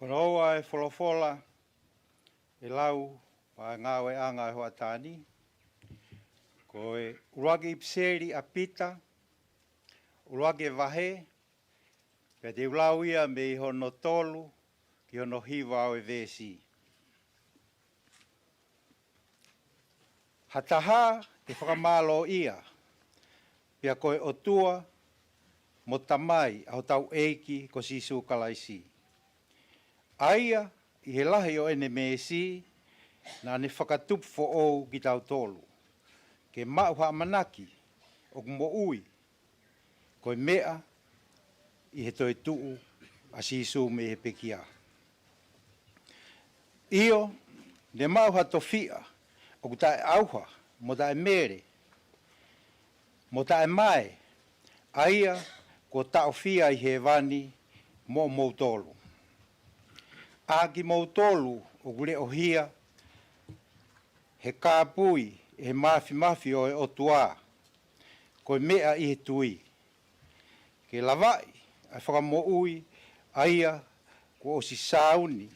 Ko e ua e folofola ʻe lau ʻa e ngāueʻanga ʻo e hoʻatā ni. Ko e ʻuluaki ʻipiseli ʻa Pita, ʻuluaki vahe, pea te u lau ia mei hono tolu ki hono hiva ʻo e veesi. Ha taha ke fakamālōʻia, pea ko e ʻOtua mo Tamai ʻa hotau ʻEiki ko Sīsū Kalaisi. ʻA ia, ʻi he lahi ʻo ʻene mēsi, naʻa ne fakatupu foʻou kitautolu, ke maʻu ha ʻamanaki ʻoku moʻui, ko e meʻa ʻi he toetuʻu ʻa Sīsū mei he pekia. ʻIo, ne maʻu ha tofiʻa ʻoku taʻeʻauha, mo taʻemele, mo taʻemae, ʻa ia kuo taʻofia ʻi hēvani moʻomoutolu. ʻA kimoutolu ʻoku leʻohia he kāpui ʻe he māfimafi ʻo e ʻOtua, ko e meʻa ʻi he tui, ke lavaʻi ʻa e fakamoʻui ʻa ia kuo ʻosi sāuni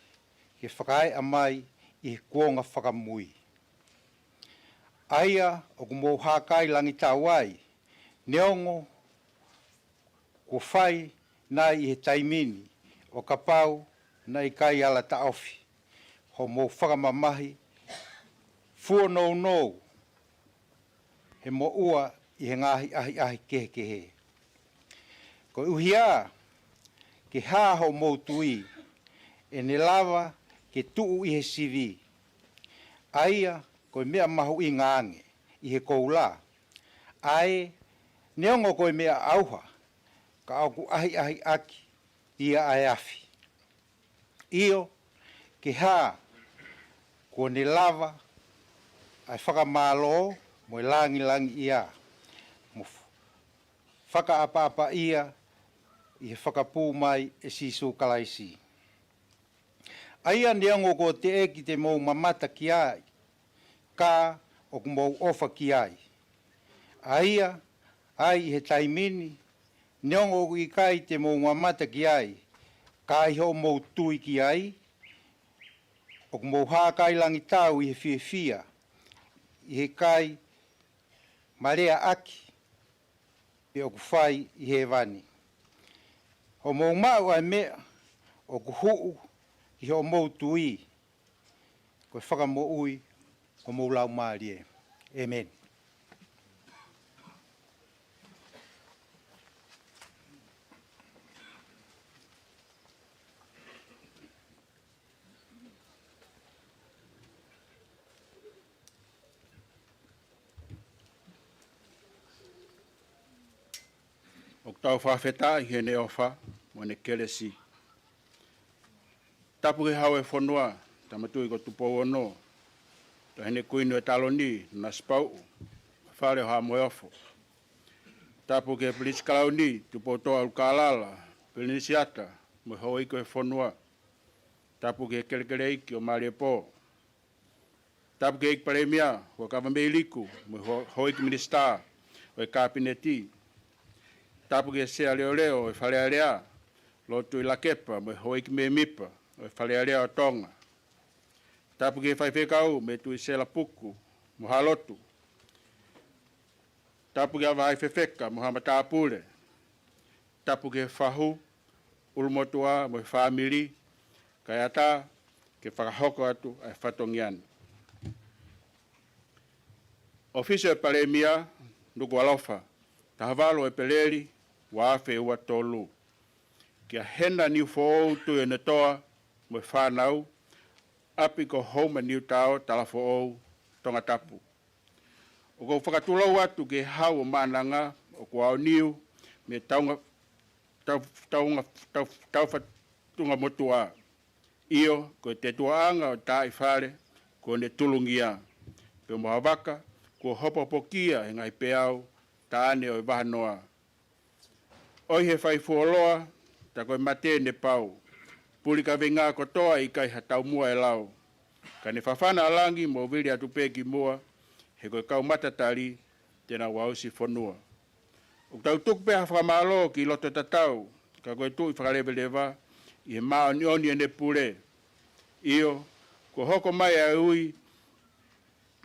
ke fakaeʻa mai ʻi he kuonga fakamui. ʻA ia ʻoku mou hākailangitau ai, neongo kuo fai nai ʻi he taimi ni, ʻo kapau naʻe ʻikai ala taʻofi hoʻomou fakamamahi fuonounou he moʻua ʻi he ngaahi ʻahiʻahi kehekehe. Koeʻuhi ā, ke hā hoʻomou tui, ʻe ne lava ke tuʻu ʻi he sivi, ʻa ia ko e meʻa mahuʻinga ange ʻi he koula, ʻa ē neongo ko e meʻa ʻauha, ka ʻoku ʻahiʻahiʻaki ia ʻa e afi. ʻIo, ke hā, kuo ne lava ʻa e fakamālō mo e langilangiʻia, mo fakaʻapaʻapaʻia ʻi he fakapū mai ʻe Sīsū Kalaisi. ʻA ia neongo kuo teʻeki te mou mamata ki ai, ka ʻoku mou ʻofa ki ai. ʻA ia, ʻa ia ʻi he taimi ni, neongo ʻoku ʻikai te mou mamata ki ai, ka ʻi hoʻomou tui ki ai, ʻoku mou hākailangitau ʻi he fiefia, ʻi he ʻikai maleaʻaki, pe ʻoku fai ʻi hēvani. Hoʻomou maʻu ʻa e meʻa ʻoku huʻu ʻi hoʻomou tui, ko e fakamoʻui homou laumālie. ʻĒmeni. ʻOku tau fakafetaʻi heʻene ʻofa mo ʻene kelesi. Tapu ki he Hau ʻo e fonua, Tama Tuʻi ko Tupou Ono, Taʻahine Kuini ʻo e Taloni, Nanasipauʻu, Fale ʻo Haʻa Moheofo. Tapu ki he Pilinisi Kalauni, Tupoutoʻa ʻUlukalala, Pilinisi Ata, mo e houʻeiki ʻo e fonua. Tapu ki he Kelekele ʻEiki ʻo Maliepō. Tapu ki he ʻEiki Palēmia, Huʻakavameiliku, mo e ho-, houʻeiki minisitā ʻo e Kapineti. Tapu ki he Sea Leoleo ʻo e Fale Alea, Lord Tuʻilakepa, mo e houʻeiki mēmipa ʻo e Fale Alea ʻo Tonga. Tapu ki he faifekau, Mei Tuʻisela Puku mo Halotu. Tapu ki he ʻAvahaʻi Fefeka mo Haʻa Matāpule. Tapu ki he fahu, ʻulumotuʻa mo e fāmili, kae ʻatā ke fakahoko atu ʻa e fatongia ni. ʻOfisi ʻo e Palēmia, Nukuʻalofa, taha valu ʻo ʻEpeleli, ua afe ua tolu. Kia Hena Niufoʻou Tuʻiʻonetoa mo e fānau, ʻapi ko Houma Niutao Talafoʻou, Tongatapu. ʻOku ou fakatulou atu ki he Hau ʻo Maʻananga, ʻoku aoniu mei he taunga, tau, taunga, tau, tau fatunga motuʻa. ʻIo, ko e tetuʻaʻanga ʻo e taaʻi fale kuo ne tulungia, pea mo ha vaka kuo hopohopokia he ngaahi peau taʻane ʻo e vahanoa. ʻOi he fai fuoloa, tā ko e mate ne pau. Puli kaveinga kotoa ʻikai ha taumuʻa ʻe lau. Ka ne fafana ʻa langi mo vili atu pē ki muʻa, he ko e kau matatali te nau aʻusi fonua. ʻOku tau tuku pē ha fakamālō ki loto tatau, ka ko e Tuʻi fakaleveleva, ʻi he māʻoniʻoni ʻene pule. ʻIo, kuo hoko mai ʻa e ui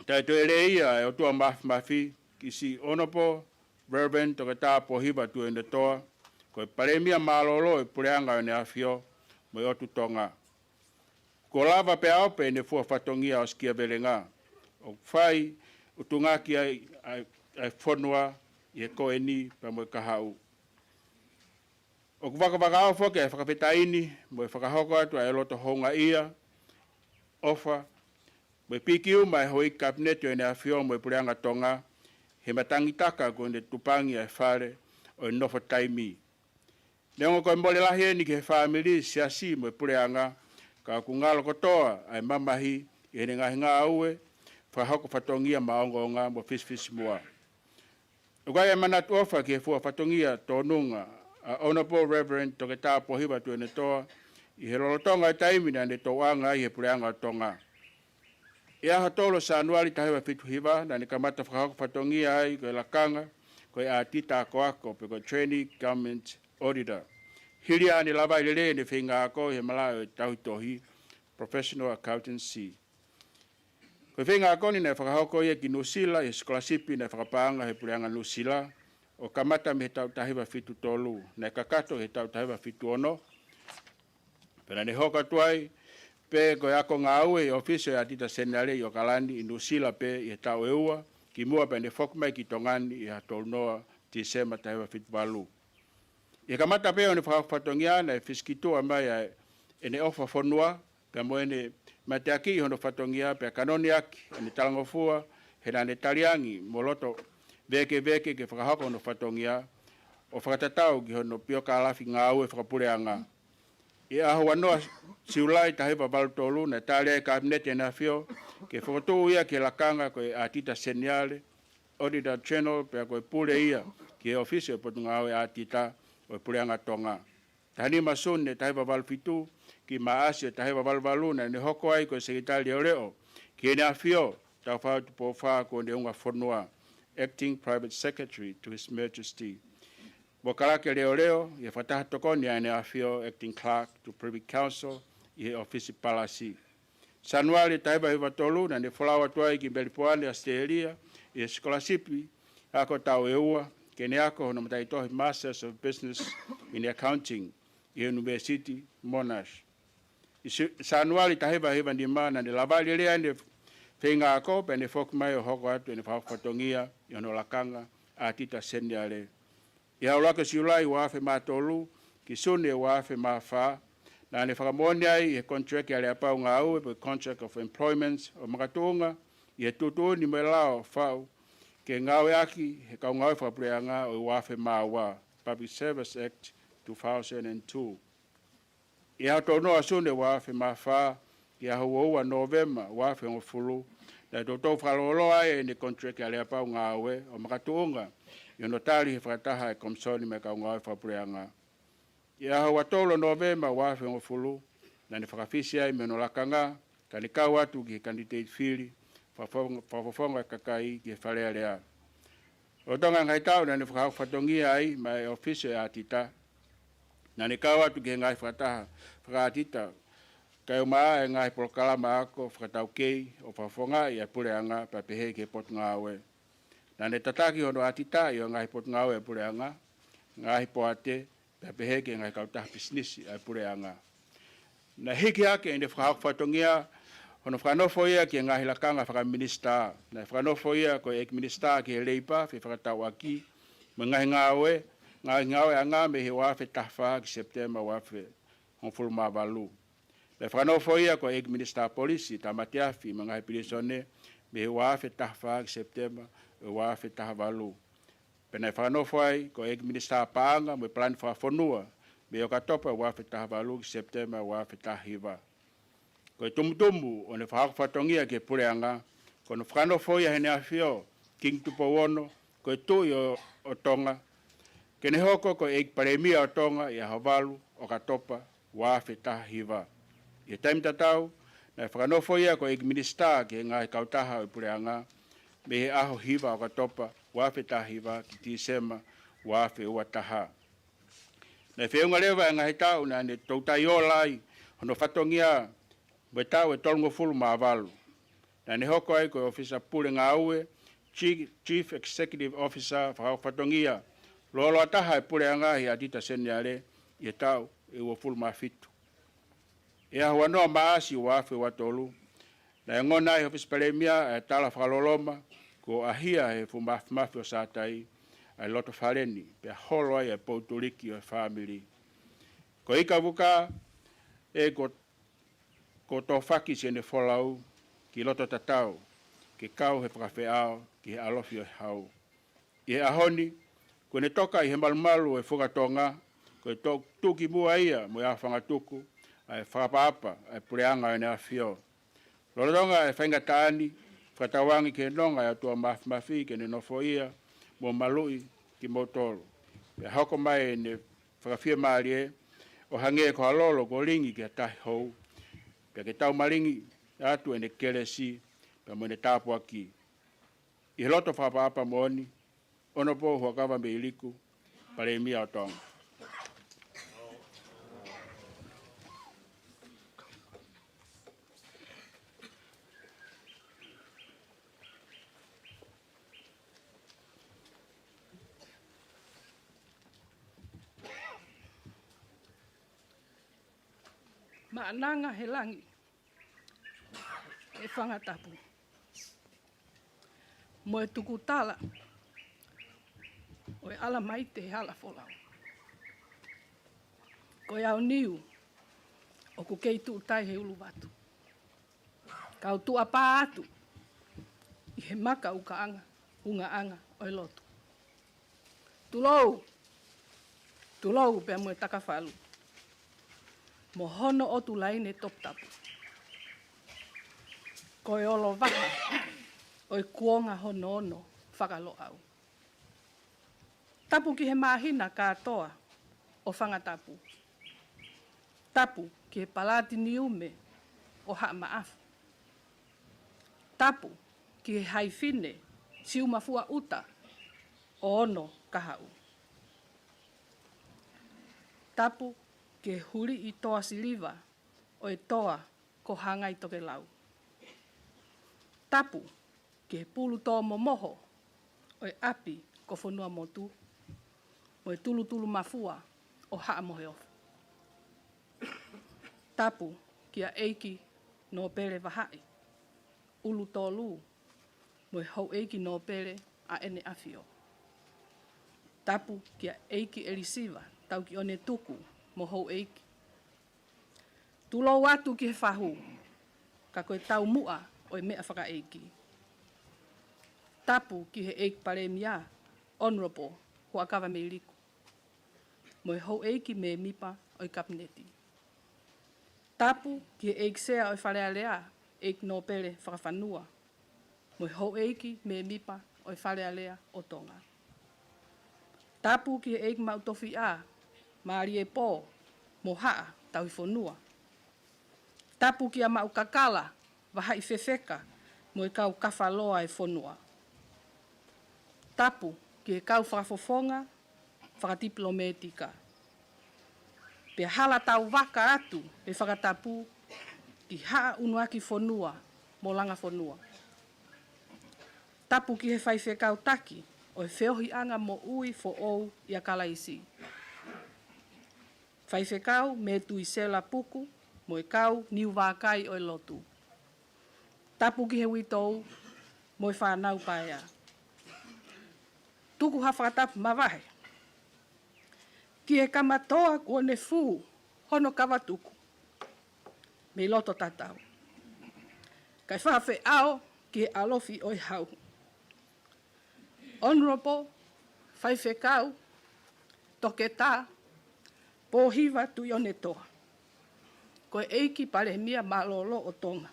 taʻetoʻeleia ʻa e ʻOtua Māfimafi, ki he Siʻi Honourable Reverend Toketā Pōhiva Tuʻiʻonetoa, ko e Palēmia mālōlō ʻo e Puleʻanga ʻo ʻEne ʻAfio mo e ʻOtu Tonga. Kuo lava pea ope ʻene fua fatongia ʻo sikia velenga. ʻOku fai ʻutunga ki ai ʻa e fonua ʻi he ko eni pea mo e kahaʻu. ʻOku vakavakaofo ki ai e fakafetaʻi ni mo e fakahoko atu ʻa e loto houngaʻia, ʻofa, mo e pikiuma ʻa e houʻeiki Kapineti ʻo ʻEne ʻAfio mo e Puleʻanga Tonga he matangi taka kuo ne tupangi ʻa e fale ʻo e nofo taimi. Neongo ko e mole lahi eni ki he fāmili, siasi mo e Puleʻanga, ka ʻoku ngalo kotoa ʻa e mamahi ʻi heʻene ngaahi ngāue fakahoko fatongia maʻongoʻonga mo fisifisimuʻa. ʻOku ʻi ai e manatu ʻofa ki he fua fatongia tōnunga ʻa Honourable Reverend Toketā Pōhiva Tuʻiʻonetoa ʻi he lolotonga e taimi naʻa ne touʻanga ai he Puleʻanga ʻo Tonga. ʻI he ʻaho tolu Sānuali taha hiva fitu hiva, naʻa ne kamata fakahoko fatongia ai ko e lakanga ko e ʻātita akoako pe ko e Trainee Government Auditor, hili ʻene lavaʻi lelei ʻene feinga ako ʻi he malaʻe ʻo e tauhi tohi, Professional Accountancy. Ko e feinga ako ni naʻe fakahoko ia ki Nuʻusila ʻi he sikolasipi naʻe fakapaʻanga he Puleʻanga Nuʻusila, ʻo kamata mei he taʻu taha hiva fitu tolu, naʻe kakato he taʻu taha hiva fitu ono. Pea naʻa ne hoko atu ai pē ko e ako ngāue ʻi he ʻōfisi ʻo e ʻĀtita Seniale ʻi ʻOkalani ʻi Nuʻusila pē ʻi he taʻu ʻe ua, kimuʻa pea ne foki mai ki Tonga ni ʻi he tolu noa Tīsema taha hiva fitu valu. ʻI he kamata pē ʻo ʻene fakahoko fatongia, naʻe fisikituʻa mai ʻa ʻene ʻofa fonua pea mo ʻene mateakiʻi hono fatongia, pea kanoniʻaki ʻene talangofua he naʻa ne taliangi mo loto vēkeveke ke fakahoko hono fatongia ʻo fakatatau ki hono piokālafi ngāue fakapuleʻanga. ʻI he ʻaho ua noa Siulai taha hiva valu tolu, naʻe tali ai ʻe he Kapineti ʻEne ʻAfio ke fokotuʻu ia ki he lakanga ko e ʻĀtita Seniale, Auditor General, pea ko e pule ia ki he ʻōfisi ʻo e Potungāue ʻĀtita ʻo e Puleʻanga Tonga. Taha nima Sune taha hiva valu fitu ki Maʻasi ʻo e taha hiva valu valu, naʻa ne hoko ai ko e Sekelitali Leʻoleʻo ki Heʻene ʻAfio, Tāufaʻāhau Tupou Fā Kuo Ne Unga Fonua, Acting Private Secretary to His Majesty. Mo Kalake Leʻoleʻo ʻi he fakataha tokoni ʻa ʻEne ʻAfio, Acting Clerk to Privy Council, ʻi he ʻōfisi Palasi. Sānuali taha hiva hiva tolu, naʻa ne folau atu ai ki Melipoane, ʻAositelēlia, ʻi he sikolasipi ako taʻu ʻe ua, ke ne ako hono mataʻitohi Masters of Business in Accounting ʻi he ʻUnivēsiti Monash. ʻI Sā-, Sānuali taha hiva hiva nima, naʻa ne lavaʻi lelei ʻene feinga ako pea ne foki mai ʻo hoko atu ʻene fakahoko fatongia ʻi hono lakanga ʻātita seniale. ʻI he ʻaho ʻuluaki Siulai ua afe mā tolu ki Sune ua afe mā fā, naʻa ne fakamoʻoni ai ʻi he contract ʻa e aleapau ngāue pe contract of employment ʻo makatuʻunga ʻi he tuʻutuʻuni mo e lao faʻu ke ngāueʻaki he kau ngāue fakapuleʻanga ʻo e ua afe mā ua, Public Service Act two thousand and two. ʻI he ʻaho tolu noa Sune ua afe mā fā ki he ʻaho ua ua Nōvema ua afe hongofulu, naʻe toutou fakalōloa ai ʻene contract ʻa e aleapau ngāue ʻo makatuʻunga ʻi hono tali he fakataha ʻa e Komisoni mo e kau ngāue fakapuleʻanga. ʻI he ʻaho ua tolu Nōvema ua afe hongofulu, naʻa ne fakafisi ai mei hono lakanga, ka ne kau atu ki he kanititeiti fili fakafofonga, fakafofonga kakai ki he Fale Alea. Lolotonga e ngaahi taʻu naʻa ne fakahoko fatongia ai maʻá e ʻōfisi ʻo e ʻātita, naʻa ne kau atu ki he ngaahi fakataha fakaʻātita, kae ʻumaʻā e ngaahi polokalama ako fakataukei ʻo fakafofongaʻi ʻa e puleʻanga pea pehē ki he Potungāue. Naʻa ne tataki hono ʻātitaʻi ʻo e ngaahi potungāue ʻa e puleʻanga, ngaahi poate, pea pehē ki he ngaahi kautaha pisinisi ʻa e puleʻanga. Naʻe hiki hake ʻene fakahoko fatongia hono fakanofo ia ki he ngaahi lakanga fakaminisitā. Naʻe fakanofo ia ko e ʻEiki Minisitā ki he Leipa, Fefakatauʻaki mo e Ngaahi Ngāue, Ngaahi Ngāueʻanga mei he ua afe taha fā ki Sepitema ua afe hongofulu mā valu. Naʻe fakanofo ia ko e ʻEiki Minisitā Polisi, Tāmate Afi mo e Ngaahi Pilīsone mei he ua afe taha fā ki Sepitema ua afe taha valu. Pea naʻe fakanofo ai ko e ʻEiki Minisitā Paʻanga mo e Palani Fakafonua mei ʻOkatopa ua afe taha valu ki Sepitema ua afe taha hiva. Ko e tumutumu ʻo ʻene fakahoko fatongia ki he puleʻanga, ko hono fakanofo ia ʻe Heʻene ʻAfio Kingi Tupou Ono ko e Tuʻi ʻo, ʻo Tonga, ke ne hoko ko e ʻEiki Palēmia ʻo Tonga ʻi he ʻaho valu ʻOkatopa ua afe taha hiva. ʻI he taimi tatau, naʻe fakanofo ia ko e ʻEiki Minisitā ki he ngaahi kautaha ʻo e puleʻanga mei he ʻaho hiva ʻOkatopa ua afe taha hiva ki Tīsema ua afe ua taha. Naʻe feʻunga leva e ngaahi taʻu naʻa ne toutai ola ai hono fatongia mo e taʻu ʻe tolungofulu mā valu. Naʻa ne hoko ai ko e ʻōfisa pule ngāue, Chief, Chief Executive Officer, fakahoko fatongia lōloa taha ʻa e puleʻanga ʻi he ʻātita seniale ʻi he taʻu ʻe uofulu mā fitu. ʻI he ʻaho ua noa Maʻasi ua afe ua tolu, naʻe ongona ai ʻe he ʻŌfisi Palēmia ʻa e tala fakaloloma Kuo ʻahia ʻe he fuʻu mafimafi ʻo Sātai ʻa e loto fale ni, pea holo ai ʻa e poutuliki ʻo e fāmili. Ko e ika vuka ē, kuo, kuo tōfaki siʻene folau ki loto tatau, ke kau he fakafeʻao ki he ʻalofi ʻo e hau. ʻI he ʻaho ni, kuo ne toka ʻi he malumalu ʻo e Fukatonga, ko e tō-, tuʻukimuʻa ia mo e ʻaofangatuku ʻa e fakaʻapaʻapa ʻa e Puleʻanga ʻo ʻEne ʻAfio. Lolotonga e faingataʻa ni, fakatauange ki he nonga ʻa e ʻOtua Mafimafi ke ne nofoʻia mo maluʻi kimoutolu. Pea hoko mai ʻene fakafiemālie ʻo hangē ko ha lolo kuo lingi ki ha tahi hou. Pea ke tau malingi atu ʻene kelesi, pea mo ʻene tāpuaki. ʻI he loto fakaʻapaʻapa moʻoni, Honourable Huʻakavameiliku, Palēmia ʻo Tonga. Maʻananga he langi ʻe Fangatapu, mo e tukutala ʻo e ʻalamaite he hala folau. Ko e aoniu ʻoku kei tuʻutai he uluvatu, kau tuʻapā atu ʻi he maka ukaʻanga, ungaʻanga ʻo e lotu. Tulou, tulou pea mo e takafalu, mo hono ʻotu laine toputapu. Ko e olovaha ʻo e kuonga hono ono faka-Loʻau. Tapu ki he māhina kātoa ʻo Fangatapu. Tapu ki he palatiniume ʻo Haʻamaʻafu. Tapu ki he haifine siumafua ʻuta ʻo Ono Kahaʻu. Tapu ki he huliʻi toa siliva ʻo e toa ko Hangai Tokelau. Tapu ki he pulu tō momoho ʻo e ʻapi ko Fonuamotu, mo e tulutulu mafua ʻo Haʻa Moheofo. Tapu kia ʻEiki Nōpele Vahaʻi ʻUlutolu, mo e Houʻeiki Nōpele ʻa ʻEne ʻAfio. Tapu kia ʻEiki ʻElisiva Taukiʻonetuku mo Houʻeiki. Tulou atu ki he fahu, ka ko e taumuʻa ʻo e meʻa fakaʻeiki. Tapu ki he ʻEiki Palēmia, Honourable Huʻakavameiliku, mo e Houʻeiki Mēmipa ʻo e Kapineti. Tapu ki he ʻEiki Sea ʻo e Fale Alea, ʻEiki Nōpele Fakafanua, mo e Houʻeiki Mēmipa ʻo e Fale Alea ʻo Tonga. Tapu ki he ʻEiki Maʻu Tofiʻa, Mālie Pō, mo Haʻa Tauhi Fonua. Tapu kia Maʻu Kakala, Vahaʻi Fefeka, mo e kau kafaloa e fonua. Tapu ki he kau fakafofonga fakatipilometika. Pea hala tauvaka atu e fakatapu ki Haʻa ʻUnuaki Fonua mo Langa Fonua. Tapu ki he faifekau taki ʻo e feohiʻanga moʻui foʻou ʻia Kalaisi, Faifekau Metuisela Puku mo e kau niu vākai ʻo e lotu. Tapu ki he uitou mo e fānau paea. Tuku ha fakatapu mavahe ki he kamatoa kuo ne fū hono kavatuku mei loto tatau, kae fakafeʻao ki he ʻalofi ʻo e hau. Honourable Faifekau Toketā Pōhiva Tuʻiʻonetoa, ko e ʻEiki Palēmia mālōlō ʻo Tonga,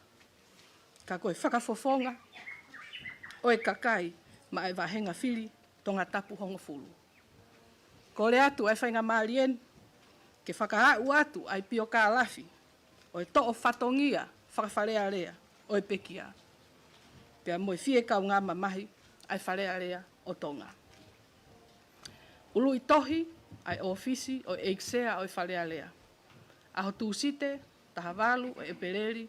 ka ko e fakafofonga ʻo e kakai maʻa e vāhenga fili Tongatapu hongofulu. Kole atu ʻa e faingamālie ni ke fakaaʻu atu ʻa e piokālafi ʻo e toʻo fatongia fakafalealea ʻo e pekia, pea mo e fiekaungā mamahi ʻa e Fale Alea ʻo Tonga. ʻUluʻi tohi ʻa e ʻōfisi ʻo e ʻEiki Sea ʻo e Fale Alea, ʻaho Tūsite, taha valu ʻo ʻEpeleli,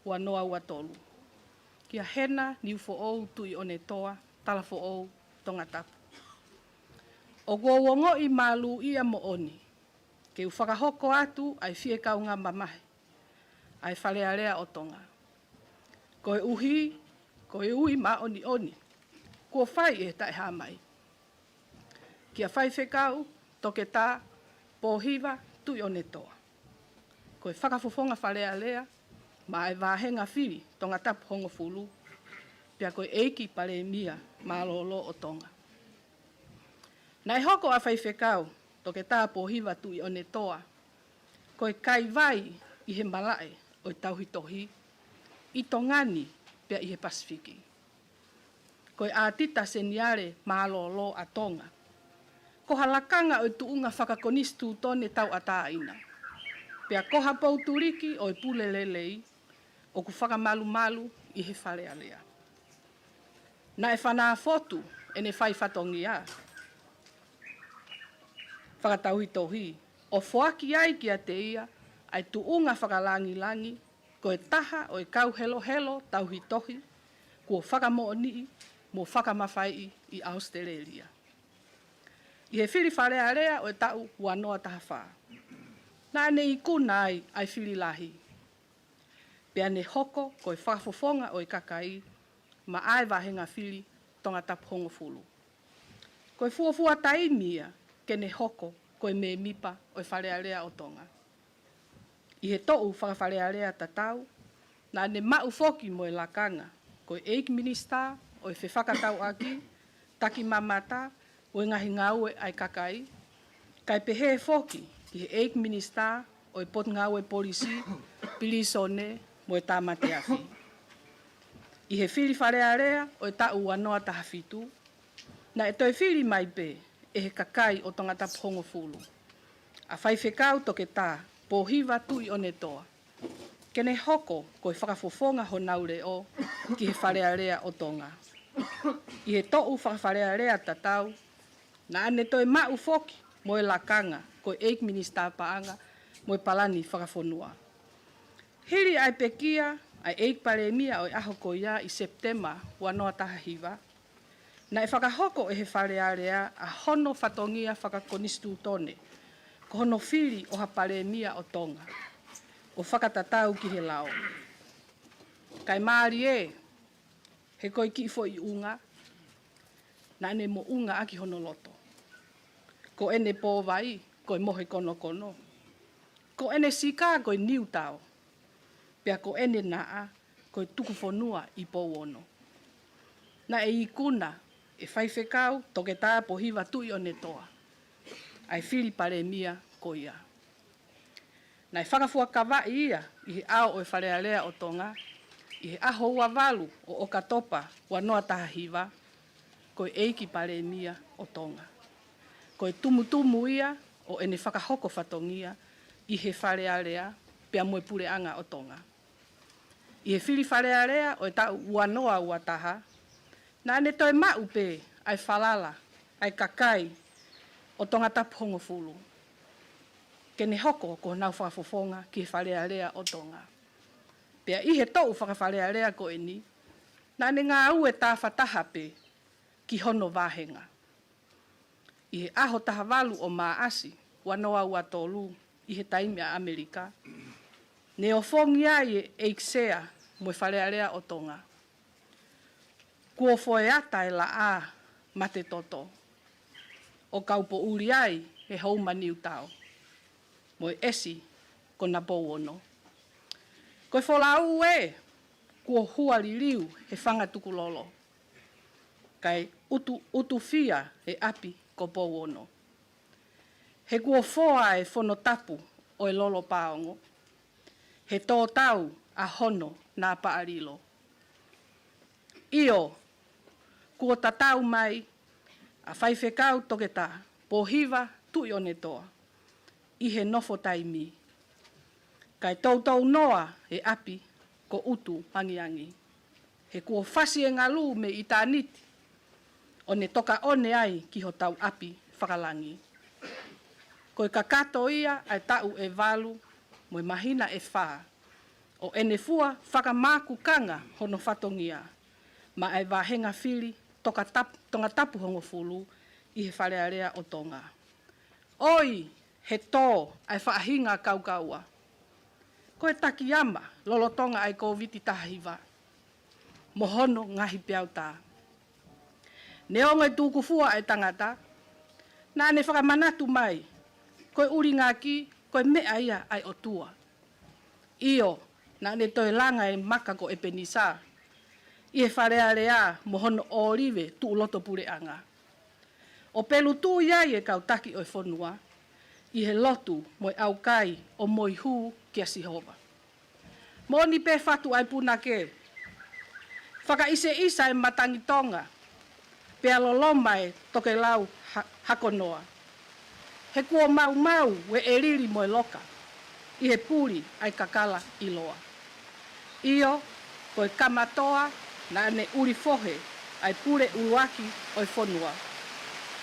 ua noa ua tolu. Kia Hena Niufoʻou Tuʻiʻonetoa, Talafoʻou, Tongatapu. ʻOku ou ongoʻi mālūʻia moʻoni ke u fakahoko atu ʻa e fiekaungā mamahi ʻa e Fale Alea ʻo Tonga, koeʻuhi ko e ui māʻoniʻoni kuo fai ʻe he Taʻehāmai. Kia Faifekau Toketā Pōhiva Tuʻiʻonetoa, ko e Fakafofonga Fale Alea maʻa e Vāhenga Fili Tongatapu hongofulu, pea ko e ʻEiki Palēmia mālōlō ʻo Tonga. Naʻe hoko ʻa Faifekau Toketā Pōhiva Tuʻiʻonetoa ko e kaivai ʻi he malaʻe ʻo e tauhi tohi ʻi Tonga ni pea ʻi he Pasifiki. Ko e ʻātita seniale mālōlō ʻa Tonga, ko ha lakanga ʻo e tuʻunga fakakonisitūtone tauʻatāina, pea ko ha poutuliki ʻo e pule lelei ʻoku fakamalumalu ʻi he Fale Alea. Naʻe fanāfotu ʻene fai fatongia fakatauhi tohi ʻo foaki ai kiate ia ʻa e tuʻunga fakalāngilangi ko e taha ʻo e kau helohelo tauhi tohi kuo fakamoʻoniʻi mo fakamafaiʻi ʻi ʻAositelēlia. ʻI he fili Fale Alea ʻo e taʻu ua noa taha fā, naʻa ne ikuna ai ʻa e fili lahi, pea ne hoko ko e Fakafofonga ʻo e Kakai maʻa e Vāhenga Fili Tongatapu hongofulu. Ko e fuofua taimi ia ke ne hoko ko e mēmipa ʻo e Fale Alea ʻo Tonga. ʻI he toʻu Fakafale Alea tatau, naʻa ne maʻu foki mo e lakanga ko e ʻEiki Minisitā ʻo e Fefakatauʻaki, Takimamata mo e Ngaahi Ngāue ʻa e Kakai, kae pehē foki ki he ʻEiki Minisitā ʻo e Potungāue Polisi, Pilīsone mo e Tāmate Afi. ʻI he fili Fale Alea ʻo e taʻu ua noa taha fitu, naʻe toe fili mai pē ʻe he kakai ʻo Tongatapu hongofulu ʻa Faifekau Toketā Pōhiva Tuʻiʻonetoa ke ne hoko ko e Fakafofonga honau leʻo ki he Fale Alea ʻo Tonga. ʻI he toʻu Fakafale Alea tatau, naʻa ne toe maʻu foki mo e lakanga ko e ʻEiki Minisitā Paʻanga mo e Palani Fakafonua. Hili ʻa e pekia ʻa e ʻEiki Palēmia ʻo e ʻaho ko ia ʻi Sepitema ua noa taha hiva, naʻe fakahoko ʻe he Fale Alea ʻa hono fatongia fakakonisitūtone ko hono fili ʻo ha Palēmia ʻo Tonga ʻo fakatatau ki he lao. Kae mālie, he ko e kiʻi foʻi ʻunga naʻa ne moʻunga ʻaki hono loto. Ko ʻene pōvai ko e mohe konokono, ko ʻene sika ko e niutao, pea ko ʻene naʻa ko e tukufonua ʻi Pouono. Naʻe ikuna ʻe Faifekau Toketā Pōhiva Tuʻiʻonetoa ʻa e fili Palēmia ko ia. Naʻe fakafuakavaʻi ia ʻi he ʻao ʻo e Fale Alea ʻo Tonga ʻi he ʻaho ua valu ʻo ʻOkatopa ua noa taha hiva ko e ʻEiki Palēmia ʻo Tonga. Ko e tumutumu ia ʻo ʻene fakahoko fatongia ʻi he Fale Alea pea mo e Puleʻanga ʻo Tonga. ʻI he fili Fale Alea ʻo e taʻu ua noa ua taha, naʻa ne toe maʻu pē ʻa e falala ʻa e kakai ʻo Tongatapu hongofulu ke ne hoko ko honau Fakafofonga ki he Fale Alea ʻo Tonga. Pea ʻi he toʻu Fakafale Alea ko eni, naʻa ne ngāue tāfataha pē ki hono vāhenga. ʻI he ʻaho taha valu ʻo Māʻasi ua noa ua tolu ʻi he taimi ʻa ʻAmelika, ne ofongi ai ʻe he ʻEiki Sea mo e Fale Alea ʻo Tonga: Kuo foeata e laʻā mate toto, ʻo kaupoʻuli ai ʻe Houma Niutao mo e ʻesi ko Napouono. Ko e folau ē, kuo hua liliu he fanga tukulolo, kae ʻutu, ʻutufia e ʻapi ko Pouono. He kuo foa e fono tapu ʻo e lolo pāongo, he tō tau ʻa hono nāpaʻalilo. ʻIo, kuo tatau mai ʻa Faifekau Toketā Pōhiva Tuʻiʻonetoa ʻi he nofo taimi, kae toutou noa e ʻapi ko ʻUtu Angiangi. He kuo fasi e ngalu mei ʻitāniti, ʻo ne tokaʻone ai ki hotau ʻapi fakalangi. Ko e kakato ia ʻa e taʻu ʻe valu mo e māhina ʻe fā ʻo ʻene fua fakamākukanga hono fatongia maʻa e vāhenga fili Tokatap-, Tongatapu hongofulu ʻi he Fale Alea ʻo Tonga. ʻOi, he tō ʻa e faʻahinga kaukaua ko e Takiyama lolotonga ʻa e Kōviti taha hiva mo hono ngaahi peau tā. Neongo e tūkufua ʻa e tangata, naʻa ne fakamanatu mai, ko e ʻulingaki, ko e meʻa ia ʻa e ʻOtua. ʻIo, naʻa ne toe langa e maka ko ʻEpenisa, ʻi he Fale Alea mo hono ʻōlive tuʻu loto puleʻanga, ʻo pelutu ai e kau taki ʻo e fonua, ʻi he lotu mo e ʻaukai ʻo moihū kia Sihova. Moʻoni pē fatu ʻa e punake, fakaʻiseʻisa e matangi Tonga, pea loloma e tokelau ha-, hakonoa. He kuo maumau e ʻelili mo e loka, ʻi he puli ʻa e kakala ʻiloa. ʻIo, ko e kamatoa naʻa ne ʻuli fohe ʻa e pule ʻuluaki ʻo e fonua.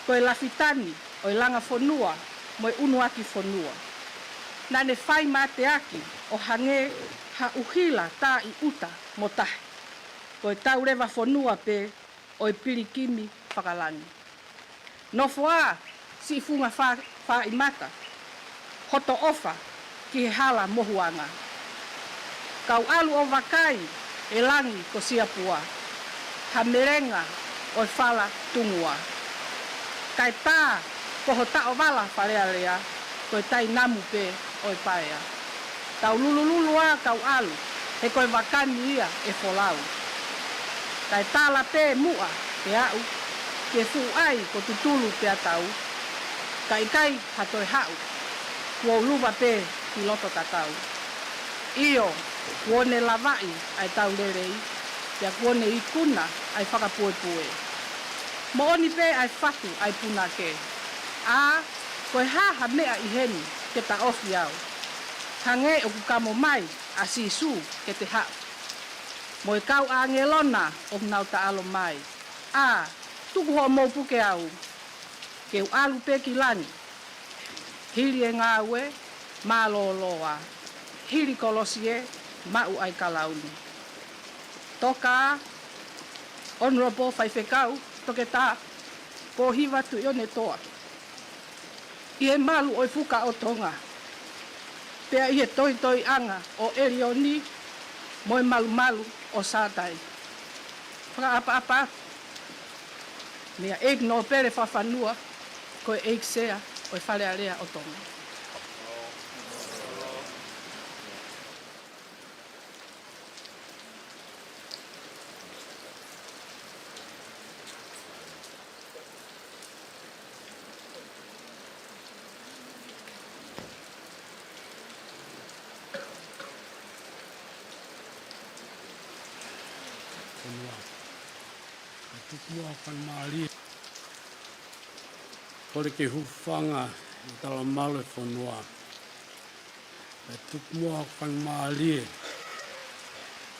Ko e lafitani ʻo e langa fonua mo e ʻunuaki fonua. Naʻa ne fai mateaki ʻo hangē ha ʻuhila tā ʻi ʻuta mo tahi. Ko e tauleva fonua pē ʻo e pilikimi fakalangi. Nofo ā, siʻi funga fā-, fāʻimata, hoto ʻofa ki he hala mohuʻanga. Kau ʻalu ʻo vakai e langi ko Siapua, ha melenga ʻo e fala tungua. Kae tā ko ho taʻovala Fale Alea, ko e tainamu pē ʻo e paea. Tau lulululu ā kau ʻalu, he ko e vakani ia ʻe folau. Kae tala pē muʻa, pea aʻu ki he fuʻu ʻai ko Tutulu pea Tau, ka ʻikai ha toe haʻu, kuo u luva pē ki loto tatau. ʻIo, kuo ne lavaʻi ʻa e tau lelei, pea kuo ne ikuna ʻa e fakapuepue. Moʻoni pē ʻa e fatu ʻa e punake. ʻA, ko e hā ha meʻa ʻi heni ke taʻofi au? Hangē ʻoku kamo mai ʻa Sīsū ke te haʻu, mo e kau ʻāngelo na ʻoku nau taʻalo mai. ʻA, tuku hoʻomou puke au, ke u ʻalu pē ki langi. Hili e ngāue mālōlō ā, hili kolosi ē, maʻu ʻa e kalauni. Toka, Honourable Faifekau Toketā Pōhiva Tuʻionetoa, ʻi he malu ʻo e Fuka ʻo Tonga, pea ʻi he toitoiʻanga ʻo ʻElioni mo e malumalu ʻo Sātai. Fakaʻapaʻapa atu, meia ʻEiki Nōpele Fakafanua, ko e ʻEiki Sea ʻo e Fale Alea ʻo Tonga. Fonua. Ka tuku muʻa hoku faingamālie. Kole ke u hūfanga ʻi he talamalu ʻo e fonua. Ka tuku muʻa hoku faingamālie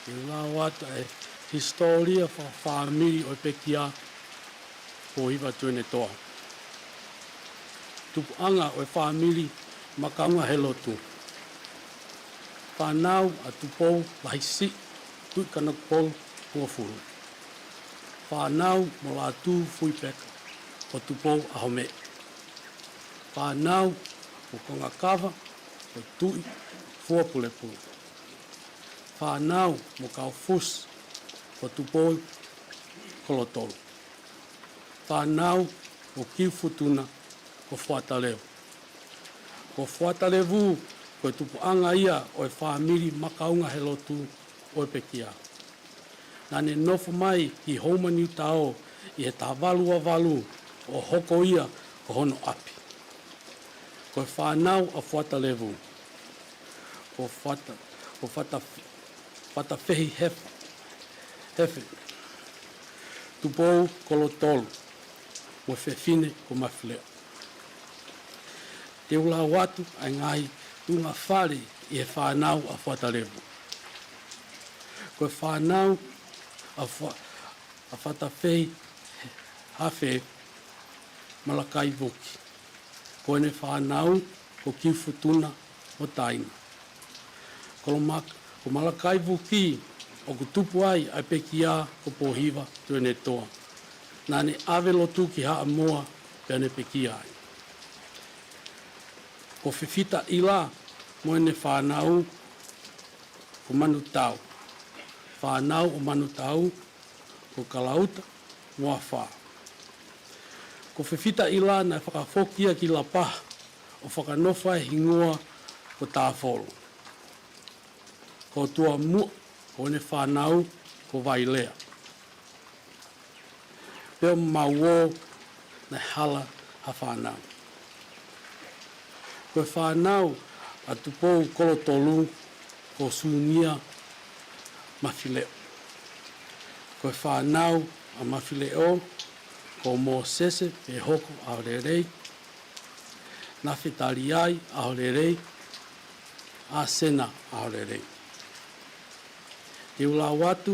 ke u lau atu e hisitōlia fakafāmili ʻo e pekia Pōhiva Tuʻionetoa. Tupuʻanga ʻo e fāmili Makaunga he Lotu. Fānau ʻa Tupou Lahisiʻi Tuʻi Kanokupolu Huafulu. Fānau mo Lātū Fuipeka ko Tupou ʻAhomeʻi. Fānau mo Kongakava ko Tuʻi Fuapulepule. Fānau mo Kaufusi ko Tupou Kolotolu. Fānau mo Kiufutuna ko Fuatalevu. Ko Fuatalevu ko e tupuʻanga ia ʻo e fāmili Makaunga he Lotu ʻo e pekia. Naʻa ne nofo mai ki Houma, Niutao ʻi he taha valu ua valu ʻo hoko ia ko hono ʻapi. Ko e fānau ʻa Fuatalevu, ko Fuata, ko Fuata, Fuatafehi Hefe, Hefe, Tupou Kolotolu, mo e fefine ko Mafileʻo. Te u lau atu ʻa e ngaahi tuʻunga fale ʻi he fānau ʻa Fuatalevu. Ko e fānau ʻa Fua-, ʻa Fuatafehi Hefe, Malakai Vuki. Ko ʻene fānau ko Kiufutuna mo Taina. Ko Loma-, ko Malakai Vuki ʻoku tupu ai ʻa e pekia ko Pōhiva Tuʻionetoa. Naʻa ne ʻave lotu ki Haʻamoa pea ne pekia ai. Ko Fifita ʻIla mo ʻene fānau ko Manutau. Fānau ʻo Manutau ko Kalauta mo Afā. Ko Fefitaʻila naʻe fakafoki ia ki Lapaha ʻo fakanofo ai e hingoa ko Tāfolo. Ko Tuamuʻa ko ʻene fānau ko Vailea. Pea ʻo Mauō naʻe hala ha fānau. Ko e fānau ʻa Tupou Kolotolu ko Sunia Mafileʻo. Ko e fānau ʻa Mafileʻo ko Mōsese Fehoko ʻAholelei, Nafetaliai ʻAholelei, ʻAsena ʻAholelei. Te u lau atu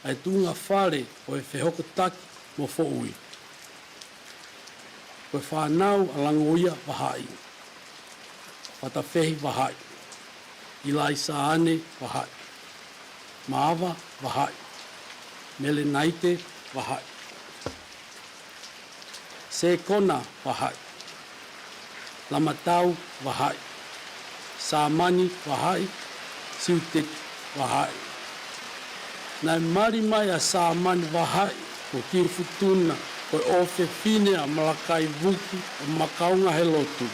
ʻa e tuʻunga fale ʻo e fehokotaki mo Foʻui. Ko e fānau ʻa Langoia Vahaʻi, Fatafehi Vahaʻi, ʻIlaisaane Vahaʻi, Maava Vahaʻi, Melenaite Vahaʻi, Sekona Vahaʻi, Lamatau Vahaʻi, Sāmani Vahaʻi, Siuteki Vahaʻi. Naʻe mali mai ʻa Sāmani Vahaʻi ko Kiufutuna, ko e ʻofefine ʻa Malakai Vuki ʻo Makaungahelotu.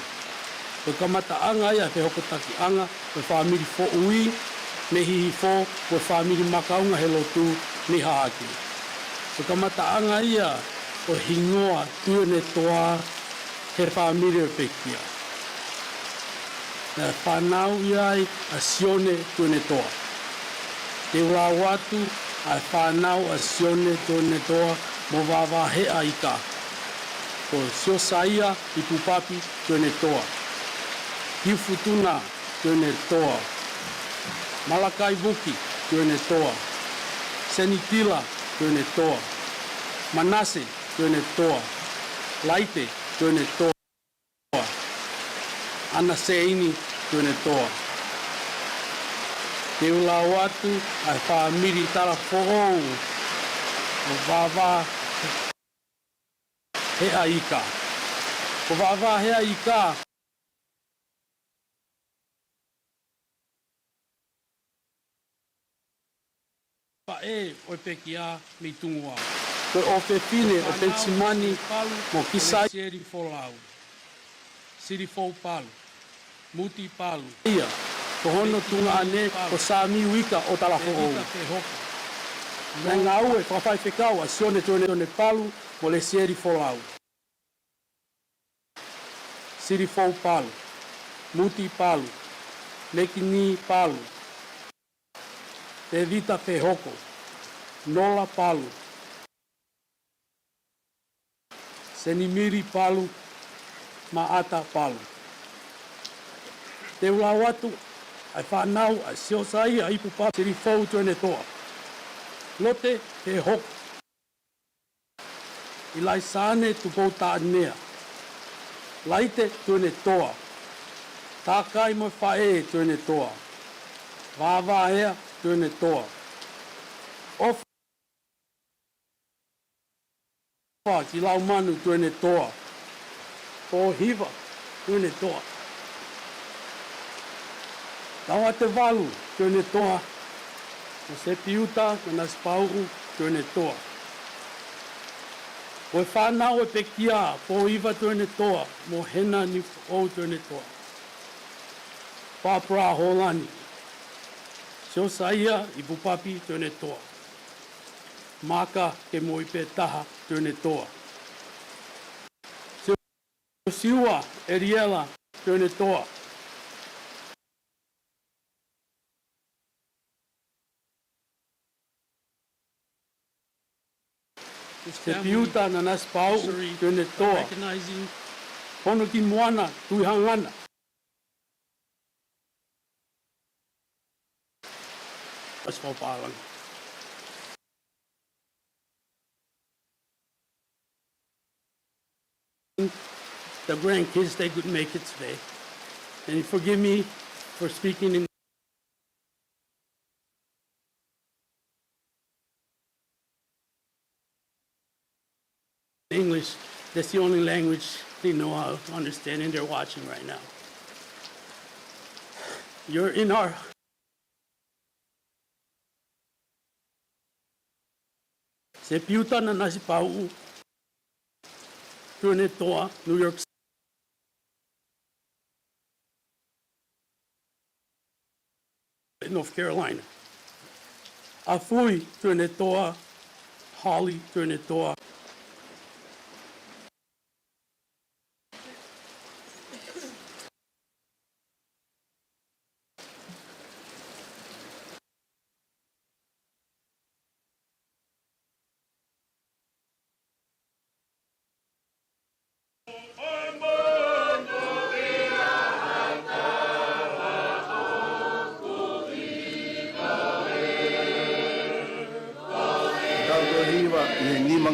Ko e kamataʻanga ia ʻo e fehokotakiʻanga ʻo e fāmili Foʻui mei Hihifo, ko e fāmili Makaungahelotu mei Haʻake. Ko e kamataʻanga ia ʻo e hingoa Tuʻiʻonetoa he fāmili ʻo e pekia. Naʻe fānau ia ai ʻa Sione Tuʻiʻonetoa. Te u lau atu ʻa e fānau ʻa Sione Tuʻiʻonetoa mo Vavaheʻaika. Ko Siosaia Ipupapi Tuʻiʻonetoa, Kiufutuna Tuʻiʻonetoa, Malakai Vuki Tuʻiʻonetoa, Senitila Tuʻiʻonetoa, Manase Tuʻiʻonetoa, Laite Tuʻiʻonetoa, ʻAnaseini Tuʻiʻonetoa. Te u lau atu ʻa e fāmili Talafoʻou, ko Vavaheʻaika. Ko Vavaheʻaika faʻē ʻo e pekia mei Tunguʻau. Ko e ʻofefine ʻo Penisimani mo Kisai. Lesieli Folau, Silifou Palu, Muti Palu. Ia, ko hono tuongaʻane ko Samiuika ʻo Talafoʻou. Naʻe ngāue fakafaifekau ʻa Sione Tuʻiʻonetoa Palu mo Lesieli Folau, Silifou Palu, Muti Palu, Mekini Palu, Tevita Fehoko, Nola Palu, Senimili Palu, Maʻata Palu. Te u lau atu ʻa e fānau ʻa Siosaia Ipupapi, Silifou Tuʻiʻonetoa, Lote Fehoko, ʻIlaisaane Tupoutaʻanea, Laite Tuʻiʻonetoa, Takai mo e faʻē Tuʻiʻonetoa, Vavahea Tuʻiʻonetoa, ʻOfa ki Laumanu Tuʻiʻonetoa, Pōhiva Tuʻiʻonetoa, Tauatevalu Tuʻiʻonetoa, mo Sepiuta Nanasipauʻu Tuʻiʻonetoa. Ko e fānau ʻo e pekia, Pōhiva Tuʻiʻonetoa mo Hena Niufoʻou Tuʻiʻonetoa, Papura Holani, Siosaia Ipupapi Tuʻiʻonetoa, Maka Kemoʻipetaha Tuʻiʻonetoa, Siosiua ʻEliela Tuʻiʻonetoa, Sepiuta Nanasipauʻu Tuʻiʻonetoa, Ponoki Moana Tuʻihangana. That's for Palang. The grandkids, they could make it today. And forgive me for speaking in English. That's the only language they know how to understand, and they're watching right now. You're in our Sepiuta Nanasipauʻu, Tuʻiʻonetoa, New York State, North Carolina. ʻAfui Tuʻiʻonetoa, Holly Tuʻiʻonetoa. Tau ko hiva ʻi he nima.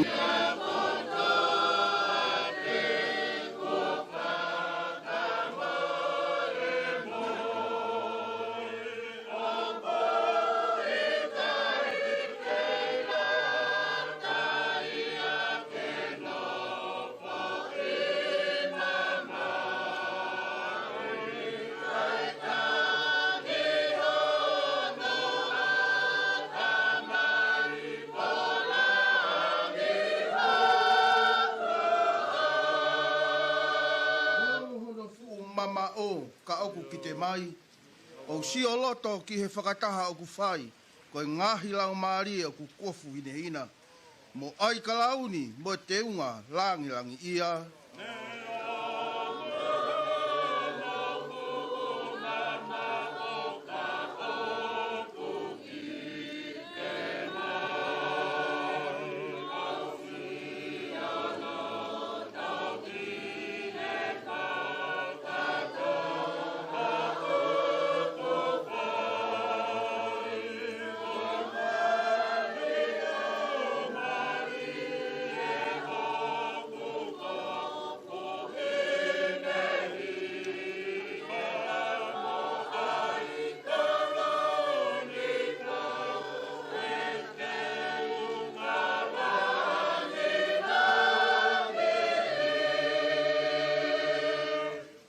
Hono fuʻu mamaʻo ka ʻoku kite mai, ʻo sio loto ki he fakataha ʻoku fai, ko e ngaahi laumālie ʻoku kofu hinehina, mo ʻai kalauni mo e teunga langilangiʻia.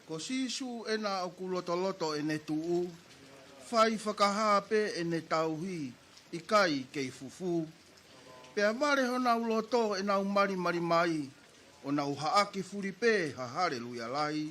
Ko Sīsū ena ʻoku lotoloto ʻene tuʻu, fai fakahā pē ʻene tauhi, ʻikai kei fufū. Pea vale honau loto ʻenau malimali mai, ʻo nau haʻaki fuli pē ha haleluia lahi.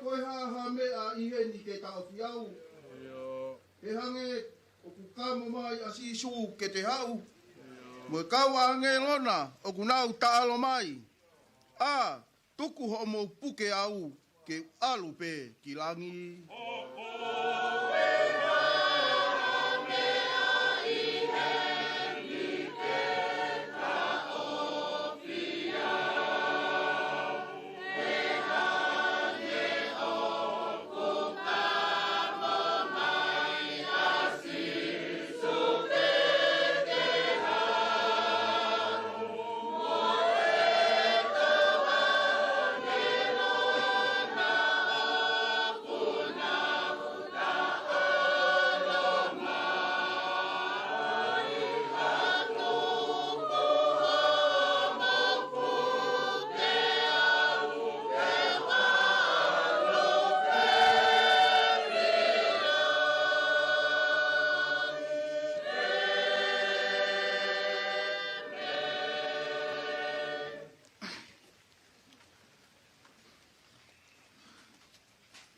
Ko e hā ha meʻa ʻi heni ke taʻofi au? He hangē ʻoku kamo mai ʻa Sīsū ke te haʻu, mo e kau ʻāngelo na ʻoku nau taʻalo mai. ʻA, tuku hoʻomou puke au ke u ʻalu pē ki langi.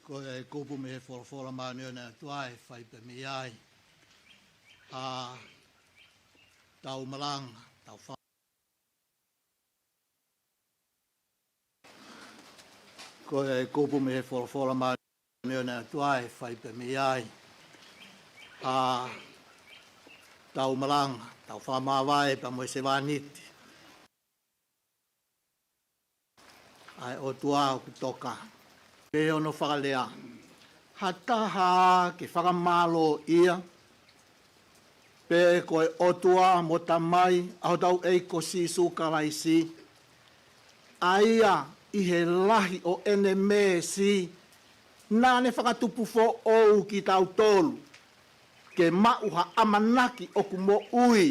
Ko e kupu mei he folofola māʻoniʻoni ʻa e ʻOtua ʻe fai pē mei ai ʻa e tau malanga, tau fa- Ko e kupu mei he folofola māʻoniʻoni ʻa e ʻOtua ʻe fai pē mei ai ʻa e Tau malanga, tau fakamāvae pea mo e sevāniti ʻa e ʻOtua ʻoku toka. Pehē hono fakalea: Ha taha ke fakamālōʻia, pe ko e ʻOtua mo Tamai ʻa hotau ʻEiki ko Sīsū Kalaisi, ʻa ia ʻi he lahi ʻo ʻene meesi naʻa ne fakatupu foʻou kitautolu ke maʻu ha ʻamanaki ʻoku moʻui,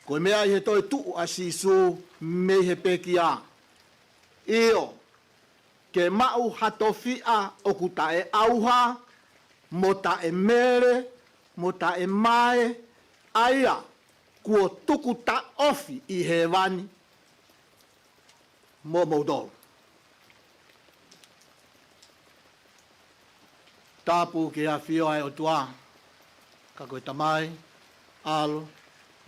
ko e meʻa ʻi he toetuʻu ʻa Sīsū mei he pekia. ʻIo, ke maʻu ha tofiʻa ʻoku taʻeʻauha, mo taʻemele, mo taʻemae, ʻa ia kuo tuku taʻofi ʻi hēvani moʻomoutolu. Tapu ki he ʻafio ʻa e ʻOtua, ka ko e Tamai, ʻAlo,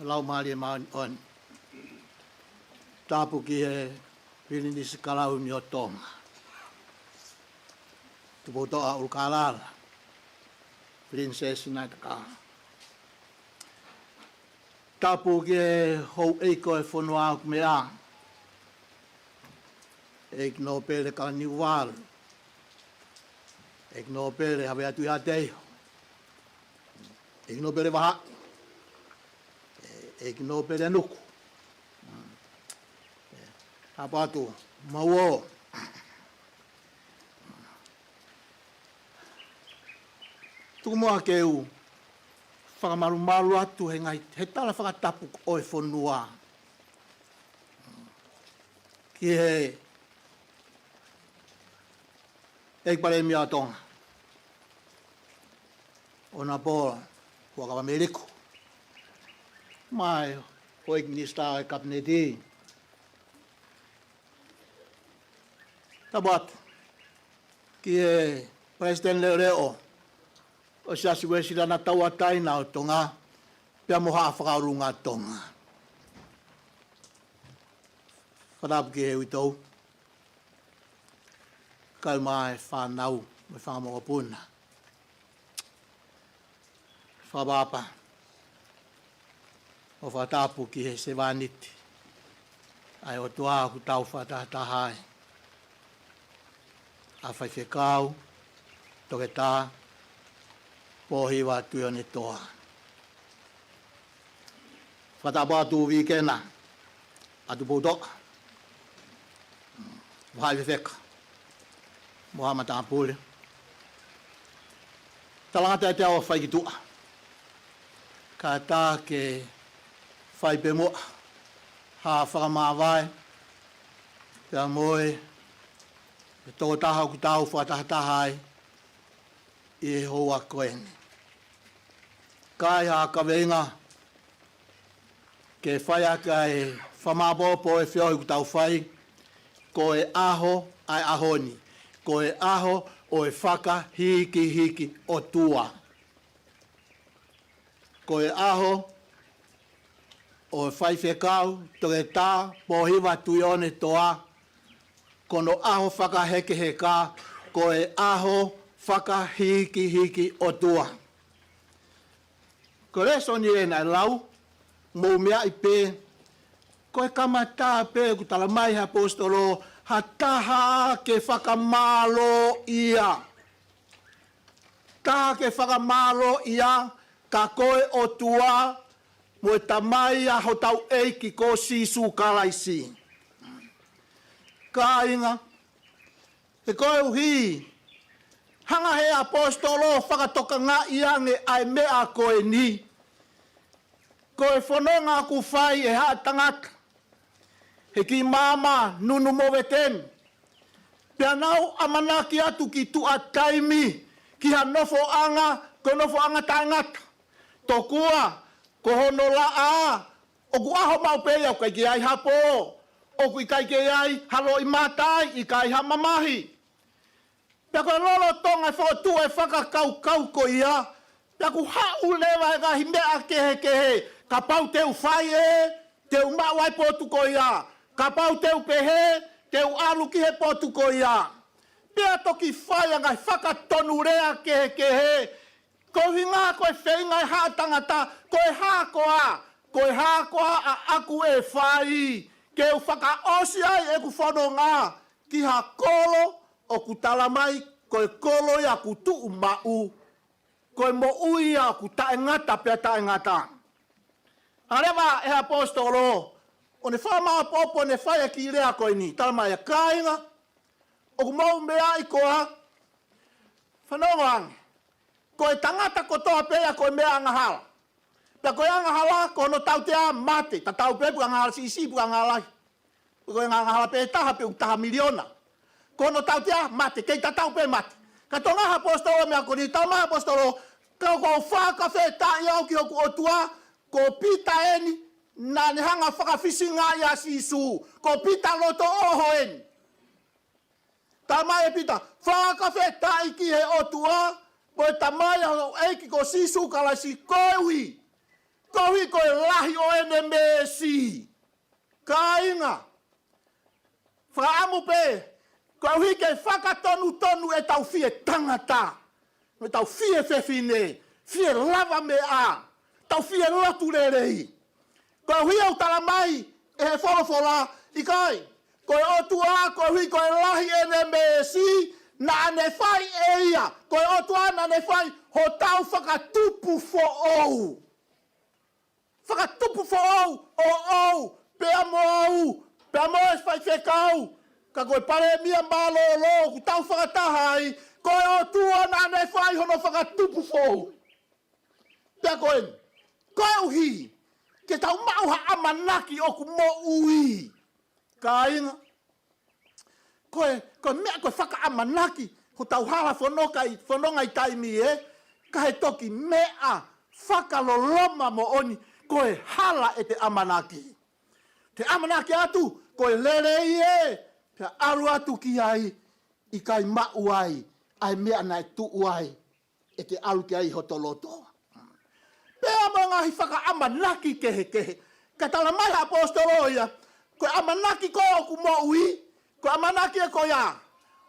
Laumālie Māʻoniʻoni. Tapu ki he Pilinisi Kalauni ʻo Tonga, Tupoutoʻa ʻUlukālala, Pilinisesi Naita Kala. Tapu ki he houʻeiki ʻo e fonua ʻoku meʻa, ʻEiki Nōpele Kalaniuvalu, ʻEiki Nōpele Havea Tuʻihaʻateiho, ʻEiki Nōpele Vahaʻi, ʻEiki Nōpele Nuku. Tapu atu, mau ō. Tuku muʻa ke u fakamalumalu atu he ngaahi, he tala fakatapu ʻo e fonua ki he ʻEiki Palēmia ʻo Tonga, ʻOnapō Huʻakavameiliku, mo e houʻeiki minisitā ʻo e Kapineti. Tapu atu ki he Palesiteni Leʻoleʻo ʻo e Siasi Uēsiliana Tauʻatāina ʻo Tonga, pea mo Haʻa Fakaʻolunga Tonga. Fakatapu ki he uitou, kae ʻumaʻā e fānau mo e fanga mokopuna. Fakaʻapaʻapa mo fakatapu ki he sevāniti ʻa e ʻOtua ʻoku tau fakatahataha ai, ʻa Faifekau Toketā Pōhiva Tuʻiʻonetoa. Fakatapu atu Vikena ʻa Tupoutoʻa, mo Haʻa Fefeka, mo Haʻa Matāpule. Talangata ʻiate au ʻa Faikituʻa, kae ʻatā ke fai pē muʻa ha fakamāvae pea mo e tokotaha ʻoku tau fakatahataha ai ʻi he houa ko eni. Ka ʻi ha kaveinga ke fai ʻaki ʻa e fakamāʻopoʻopo ʻo e feohi ʻoku tau fai, ko e ʻaho ʻa e ʻaho ni, ko e ʻaho ʻo e fakahīkihiki ʻOtua. Ko e ʻaho ʻo e Faifekau Toketā Pōhiva Tuʻiʻonetoa, ko hono ʻaho fakahekeheka, ko e ʻaho fakahīkihiki ʻOtua. Ko e lēsoni ē naʻe lau, mou meaʻi pē, ko e kamata pē ʻoku talamai ʻe he ʻaposetolo, ha taha ke fakamālōʻia. Taha ke fakamālōʻia, ka ko e ʻOtua mo e Tamai ʻa hotau ʻEiki ko Sīsū Kalaisi. Kāinga, he koeʻuhi, hanga ʻe he ʻaposetolo ʻo fakatokangaʻi ange ʻa e meʻa ko eni, ko e fononga ʻoku fai ʻe haʻa tangata he kiʻi maama nunu movete ni, pea nau ʻamanaki atu ki tuʻa taimi ki ha nofoʻanga, ko e nofoʻanga taʻengata. Tokua ko hono laʻā ʻoku ʻaho maʻu pē ia, ʻoku ʻikai ke ʻi ai ha pō, ʻoku ʻikai ke ʻi ai ha loʻimata ai, ʻikai ha mamahi. Pea ko e lolotonga e fokotuʻu e fakakaukau ko ia, pea ʻoku haʻu leva e ngaahi meʻa kehekehe, kapau te u fai ē, te u maʻu ai potu ko ia, kapau te u pehē, te u ʻalu ki he potu ko ia. Pea toki fai ʻa e ngaahi fakatonulea kehekehe, Ko e ʻuhinga ko e feinga ʻe hā tangata, ko e hā koā, ko e hā koā ʻaʻaku ʻe fai, ke u fakaʻosi ai ʻeku fononga ki ha kolo ʻoku tala mai ko e kolo ia ʻoku tuʻu maʻu, ko e moʻui ia ʻoku taʻengata pea taʻengata. ʻA leva ʻe he ʻaposetolo, ʻo ne fakamaʻopoʻopo ʻo ne fai e kiʻi lea ko eni, tala mai ʻe kāinga, ʻoku mou meaʻi koā, fanongo ange. Ko e tangata kotoa pē ia ko e meʻa angahala. Pea ko e angahala, ko hono tautea mate, tatau pē pe ko e angahala siʻisiʻi pe ko e angahala lahi. Pe ko e angahala pē taha pe ʻoku taha miliona. Ko hono tautea mate, kei tatau pē mate. Ka ʻoku ʻuhinga ʻa e ʻaposetolo meʻa ko eni, tala mai ʻe he ʻaposetolo, ka ʻoku ou fakafetaʻi au ki hoku ʻOtua, ko Pita eni, naʻa ne hanga ʻo fakafisingaʻi ʻa Sīsū. Ko Pita loto ʻoho eni. Tala mai ʻe Pita, fakafetaʻi ki he ʻOtua, ko e Tamai ʻa hotau ʻEiki ko Sīsū Kalaisi, koeʻuhi, koeʻuhi ko e lahi ʻo ʻene meesi. Kāinga, fakaʻamu pē, koeʻuhi ke fakatonutonu ʻetau fie tangata, ʻetau fie fefine, fie lavameʻa, tau fie lotu lelei. Koeʻuhi ʻoku tala mai ʻe he folofola, ʻikai, ko e ʻOtua, koeʻuhi ko e lahi ʻene meesi, naʻa ne fai ʻe ia, ko e ʻOtua naʻa ne fai hotau fakatupu foʻou. Fakatupu foʻou, ʻoʻou, pea mo au, pea mo e faifekau, ka ko e palēmia mālōlō ʻoku tau fakataha ai, ko e ʻOtua naʻa ne fai hono fakatupu foʻou. Pea ko eni, koeʻuhi ke tau maʻu ha ʻamanaki ʻoku moʻui. Kāinga, ko e, ko e meʻa ko e fakaʻamanaki, ko ʻetau hala fonokai, fononga ʻi taimi ē, ka he toki meʻa fakaloloma moʻoni, ko e hala ʻete ʻamanaki. Te ʻamanaki atu, ko e lelei ē, pea ʻalu atu ki ai, ʻikai maʻu ai ʻa e meʻa naʻe tuʻu ai, ʻete ʻalu ki ai hoto loto. Pea mo e ngaahi fakaʻamanaki kehekehe. Ka tala mai ʻe he ʻaposetolo ia, ko e ʻamanaki ko ē ʻoku moʻui, ko e ʻamanaki ē ko ia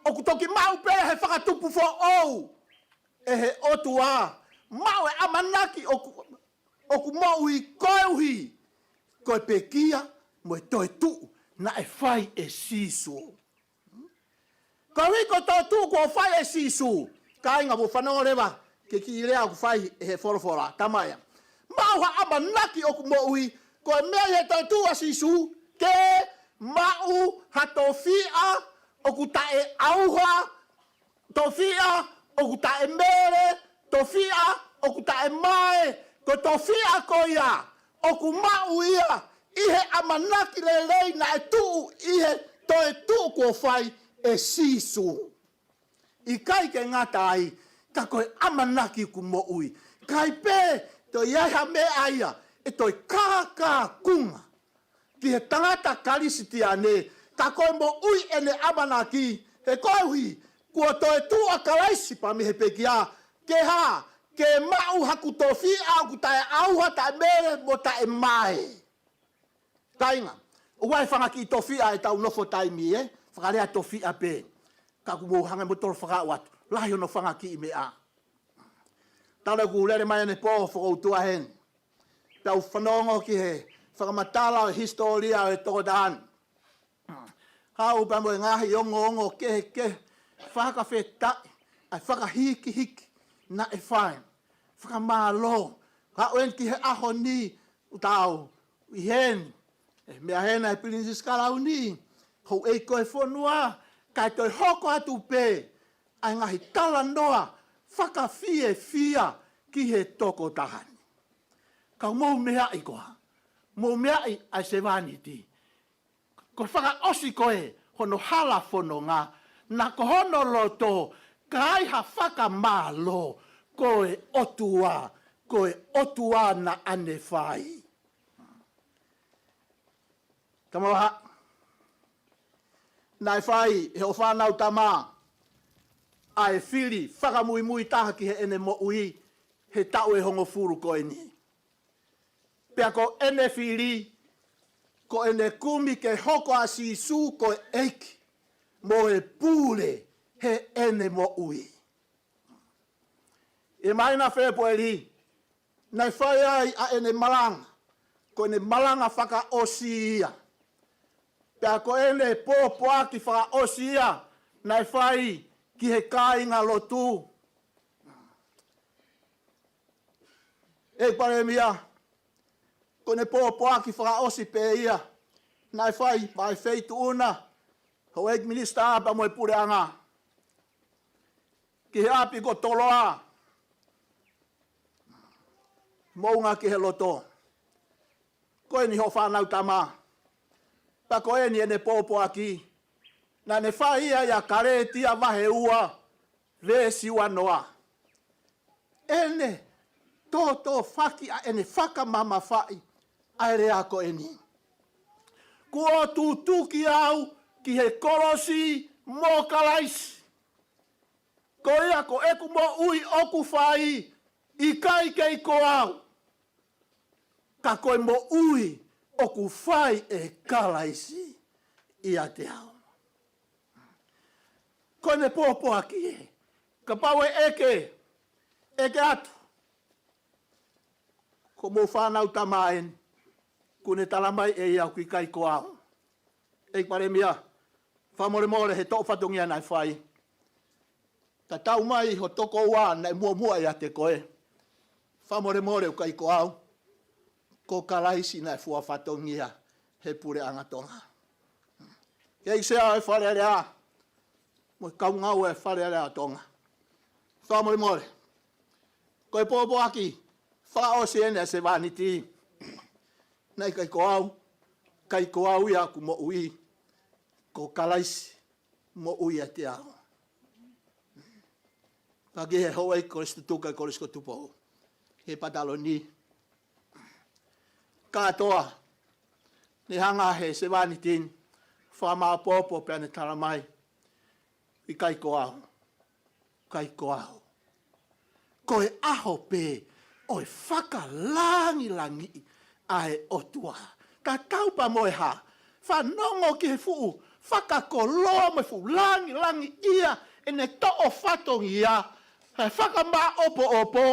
ʻoku toki maʻu pē he fakatupu foʻou ʻe he ʻOtua. Maʻu e ʻamanaki ʻoku, ʻoku moʻui koeʻuhi ko e pekia mo e toetuʻu naʻe fai ʻe Sīsū. Koeʻuhi ko e toetuʻu kuo fai ʻe Sīsū. Kāinga, mou fanongo leva ki he kiʻi lea ʻoku fai ʻe he folofola, tala mai ʻe ia, maʻu ha ʻamanaki ʻoku moʻui, ko e meʻa ʻi he toetuʻu ʻa Sīsū, ke maʻu ha tofiʻa ʻoku taʻeʻauha, tofiʻa ʻoku taʻemele, tofiʻa ʻoku taʻemae, ko e tofiʻa ko ia ʻoku maʻu ia ʻi he ʻamanaki lelei naʻe tuʻu ʻi he toetuʻu kuo fai ʻe Sīsū. ʻIkai ke ngata ai, ka ko e ʻamanaki ʻoku moʻui. ʻIkai pē toe ʻi ai ha meʻa ia ʻe toe kākākunga ki he tangata Kalisitiane, ka ko e moʻui ʻene ʻamanaki, he koeʻuhi kuo toetuʻu ʻa Kalaisi pea mei he pekia, ke hā, ke maʻu haku tofiʻa ʻoku taʻeʻauha, taʻemele mo taʻemae. Kāinga, ʻoku ʻi ai e fanga kiʻi tofiʻa ʻetau nofo taimi ē, fakalea tofiʻa pē. Ka ʻoku mou hanga ʻe moutolu ʻo fakaʻau atu, lahi hono fanga kiʻi meʻa. Talu ʻeku lele mai ʻanepō fokoutua heni, pea u fanongo ki he fakamatala ʻo e hisitōlia ʻo e tokotaha ni. Haʻu pea mo e ngaahi ongoongo kehekehe, fakafetaʻi, ʻa e fakahikihiki naʻe fai, fakamālō. Haʻu eni ki he ʻaho ni, ʻoku tau ʻi heni, ʻe meʻa heni ʻa e Pilinisesi Kalauni, houʻeiki ʻo e fonua, kae toe hoko atu pē ʻa e ngaahi talanoa fakafiefia ki he tokotaha ni. Ka mou meaʻi koā, mou meaʻi ʻa e sevāniti. Ko e fakaʻosi ko ē hono hala fononga, naʻa ko hono loto, ka ai ha fakamālō, ko e ʻOtua, ko e ʻOtua naʻa ne fai. Tama vaha, naʻe fai ʻe hoʻo fānau tama ʻa e fili fakamuimui taha ki heʻene moʻui he taʻu ʻe hongofulu ko eni. Pea ko ʻene fili, ko ʻene kumi ke hoko ʻa Sīsū ko e ʻEiki mo e Pule heʻene moʻui. ʻI he māhina Fēpueli, naʻe fai ai ʻa ʻene malanga, ko ʻene malanga fakaʻosi ia. Pea ko ʻene pōpoaki fakaʻosi ia naʻe fai ki he kāingalotu. ʻE Palēmia, ko ʻene pōpoaki fakaʻosi pē ia naʻe fai maʻa e Feituʻuna, Houʻeiki Minisitā pea mo e Puleʻanga, ki he ʻapi ko Toloa, moʻunga ki he loto. Ko eni hoʻo fānau tama, pea ko eni ʻene pōpoaki. Naʻa ne fai ia ʻia Kalētia vahe ua, veesi uanoa. ʻEne tōtōfaki ʻa ʻene fakamamafaʻi ʻa e lea ko eni: Kuo tutuki au ki he kolosi mo Kalaisi. Ko ia ko ʻeku moʻui ʻoku fai, ʻikai kei ko au, ka ko e moʻui ʻoku fai ʻe Kalaisi ʻiate au. Ko ʻene pōpoaki ē, kapau ʻe ʻeke, ʻeke atu, ko hoʻomou fānau tama eni, kuo ne talamai ʻe ia ʻoku ʻikai ko au. ʻEiki Palēmia, fakamolemole he toʻo fatongia naʻe fai. Tatau mai ho tokoua naʻe muʻomuʻa ʻiate koe. Fakamolemole, ʻoku ʻikai ko au, ko Kalaisi naʻe fua fatongia he Puleʻanga Tonga. Kei Sea ʻo e Fale Alea mo e kau ngāue ʻa e Fale Alea ʻo Tonga, fakamolemole. Ko e pōpoaki fakaʻosi eni ʻa e sevāniti. Naʻe ʻikai ko au, ʻikai ko au ia ʻoku moʻui, ko Kalaisi moʻui ʻiate au. Ka ki he Houʻeiki Kolisi Tutuka ʻi Kolisi ko Tupou, he pataloni kātoa, ne hanga he sevāniti ni ʻo fakamāʻopoʻopo pea ne talamai, ʻikai ko au, ʻikai ko au. Ko e ʻaho pē ʻo e fakalangilangiʻi ʻa e ʻOtua. Tatau pē mo e hā, fanongo ki he fuʻu fakakoloa mo e fuʻu langilangiʻia ʻene toʻo fatongia, he fakamāʻopoʻopo,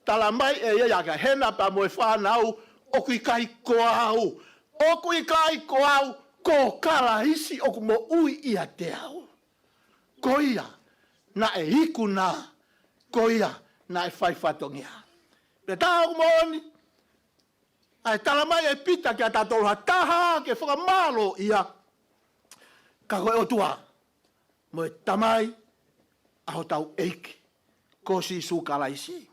talamai ʻe ia kia Hena pea mo e fānau, ʻoku ʻikai ko au, ʻoku ʻikai ko au, ko Kalaisi ʻoku moʻui ʻiate au. Ko ia naʻe ikuna, ko ia naʻe fai fatongia. Pea tā ʻoku moʻoni ʻa e talamai ʻe Pita kiate kitautolu, ha taha ke fakamālōʻia, ka ko e ʻOtua mo e Tamai ʻa hotau ʻEiki ko Sīsū Kalaisi.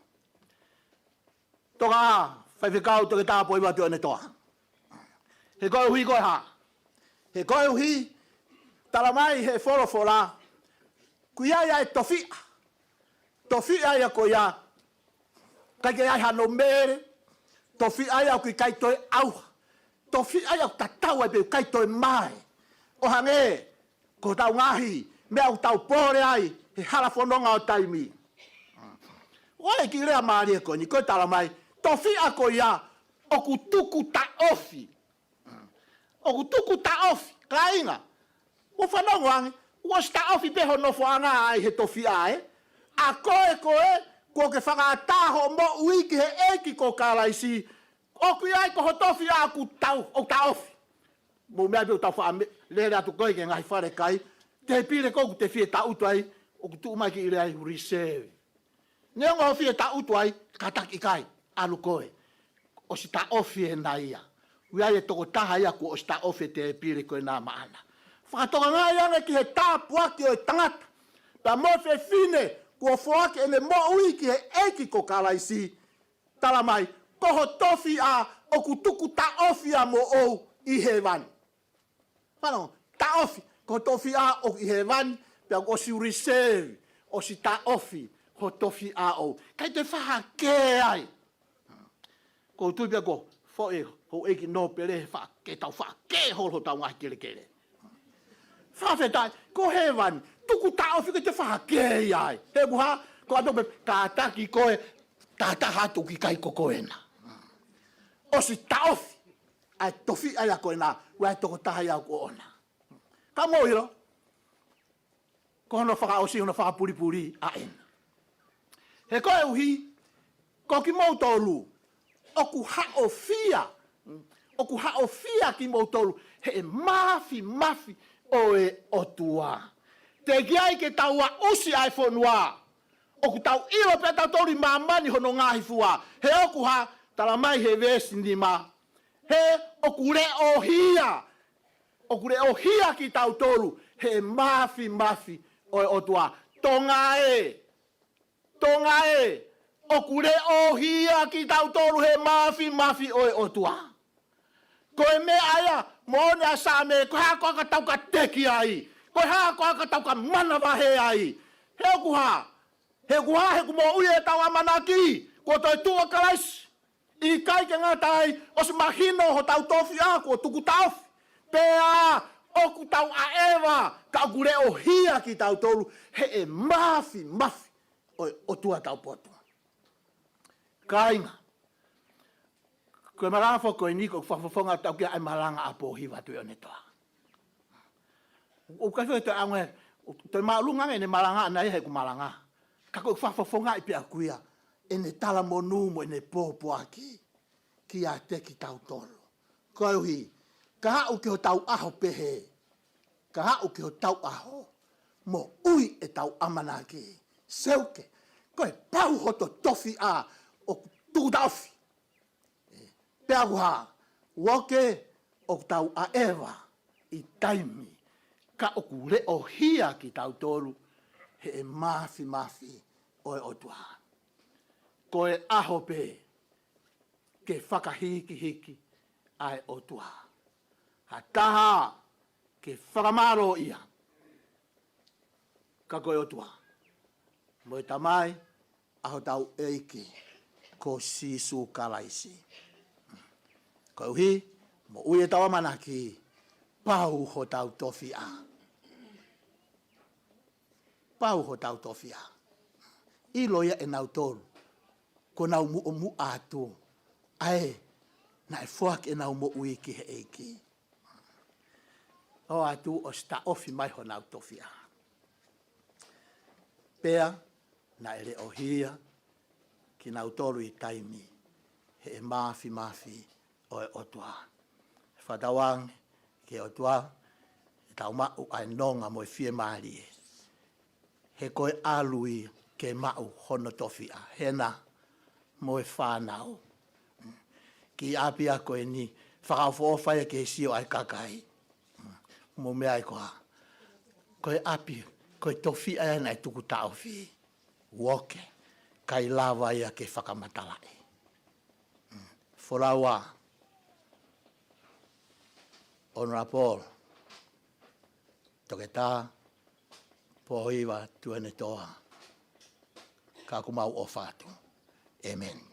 Toka ā, Faifekau Toketā Poipoi Tuʻiʻonetoa. He koeʻuhi ko e hā? He koeʻuhi, talamai he folofola, ʻoku ʻi ai ʻa e tofiʻa. Tofiʻa ia ko ia ʻikai ke ʻi ai hano mele. Tofiʻa ia ʻoku ʻikai toe ʻauha. Tofiʻa ia ʻoku tatau ai pē, ʻikai toe mae. ʻO hangē ko hotau ngaahi meʻa ʻoku tau pole ai he hala fononga ʻo taimi. ʻOku ʻi ai e kiʻi lea mālie ko eni, ko e talamai, tofiʻa ko ia ʻoku tuku taʻofi. ʻOku tuku taʻofi, kāinga. Mou fanongo ange, kuo ʻosi taʻofi pē ho nofoʻanga ʻi he tofiʻa ē. ʻA koe ko ē, kuo ke fakaʻatā hoʻo moʻui ki he ʻEiki ko Kalaisi, ʻoku ʻi ai ko ho tofiʻa ʻoku tau, ʻoku taʻofi. Mou meʻa pē ʻoku tau faʻa me-, lele atu ko ē ki he ngaahi fale kai, tēpile ko ē ʻoku te fie taʻutu ai, ʻoku tuʻu mai kiʻi lea ai reserve. Neongo hoʻo fie taʻutu ai, kātaki ʻikai, ʻalu koe. ʻOsi taʻofi ʻe ia ia. ʻOku ʻi ai e tokotaha ia kuo ʻosi taʻofi e tēpile ko ena maʻana. Fakatokangaʻi ange ki he tāpuaki ʻo e tangata pea mo e fefine kuo foaki ʻene moʻui ki he ʻEiki ko Kalaisi. Talamai, ko ho tofiʻa ʻoku tuku taʻofi ʻa moʻou ʻi hēvani. Fanongo, taʻofi, ko ho tofiʻa ʻoku ʻi hēvani, pea kuo ʻosi reserve, ʻosi taʻofi ho tofiʻa ʻoʻou. ʻIkai toe fakahā ai. ʻOku ou tui pē ko e foʻi houʻeiki nōpele, fakahā, tau fakahā holo hotau ngaahi kelekele. Fakafetaʻi, ko hēvani, tuku taʻofi, ʻikai toe fakahā ai. He ʻoku hā, ko atu pē, kātaki koe, tātā atu, ʻoku ʻikai ko koe ena. ʻOsi taʻofi ʻa e tofiʻa ia ko ena, ʻoku ʻi ai e tokotaha ia ʻoku ʻoʻona. Ka mou ʻilo, ko hono fakaʻosi, hono fakapulipuli ʻa ena. He koeʻuhi, ko kimoutolu, ʻoku haʻofia, ʻoku haʻofia kimoutolu he māfimafi ʻo e ʻOtua. Teʻeki ai ke tau aʻusia e fonua. ʻOku tau ʻilo pē tautolu ʻi māmani hono ngaahi fua. He ʻoku hā, tala mai he veesi nima. He ʻoku leʻohia. ʻOku leʻohia kitautolu he māfimafi ʻo e ʻOtua. Tonga ē. Tonga ē, ʻoku leʻohia kitautolu he māfimafi ʻo e ʻOtua. Ko e meʻa ia, moʻoni ʻa e Saame, ko e hā koā ka tau ka teki ai, ko e hā koā ka tau ka manavahē ai. He ʻoku hā, he ʻoku hā, he ʻoku moʻui ʻetau ʻamanaki, kuo toe tuʻu ʻa Kalaisi. ʻIkai ke ngata ai, ʻosi mahino hotau tofiʻa, kuo tuku taʻofi. Pea ʻoku tau ʻaʻeva, ka ʻoku leʻohia kitautolu he ʻe māfimafi ʻo e ʻOtua taupotu. Kāinga, ko e malanga foki ko eni ʻoku fakafofonga atu ki ai e malanga ʻa Pōhiva Tuʻiʻonetoa. ʻOku ʻikai foki toe ʻaonga, toe māʻolunga ange ʻene malanga ʻana ia he ʻoku malanga. Ka ʻoku fakafofongaʻi pē ʻaku ia ʻene talamonū mo ʻene pōpoaki kiate kitautolu. Koeʻuhi, ka aʻu ki hotau ʻaho pehē, ka aʻu ki hotau ʻaho, moʻui ʻetau ʻamanaki. Seuke, ko e pau hoto tofiʻa ʻoku tuku taʻofi. Pea ʻoku hā, uoke ʻoku tau ʻaʻeva ʻi taimi, ka ʻoku leʻohia kitautolu he ʻe māfimafi ʻo e ʻOtua. Ko e ʻaho pē ke fakahikihiki ʻa e ʻOtua. Ha taha ke fakamālōʻia, ka ko e ʻOtua mo e Tamai ʻa hotau ʻEiki ko Sīsū Kalaisi. Koeʻuhi, moʻui ʻetau ʻamanaki, pau hotau tofiʻa. Pau hotau tofiʻa. ʻIlo ia ʻe nautolu kuo nau muʻomuʻa atu ʻa e naʻe foaki ʻenau moʻui ki he ʻEiki. ʻOatu ʻosi taʻofi mai honau tofiʻa. Pea naʻe leʻohia kinautolu ʻi taimi he ʻe māfimafi ʻo e ʻOtua. Fakatauange ki he ʻOtua, ʻe tau maʻu ʻa e nonga mo e fiemālie. He ko e ʻalu ia ke maʻu hono tofiʻa. Hena mo e fānau. Ki ʻapi ako eni, fakaʻofoʻofa ia ke sio ʻa e kakai. Mo meʻa ai koā. Ko e ʻapi, ko e tofiʻa ia naʻe tuku taʻofi. Uoke, ʻikai lava ia ke fakamatalaʻi. Folau ʻa Honourable Toketā Pōhiva Tuʻiʻonetoa, ka ʻoku mau ʻofa atu. ʻĒmeni.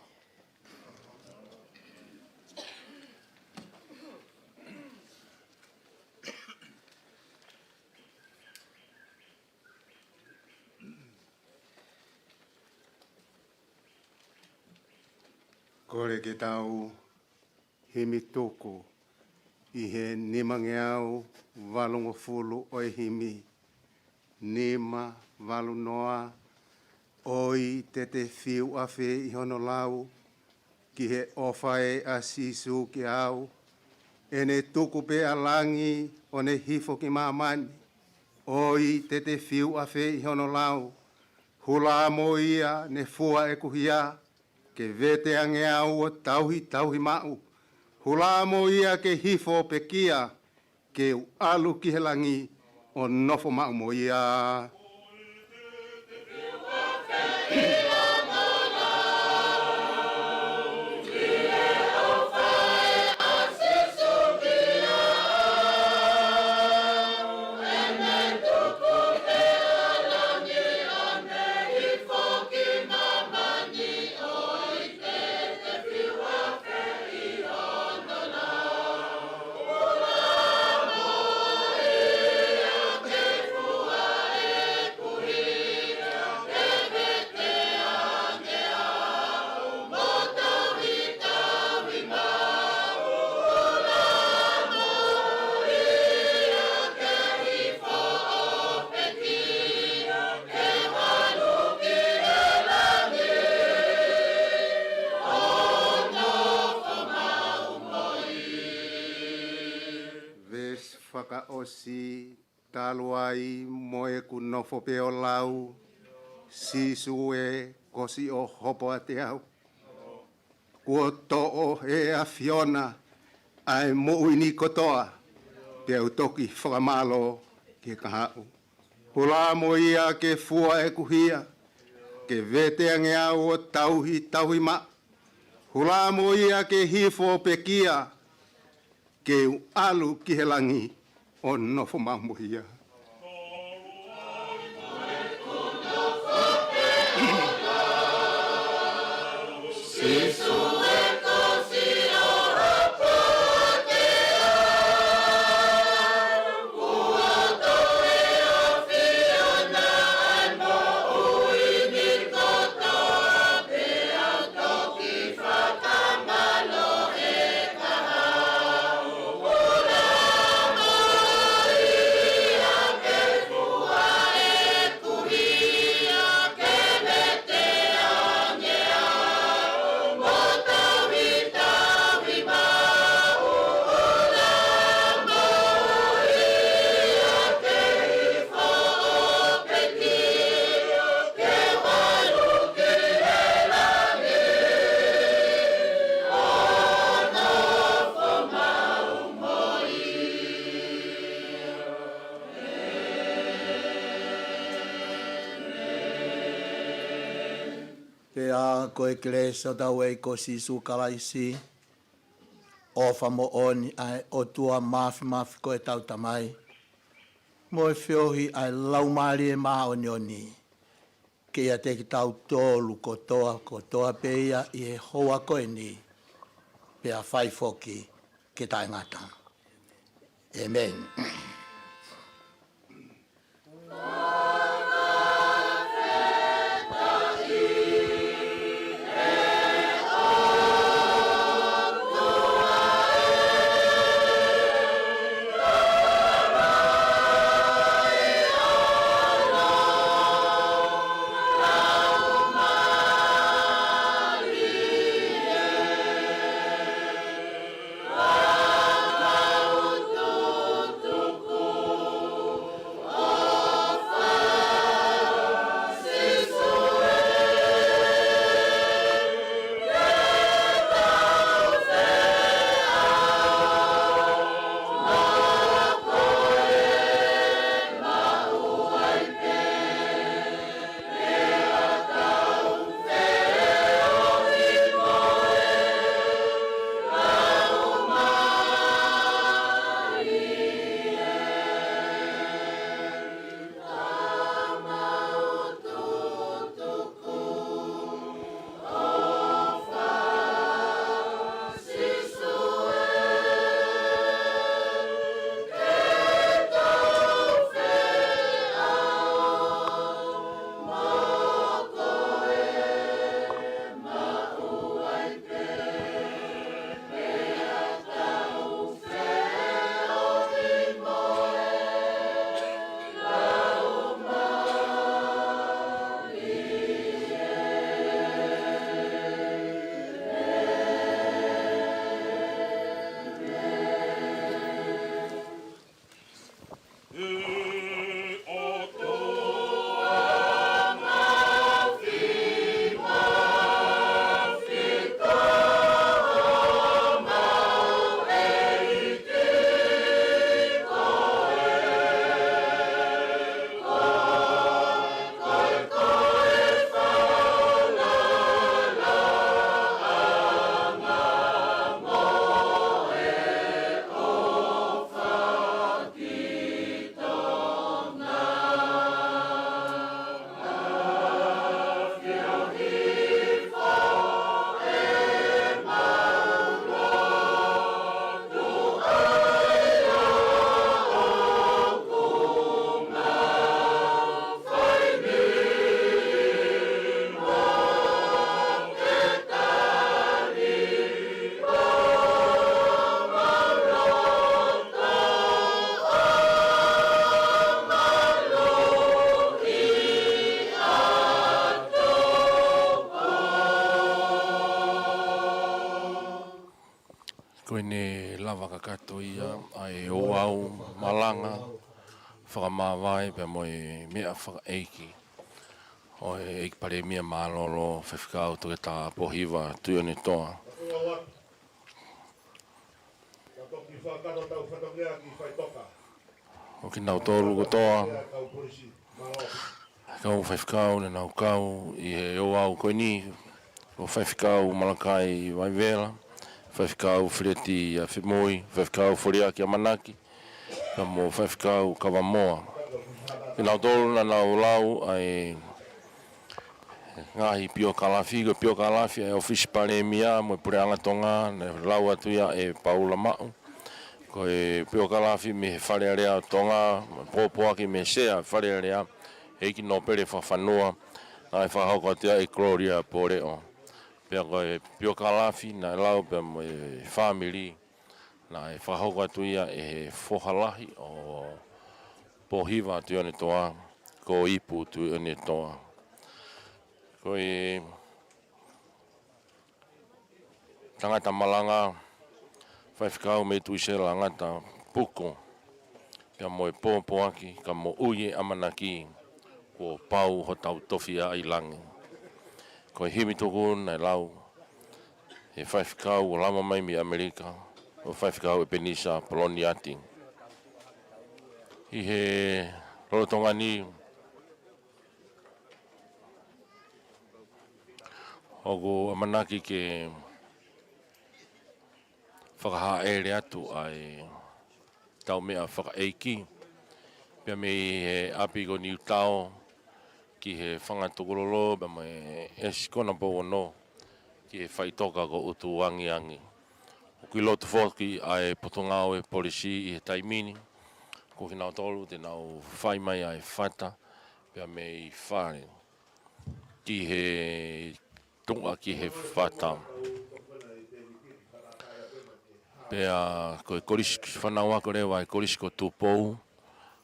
Kole ke tau himi tuku ʻi he nimangeau valungofulu ʻo e himi, nima valu noa. ʻOi te te fiu ʻafē ʻi hono lau, ki he ʻofa ē ʻa Sīsū kiate au, ʻene tuku pē ʻa langi ʻo ne hifo ki māmani. ʻOi te te fiu ʻafē ʻi hono lau, hula mo ia ne fua ʻeku hia, ke vete ange au ʻo tauhi, tauhi maʻu. Hula mo ia ke hifo pekia, ke u ʻalu ki he langi ʻo nofo maʻu mo ia. ʻosi talu ai mo ʻeku nofo pē ʻo lau, Sīsū ē, ko siʻo hopo ʻiate au. Kuo toʻo ʻe he ʻAfiona ʻa e moʻui ni kotoa, pea u toki fakamālō ki he kahaʻu. Hula mo ia ke fua ʻeku hia, ke vete ange au ʻo tauhi, tauhi maʻu. Hula mo ia ke hifo ʻo pekia, ke u ʻalu ki he langi ʻo nofo maʻu mo ia. Pea ko e kelesi ʻa hotau ʻEiki ko Sīsū Kalaisi, ʻofa moʻoni ʻa e ʻOtua Māfimafi ko ʻetau Tamai, mo e feohi ʻa e Laumālie Māʻoniʻoni, ke ʻiate kitautolu kotoa, kotoa pē ia ʻi he houa ko eni, pea fai foki ke taʻengata. ʻĒmeni. Ne lava kakato ia ʻa e ouau malanga fakamāvae pea mo e meʻa fakaʻeiki ʻo e ʻEiki Palēmia Mālōlō, Faifekau Toketā Pōhiva Tuʻiʻonetoa. ʻO kinautolu kotoa kau faifekau ne nau kau ʻi he ouau ko eni, ko Faifekau Malakai Vaivela, Faifekau Feleti Afemui, Faifekau Foliaki ʻAmanaki, pea mo Faifekau Kavamoa. Kinautolu naʻa nau lau ʻa e ngaahi piokalafi, ko e piokalafi ʻa e ʻŌfisi Palēmia mo e Puleʻanga Tonga, ne lau atu ia ʻe Paula Maʻu. Ko e piokalafi mei he Fale Alea ʻo Tonga, mo e pōpoaki mei he Sea Fale Alea, ʻEiki Nōpele Fakafanua, naʻe fakahoko atu ia ʻe Gloria Poleʻo. Pea ko e piokalafi naʻe lau pea mo e fāmili, naʻe fakahoko atu ia ʻe he foha lahi ʻo Pōhiva Tuʻiʻonetoa, ko Ipu Tuʻiʻonetoa. Ko e tangata malanga, Faifekau Metuisela Ngata Puko, pea mo e pōpoaki ka moʻui e ʻamanaki kuo pau hotau tofiʻa ʻi langi. Ko e himi tuku naʻe lau ʻe he faifekau ʻo lava mai mei ʻAmelika, ko Faifekau ʻEpenisa Poloniati. ʻI he lolotonga ni, ʻoku ʻamanaki ke fakahāʻele atu ʻa e tau meʻa fakaʻeiki, pea mei he ʻapi ko Niutao ki he Fanga Tukulolo, pea mei he ʻEsi Konapou Ono ki he faʻitoka ko ʻUtuangiangi. ʻOku ʻi loto foki ʻa e Potungāue Polisi ʻi he taimi ni, ko kinautolu te nau fai mai ʻa e fata pea mei fale ki he tuʻa ki he fata. Pea ko e kolisi, fanau ako leva ʻa e Kolisi ko Tupou,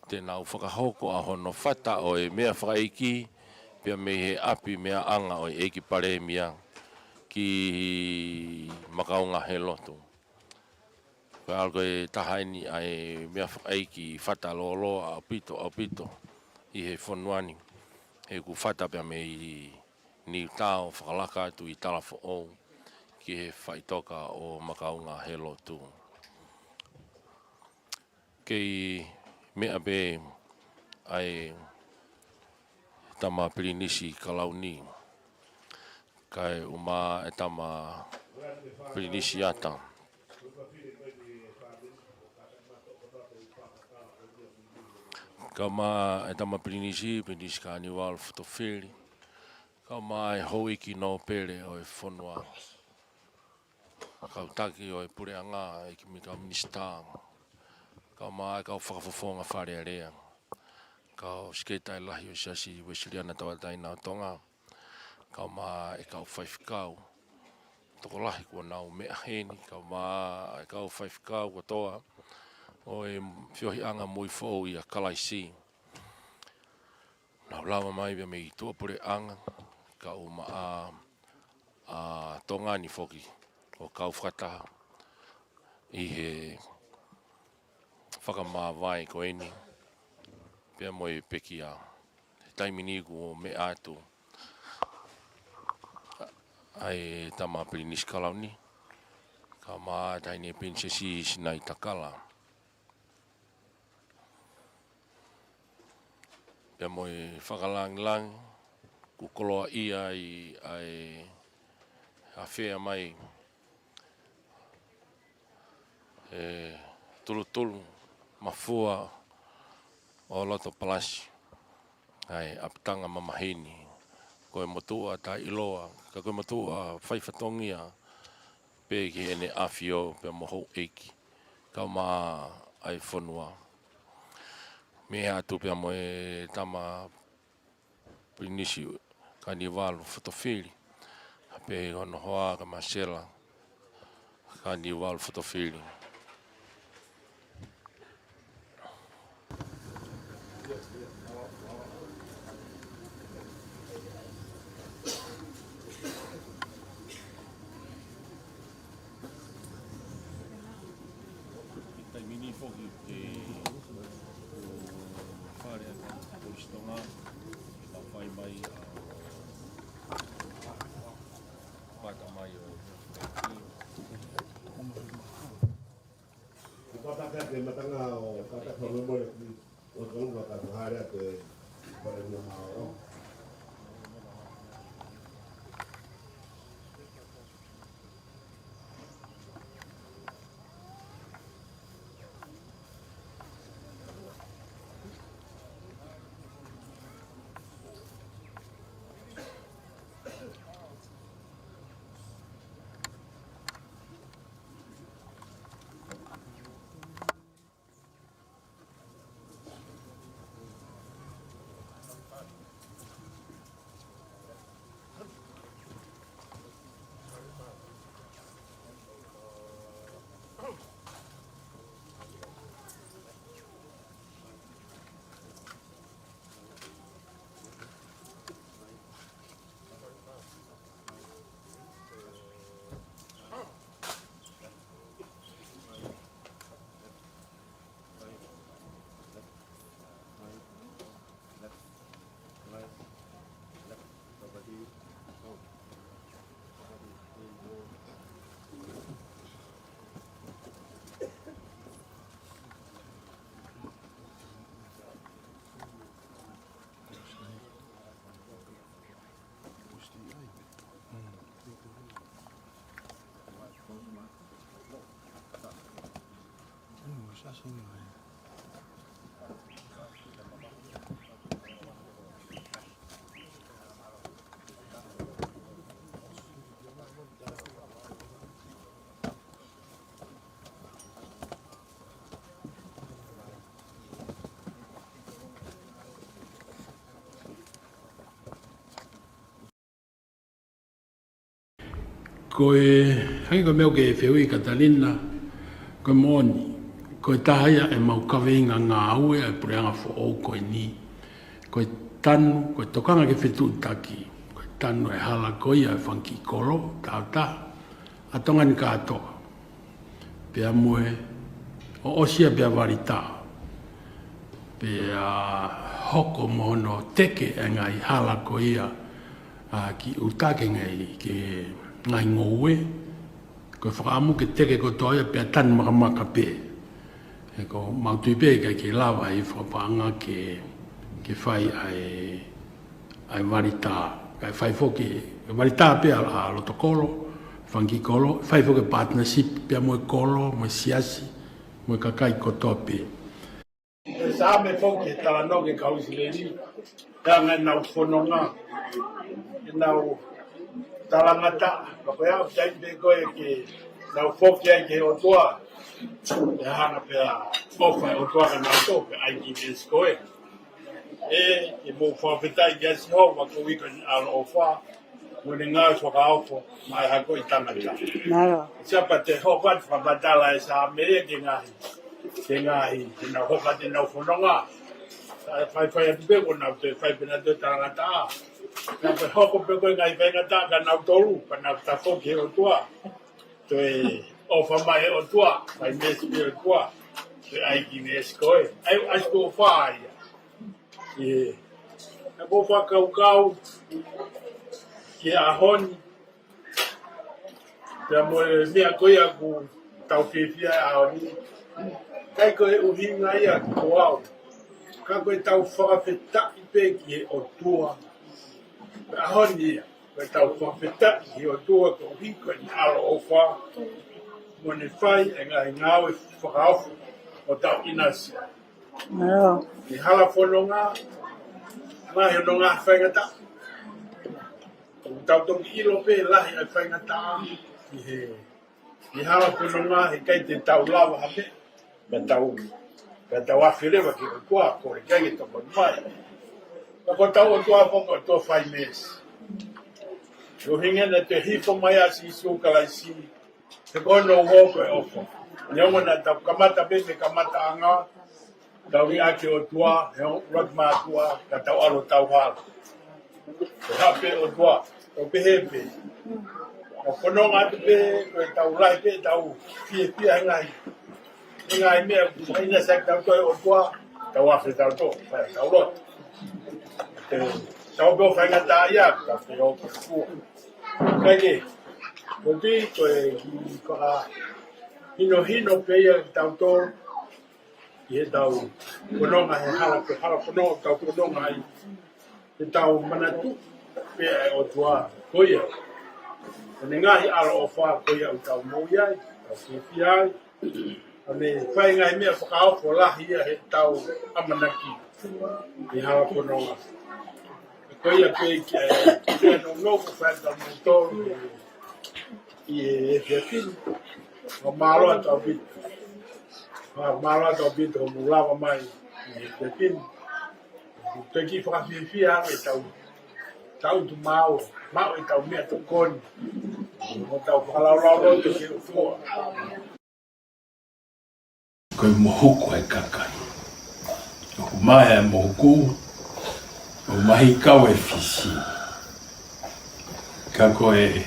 te nau fakahoko ʻa hono fata ʻo e meʻa fakaʻeiki, pea mei he ʻapi meʻaʻanga ʻo e ʻEiki Palēmia ki Makaungāhelotu. Ko e ʻalu ko e taha eni ʻa e meʻa fakaʻeiki fata lōloa ʻaupito, ʻaupito ʻi he fonua ni. He ʻoku fata pea mei Niutao fakalaka atu ʻi Talafoʻou ki he faʻitoka ʻo Makaungāhelotu. Kei meʻa pē ʻa e Tama Pilinisi Kalauni, kae ʻumaʻā e Tama Pilinisi Ata. Kae ʻumaʻā e Tama Pilinisi, Pilinisi Kānivalu Fotofili, kae ʻumaʻā e houʻeiki nōpele ʻo e fonua, kau taki ʻo e puleʻanga, ʻeiki mi-, kau minisitā, kae ʻumaʻā e kau fakafofonga Fale Alea, kau sekelitali lahi ʻo e Siasi Uēsiliana Tauʻatāina ʻo Tonga, kae ʻumaʻā e kau faifekau tokolahi kuo nau meʻa heni, kae ʻumaʻā e kau faifekau kotoa ʻo e feohiʻanga Moʻui Foʻou ʻia Kalaisi. Nau lava mai pea mei tuʻapuleʻanga, kae ʻumaʻā ʻa Tonga ni foki ʻo kau fakataha ʻi he fakamāvae ko eni, pea mo e pekia. He taimi ni kuo meʻa atu ʻa e Tama Pilinisi Kalauni, kae ʻumaʻā e Taʻahine Pilinisesi Sinaitakala. Pea mo e fakalāngilangi, kuo koloaʻia ai ʻa e afea mai e tulutulu mafua ʻo loto palasi, ʻa e ʻapitanga mamahi ni, ko e motuʻa taʻeʻiloa, ka ko e motuʻa faifatongia pē ki heʻene ʻAfio pea mo houʻeiki, kae ʻumaʻā ʻa e fonua. Meʻa atu pea mo e Tama Pilinisi Kānivalu Fotofili, ʻa pē hono hoa ko Masela Kānivalu Fotofili. Tonga, ka fai mai ʻa e pata mai ʻo e Ko pata ka ke matanga ʻo pata ka memole ki o ka unga ka hare atu e pare ni ma o. Ko e, hangē ko e meʻa ʻoku ke fehuʻi Katalina, ko e moʻoni, ko e taha ia ʻemau kaveinga ngāue ʻa e puleʻanga foʻou ko eni. Ko e tanu, ko e tokanga ki he fetuʻutaki, ko e tanu e hala ko ia ʻa e fanga kiʻi kolo, tautaha, ʻa Tonga ni kātoa. Pea mo e, ʻo ʻosi ia pea Valita. Pea hoko mo hono teke e ngaahi hala ko ia, ʻa, ki ʻuta ki he ngaahi, ki he ngaahi ngoue. Ko e fakaʻamu ke teke kotoa ia pea tanu makamaka pē. He ko mau tui pē ʻikai ke lava ʻe he fakapaʻanga ke, ke fai ʻa e, ʻa e Valita. Kae fai foki, Valita pē ʻa, ʻa Lotokolo, fanga kiʻi kolo, fai foki partnership pea mo e kolo, mo e siasi, mo e kakai kotoa pē. Saame foki he talanoa ki he kau ʻIsileli, ka ngai nau fononga, nau talangataʻa, ka ko e ʻaho taimi pē ko ē ke nau foki ai ki he ʻOtua, ʻe hanga pē ʻa e ʻofa ʻa e ʻOtua kia nautolu, pea ʻai ki he ʻEsi ko ē. ʻE, ʻe mou fakafetaʻi kia Sihova koeʻuhi ko ʻene ʻaloʻofa, mo ʻene ngāue fakaofo maʻa e hako ʻo e tangata. Mālō. Sio pē te u hoko atu ʻo fakamatala e Saame ki he ngaahi, ki he ngaahi, te nau hoko atu ʻenau fononga. Sa faifai atu pē ko ʻenau toe fai pē ʻenau toe talangataʻa. Naʻa pē hoko pē ko e ngaahi faingataʻa kia nautolu, pea nau tafoki ki he ʻOtua. Toe ʻofa mai e ʻOtua, fai meesi ki he ʻOtua. Toe ʻai ki he ʻEsi ko ē. ʻAi, ʻai ko e ʻofa ia. ʻE, naʻa ku fakakaukau ki he ʻaho ni, pea mo e meʻa ko ia ʻoku tau fiefia he ʻaho ni. ʻIkai ko e ʻuhinga ia ko au, ka ko ʻetau fakafetaʻi pē ki he ʻOtua. He ʻaho ni ia, ko ʻetau fakafetaʻi ki he ʻOtua koeʻuhi ko ʻene ʻaloʻofa, mo ʻene fai e ngaahi ngāue fakaofo ʻo tau ʻinasi ai. Mālō. ʻI he hala fononga, ngaahi fononga faingataʻa. ʻOku tau toki ʻilo pē lahi ʻa e faingataʻa ʻi he, ʻi he hala fononga, heʻikai te tau lava ha meʻa, pea tau, pea tau afe leva ki he ʻOtua, ko e ʻikai ke tokoni mai. Ka ko hotau ʻOtua foki ko e ʻOtua fai meesi. Ko e ʻuhinga ia naʻe toe hifo mai ai ʻa Sīsū Kalaisi, he ko hono uho ko e ʻofa. Neongo naʻa tau kamata pē mei he kamataʻanga, tau ʻi he ʻOtua, he ʻuluaki mātuʻa, ka tau ʻalu ʻo tau hala. Ko e hape ʻOtua, tau pehē pē. Ka fononga atu pē, ko ʻetau lahi pē, tau fiefia he ngaahi, he ngaahi meʻa, ʻi he ʻinasi ʻa kitautolu he ʻOtua, tau afe tautolu, pea tau lotu. Tau pē ʻo faingataʻaʻia, ka ke o ka kua. Kae kehe, ko e kiʻi fakahinohino pē ia kitautolu, ʻi heʻetau fononga he hala, ko e hala fononga, tau fononga ai. Ke tau manatuʻi pē ʻa e ʻOtua ko ia. Ko ʻene ngaahi ʻaloʻofa ko ia ʻoku tau moʻui ai, tau fiefia ai. ʻA ʻene fai ngaahi meʻa fakaofo lahi ia heʻetau ʻamanaki ʻi he hala fononga. Ko ia pē ki ai, ki ai nounou ko fai tau moutolu ʻi he efiafi ni. Fakamālō atu ʻaupito. Fakamālō atu ʻaupito hoʻomou lava mai ʻi he efiafi ni. Pea kiʻi fakafiefia ʻetau, tau tuʻu maʻu, maʻu ʻetau meʻatokoni. Mo tau fakalaulauloto ki he ʻOtua. Ko e mohuku ʻa e kakai. ʻOku maea e mohuku, ʻoku mahi kau e fisi. Ka ko e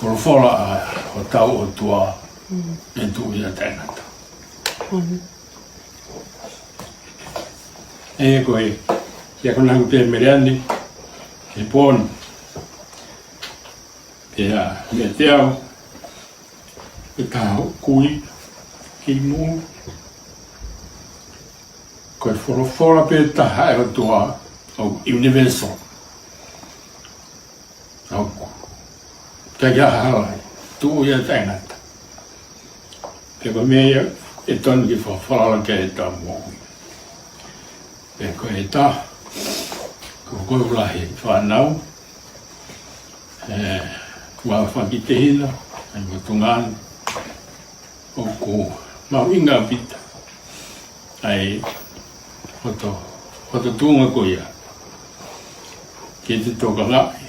folofola ʻa hotau ʻOtua, ʻe tuʻu ia taʻengata. ʻE ko e, ia ko naku pē meleani, e pon, pea mea te au, e taha ʻoku ui, ki mu, ko e folofola pē taha ʻa e ʻOtua, ʻoku universal. ʻOku. Ka ke hala ai, tuʻu ia taʻengata. Pea ko e meʻa ia, ʻe tonu ke fakafalala ki ai ʻetau moʻui. Pea ko e taha, ko e ʻuluaki fānau, ʻe, ua fakitehina, ʻa e motuʻa ni, ʻoku mahuʻinga ʻaupito ʻa e hoto, hoto tuʻunga ko ia. Ke te tokangaʻi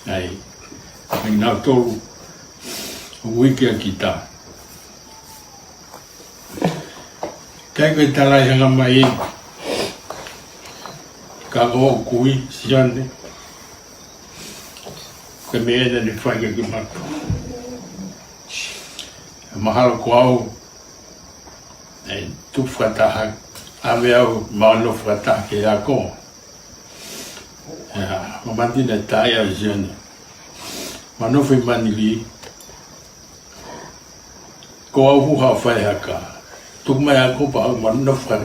ʻa e, ʻa e nautolu ʻoku ʻikai kita. Kae ko e tala ʻe hanga mai eni, ka ko ʻoku ui Sione, ko e meʻa ena ne fai kia kimautolu. Mahalo ko au, ʻe tuʻu fakataha, ʻave au, mano fakataha ki he ako. ʻIa, ʻo mātini ʻa e taʻe au Sione. Mano fai manili, ko au hu haʻu fai haka. Tuku mai ako pea u mano fai.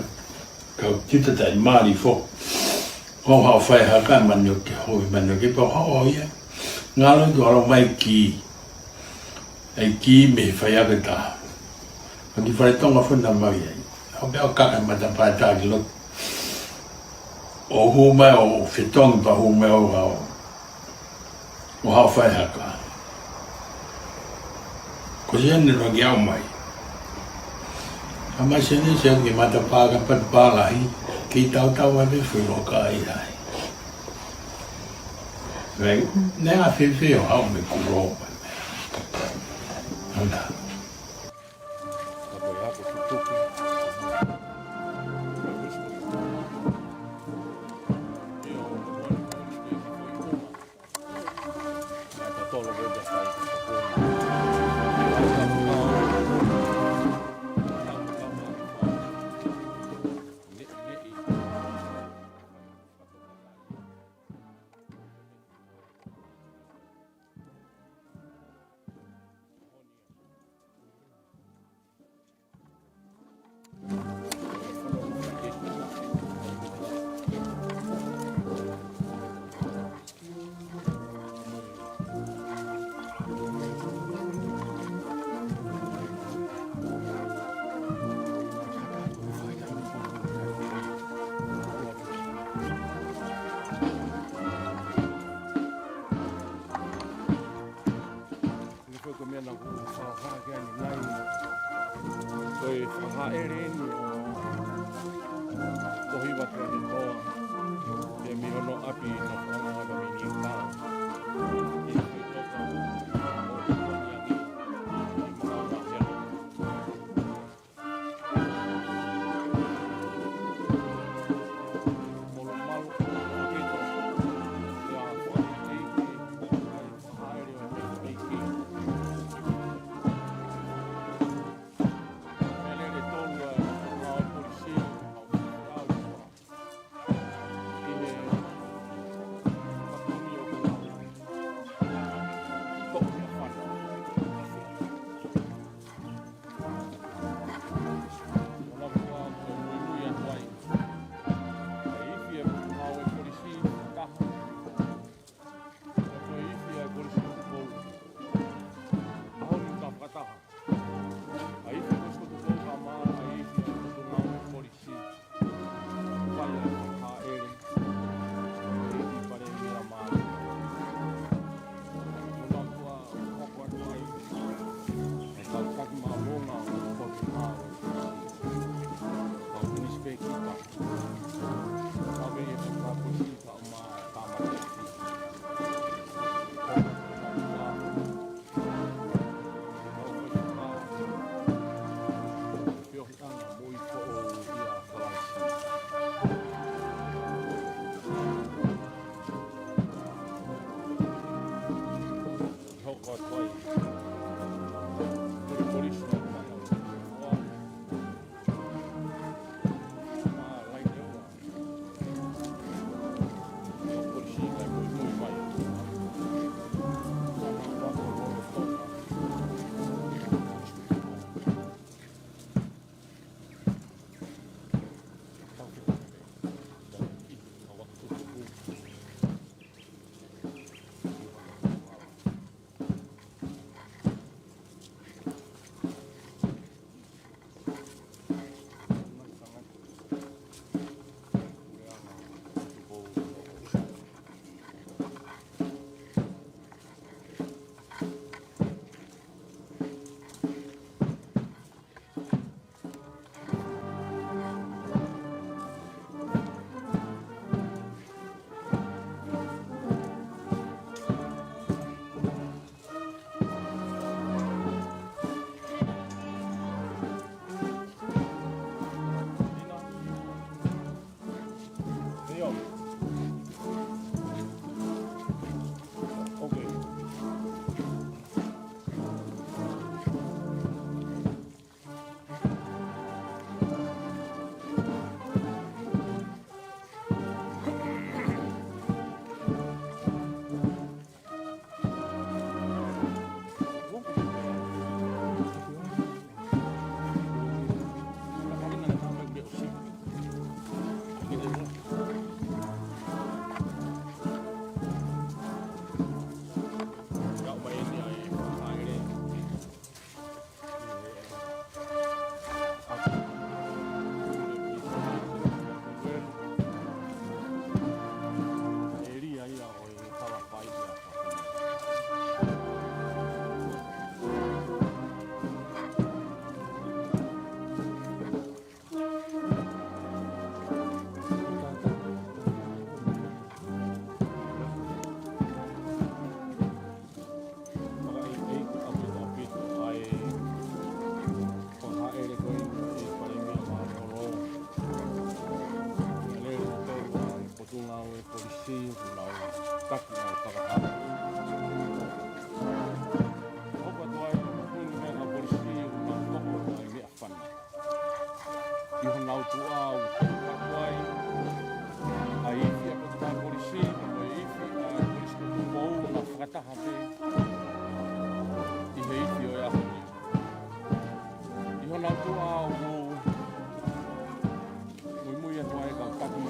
Kau tita tai mali fo. Ko au haʻu fai haka mani ʻo ke hoi, mani ʻo ke pau haʻu ia. Ngalo tu alo mai ki. ʻAi ki mei he faiako ʻe taha. Ko e kiʻi fale Tonga foʻi naʻa mau ʻi ai. ʻO pea ʻo kaka matapā ʻe taha ki loto. ʻO hū mai ʻo fetongi pea hū mai ʻo haʻu. ʻO haʻu fai haka. Ko Sione naʻe ʻoange au mai. Ka mai Sione, Sione ki matapā ka patapā lahi. Kiʻi tautau ai pē foʻi loka ʻi ai. Right? Naʻe ʻa fēfē ʻo haʻu mei kulo. Anda. Ko e foʻi ko e meʻa naʻa ku fakahā ki ai ʻanenai. Ko e fakahāʻele eni ʻo Tohi Vatuanetoa. Pea mei hono ʻapi na fanga ka mei ni ka. Ke ke toka. ʻO tokoni ange. Ke maka mahea.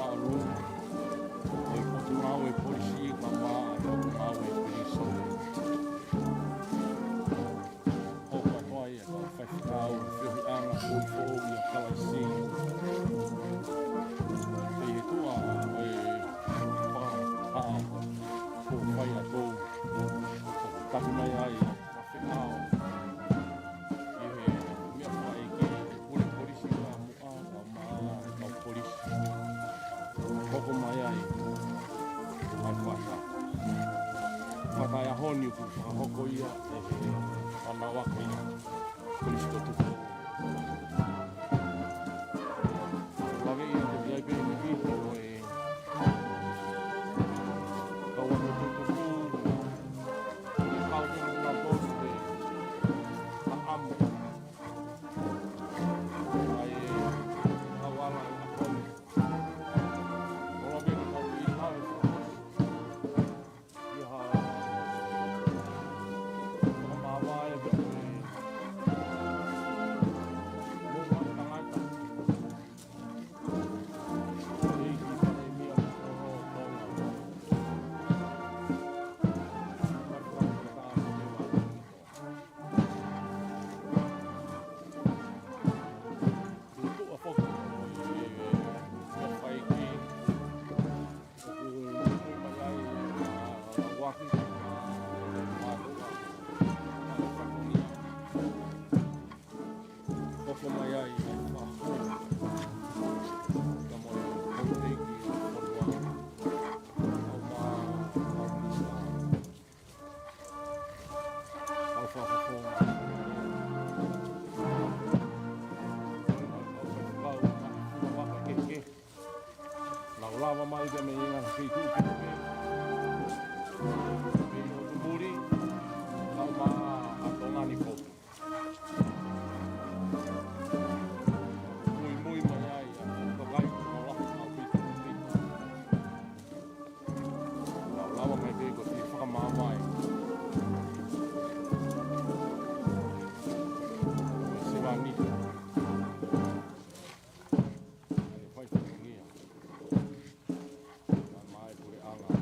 ʻAlu ʻa e Potungāue Polisi kae ʻumaʻā ʻa e Potungāue Pilīsone. ʻOku ʻi ai ʻa e faifekau feohiʻanga ko e foʻou ʻia Kalaisi. ʻI he tuʻa ʻo e fakaʻaho kuo fai atu, ʻoku taki mai ai ʻa e fekau ʻi he meʻa fakaʻeiki ʻe he pule polisi ka muʻa, kae ʻumaʻā ʻa e kau polisi. Hoko mai ai ʻa e fata. Fata ʻi he ʻaho ni ʻoku fakahoko ia ʻe he fānau ako ia. Polisi ko Tuku. Lave ia ko ia pē ni ki ko e kau ako tutuku. Kau ako tutuku. Ka amo. ʻA e kau ala ʻi ʻaho ni. ʻOku lave ki he kau ʻi lave. ʻI ha fakamāvae pē ko e moʻunga tangata. ʻEiki Palēmia ʻo Tonga. Tuʻa foki ʻi he faiki. ʻOku ui mai ai ʻa Lauaki, Mātuʻa, ʻa Fakunia. Hoko mai ai ʻa Fakunia. Ka mo e houʻeiki ʻo Fonua. ʻAu mā, ʻau misa. ʻAu fakafofonga. ʻAu faifekau, ʻalu maka kehekehe. Nau lava mai pē mei he ngaahi feituʻu kehekehe. Pē ʻi ʻOtu Muli, kae ʻumaʻā ʻa Tonga ni foki. Muimui mai ai ʻa e kakai ʻo Tonga ʻaupito. Nau lava mai pē ko e fakamāvae. Sevāniti. ʻA e fai fatongia. Kae ʻumaʻā e puleʻanga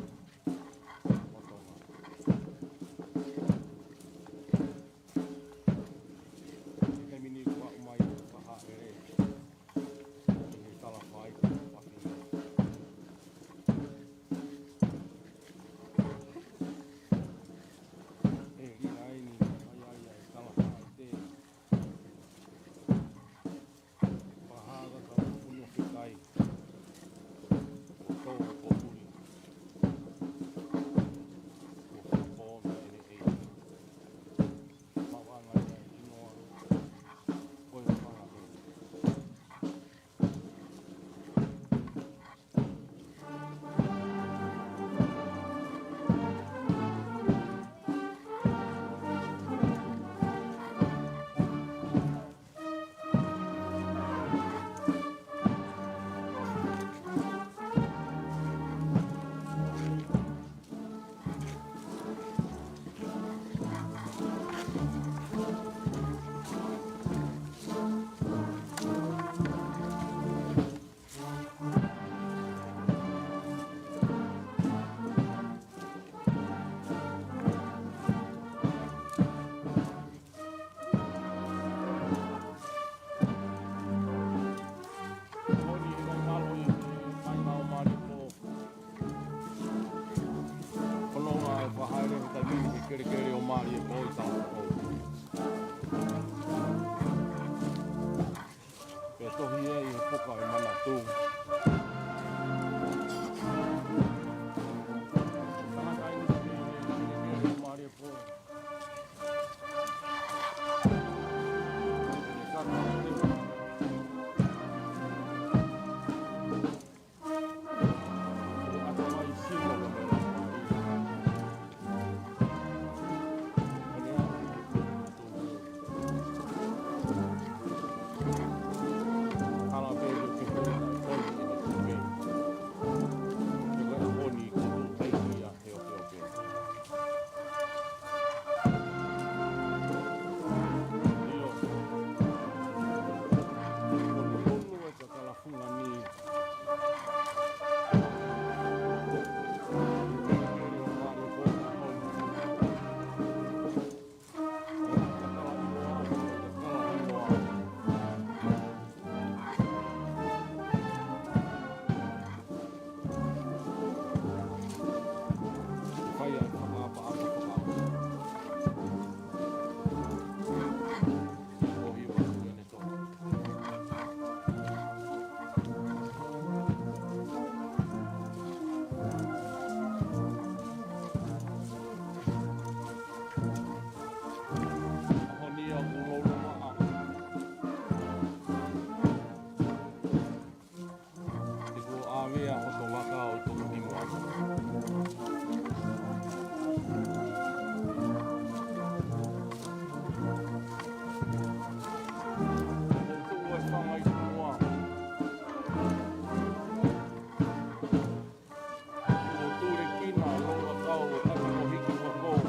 Ia hoto laka o toko himu atu. Tuʻu e fanga i mua. Tuʻu tule kina longa kau o taki o hiki ko kou.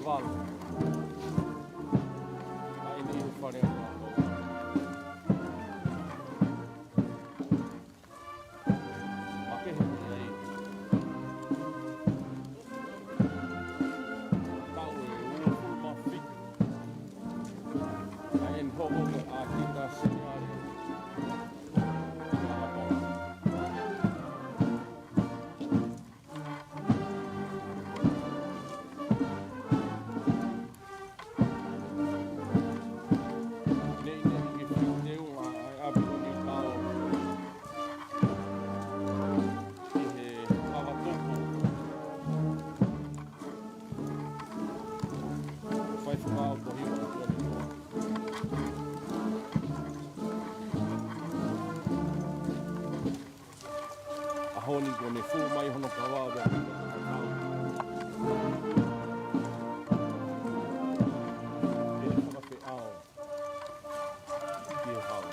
Palu. ʻA eni ʻi he fale ʻa Palu. Makehe ni ai. Taʻu ʻe uofulu mā fitu. ʻA eni hoʻo ko ʻa kita siale. Neʻineʻi ke fiu teu ʻa e ʻapi ʻo ni pao. ʻI he kava tupu. Fai fakao ko hiva atu atu. ʻAho ni ko ʻene fū mai hono kava ʻo e fakafeʻao ki he hau.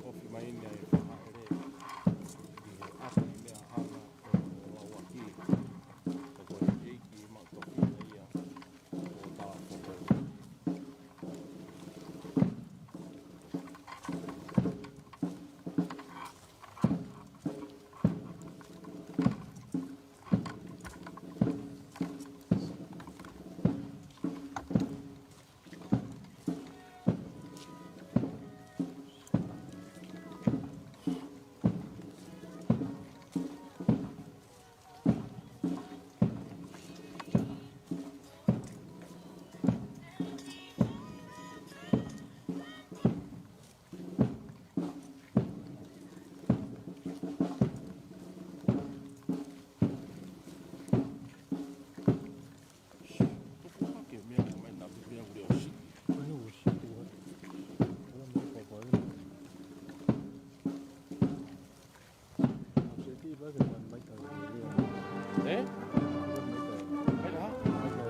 Ofi mai ni ai faʻele ʻi he ʻapi meʻa ʻana ʻo Lauaki. Ko e ʻEiki Maʻutofia ia ʻo Talafokoua. Tuku hake meʻa ko mai na meʻa uri o si. Ko eni o si tu. Ko eni o papa e. Seti ba ke man mai ka. Eh? Mai ka. Mai ka.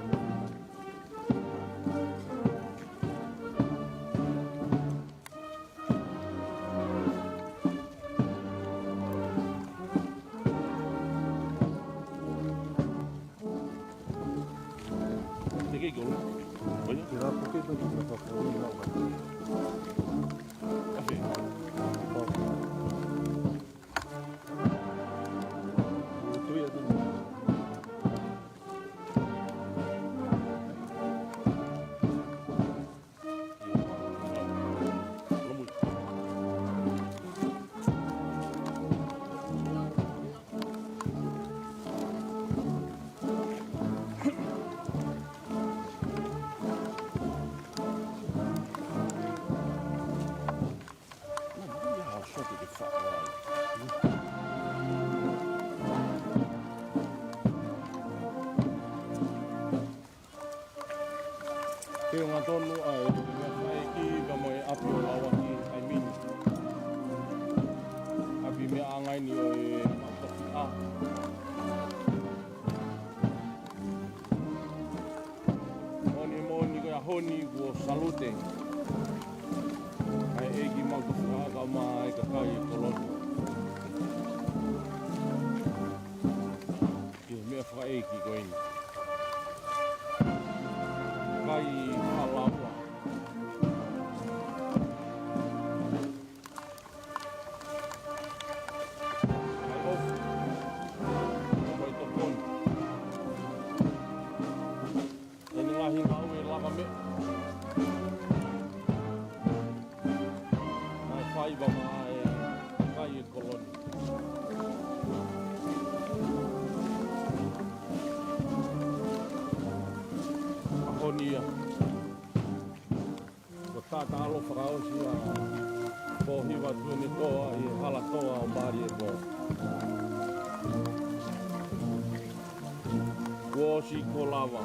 Te ke kolo. Oia. Kira poke to ki ka ko ni na. Kafe. Tui atu. Ke onga tonu ʻa e meʻa fai ki ka mo e ʻapi ʻo Lauaki ʻa e mini. ʻApi meʻa ʻangai ni ʻo e Maʻutofia. Moʻoni moʻoni ko e ʻaho ni kuo salute ʻa e ʻEiki Maʻutofia kae ʻumaʻā e kakai Koloni. Ke meʻa fakaʻeiki ko eni. Kai Halaua. Kai Ofu. Kai Tokoni. ʻEni ngaahi ngāue laka meʻa. Naʻe fai ʻe he kakai Koloni. ʻAho ni ia. Ko e taʻataʻalo fakaʻosi ʻa Pōhiva Tuʻiʻonetoa ʻi he hala toa ʻo Mālietoa. Kuo ʻosi ko lava.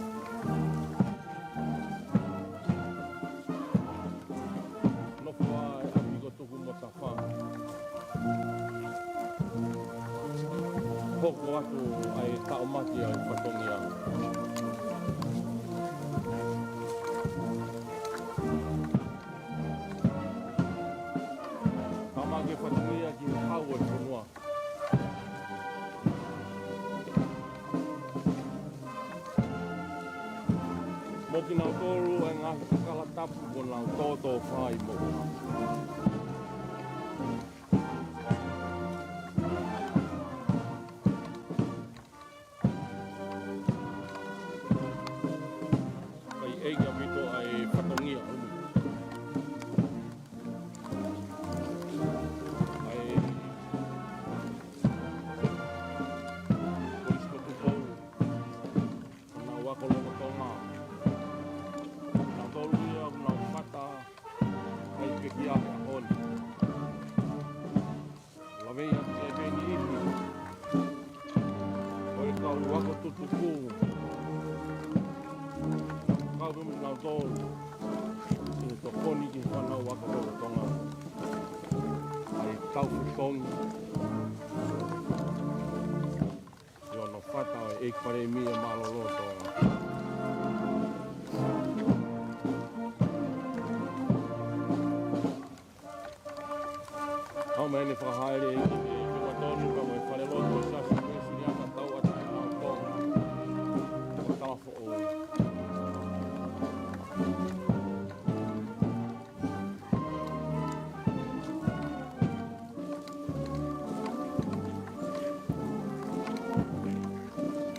No Hoko atu ʻa e taʻomaki ʻa e fatongia. Taʻomaki e fatongia ki he hau ʻo e fonua. Mo kinautolu ʻa e ngaahi kakala tapu kuo nau tōtōfā ʻi muʻa. Kae ʻai ʻaupito ʻa e fatongia ʻulu. ʻA e Kolisi ko Tupou, ʻa e ako lolotonga. Naʻa tolu ia ʻoku nau fata ʻa e pekia he ʻaho ni. Lave ia ki he peni ihi ʻo e kau ako tutuku. Kau pē mo kinautolu ʻi he tokoni ki he fānau ako lolotonga. ʻA e kau fetongi ʻi hono fata ʻo e ʻEiki Palēmia Mālōlō ʻo Tonga. Kau mai ʻene fakahā ʻe he ʻEiki ki he Tuʻi Tonu, kau mai Falelotu ʻo e Siasi Uēsiliana Tauʻatāina ʻo Tonga, ʻo Talafoʻou.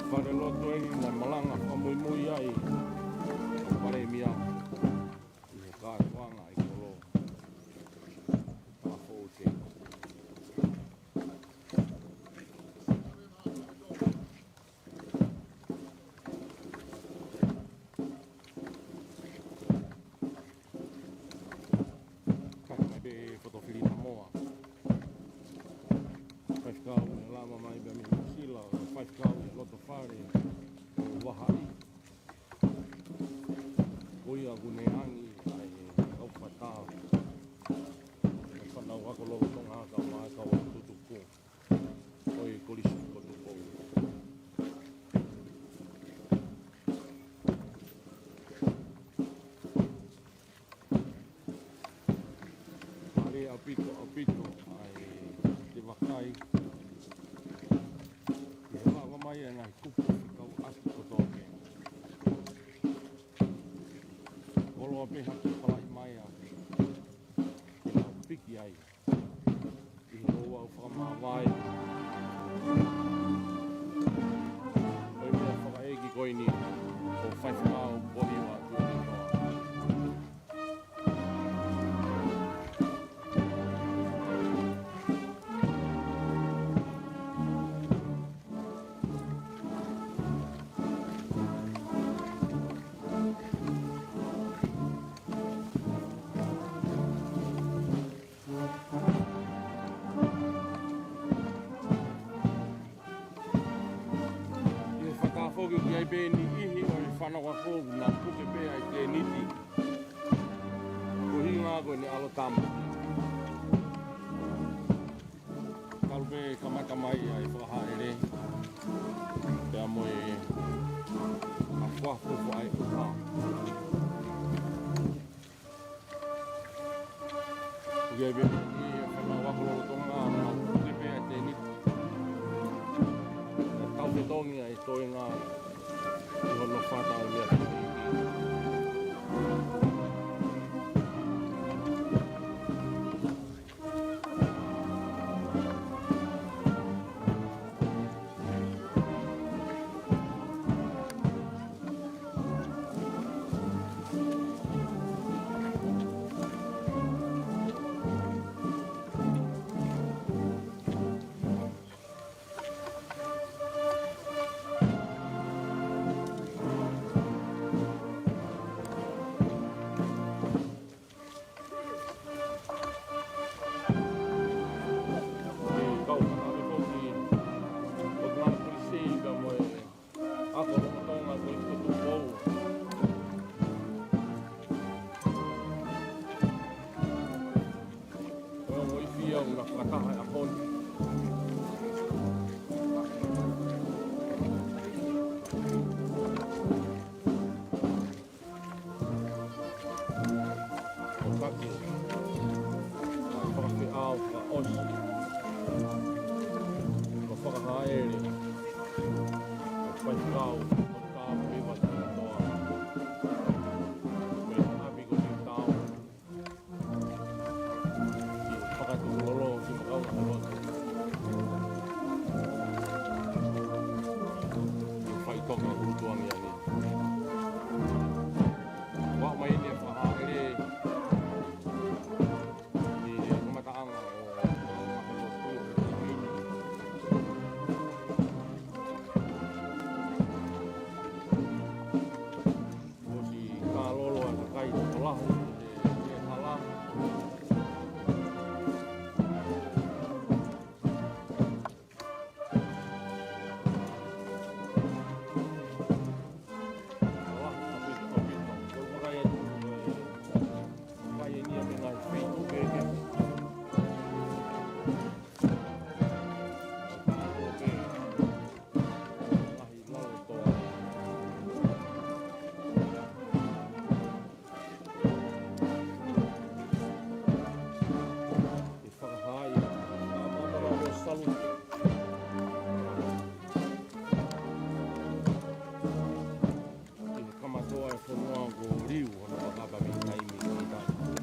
Falelotu eni naʻe malanga fakamuimui ai ʻa e Palēmia ʻi he kātoanga ʻa e kolo. Talafoʻou te. Kae mai pē Fotofilina Moa, faifekau naʻe lava mai pē mei Nuʻusila, faifekau ʻi loto fale ʻo Vahaʻi. Ko ia ʻoku ne angi ʻa e kau fata, ʻa e fānau ako lolotonga kae ʻumaʻā e kau ako tutuku ʻo e Kolisi ko Tupou. Mālie ʻaupito, ʻaupito ʻa e te vakai ʻi he lava mai ʻa e ngaahi kupu fekauʻaki kotoa pē. Koloa pē hake palai mai ʻa ke nau piki ai ʻi he ouau fakamāvae ʻo e meʻa fakaʻeiki ko eni ʻo Faifekau Pohiva Tuʻiʻinoa. ʻI he fakafoki ki ai pē niʻihi ʻo e fānau ako ʻoku nau puke pē ʻa e tēniti. Ko e ʻuhinga ko ʻene ʻalu tama. Talu pē kamata mai ʻa e fakahāʻele pea mo e afuafu ʻa e ʻuha. Ko ia pē ʻi he fānau ako lolotonga, nau puke pē ʻa e tēniti. Tau fetongi ʻa e toenga ʻi hono fata ʻo e meʻa. Kau fakaʻamu foki ʻo e ngaahi kolisi pea mo e ako lolotonga ko e Kolisi ko Tupou. Ko e ongo ifi ia ʻoku na fakataha he ʻaho ni. ʻOsi. Ko e fakahaʻele ʻa e faifekau, ko e kau peva tau toa. Mei he ʻapi ko Niutao. Ki he fakatuʻu lolo, ki he makau na koloa. Ki he faʻitoka ʻUlutuangiangi. Ua mai eni e fakahaʻele. ʻI he kamataʻanga ʻo e ʻaho ko eni. Kuo ʻosi kālolo ʻa e kakai tokolahi ʻi he hala. ʻE fakahā ʻa e maama ʻo Salute. ʻI he kamata ʻa e fonua ko Liu, hono ʻakapa mei taimi ki taimi.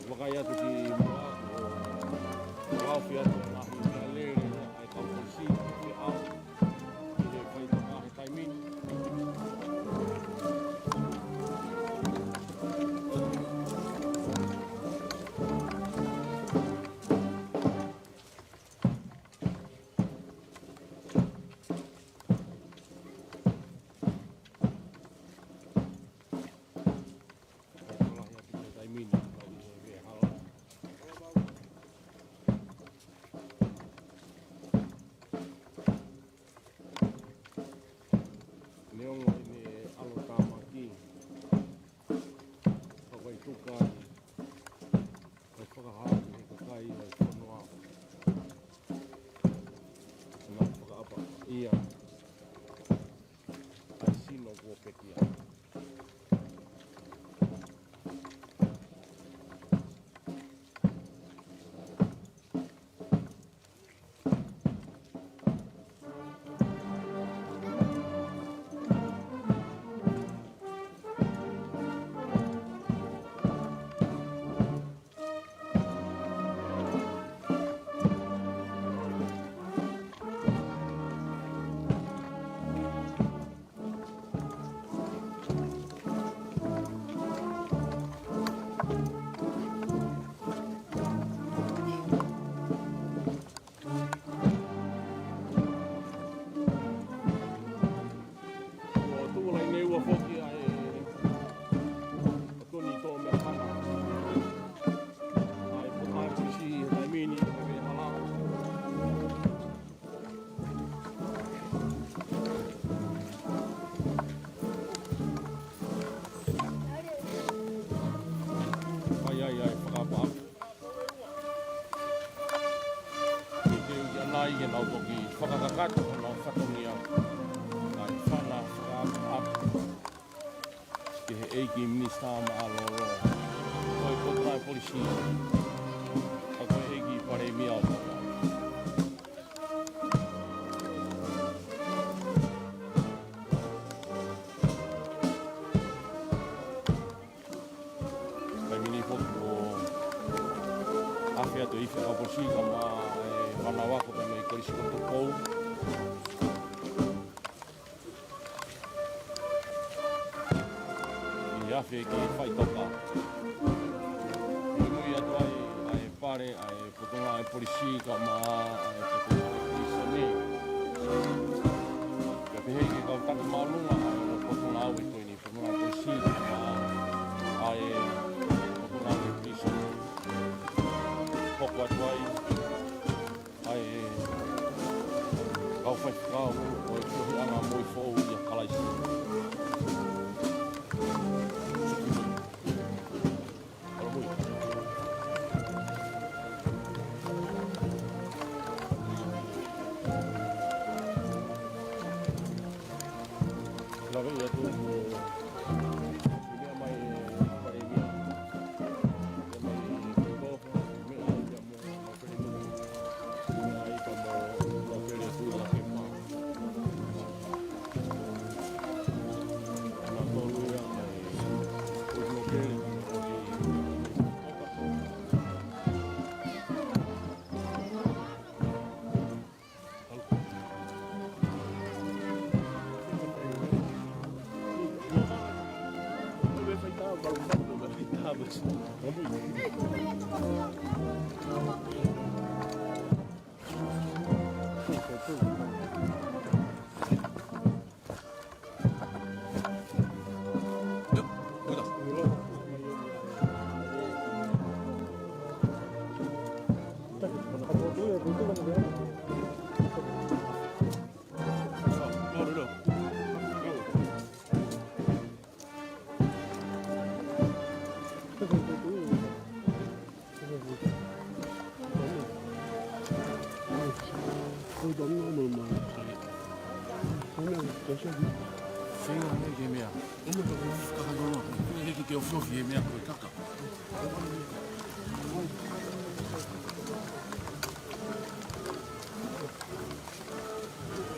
Vakai atu ki muʻa, ʻoku aofia atu e ngaahi meʻalele ʻa e kau polisi, ke ʻalu ki he faitoka he taimi ni. Ko e lahi atu ki he taimi ni, lau ʻi he veʻehala. Neongo ʻene ʻalotāmaki, ka ʻoku ʻi ai e tuʻunga ʻi he fakahā ʻe he kakai ʻo e fonua ʻenau fakaʻapaʻapa ʻa e sino kuo pekia. Kuo tuʻu lahi ʻene ua foki ʻa e ʻAtoni Tōmea Kana. ʻA e potungāue polisi he taimi ni, ʻa e veʻehala. Fai ai ʻa e fakaʻapaʻapa. Ke teu ia nai ke nau toki fakakakato honau fatongia. ʻA e fana fakaʻapaʻapa ki he ʻEiki Minisitā Mālōlō. Ko e potungāue polisi. Pea ko e ʻEiki Palēmia ʻo Tonga. Taimi ni foki kuo afe atu e ifi ʻa e kau polisi kae ʻumaʻā e fānau ako pea mei he Kolisi ko Tupou. ʻI he afe ki he faʻitoka. Muimui atu ai ʻa e pale ʻa e potungāue polisi kae ʻumaʻā ʻa e potungāue pilīsone. Pea pehē ki he kau taki māʻolunga ʻa e potungāue ko eni, potungāue polisi kae ʻumaʻā ʻa e potungāue pilīsone. Hoko atu ai ʻa e Kau faifekau, ʻo e Kuohiʻanga Moʻui Foʻou ʻia Kalaisi. Alo, moʻui. Lave ia tu, meʻa mai, pare ia. Meʻa mai, ko, meʻa ia mo, mo pere mo. Meʻa ia mo, mo pere tu la ke ma. Ana tolu ia, ai, mo pere, mo ki.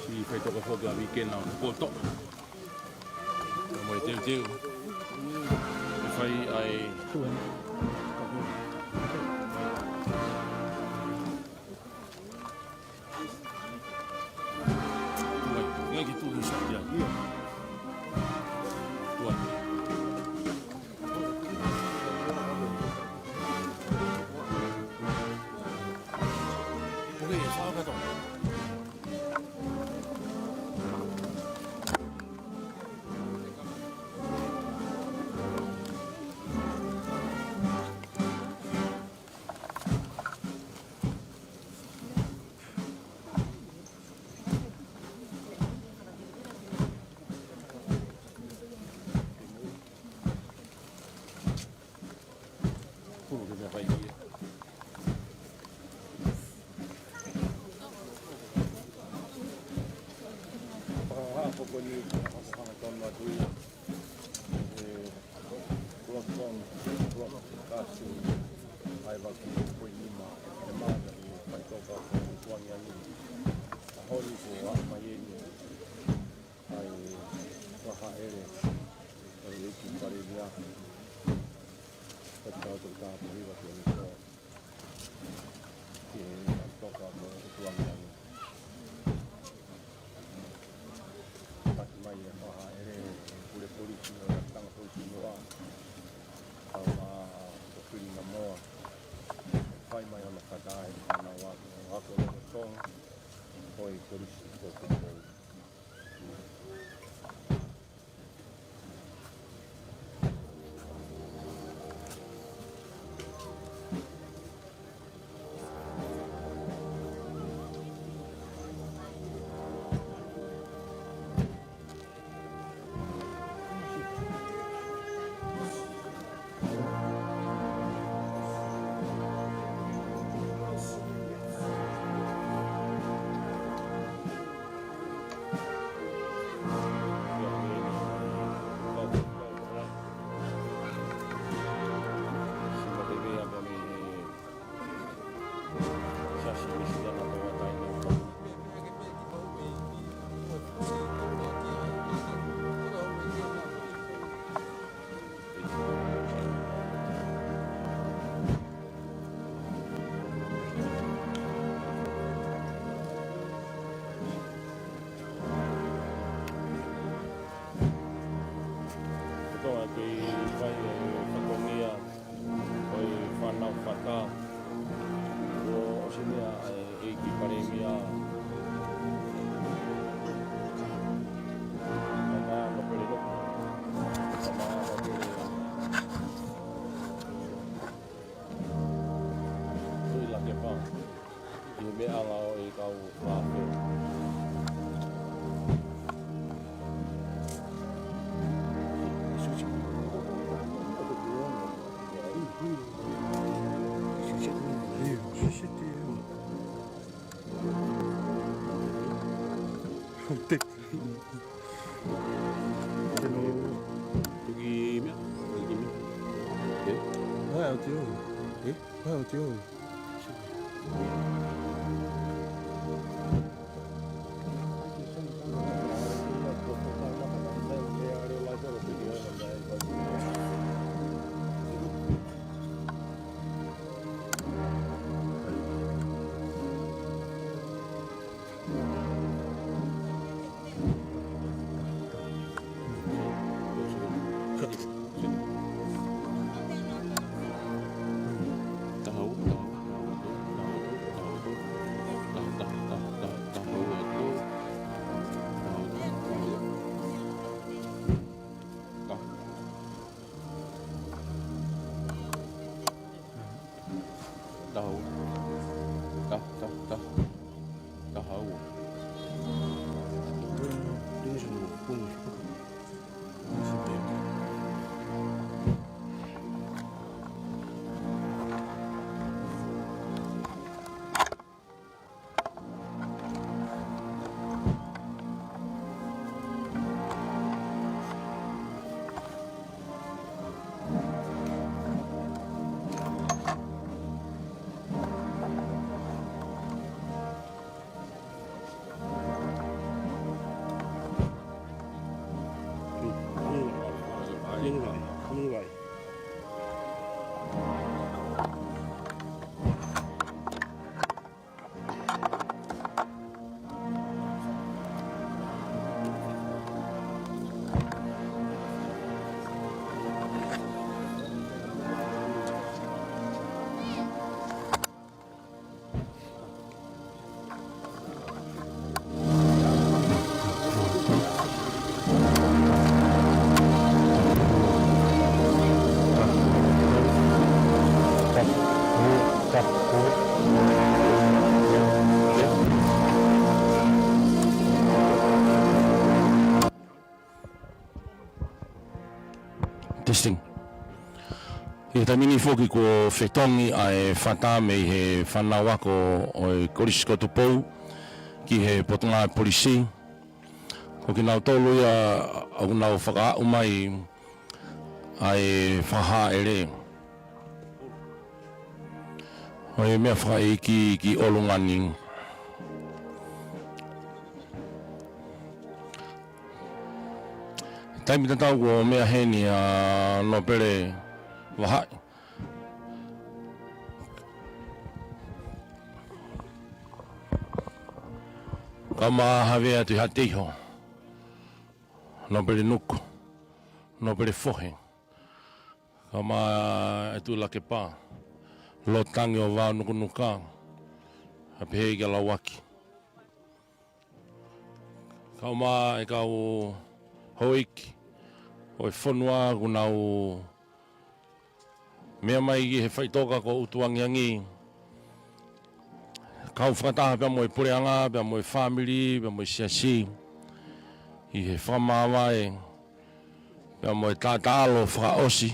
Siʻi faitoka foki ʻa Vikena poto. Mo e teuteu. ʻE fai ai. Tuʻu heni. Tuʻu ai. Ngai ke tuʻu heni sōtia. Tuʻu ai. Oke, sākata. Fakahā ko eni, fakahā tonu atu ia. ʻE, Roton, Roton, Kasu, ʻa e vaki ko e nima, ʻe mata ʻi he faitoka ko e tuangi angi. ʻA honi ko ʻa mai eni. ʻA e, ʻa e haʻele, ʻa e ʻEiki Palēmia, ʻa e tau tau tau hiva ki ʻeni ko, ki he toka mo e tuangi angi. Taki mai e ʻa e haʻele, ʻa e pule polisi ʻo e tanga polisi noa. Tau ma ko Pili na moa. Fai mai ʻa e makata e fānau ako, ako loko tong, ʻo e polisi ko Kupou. Ko e toa ke fai e fatongia ʻo e fānau fata. ʻO ʻosi meʻa ʻa e ʻEiki Palēmia. Tama no pele no. Tama no pele. Tui la ke pa. ʻI he meʻa ʻa e kau fāpē. Toki meʻa, toki meʻa. Ē? Vai ʻo te ō. Ē? Vai ʻo te ō. Taha ua. Taha, taha, taha. Taha ua. Puni, puni, puni. Testing. ʻI he taimi ni foki kuo fetongi ʻa e fata mei he fānau ako ʻo e Kolisi ko Tupou ki he Potungāue Polisi. Ko kinautolu ia ʻoku nau fakaaʻu mai ʻa e fakahāʻele ʻo e meʻafakaʻeiki ki ʻolunga ni. Taimi tatau kuo meʻa heni ʻa Nōpele Vahaʻi. Kau mai Havea Tuʻihaʻateiho, Nōpele Nuku, Nōpele Fohe. Kau mai ʻa e Tuʻi Lakepa, Lōtangi ʻo Vao Nukunuka, ʻa pehē ki ʻAlauaki. Kau mai ʻa e kau houʻeiki ʻo e fonua ʻoku nau meʻa mai ki he faʻitoka ko ʻUtuangiangi. Kau fakataha pea mo e puleʻanga, pea mo e fāmili, pea mo e siasi. ʻI he fakamāvae, pea mo e taʻataʻalo fakaʻosi.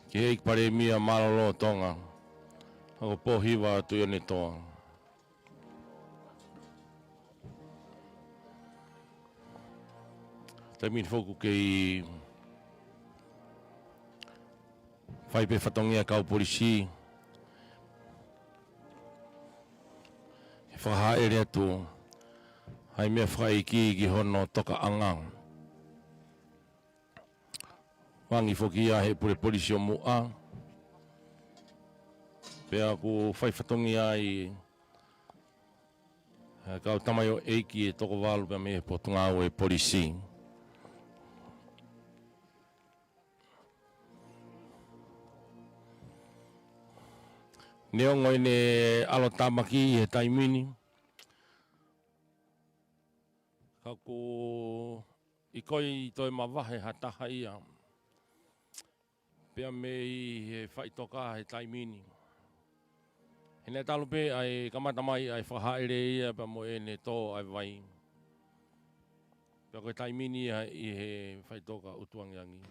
Ki he ʻEiki Palēmia mālōlō ʻo Tonga, ʻa ko Pōhiva Tuʻiʻonetoa. Taimi ni foki ʻoku kei fai pē fatongia kau polisi he fakahāʻele atu ʻa e meʻafakaʻeiki ki hono tokaʻanga. Vangi foki ia he pule polisi ʻo Muʻa. Pea ʻoku fai fatongia ai ʻa e kau tamaioʻeiki ʻe toko valu pea mei he Potungāue Polisi. Neongo ʻene ʻalotāmaki he taimi ni, ka ʻoku ʻikai toe mavahe ha taha ia pea mei he faʻitoka he taimi ni. He naʻe talu pē ʻa e kamata mai ʻa e fakahāʻele ia pea mo ʻene tō ʻa e vai. Pea ko e taimi ni ia ʻi he faʻitoka ʻUtuangiangi.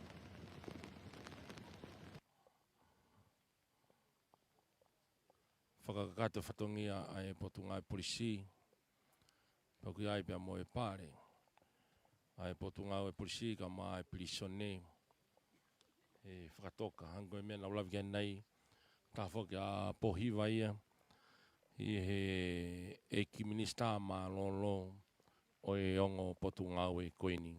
Fakakakato fatongia ʻa e Potungāue Polisi, pea ʻoku ʻi ai pea mo e pale ʻa e Potungāue Polisi kae ʻumaʻā e pilīsone ʻe fakatoka. Hangē ko e meʻa naʻa ku lave ki ai ʻanenai, tafoki ʻa Pōhiva ia ʻi he ʻEiki Minisitā Mālōlō ʻo e ongo Potungāue ko eni.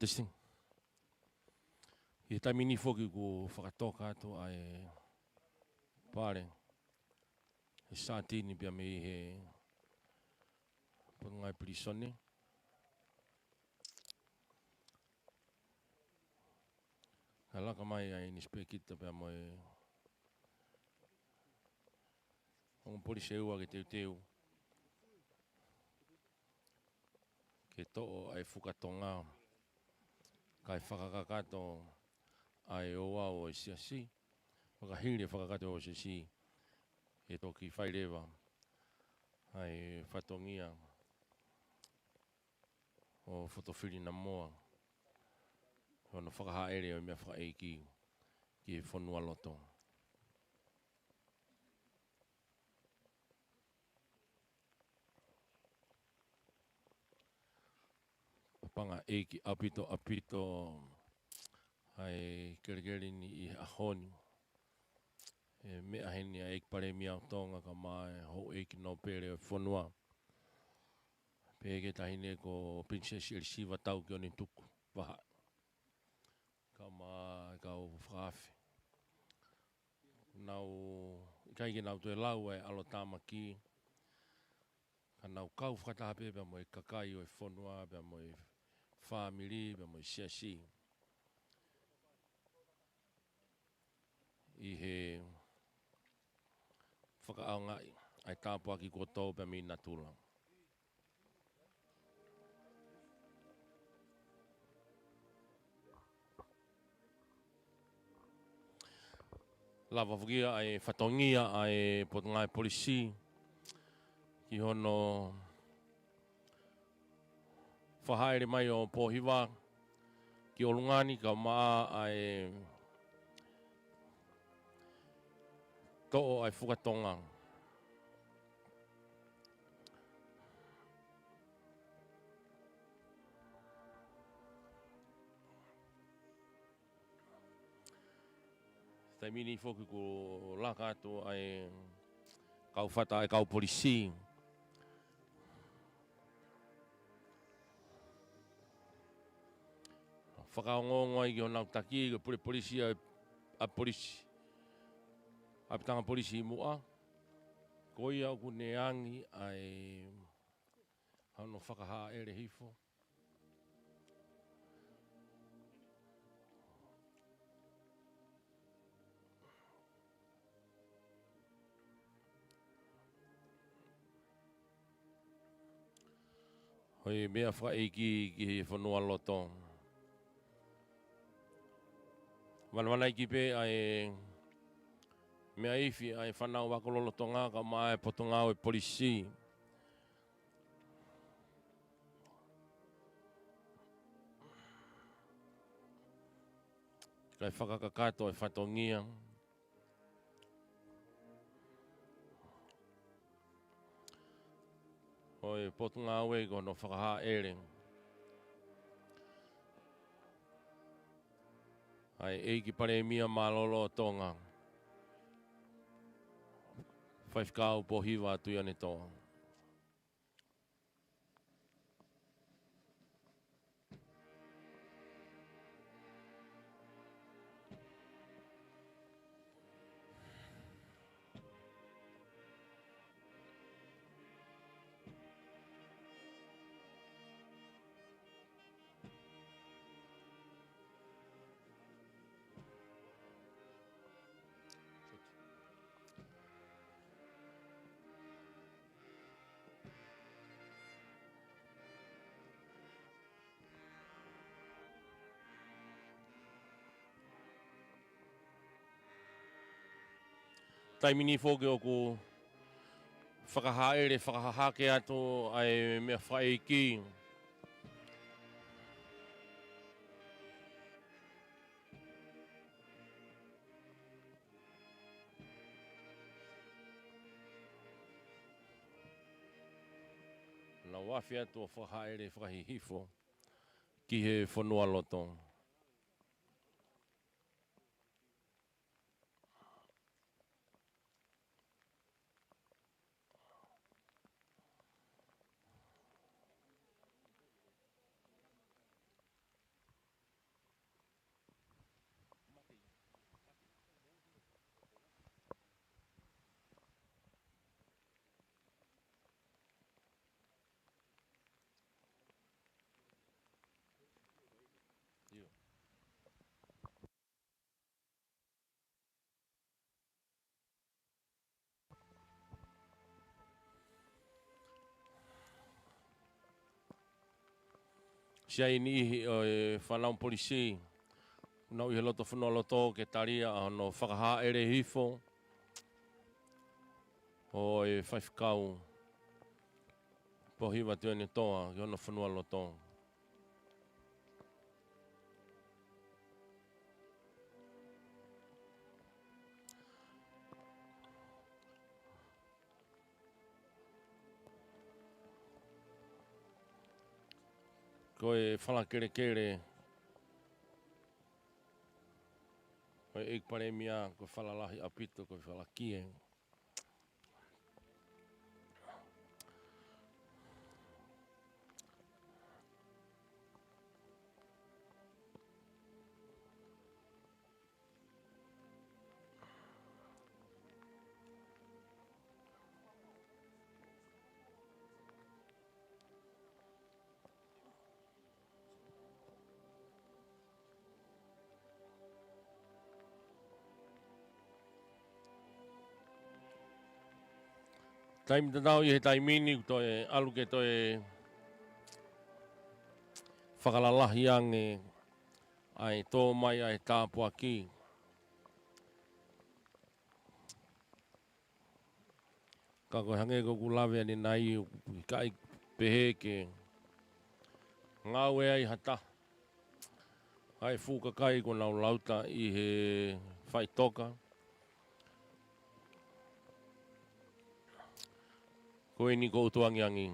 Testing. ʻI he taimi ni foki kuo fakatoka atu ʻa e pale ʻe he sātini pea mei he Potungāue Pilīsone. Kae laka mai ʻa e inispekita pea mo e ongo polisi ʻe ua ke teuteu ke toʻo ʻa e fuka tonga, kae fakakakato ʻa e ouau ʻo e siasi. Fakahili e fakakakato ʻo e siasi, ʻe toki fai leva ʻa e fatongia ʻo Fotofili Namoa, hono fakahaʻele ʻo e meʻa fakaʻeiki ki he fonualoto. Papangaʻeiki ʻaupito, ʻaupito ʻa e kelekele ni ʻi he ʻaho ni. ʻE meʻa heni ʻa e ʻEiki Palēmia ʻo Tonga kae ʻumaʻā e houʻeiki nōpele ʻo e fonua, pehē ki he taʻahine ko Pilinisesi ʻElisiva Taukeioni Tukuvahaʻa, kae ʻumaʻā e kau fakaafe. Nau, ʻikai ke nau toe lau ʻa e ʻalotāmaki, ka nau kau fakataha pē pea mo e kakai ʻo e fonua, pea mo e fāmili, pea mo e siasi, ʻi he fakaʻaongaʻi ʻa e tāpuaki kuo tō pea mei natula. Lava foki ia ʻa e fatongia ʻa e Potungāue Polisi ki hono fakahaʻele mai ʻo Pōhiva ki ʻolunga ni kae ʻumaʻā ʻa e toʻo ʻa e fuka tonga. Taimi ni foki kuo laka atu ʻa e kau fata ʻa e kau polisi. Fakaongoongo ai ki honau taki, ko e pule polisi ʻa, ʻa polisi, ʻapitanga polisi ʻi muʻa. Ko ia ʻoku ne angi ʻa e, hano fakahaʻele hifo. Ko e meʻa fakaʻeiki ki he fonualoto. Vanavanaiki pē ʻa e meʻa ifi ʻa e fānau ako lolotonga kae ʻumaʻā e Potungāue Polisi. kae fakakakato e fatongia ʻo e Potungāue ko hono fakahāʻele ʻa e ʻEiki Palēmia Mālōlō ʻo Tonga, Faifekau Pōhiva Tuianetoa. Taimi ni foki ʻoku fakahāʻele, fakahahake atu ʻa e meʻa fakaʻeiki. Nau afe atu ʻo fakahāʻele fakahihifo ki he fonualoto. Siʻi niʻihi ʻo e fānau polisi, nau ʻi he loto fonualoto ke talia ʻa hono fakahāʻele hifo ʻo e Faifekau Pōhiva Tuianetoa ki hono fonualoto. Ko e fala kelekele ʻo e ʻEiki Palēmia, ko e fala lahi ʻaupito, ko e fala kie. Taimi tatau ʻi he taimi ni, toe ʻalu ke toe fakalalahi ange ʻa e tō mai ʻa e tāpuaki. Ka ko e hangē ko ʻeku lave ʻanenai, ʻoku ʻikai pehē ke ngāue ai ha taha ʻa e fuʻu kakai kuo nau lauta ʻi he faʻitoka. Ko eni ko ʻUtuangiangi.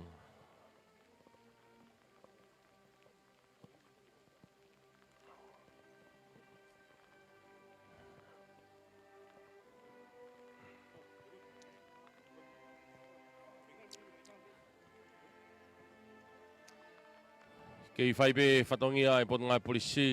Kei fai pē fatongia ʻa e Potungāue Polisi.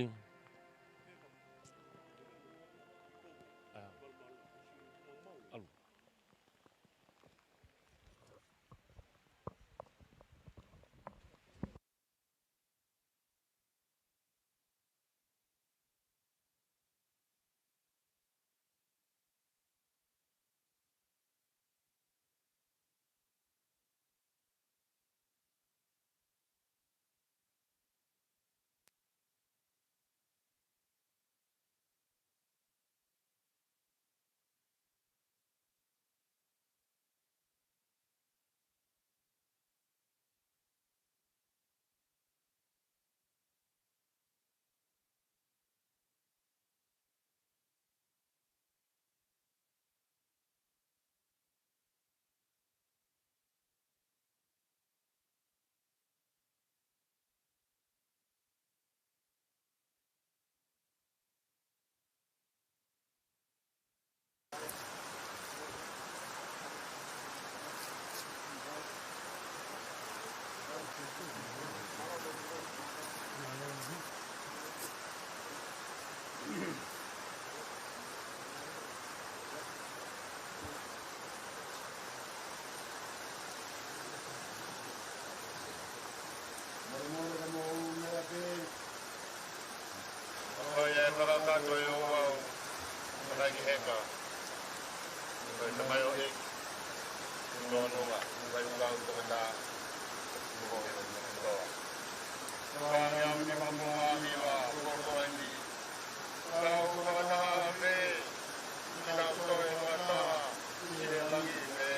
Ka ko e ouau, ka ki heka, ko e tamaioʻeiki, ko e nonga, ko e kau toketā, ko e kotoa. Ko e ngaahi ʻapi ni mo e ngaahi hiva, ko e koeni. Tau fakataha pē, tau toe fakataha, ʻi he langi pē.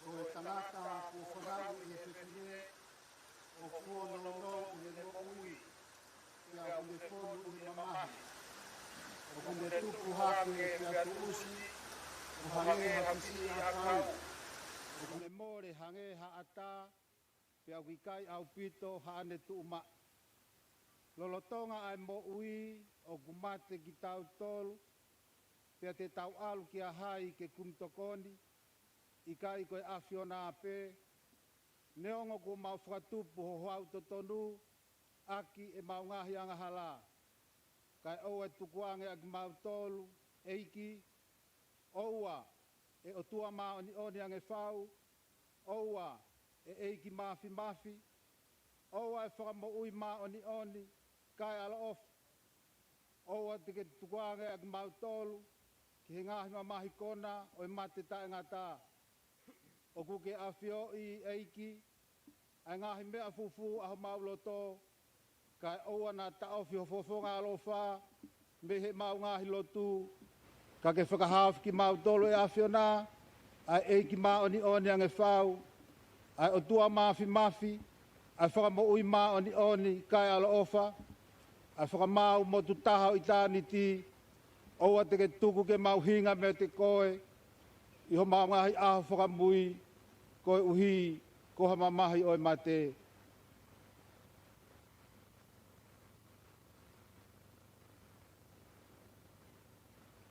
Ko e tangata kuo fanauʻi ʻe he fefine, ʻoku fuʻu nounou ʻi he moʻui, pea ʻoku ne fonu ʻi he mamahi. ʻOku ne tupu hake pea tuʻusi, ʻo hangē ha kisi ʻakau. ʻOku ne mole hangē ha ʻatā, pea ʻoku ʻikai ʻaupito haʻane tuʻumaʻu. Lolotonga ʻa e moʻui ʻoku mate kitautolu, pea te tau ʻalu kia hai ke kumi tokoni, ʻikai ko e ʻAfiona pē, neongo kuo mau fakatupu ho houhau totonu ʻaki ʻemau ngaahi angahala. Kae ʻoua ʻe tukuange ʻa kimautolu, ʻEiki, ʻoua ʻe ʻOtua māʻoniʻoni ange fau, ʻoua ʻe ʻEiki Māfimafi, ʻoua ʻe Fakamoʻui māʻoniʻoni kae ʻaloʻofa. ʻOua te ke tukuange ʻa kimautolu ki he ngaahi mamahi kona ʻo e mate taʻengata. ʻOku ke ʻafioʻi, ʻEiki, ʻa e ngaahi meʻa fufū ʻa homau loto, kae ʻoua naʻa taʻofi ho fofonga ʻaloʻofa mei heʻemau ngaahi lotu, ka ke fakahaofi kimautolu, ʻe ʻAfiona, ʻa e ʻEiki māʻoniʻoni ange fau, ʻa e ʻOtua Māfimafi, ʻa e Fakamoʻui māʻoniʻoni kae ʻaloʻofa, ʻa e Fakamaau motu taha ʻo ʻitāniti. ʻOua te ke tuku ke mau hinga meiate koe ʻi homau ngaahi ʻaho fakamui, koeʻuhi ko ha mamahi ʻo e mate.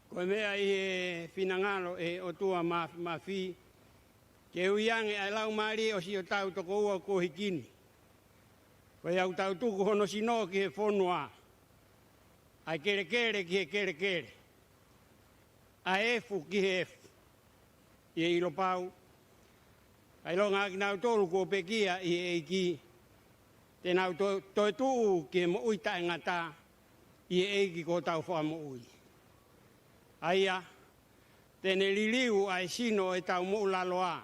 Ko e meʻa ʻi he finangalo ʻo e ʻOtua Māfimafi, ke ui ange ʻa e Laumālie ʻo siʻotau tokoua kuo hiki ni. Ko ia ʻoku tau tuku hono sino ki he fonua, ʻa e kelekele ki he kelekele, ʻa e efu ki he efu, ʻi he ʻilo pau, ʻa e ʻilonga ʻa kinautolu kuo pekia ʻi he ʻEiki, te nau to-, toetuʻu ki he moʻui taʻengata ʻi he ʻEiki ko hotau Fakamoʻui. ʻA ia, te ne liliu ʻa e sino ʻo ʻetau moʻulaloa,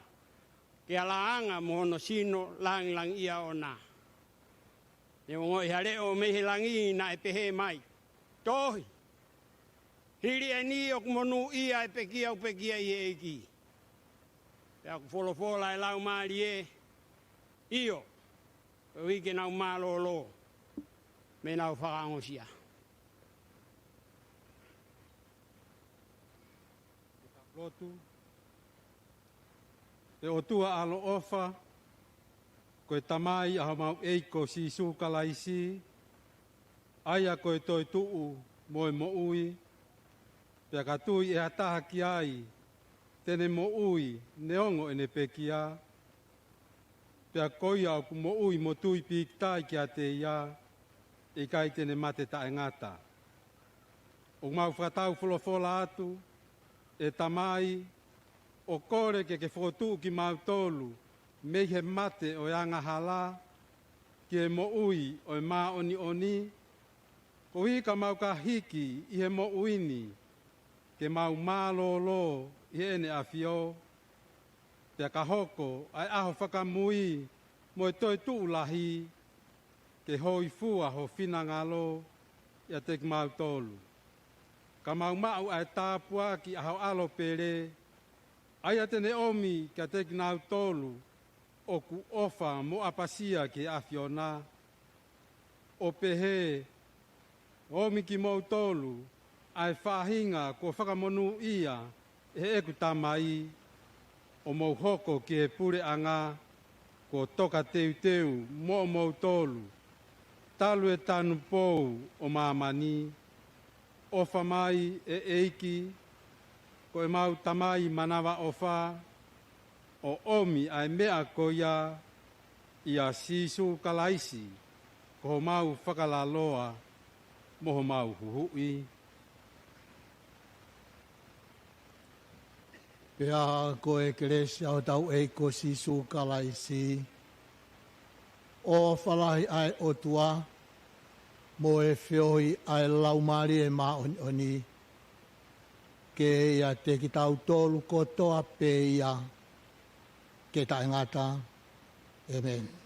ke ʻalaʻanga mo hono sino langilangiʻia ʻoʻona. Ne ongoʻi ha leʻo mei he langi naʻe pehē mai, Tohi, hili eni ʻoku monūʻia ʻa e pekia ʻoku pekia ʻi he ʻEiki. Pea ʻoku folofola ʻa e Laumālie, ʻIo, koeʻuhi ke nau mālōlō, mo nau fakaongosia. Lotu. ʻE ʻOtua ʻaloʻofa, ko e Tamai ʻa homau ʻEiki ko Sīsū Kalaisi, ʻa ia ko e toetuʻu mo e moʻui, Pea ka tui ʻe ha taha ki ai, te ne moʻui neongo ʻene pekia. Pea ko ia ʻoku moʻui mo tui pīkitai kiate ia, ʻe ʻikai te ne mate taʻengata. ʻOku mau fakataufolofola atu, ʻe Tamai, ʻo kole ke ke fokotuʻu kimautolu mei he mate ʻo e angahala ki he moʻui ʻo e māʻoniʻoni, koeʻuhi ka mau ka hiki ʻi he moʻui ni, ke mau mālōlō ʻi heʻene ʻAfio, pea ka hoko ʻa e ʻaho fakamui mo e toetuʻu lahi, ke hōifua ho finangalo ʻiate kimautolu. Ka mau maʻu ʻa e tāpuaki ʻa ho ʻAlo pele, ʻa ia te ne ʻomi kiate kinautolu ʻoku ʻofa mo ʻapasia ki he ʻAfiona, ʻo pehē, ʻomi kimoutolu ʻa e faʻahinga kuo fakamonūʻia ʻe heʻeku Tamai, ʻo mou hoko ki he puleʻanga kuo tokateuteu moʻomoutolu, talu e tanupou ʻo māmani. ʻOfa mai ʻe ʻEiki, ko ʻemau Tamai manavaʻofa, ʻo ʻomi ʻa e meʻa ko ia ʻia Sīsū Kalaisi, ko homau fakalaloa mo homau huhuʻi. Pea ko e kelesi ʻa hotau ʻEiki ko Sīsū Kalaisi, ʻofa lahi ʻa e ʻOtua, mo e feohi ʻa e Laumālie Māʻoniʻoni, ke ʻiate kitautolu kotoa pē ia, ke taʻengata. ʻĒmeni.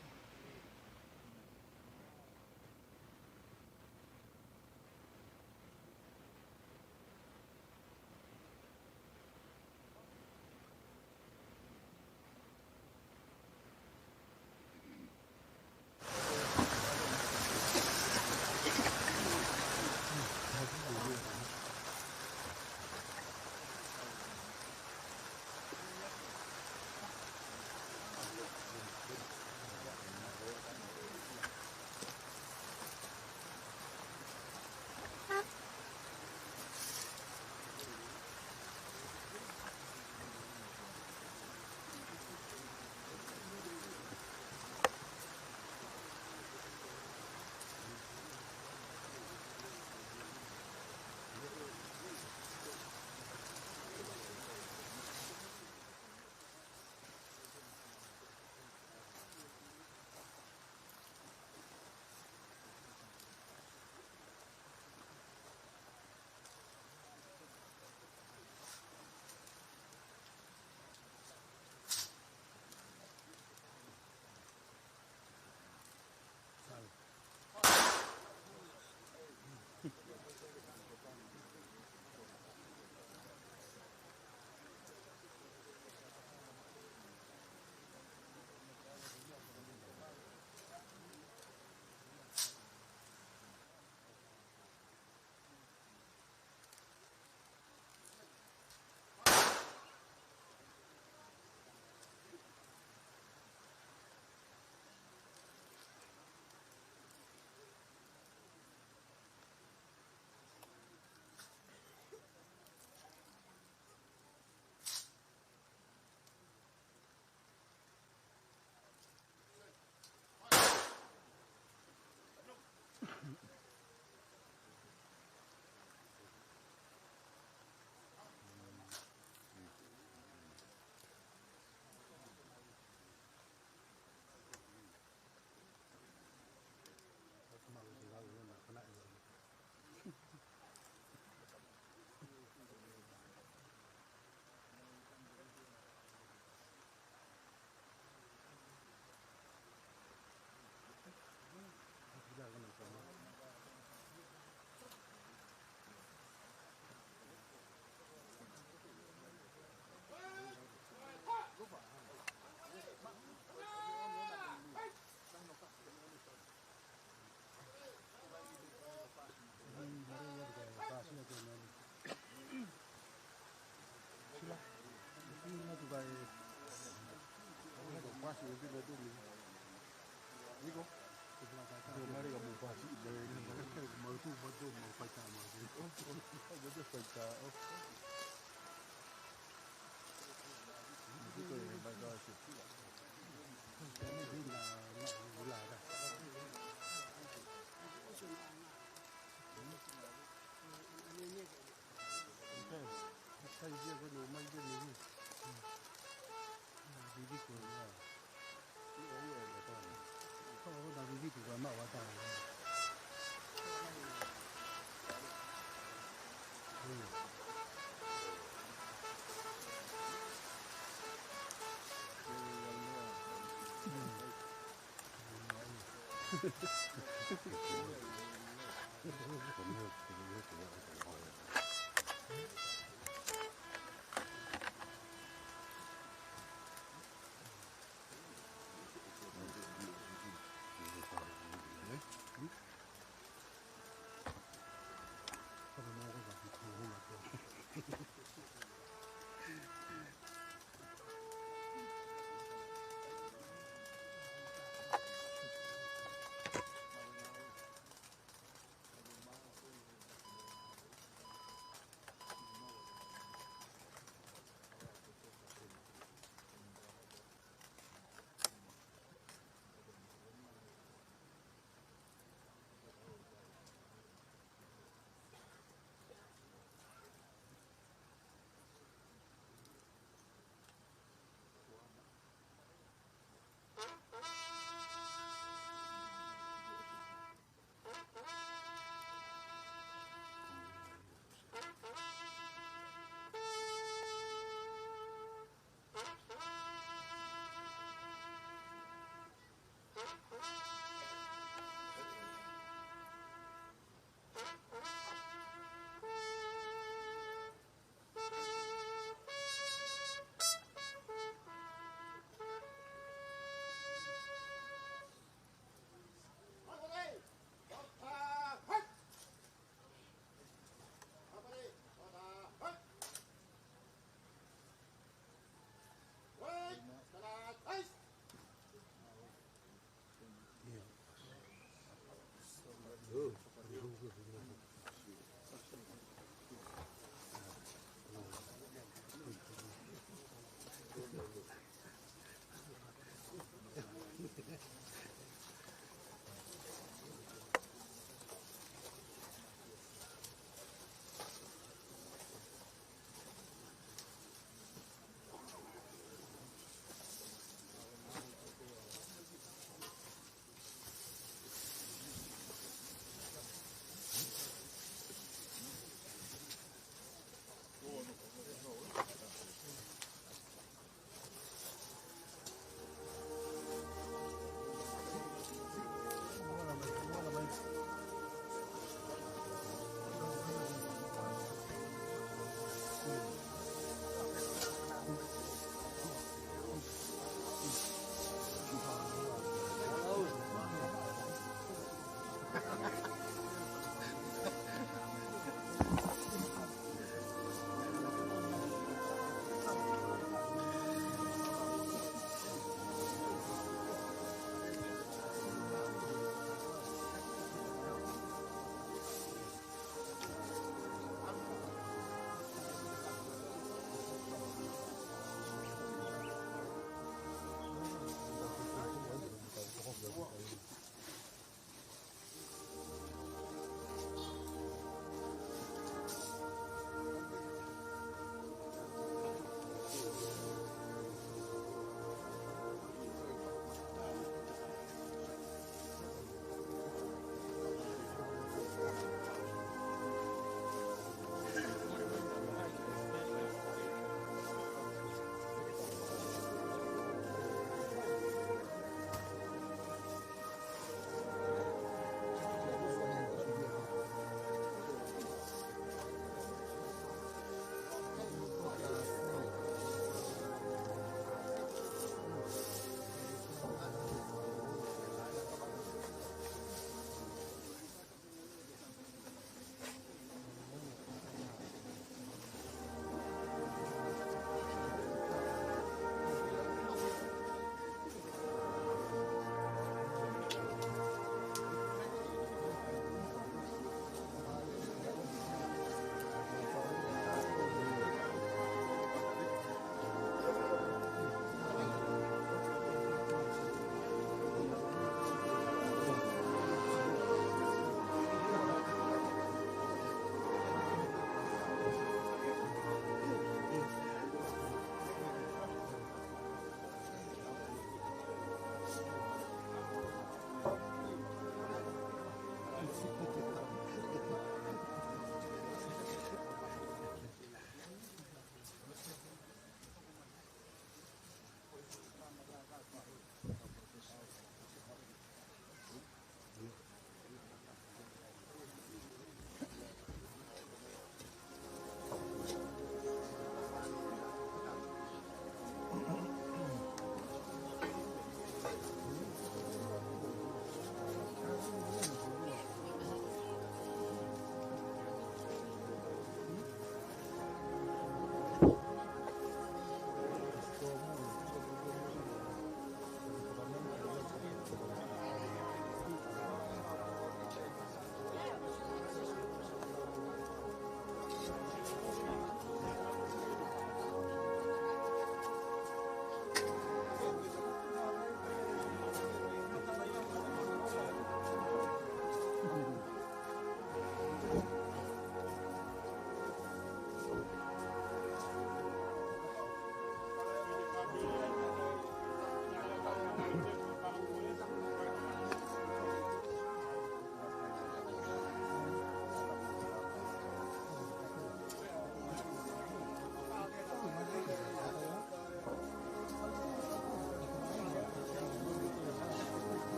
Ko Mare ka mo pasi, mo tu mo tu mo faitā mo tu. Mo tu faitā. Mo tu ko e faitā si.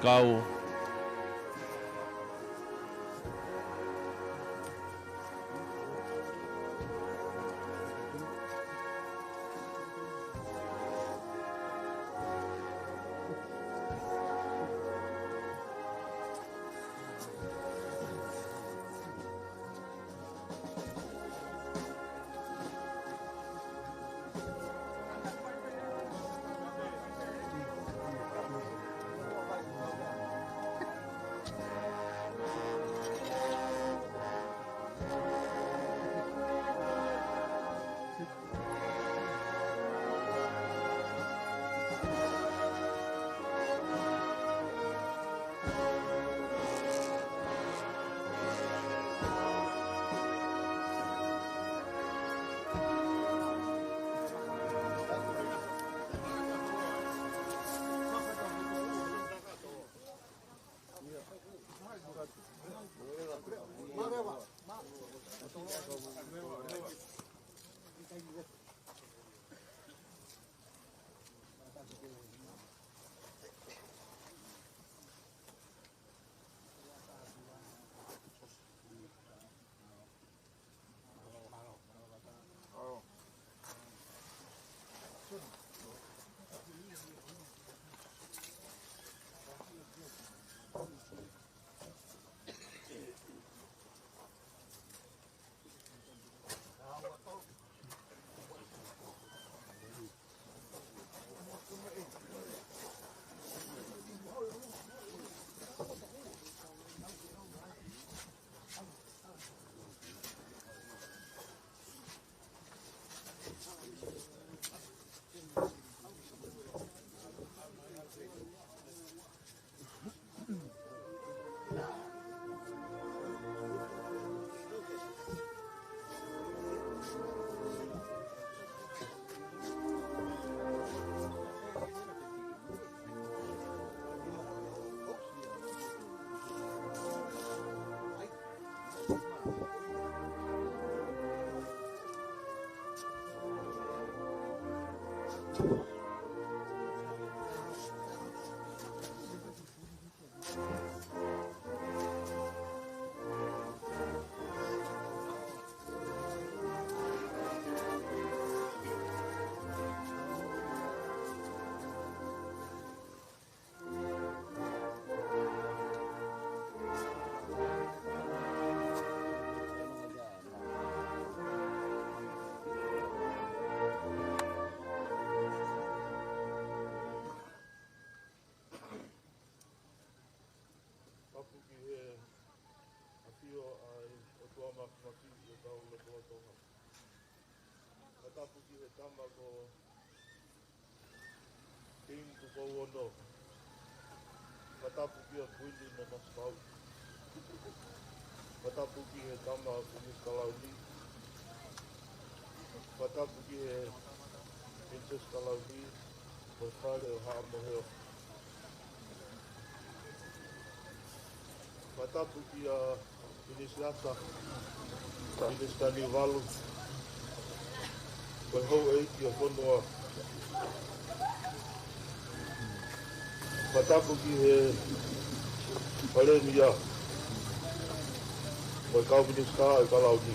kau. Tapu ki he ʻafio ʻa e ʻOtua Māfimafi ʻi hotau lotolotonga. Fakatapu ki he tama ko King Tupou Ono. Fakatapu kia Kuini Nanasipauʻu. Fakatapu ki he tama Pilinisi Kalauni. Fakatapu ki he Pilinisesi Kalauni, mo e fale ʻo Haʻa Moheofo. Fakatapu kia Pilinisi Ata, Pilinisi Taniuvalu, mo e houʻeiki ʻo e fonua. Fakatapu ki he Palēmia, mo e kau minisitā ʻo e Kalauni.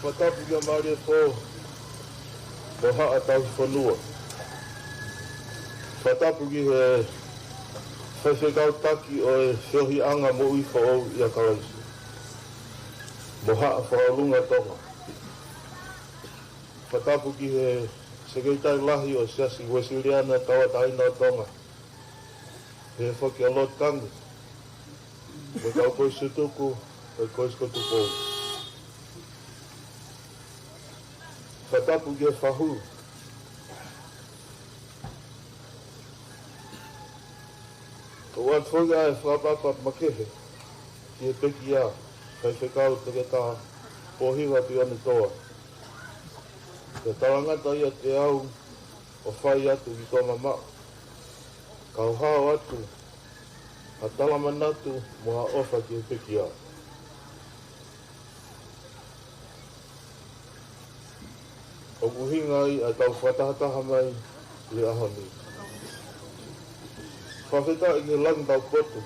Fakatapu kia Mālie Fō, mo Haʻa Tauhi Fonua. Fakatapu ki he faifekau taki ʻo e feohiʻanga moʻui foʻou ʻia Kalaisi, mo Haʻa Fakaʻolunga Tonga. Fakatapu ki he Sekelitali Lahi ʻo e Siasi Uēsiliana Tauʻatāina ʻo Tonga, he foki ʻa Lord Kangi, mo e kau kolisi tutuku ʻo e Kolisi ko Tupou. Fakatapu ki he fahu. ʻOatu foki ʻa e fakaʻapaʻapa makehe ki he pekia, Faifekau Toketā Pōhiva Tuʻiʻonetoa. Ke talangata ʻiate au ʻo fai atu ki Tuʻamamaʻo, kau hao atu ha tala manatu mo ha ʻofa ki he pekia. ʻO ʻUhinga ai ʻa e tau fakatahataha mai ʻi he ʻaho ni. Fakafetaʻi ki he langi taupotu,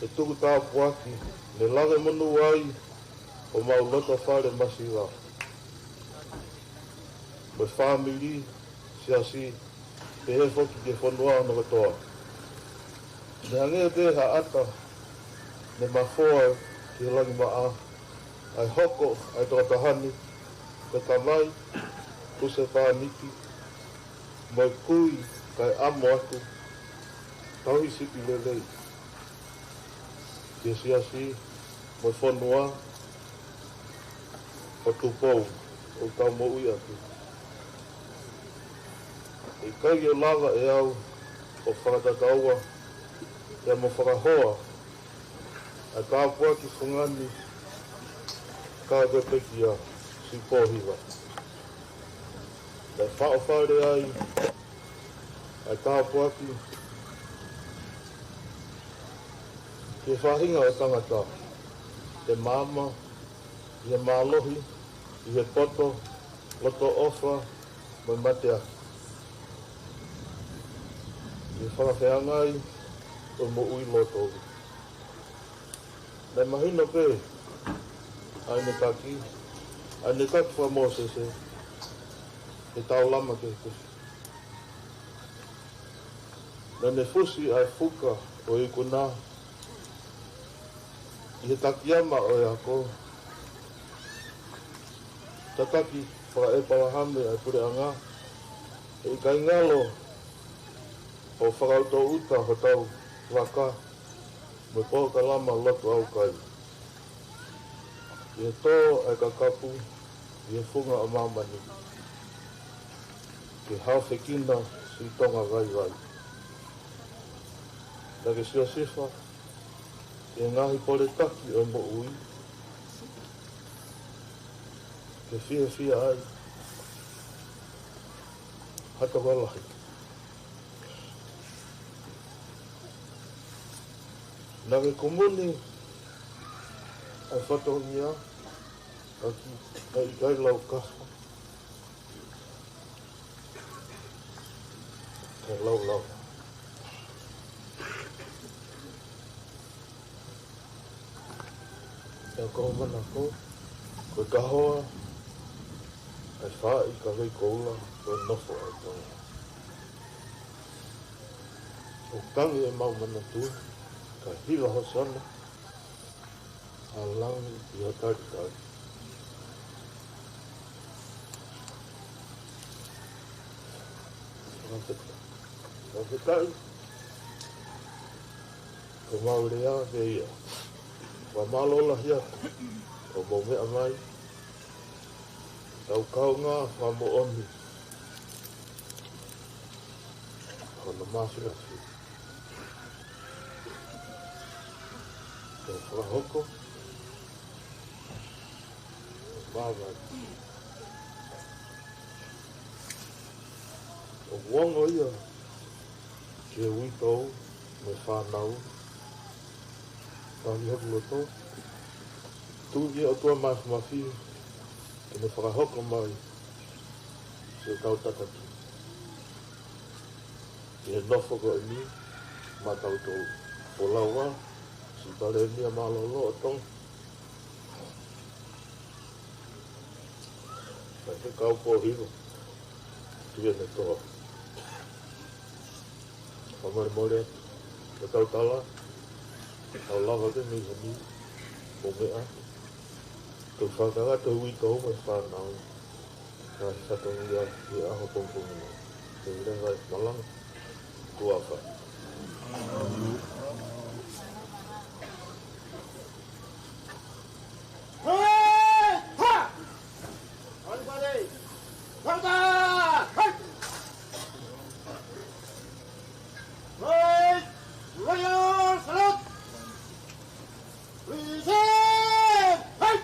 ʻe tuku tāpuaki, ne lave monū ai ʻo mau loto fale masiva, mo e fāmili, siasi, pehē foki ki he fonua hono kotoa. Ne hangē pē ha ʻata ne mafoa ki he langi maʻa, ʻa e hoko ʻa e tokotaha ni ko e tamai, husepāniti, mo e kui, kae ʻamo atu, tauhi sipi lelei ki he siasi, mo e fonua ʻo Tupou ʻoku tau moʻui ʻaki. ʻIkai ke lava ʻe au ʻo fakatataua pea mo fakahoa ʻa e tāpuaki fungani ka ko e pekia, siʻi pōhiva. Kae faʻofale ai ʻa e tāpuaki ki he faʻahinga ʻo e tangata, ʻe maama ʻi he mālohi, ʻi he poto, loto ʻofa, mo e mateaki. ʻI he fakafeangai ʻo e moʻui loto. Naʻe mahino pē ʻa ʻene taki, ʻa ʻene taki faka-Mōsese, he taulama kehekehe. Naʻa ne fusi ʻa e fuka ʻo e ikuna ʻi he takiama ʻo e ako, tataki faka-ʻĒpalahame ʻa e puleʻanga, heʻikai ngalo ʻo fakaʻutoʻuta hotau vaka mo e polokalama lotu ʻaukai. ʻI he tō ʻa e kakapu ʻi he funga ʻo māmani, ke haofekina siʻi Tonga vaivai. Naʻa ke siosifa ʻi he ngaahi poletaki ʻo e moʻui, ke fiefia ai ha tokolahi. Naʻa ke kumuni ʻa e fatongia ʻaki ʻa e ʻikai laukafa, kae laulau. ʻIo, ko hoʻo manako, ko e kahoa ʻa e faaʻi kavei koula ʻo e nofo ʻa e Tonga. ʻOku tangi ʻemau manatu, ka hiva ho sana, ʻa langi ʻi ho talitali. Fakafetaʻi. Fakafetaʻi. Ko mau lea pē ia. Fakamālō lahi atu ʻo mou meʻa mai. Tau kaungā fakamoʻoni hono mafimafi. Tau fakahoko. Māmani. ʻOku ongo ia ki he uitou mo e fānau, tali hoku loto, tuku ki he ʻOtua Mafimafi ke ne fakahoko mai siʻetau tataki ʻi he nofo ko eni maʻatautolu. Folau ā siʻi Palēmia mālōlō ʻo Tonga, Faifekau Pōhiva Tuʻiʻonetoa. Fakamolemole atu, ko ʻetau tala, tau lava ke mei heni, mo meʻa, tau fakakakato uitou mo e fānau, ka fatongia ʻi he ʻaho pongipongi ni. Te u leva e malanga, kuo afe. Royal salute! Reserve! Hey!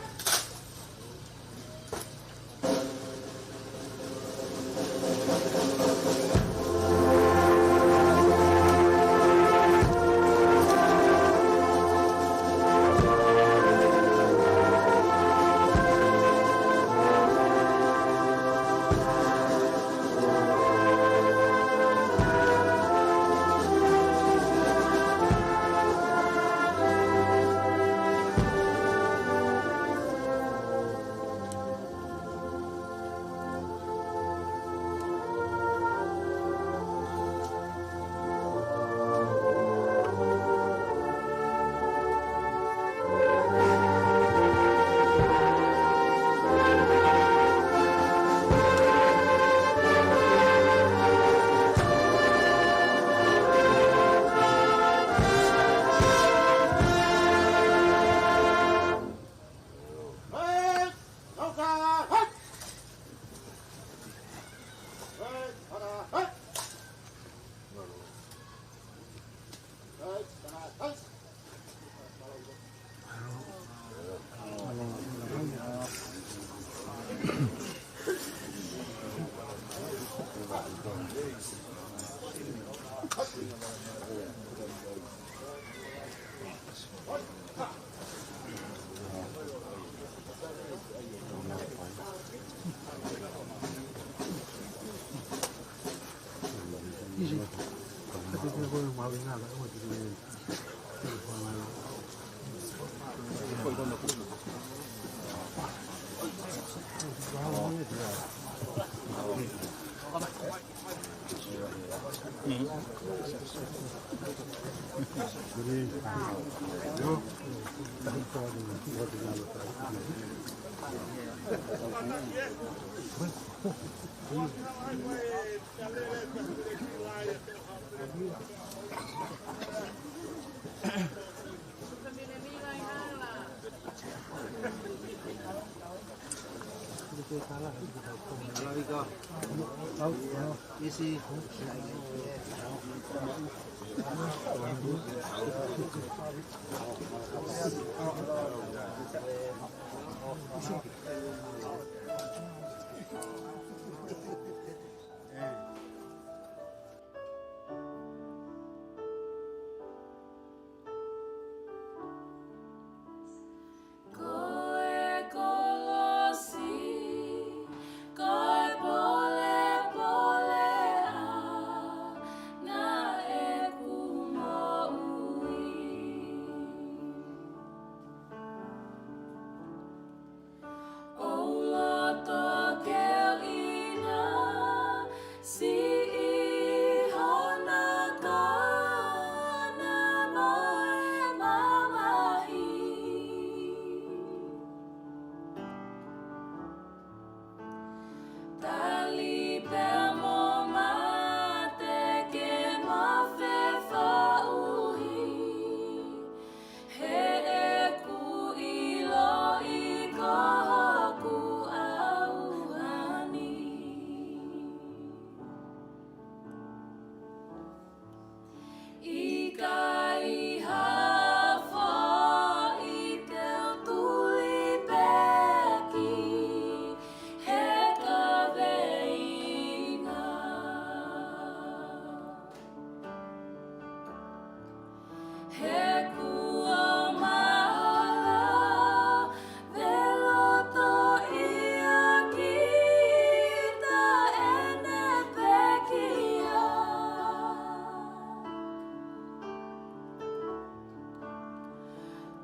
Ko e kolosi, ko e polepole ʻa ʻeku moʻui. ʻOu loto ke u ʻinasi ʻi hono kona mo e mamahi. Tali pea mo mate ke ma fefaʻuhi. He ʻoku ou ʻiloʻi ko hoku ʻauha ni. ʻIkai ha foʻi te u tuli pē ki he kaveinga. He kuo mahalo veloto ia kita ʻene pekia.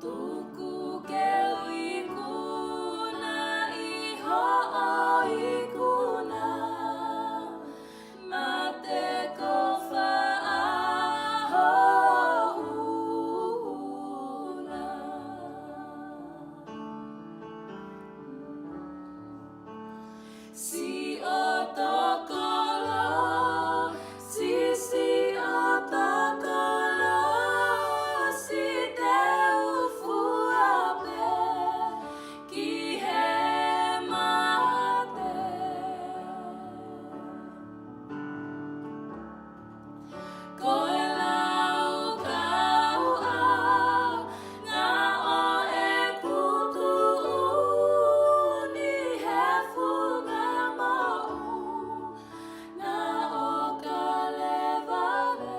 Tuku ke u ikuna ʻi hoʻo ikuna. Mate ko fā ʻa ho hūhuna. Siʻoto kolosi, siʻoto kolosi te u fua pē ki he mate. Ko e laukau ʻa ʻeku tuʻu ni he funga moʻunga ʻo Kalevale.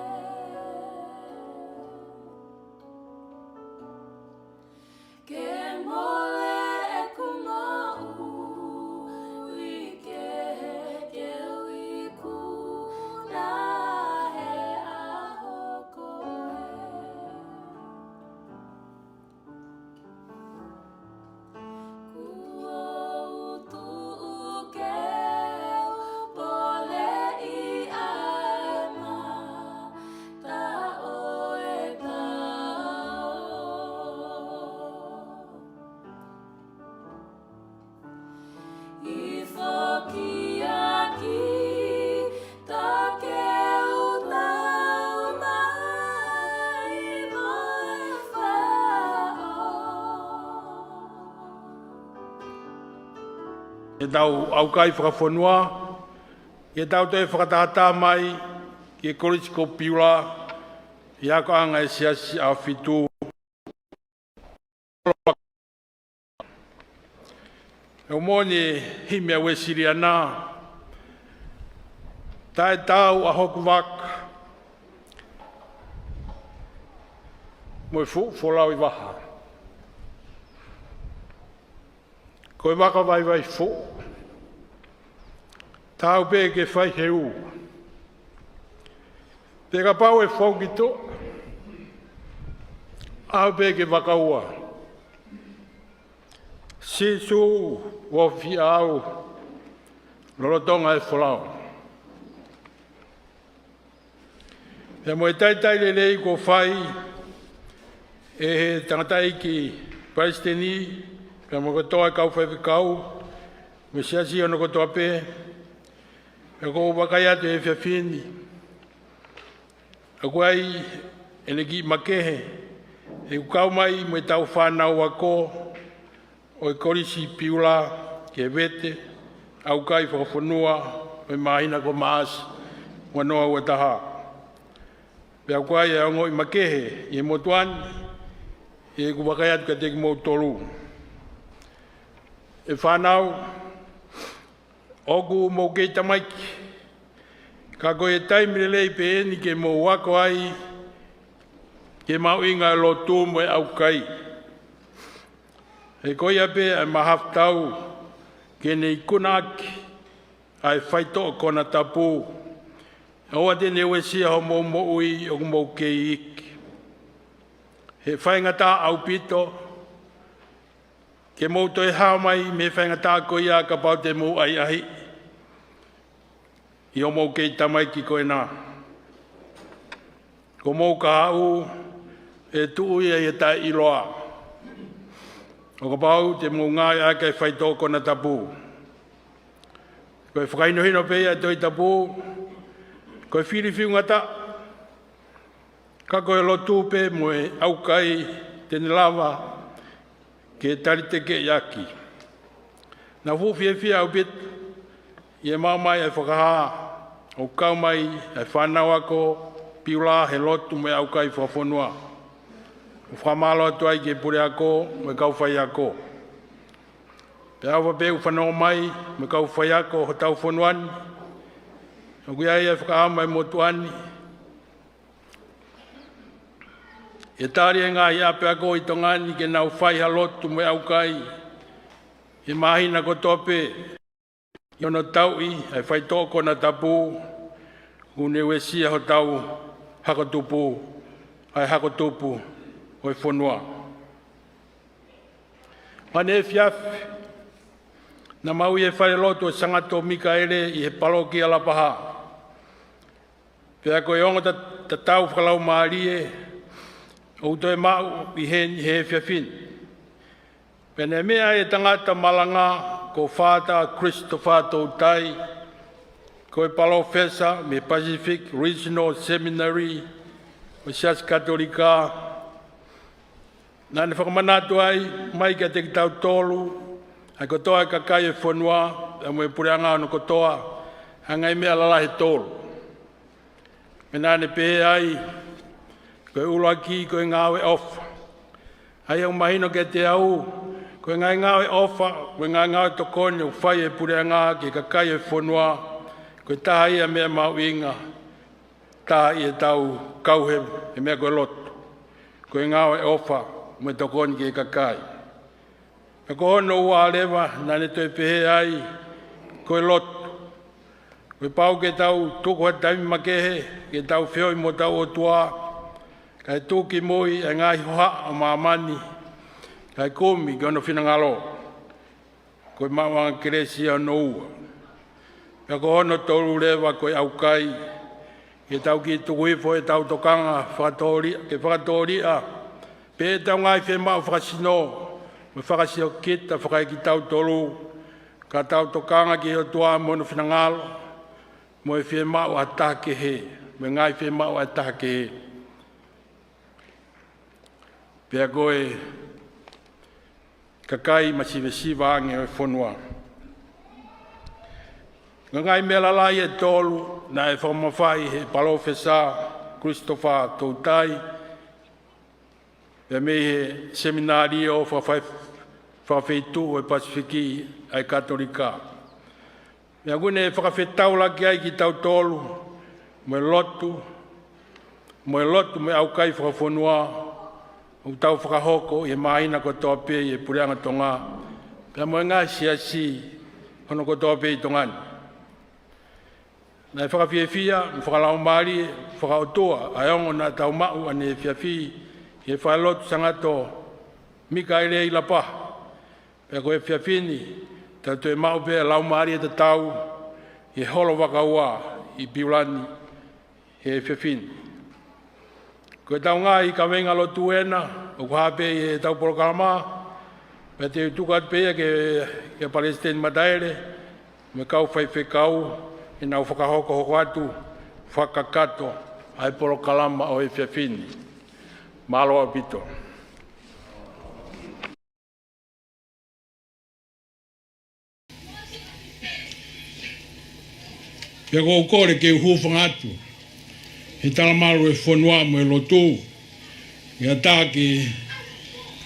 Ke mole ʻeku moʻui kehe ke u ikuna he ʻaho ko ē. Kuo u tuʻu ke u poleʻi ʻa e mata ʻo e tao. ʻI foki ʻaki ta ke u tau mai mo e faʻo. ʻEtau ʻaukai fakafonua, ʻetau toe fakatātā mai ki he Kolisi ko Piula, ʻi he akoʻanga ʻa e Siasi ʻAhofitu. ʻOku moʻoni e himi ʻa e Uēsiliana: Taʻe taau ʻa hoku vaka mo e fuʻu folau ʻi vaha. Ko e vaka vaivai fuʻu, taau pē ke fai heu. Pea kapau ʻe fou ki tuʻa, ʻalu pē ki he vaka ua. Sīsū, ʻofa ʻiate au lolotonga e folau. Pea mo e talitali lelei kuo fai ʻe he tangataʻeiki palesiteni, pea mo e kotoa e kau faifekau, mo e siasi hono kotoa pē, pea ʻoku ou vakai atu he efiafi ni, ʻoku ʻi ai ʻene kiʻi makehe ʻi heʻeku kau mai mo ʻetau fānau ako ʻo e Kolisi Piula ki he vete ʻaukai fakafonua ʻo e māhina ko Maʻasi ua noa ua taha. Pea ʻoku ʻi ai e ongoʻi makehe ʻi he motuʻa ni, ʻi heʻeku vakai atu kiate kimoutolu. ʻE fānau, ʻoku mou kei tamaiki, ka ko e taimi lelei pē eni ke mou ako ai ki he mahuʻinga ʻo e lotu mo e ʻaukai. He ko ia pē ʻa e mahafu tau ke ne ikunaʻaki ʻa e faitoʻo konatapu, ʻoua te ne uesia homou moʻui ʻoku mou kei iiki. He faingataʻa ʻaupito ke mou toe hao mai mei he faingataʻa ko ia kapau te mou ʻahiʻahiʻi ʻi hoʻomou kei tamaiki ko ena. Ko homou kahaʻu ʻe tuʻu ia ʻi he taʻeʻiloa ʻo kapau te mou ngāueʻaki ʻa e faitoʻo konatapu. Ko e fakahinohino pē ia ʻa e Tohi Tapu, ko e fili fiu ngata, ka ko e lotu pē mo e ʻaukai te ne lava ke talitekeʻiʻaki. Naʻa ku fuʻu fiefia ʻaupito ʻi he maʻu mai ʻa e fakahā ʻoku kau mai ʻa e fānau ako Piula he lotu mo e ʻaukai fakafonua. ʻOku fakamālō atu ai ki he puleako mo e kau faiako. Pea ʻofa pē ʻoku fanongo mai mo e kau faiako hotau fonua ni, ʻoku ʻi ai ʻa e fakaʻamu ʻa e motuʻa ni ʻe tali e ngaahi ʻapiako ʻi Tonga ni ke nau fai ha lotu mo e ʻaukai he māhina kotoa pē, ʻi hono tauʻi ʻa e faitoʻo konatapu, ʻoku ne uesia hotau hako tupu, ʻa e hako tupu ʻo e fonua. Mei he efiafi, naʻa mau ʻi he falelotu ʻo Sangato Mikaele ʻi he palokia Lapaha. Pea ko e ongo ta-, tatau fakalaumālie ʻoku toe maʻu ʻi heni he efiafi ni. Pea naʻe meʻa ai e tangata malanga ko Father Christopher Toutai, ko e palōfesa mei he Pacific Regional Seminary ʻo e Siasi Katolika. Naʻa ne fakamanatu ai mai kiate kitautolu ʻa e kotoa e kakai e fonua, pea mo e puleʻanga hono kotoa, ʻa e ngaahi meʻa lalahi ʻe tolu. Pea naʻa ne pehē ai, ko e ʻuluaki ko e ngāue ʻofa. ʻA ia ʻoku mahino kiate au, ko e ngaahi ngāue ʻofa, ko e ngaahi ngāue tokoni ʻoku fai ʻe he puleʻanga ki he kakai e fonua, ko e taha ia e meʻa mahuʻinga, taha ʻi heʻetau kau he, he meʻa ko e lotu. Ko e ngāue ʻofa mo e tokoni ki he kakai. Pea ko hono ua leva naʻa ne toe pehē ai, ko e lotu. Ko e pau ke tau tuku ha taimi makehe ke tau feohi mo hotau ʻOtua, kae tuku ki mui ʻa e ngaahi hohaʻa ʻo māmani, kae kumi ki hono finangalo. Ko e maʻuʻanga kelesi ia hono ua. Pea ko hono tolu leva ko e ʻaukai, ke tau kiʻi tuku hifo ʻetau tokanga fakatōliʻa, ke fakatōliʻa pē ʻetau ngaahi fiemaʻu fakasino mo e fakasiokita fakaekitautolu, ka tau tokanga ki he ʻOtua mo hono finangalo, mo e fiemaʻu ʻa e taha kehe, mo e ngaahi fiemaʻu ʻa e taha kehe. Pea ko e kakai masivesiva ange ʻo e fonua. Ko e ngaahi meʻa lalahi ʻe tolu naʻe fakamafaiʻi ʻe he palōfesa Christopher Toutai, pea mei he Seminalio Fakafai-, Fakafeituʻu ʻo e Pasifiki ʻa e Katolika. Pea ʻoku ne fakafetaulaki ai kitautolu, mo e lotu, mo e lotu mo e ʻaukai fakafonua, ʻoku tau fakahoko ʻi he māhina kotoa pē ʻi he Puleʻanga Tonga, pea mo e ngaahi siasi hono kotoa pē ʻi Tonga ni. Naʻe fakafiefia mo fakalaumālie fakaʻotua ʻa e ongo naʻa tau maʻu ʻaneefiafi ʻi he falelotu Sangato Mikaele ʻi Lapaha. Pea ko e efiafi ni, tau toe maʻu pē laumālie tatau ʻi he holo Vaka Ua ʻi Piula ni he efiafi ni. Ko ʻetau ngaahi kaveinga lotu ena, ʻoku hā pē ʻi heʻetau polokalama, pea te u tuku atu pē ia kia, kia Palesiteni Mataele, mo e kau faifekau, ke nau fakahokohoko atu fakakakato ʻa e polokalama ʻo e efiafi ni. Mālō ʻaupito. Pea ʻoku ou kole ke u hūfanga atu he talamalu ʻo e fonua mo e lotu, ʻi he ʻatā ke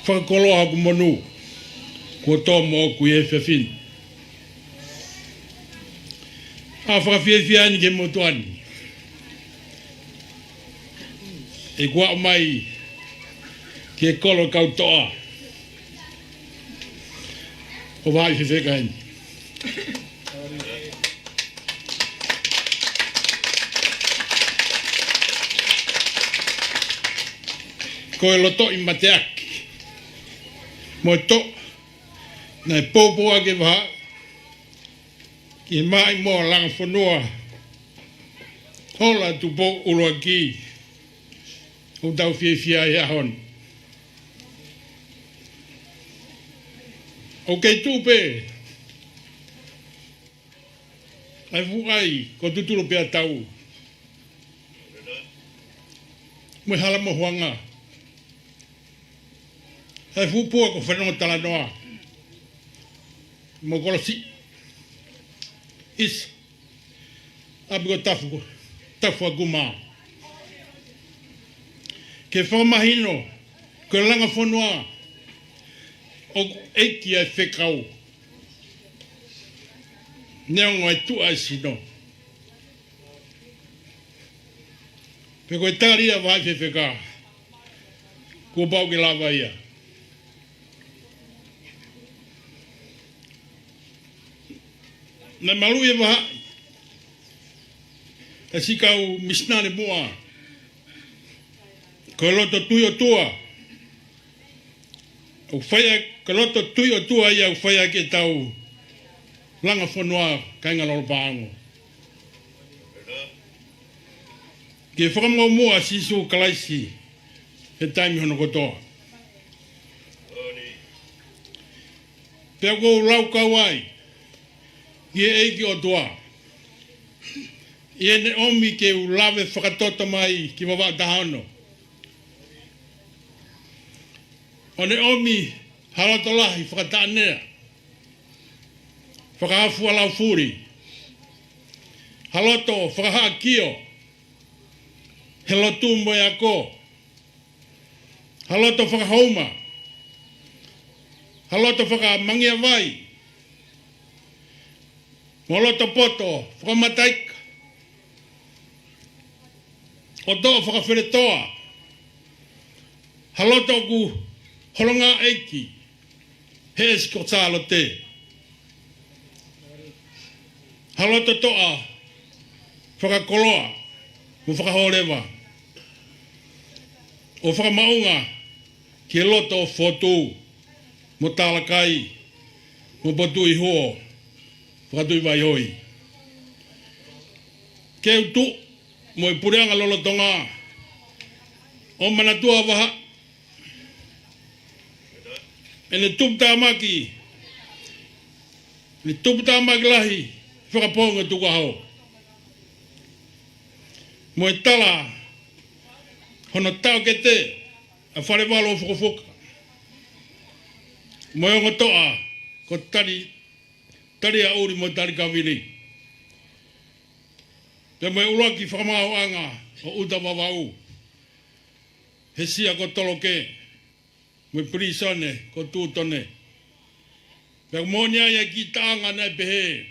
fakakoloa hoku monū kuo tō moʻoku ʻi he efiafi ni. ʻA e fakafiefia ni ki he motuʻa ni, ʻeku aʻu mai ki he kolo kau toʻa ʻo Vahaʻi Fefeka ni. Ko e lotoʻi mateaki mo e toʻa naʻe poupou ʻaki e vahaʻa ki he maʻimoa langa fonua, hola Tupou ʻUluaki, ʻoku tau fiefia ai he ʻaho ni. ʻOku kei tuʻu pē ʻa e fuʻu ʻai ko Tutulupēatau mo e hala mo Huanga, ʻa e fuʻu pua ko Fanongo Talanoa mo Kolosi ʻIsa, ʻapi ko Tafu, Tafuakuma. Ke fakamahino ko e langa fonua ʻoku ʻeiki ʻa e fekau, neongo e tuʻa e sino. Pea ko e tali ʻa Vahaʻi Fefeka, kuo pau ke lava ia. Naʻe maluʻi e vahaʻa ʻe siʻi kau misinale muʻa, ko e loto tui ʻOtua. ʻOku fai ʻaki, ko e loto tui ʻOtua ia ʻoku fai ʻaki ʻetau langa fonua, kāinga Lolopaʻango, ke fakamuʻomuʻa ʻa Sīsū Kalaisi he taimi hono kotoa. Pea ʻoku ou laukau ai ki he ʻEiki ʻOtua, ʻi heʻene ʻomi ke u lave fakatoto mai ki Vavaʻu taha ono, ʻo ne ʻomi ha loto lahi fakataʻanea, fakafualaufuli, ha loto fakahaʻakio he lotu mo e ako, ha loto fakahouma, ha loto fakamangeavai, mo ha loto poto fakamataika, ʻo toʻo fakafeletoa, ha loto ʻoku holongaʻaki he ʻEsi ko Sālote, ha loto toʻa fakakoloa mo fakahōleva, ʻo fakamaʻunga ki he loto fotu mo talakai mo potu iho fakatuʻi vaihoi. Ke u tuʻu mo e puleʻanga lolotonga ʻo manatua vahaʻa ʻene tuputāmaki, ʻene tuputāmaki lahi fakapoongi ʻo e tukuʻaho, mo e tala hono taʻokete ʻa Falevalu ʻo Fukofuka, mo e ongo toʻa ko Tali, Taliaʻuli mo Talikavili, pea mo e ʻuluaki fakamaauʻanga ʻo ʻUta Vavaʻu, he sia ko Toloke, mo e pilīsone ko Tūtone. Pea ʻoku moʻoni ai ʻa e kiʻi taʻanga naʻe pehē: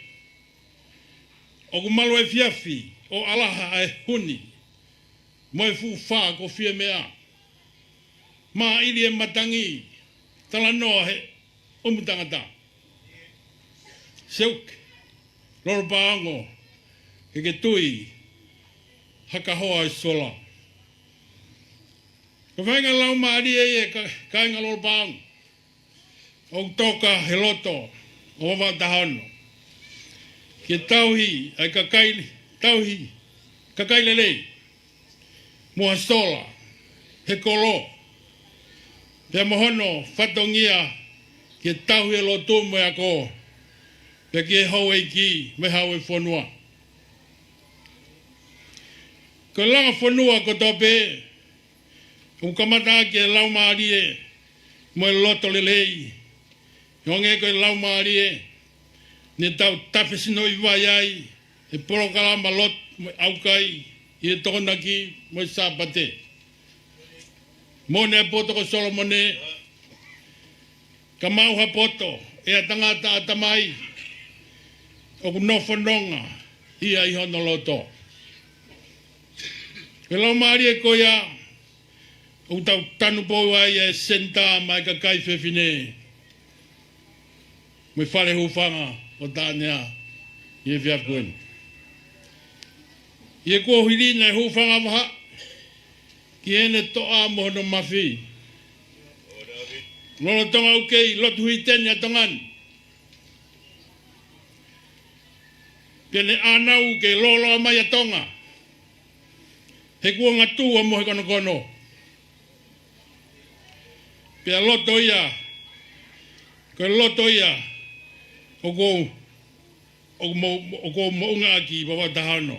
ʻOku malu e efiafi ʻo ʻalaha ʻa e huni, mo e fuʻu fā ko Fiemea. Māʻili e matangi, talanoa he ʻumu tangata. Seuke Lolopaongo, ke ke tui ha kahoa e sola. Ko e faʻahinga laumālie ia e ka-, kāinga Lolopaongo, ʻoku toka he loto ʻo Vavaʻu taha ono ke tauhi ʻa e kakai, tauhi kakai lelei mo ha sola he kolo, pea mo hono fatongia ke tauhi e lotu mo e ako, pea ki he houʻeiki mo e hau e fonua. Ko e langa fonua kotoa pē ʻoku kamata ʻaki e laumālie mo e loto lelei. Hangē ko e laumālie ne tau tafesinoʻi vai ai e polokalama lotu mo e ʻaukai ʻi he Tokonaki mo e Sāpate. Moʻoni e poto ko Solomone, ka maʻu ha poto ʻe ha tangata ʻatamai, ʻoku nofo nonga ia ʻi hono loto. Ko e laumālie ko ia ʻoku tau tanupou ai e senitā maʻa e kakai fefine mo e fale hūfanga ʻo Taʻanea ʻi he efiafi ko eni. ʻI he kuohili naʻe hūfanga vahaʻa ki heʻene toʻa mo hono mafi. Lolotonga ʻoku kei lotu huiteni ʻa Tonga ni, pea ne ʻānau ke lōloa mai ʻa Tonga he kuonga tuʻa mo he konokono. Pea loto ia, ko e loto ia ʻoku ou, ʻoku mo-, ʻoku ou moʻunga ʻaki ʻi Vavaʻu taha ono.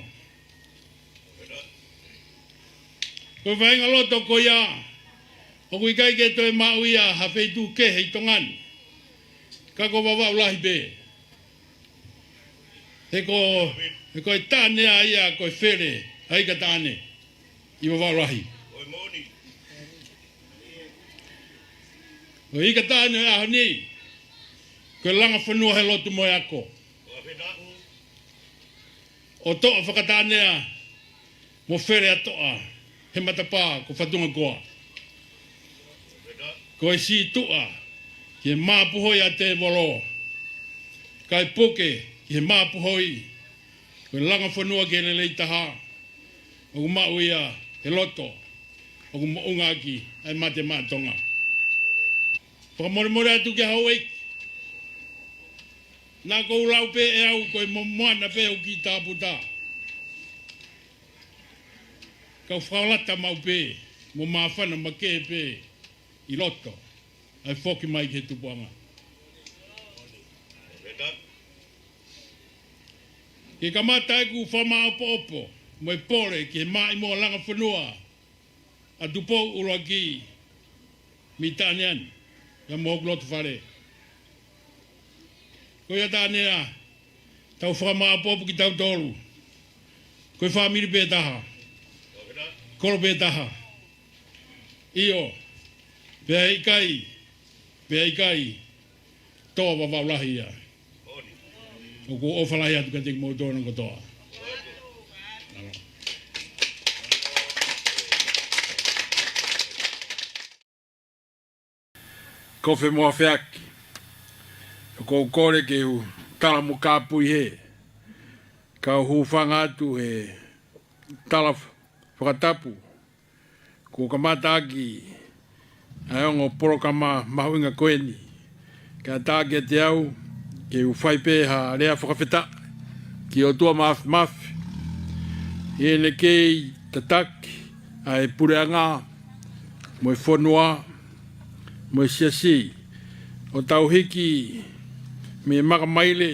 Ko e faʻahinga loto ko ia ʻoku ʻikai ke toe maʻu ia ha feituʻu kehe ʻi Tonga ni, ka ko Vavaʻu lahi pē. He ko, he ko e Taʻanea ia ko e fele ʻa e ika taʻane ʻi Vavaʻu lahi. Ko e ika taʻane ʻo e ʻaho ni, ko e langa fonua he lotu mo e ako, ʻo toʻa fakataʻanea mo fele ʻa Toʻa he matapā ko Fatungakoa. Ko e sītuʻa ki he māpuhoi ʻa tēvolo, kae puke ki he māpuhoi. Ko e langa fonua ki he lelei taha, ʻoku maʻu ia he loto ʻoku moʻunga ʻaki ʻa e mate maʻa Tonga. Fakamolemole atu ki he houʻeiki, naʻa ku lau pē ʻe au ko e mo-, moana pē ʻoku kiʻi tāputa. Kau fakalata maʻu pē mo māfana makehe pē ʻi loto ʻa e foki mai ki he tupuʻanga. Ke kamata ʻeku fakamaʻopoʻopo mo e pole ki he maʻimoa langa fonua ʻa Tupou ʻUluaki mei Taʻanea ni, ia mo hoku loto fale. Ko ia Taʻanea, tau fakamaʻopoʻopo kitautolu. Ko e fāmili pē taha, kolo pē taha. ʻIo, pea ʻikai, pea ʻikai toe Vavaʻu lahi ia. ʻOku ou ʻofa lahi atu kiate kimoutolu kotoa. Kofe mo Afeaki. ʻOku ou kole ke u tala mo kāpui he kau hūfanga atu he tala fakatapu kuo kamata ʻaki ʻa e ongo polokalama mahuʻinga ko eni. Kae ʻatā kiate au ke u fai pē ha lea fakafetaʻi ki he ʻOtua Māfimafi ʻi heʻene kei tataki ʻa e puleʻanga mo e fonua mo e siasi, ʻo tau hiki mei he makamaile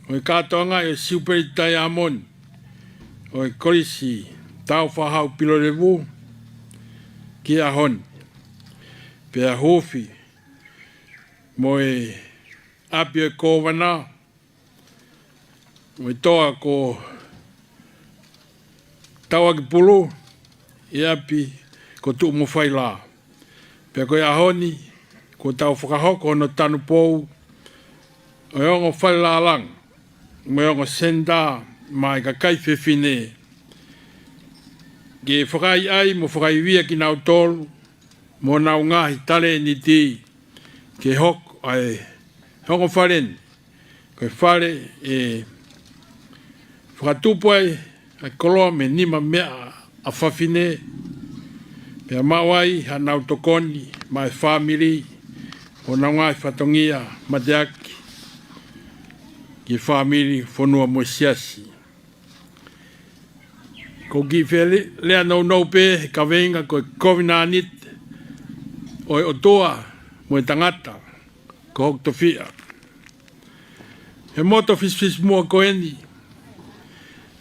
ʻo e kātoanga ʻo e Siupeli Taiamoni ʻo e Kolisi Tāufaʻāhau Pilolevu ki he ʻaho ni. Pea huufi mo e ʻapi ʻo e kōvana, mo e toa ko Tauakipulu, ʻi ʻapi ko Tuʻumofailā. Pea ko e ʻaho ni, kuo tau fakahoko hono tanupou ʻo e ongo fale lālanga mo e ongo senitā maʻa e kakai fefine, ke fakaʻaiʻai mo fakaivia kinautolu mo honau ngaahi talēniti, ke hoko ʻa e ongo fale ni ko e fale ʻe fakatupu ai ʻa e koloa mei he nima meʻa ʻa fafine, pea maʻu ai haʻanau tokoni maʻa e fāmili mo honau ngaahi fatongia mateaki ki he fāmili, fonua mo e siasi. Ko e kiʻi fele-, lea nounou pē he kaveinga ko e kovinānite ʻo e ʻOtua mo e tangata, ko hoku tofiʻa. He moto fisifisimuʻa ko eni,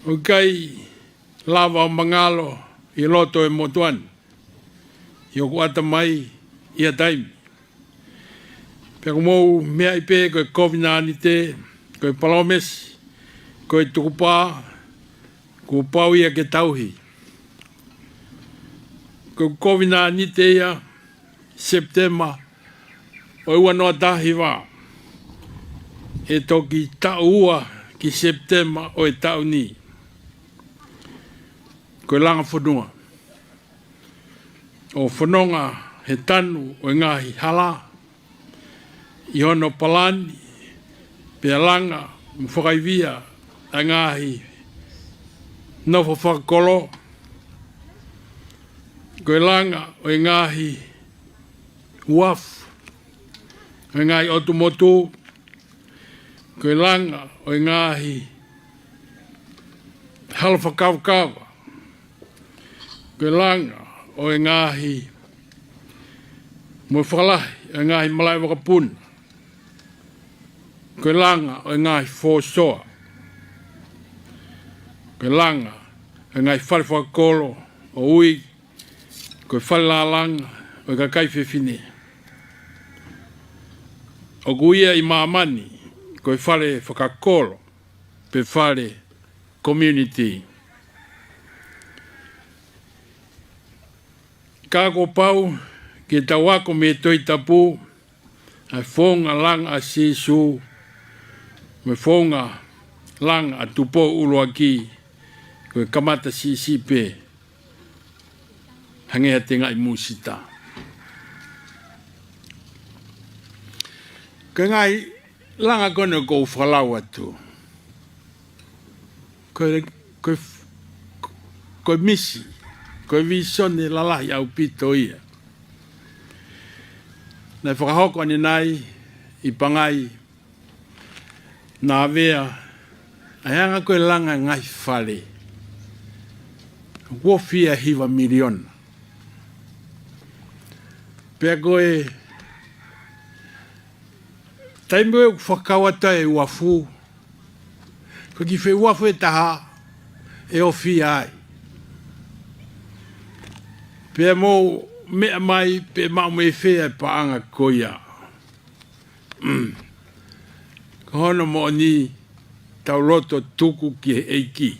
ʻoku ʻikai lava ʻo mangalo ʻi loto ʻo e motuʻa ni ʻi hoku ʻatamai ia taimi. Pea ʻoku mou meaʻi pē ko e kovinānite, ko e palōmesi, ko e tukupā, kuo pau ia ke tauhi. Ko e kovinānite ia, Sepitema ʻo e ua noa taha hiva, ʻe toki taʻu ua ki Sepitema ʻo e taʻu ni. Ko e langa fonua, ʻo fononga he tanu ʻo e ngaahi hala ʻi hono palani, pea langa mo fakaivia ʻa e ngaahi nofo fakakolo. Ko e langa ʻo e ngaahi uafu, ʻo e ngaahi ʻotu motu, ko e langa ʻo e ngaahi hala fakakavakava, ko e langa ʻo e ngaahi, mo e fakalahi ʻo e ngaahi malaʻe vakapuna, ko e langa ʻo e ngaahi fōsoa, ko e langa ʻo e ngaahi fale fakakolo, ʻo ui ko e fale lālanga ʻo e kakai fefine. ʻOku ui ia ʻi māmani ko e fale fakakolo pe fale community. Ka kuo pau ke tau ako mei he Tohi Tapu ʻa e founga langa ʻa Sīsū mo e founga langa ʻa Tupou ʻUluaki, ko e kamata siʻisiʻi pē, hangē ha tengaʻi mūsita. Ko e ngaahi langa ko eni ʻoku ou fakalau atu, ko e, ko e, ko e misi, ko e vīsone lalahi ʻaupito ia. Naʻe fakahoko ʻanenai ʻi Pangai, Navea, ʻa e anga ko e langa ngaahi fale, ʻoku ofi ia ʻe hiva miliona. Pea ko e taimi ʻoku fakakau atu ai e uafu, ko e kiʻi fē uafu ʻe taha ʻe ofi ai. Pea mou meʻa mai pe maʻu mei fē ʻa e paʻanga ko ia. Ko hono moʻoni, tau loto tuku ki he ʻEiki.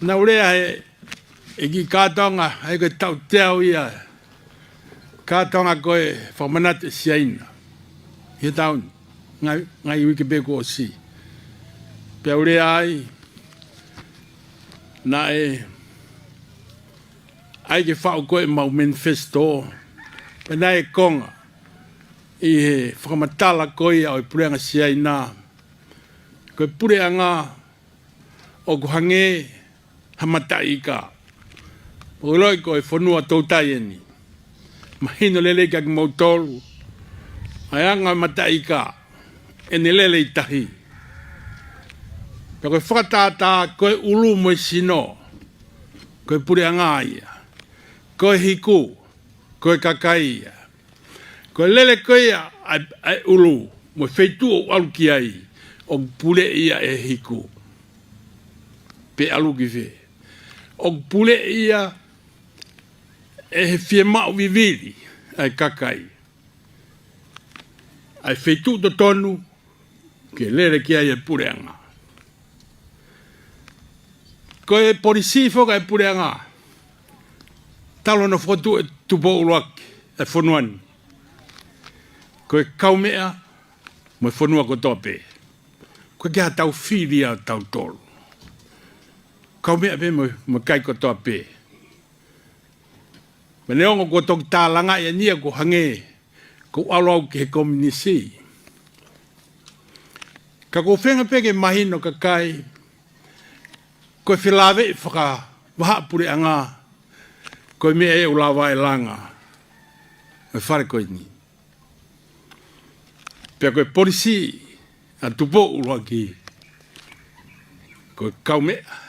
Naʻa ku lea he, he kiʻi kātoanga, he ko e taʻu teau ia, kātoanga ko e fakamanatu ʻe Siaina ʻi he taʻu ni, ngaahi, ngaahi uike pē kuo ʻosi. Pea u lea ai, naʻe ʻai ke faʻu ko ē ʻemau manifesto, pea naʻe konga ʻi he fakamatala ko ia ʻo e puleʻanga Siaina, ko e puleʻanga ʻoku hangē ha mataʻi ika. ʻOku ʻiloʻi ko e fonua toutai eni. Mahino lelei kiate kimoutolu ʻa e anga ʻo e mataʻi ika, ʻene lele ʻi tahi. Pea ko e fakatātā, ko e ʻulu mo e sino, ko e puleʻanga ia. Ko e hiku, ko e kakai ia. Ko e lele ko ia ʻa e, ʻa e ʻulu mo e feituʻu ʻoku ʻalu ki ai, ʻoku puleʻi ia ʻe he hiku. Pe ʻalu ki fē? ʻOku puleʻi ia ʻe he fiemaʻu vivili ʻa e kakai ʻa e feituʻu totonu ke lele ki ai e puleʻanga. Ko e polisī foki ʻa e puleʻanga, talu hono fokotuʻu ʻe Tupou ʻUluaki ʻa e fonua ni, ko e kaumeʻa mo e fonua kotoa pē. ʻOku ʻikai ke ʻi ai haʻatau fili ʻatautolu. Kaumeʻa pē mo, mo e kakai kotoa pē. Pea neongo kuo toki tālangaʻi ʻeni ia kuo hangē ʻoku ou ʻalu au ki he kominisī. Ka ʻoku ou feinga pē ke mahino ki he kakai, ko e felāveʻi fakavahaʻapuleʻanga, ko e meʻa ia ʻoku lava ʻe langa ʻa e fale ko eni. Pea ko e polisī ʻa Tupou ʻUluaki, ko e kaumeʻa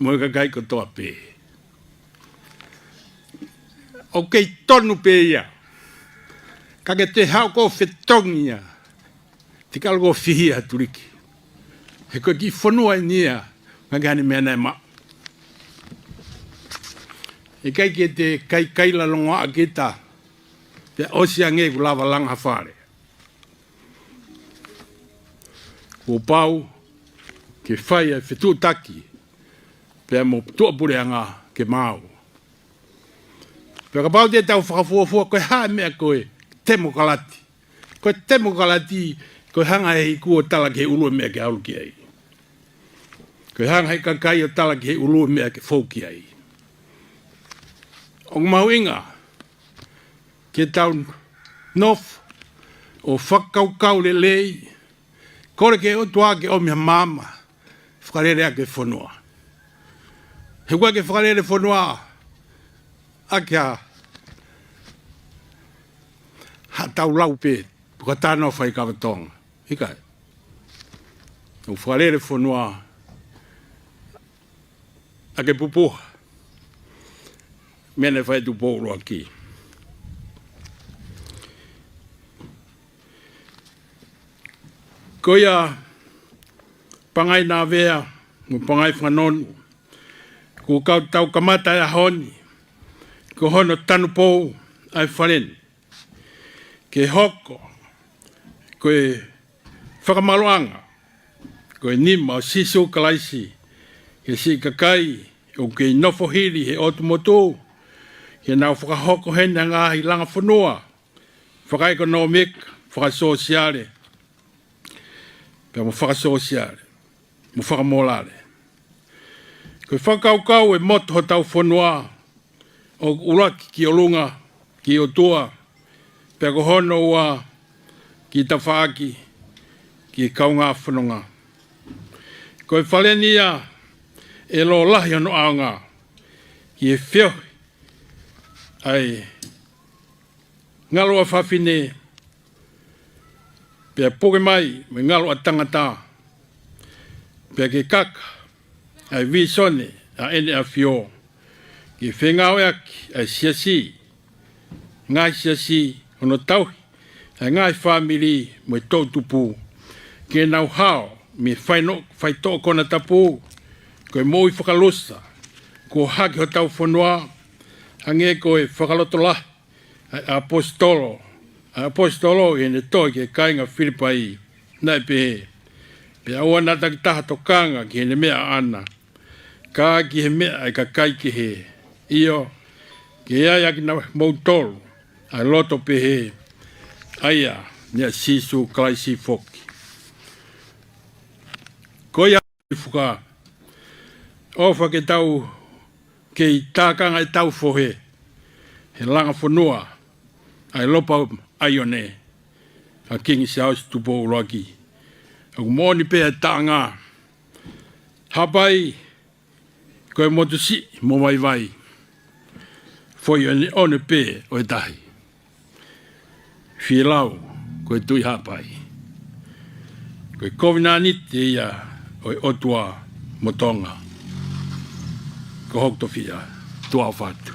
mo e kakai kotoa pē. ʻOku kei tonu pē ia. Ka ke toe haʻu ʻo fetongi ia, te ke ʻalu ʻo fihia ʻa Tuliki. He ko e kiʻi fonua ʻeni ia, ʻikai ke ʻi ai ha meʻa naʻe maʻu. ʻIkai ke te kaikaila longoaʻa kita, pea ʻosi ange kuo lava langa ha fale. Kuo pau ke fai ʻa e fetuʻutaki pea mo e tuʻapuleʻanga ke maau. Pea kapau te tau fakafuofua ko e hā e meʻa ko e temokalati. Ko e temokalati, ko e hanga ʻe he iku ʻo tala ki he ʻulu e meʻa ke ʻalu ki ai. Ko e hanga ʻe he kakai ʻo tala ki he ʻulu e meʻa ke fou ki ai. ʻOku mahuʻinga ke tau nofo ʻo fakakaukau lelei, kole ki he ʻOtua ke ʻomi ha maama, fakalele ʻaki e fonua. He ʻoku ʻikai ke fakalele fonua ʻaki ha, haʻatau lau pē, puka tano fai kava Tonga. ʻIkai. ʻOku fakalele fonua ʻaki e pupuha, meʻa naʻe fai ʻe Tupou ʻUluaki. Ko ia Pangai Navea mo Pangai Fakanonu, kuo kau tau kamata e ʻaho ni, ko hono tanupou ʻa e fale ni. Ke hoko ko e fakamaluʻanga, ko e nima ʻo Sīsū Kalaisi, ki he siʻi kakai ʻoku kei nofo hili he ʻotu motu, ke nau fakahoko heni ʻa e ngaahi langa fonua, fakaʻekonōmika, fakasōsiale, pea mo fakasōsiale, mo fakamolale. Ko e fakakaukau e motu hotau fonua, ʻoku ʻuluaki ki ʻolunga, ki ʻOtua, pea ko hono ua ki tafaʻaki, ki he kaungā fononga. Ko e fale ni ia ʻe lōlahi hono ʻaonga, ki he feohi ʻa e ngaluʻa fafine, pea puke mai mo e ngaluʻa tangata, pea ke kaka ʻa e vīsone ʻa ʻEne ʻAfio, ke fengāueʻaki ʻa e siasi, ngaahi siasi, hono tauhi ʻa e ngaahi fāmili mo e toʻutupu, ke nau hao mei he faino-, faitoʻo konatapu, ko e moʻui fakalusa kuo hake hotau fonua, hangē ko e fakalotolahi ʻa e ʻaposetolo, ʻa e ʻaposetolo ʻi heʻene tohi ki he kāinga Filipai, naʻe pehē: Pea ʻoua naʻa takitaha tokanga ki heʻene meʻa ʻaʻana, ka ki he meʻa ʻa e kakai kehe. ʻIo, ke ʻi ai ʻakimoutolu ʻa e loto pehē, ʻa ia naʻe ʻia Sīsū Kalaisi foki. Ko ia, fuka, ʻofa ke tau kei tākanga ʻetau fohe he langa fonua ʻa e Lopa ʻa ʻIone, ʻa Kingi Siaosi Tupou ʻUluaki. ʻOku moʻoni pē ʻa e taʻanga: Haʻapai ko e motu siʻi mo vaivai, foʻi ʻoneʻone pē ʻo e tahi. Fielau ko e Tuʻi Haʻapai. Ko e kovinānite ia ʻo e ʻOtua mo Tonga. Ko hoku tofiʻa, tuʻa ʻofa atu.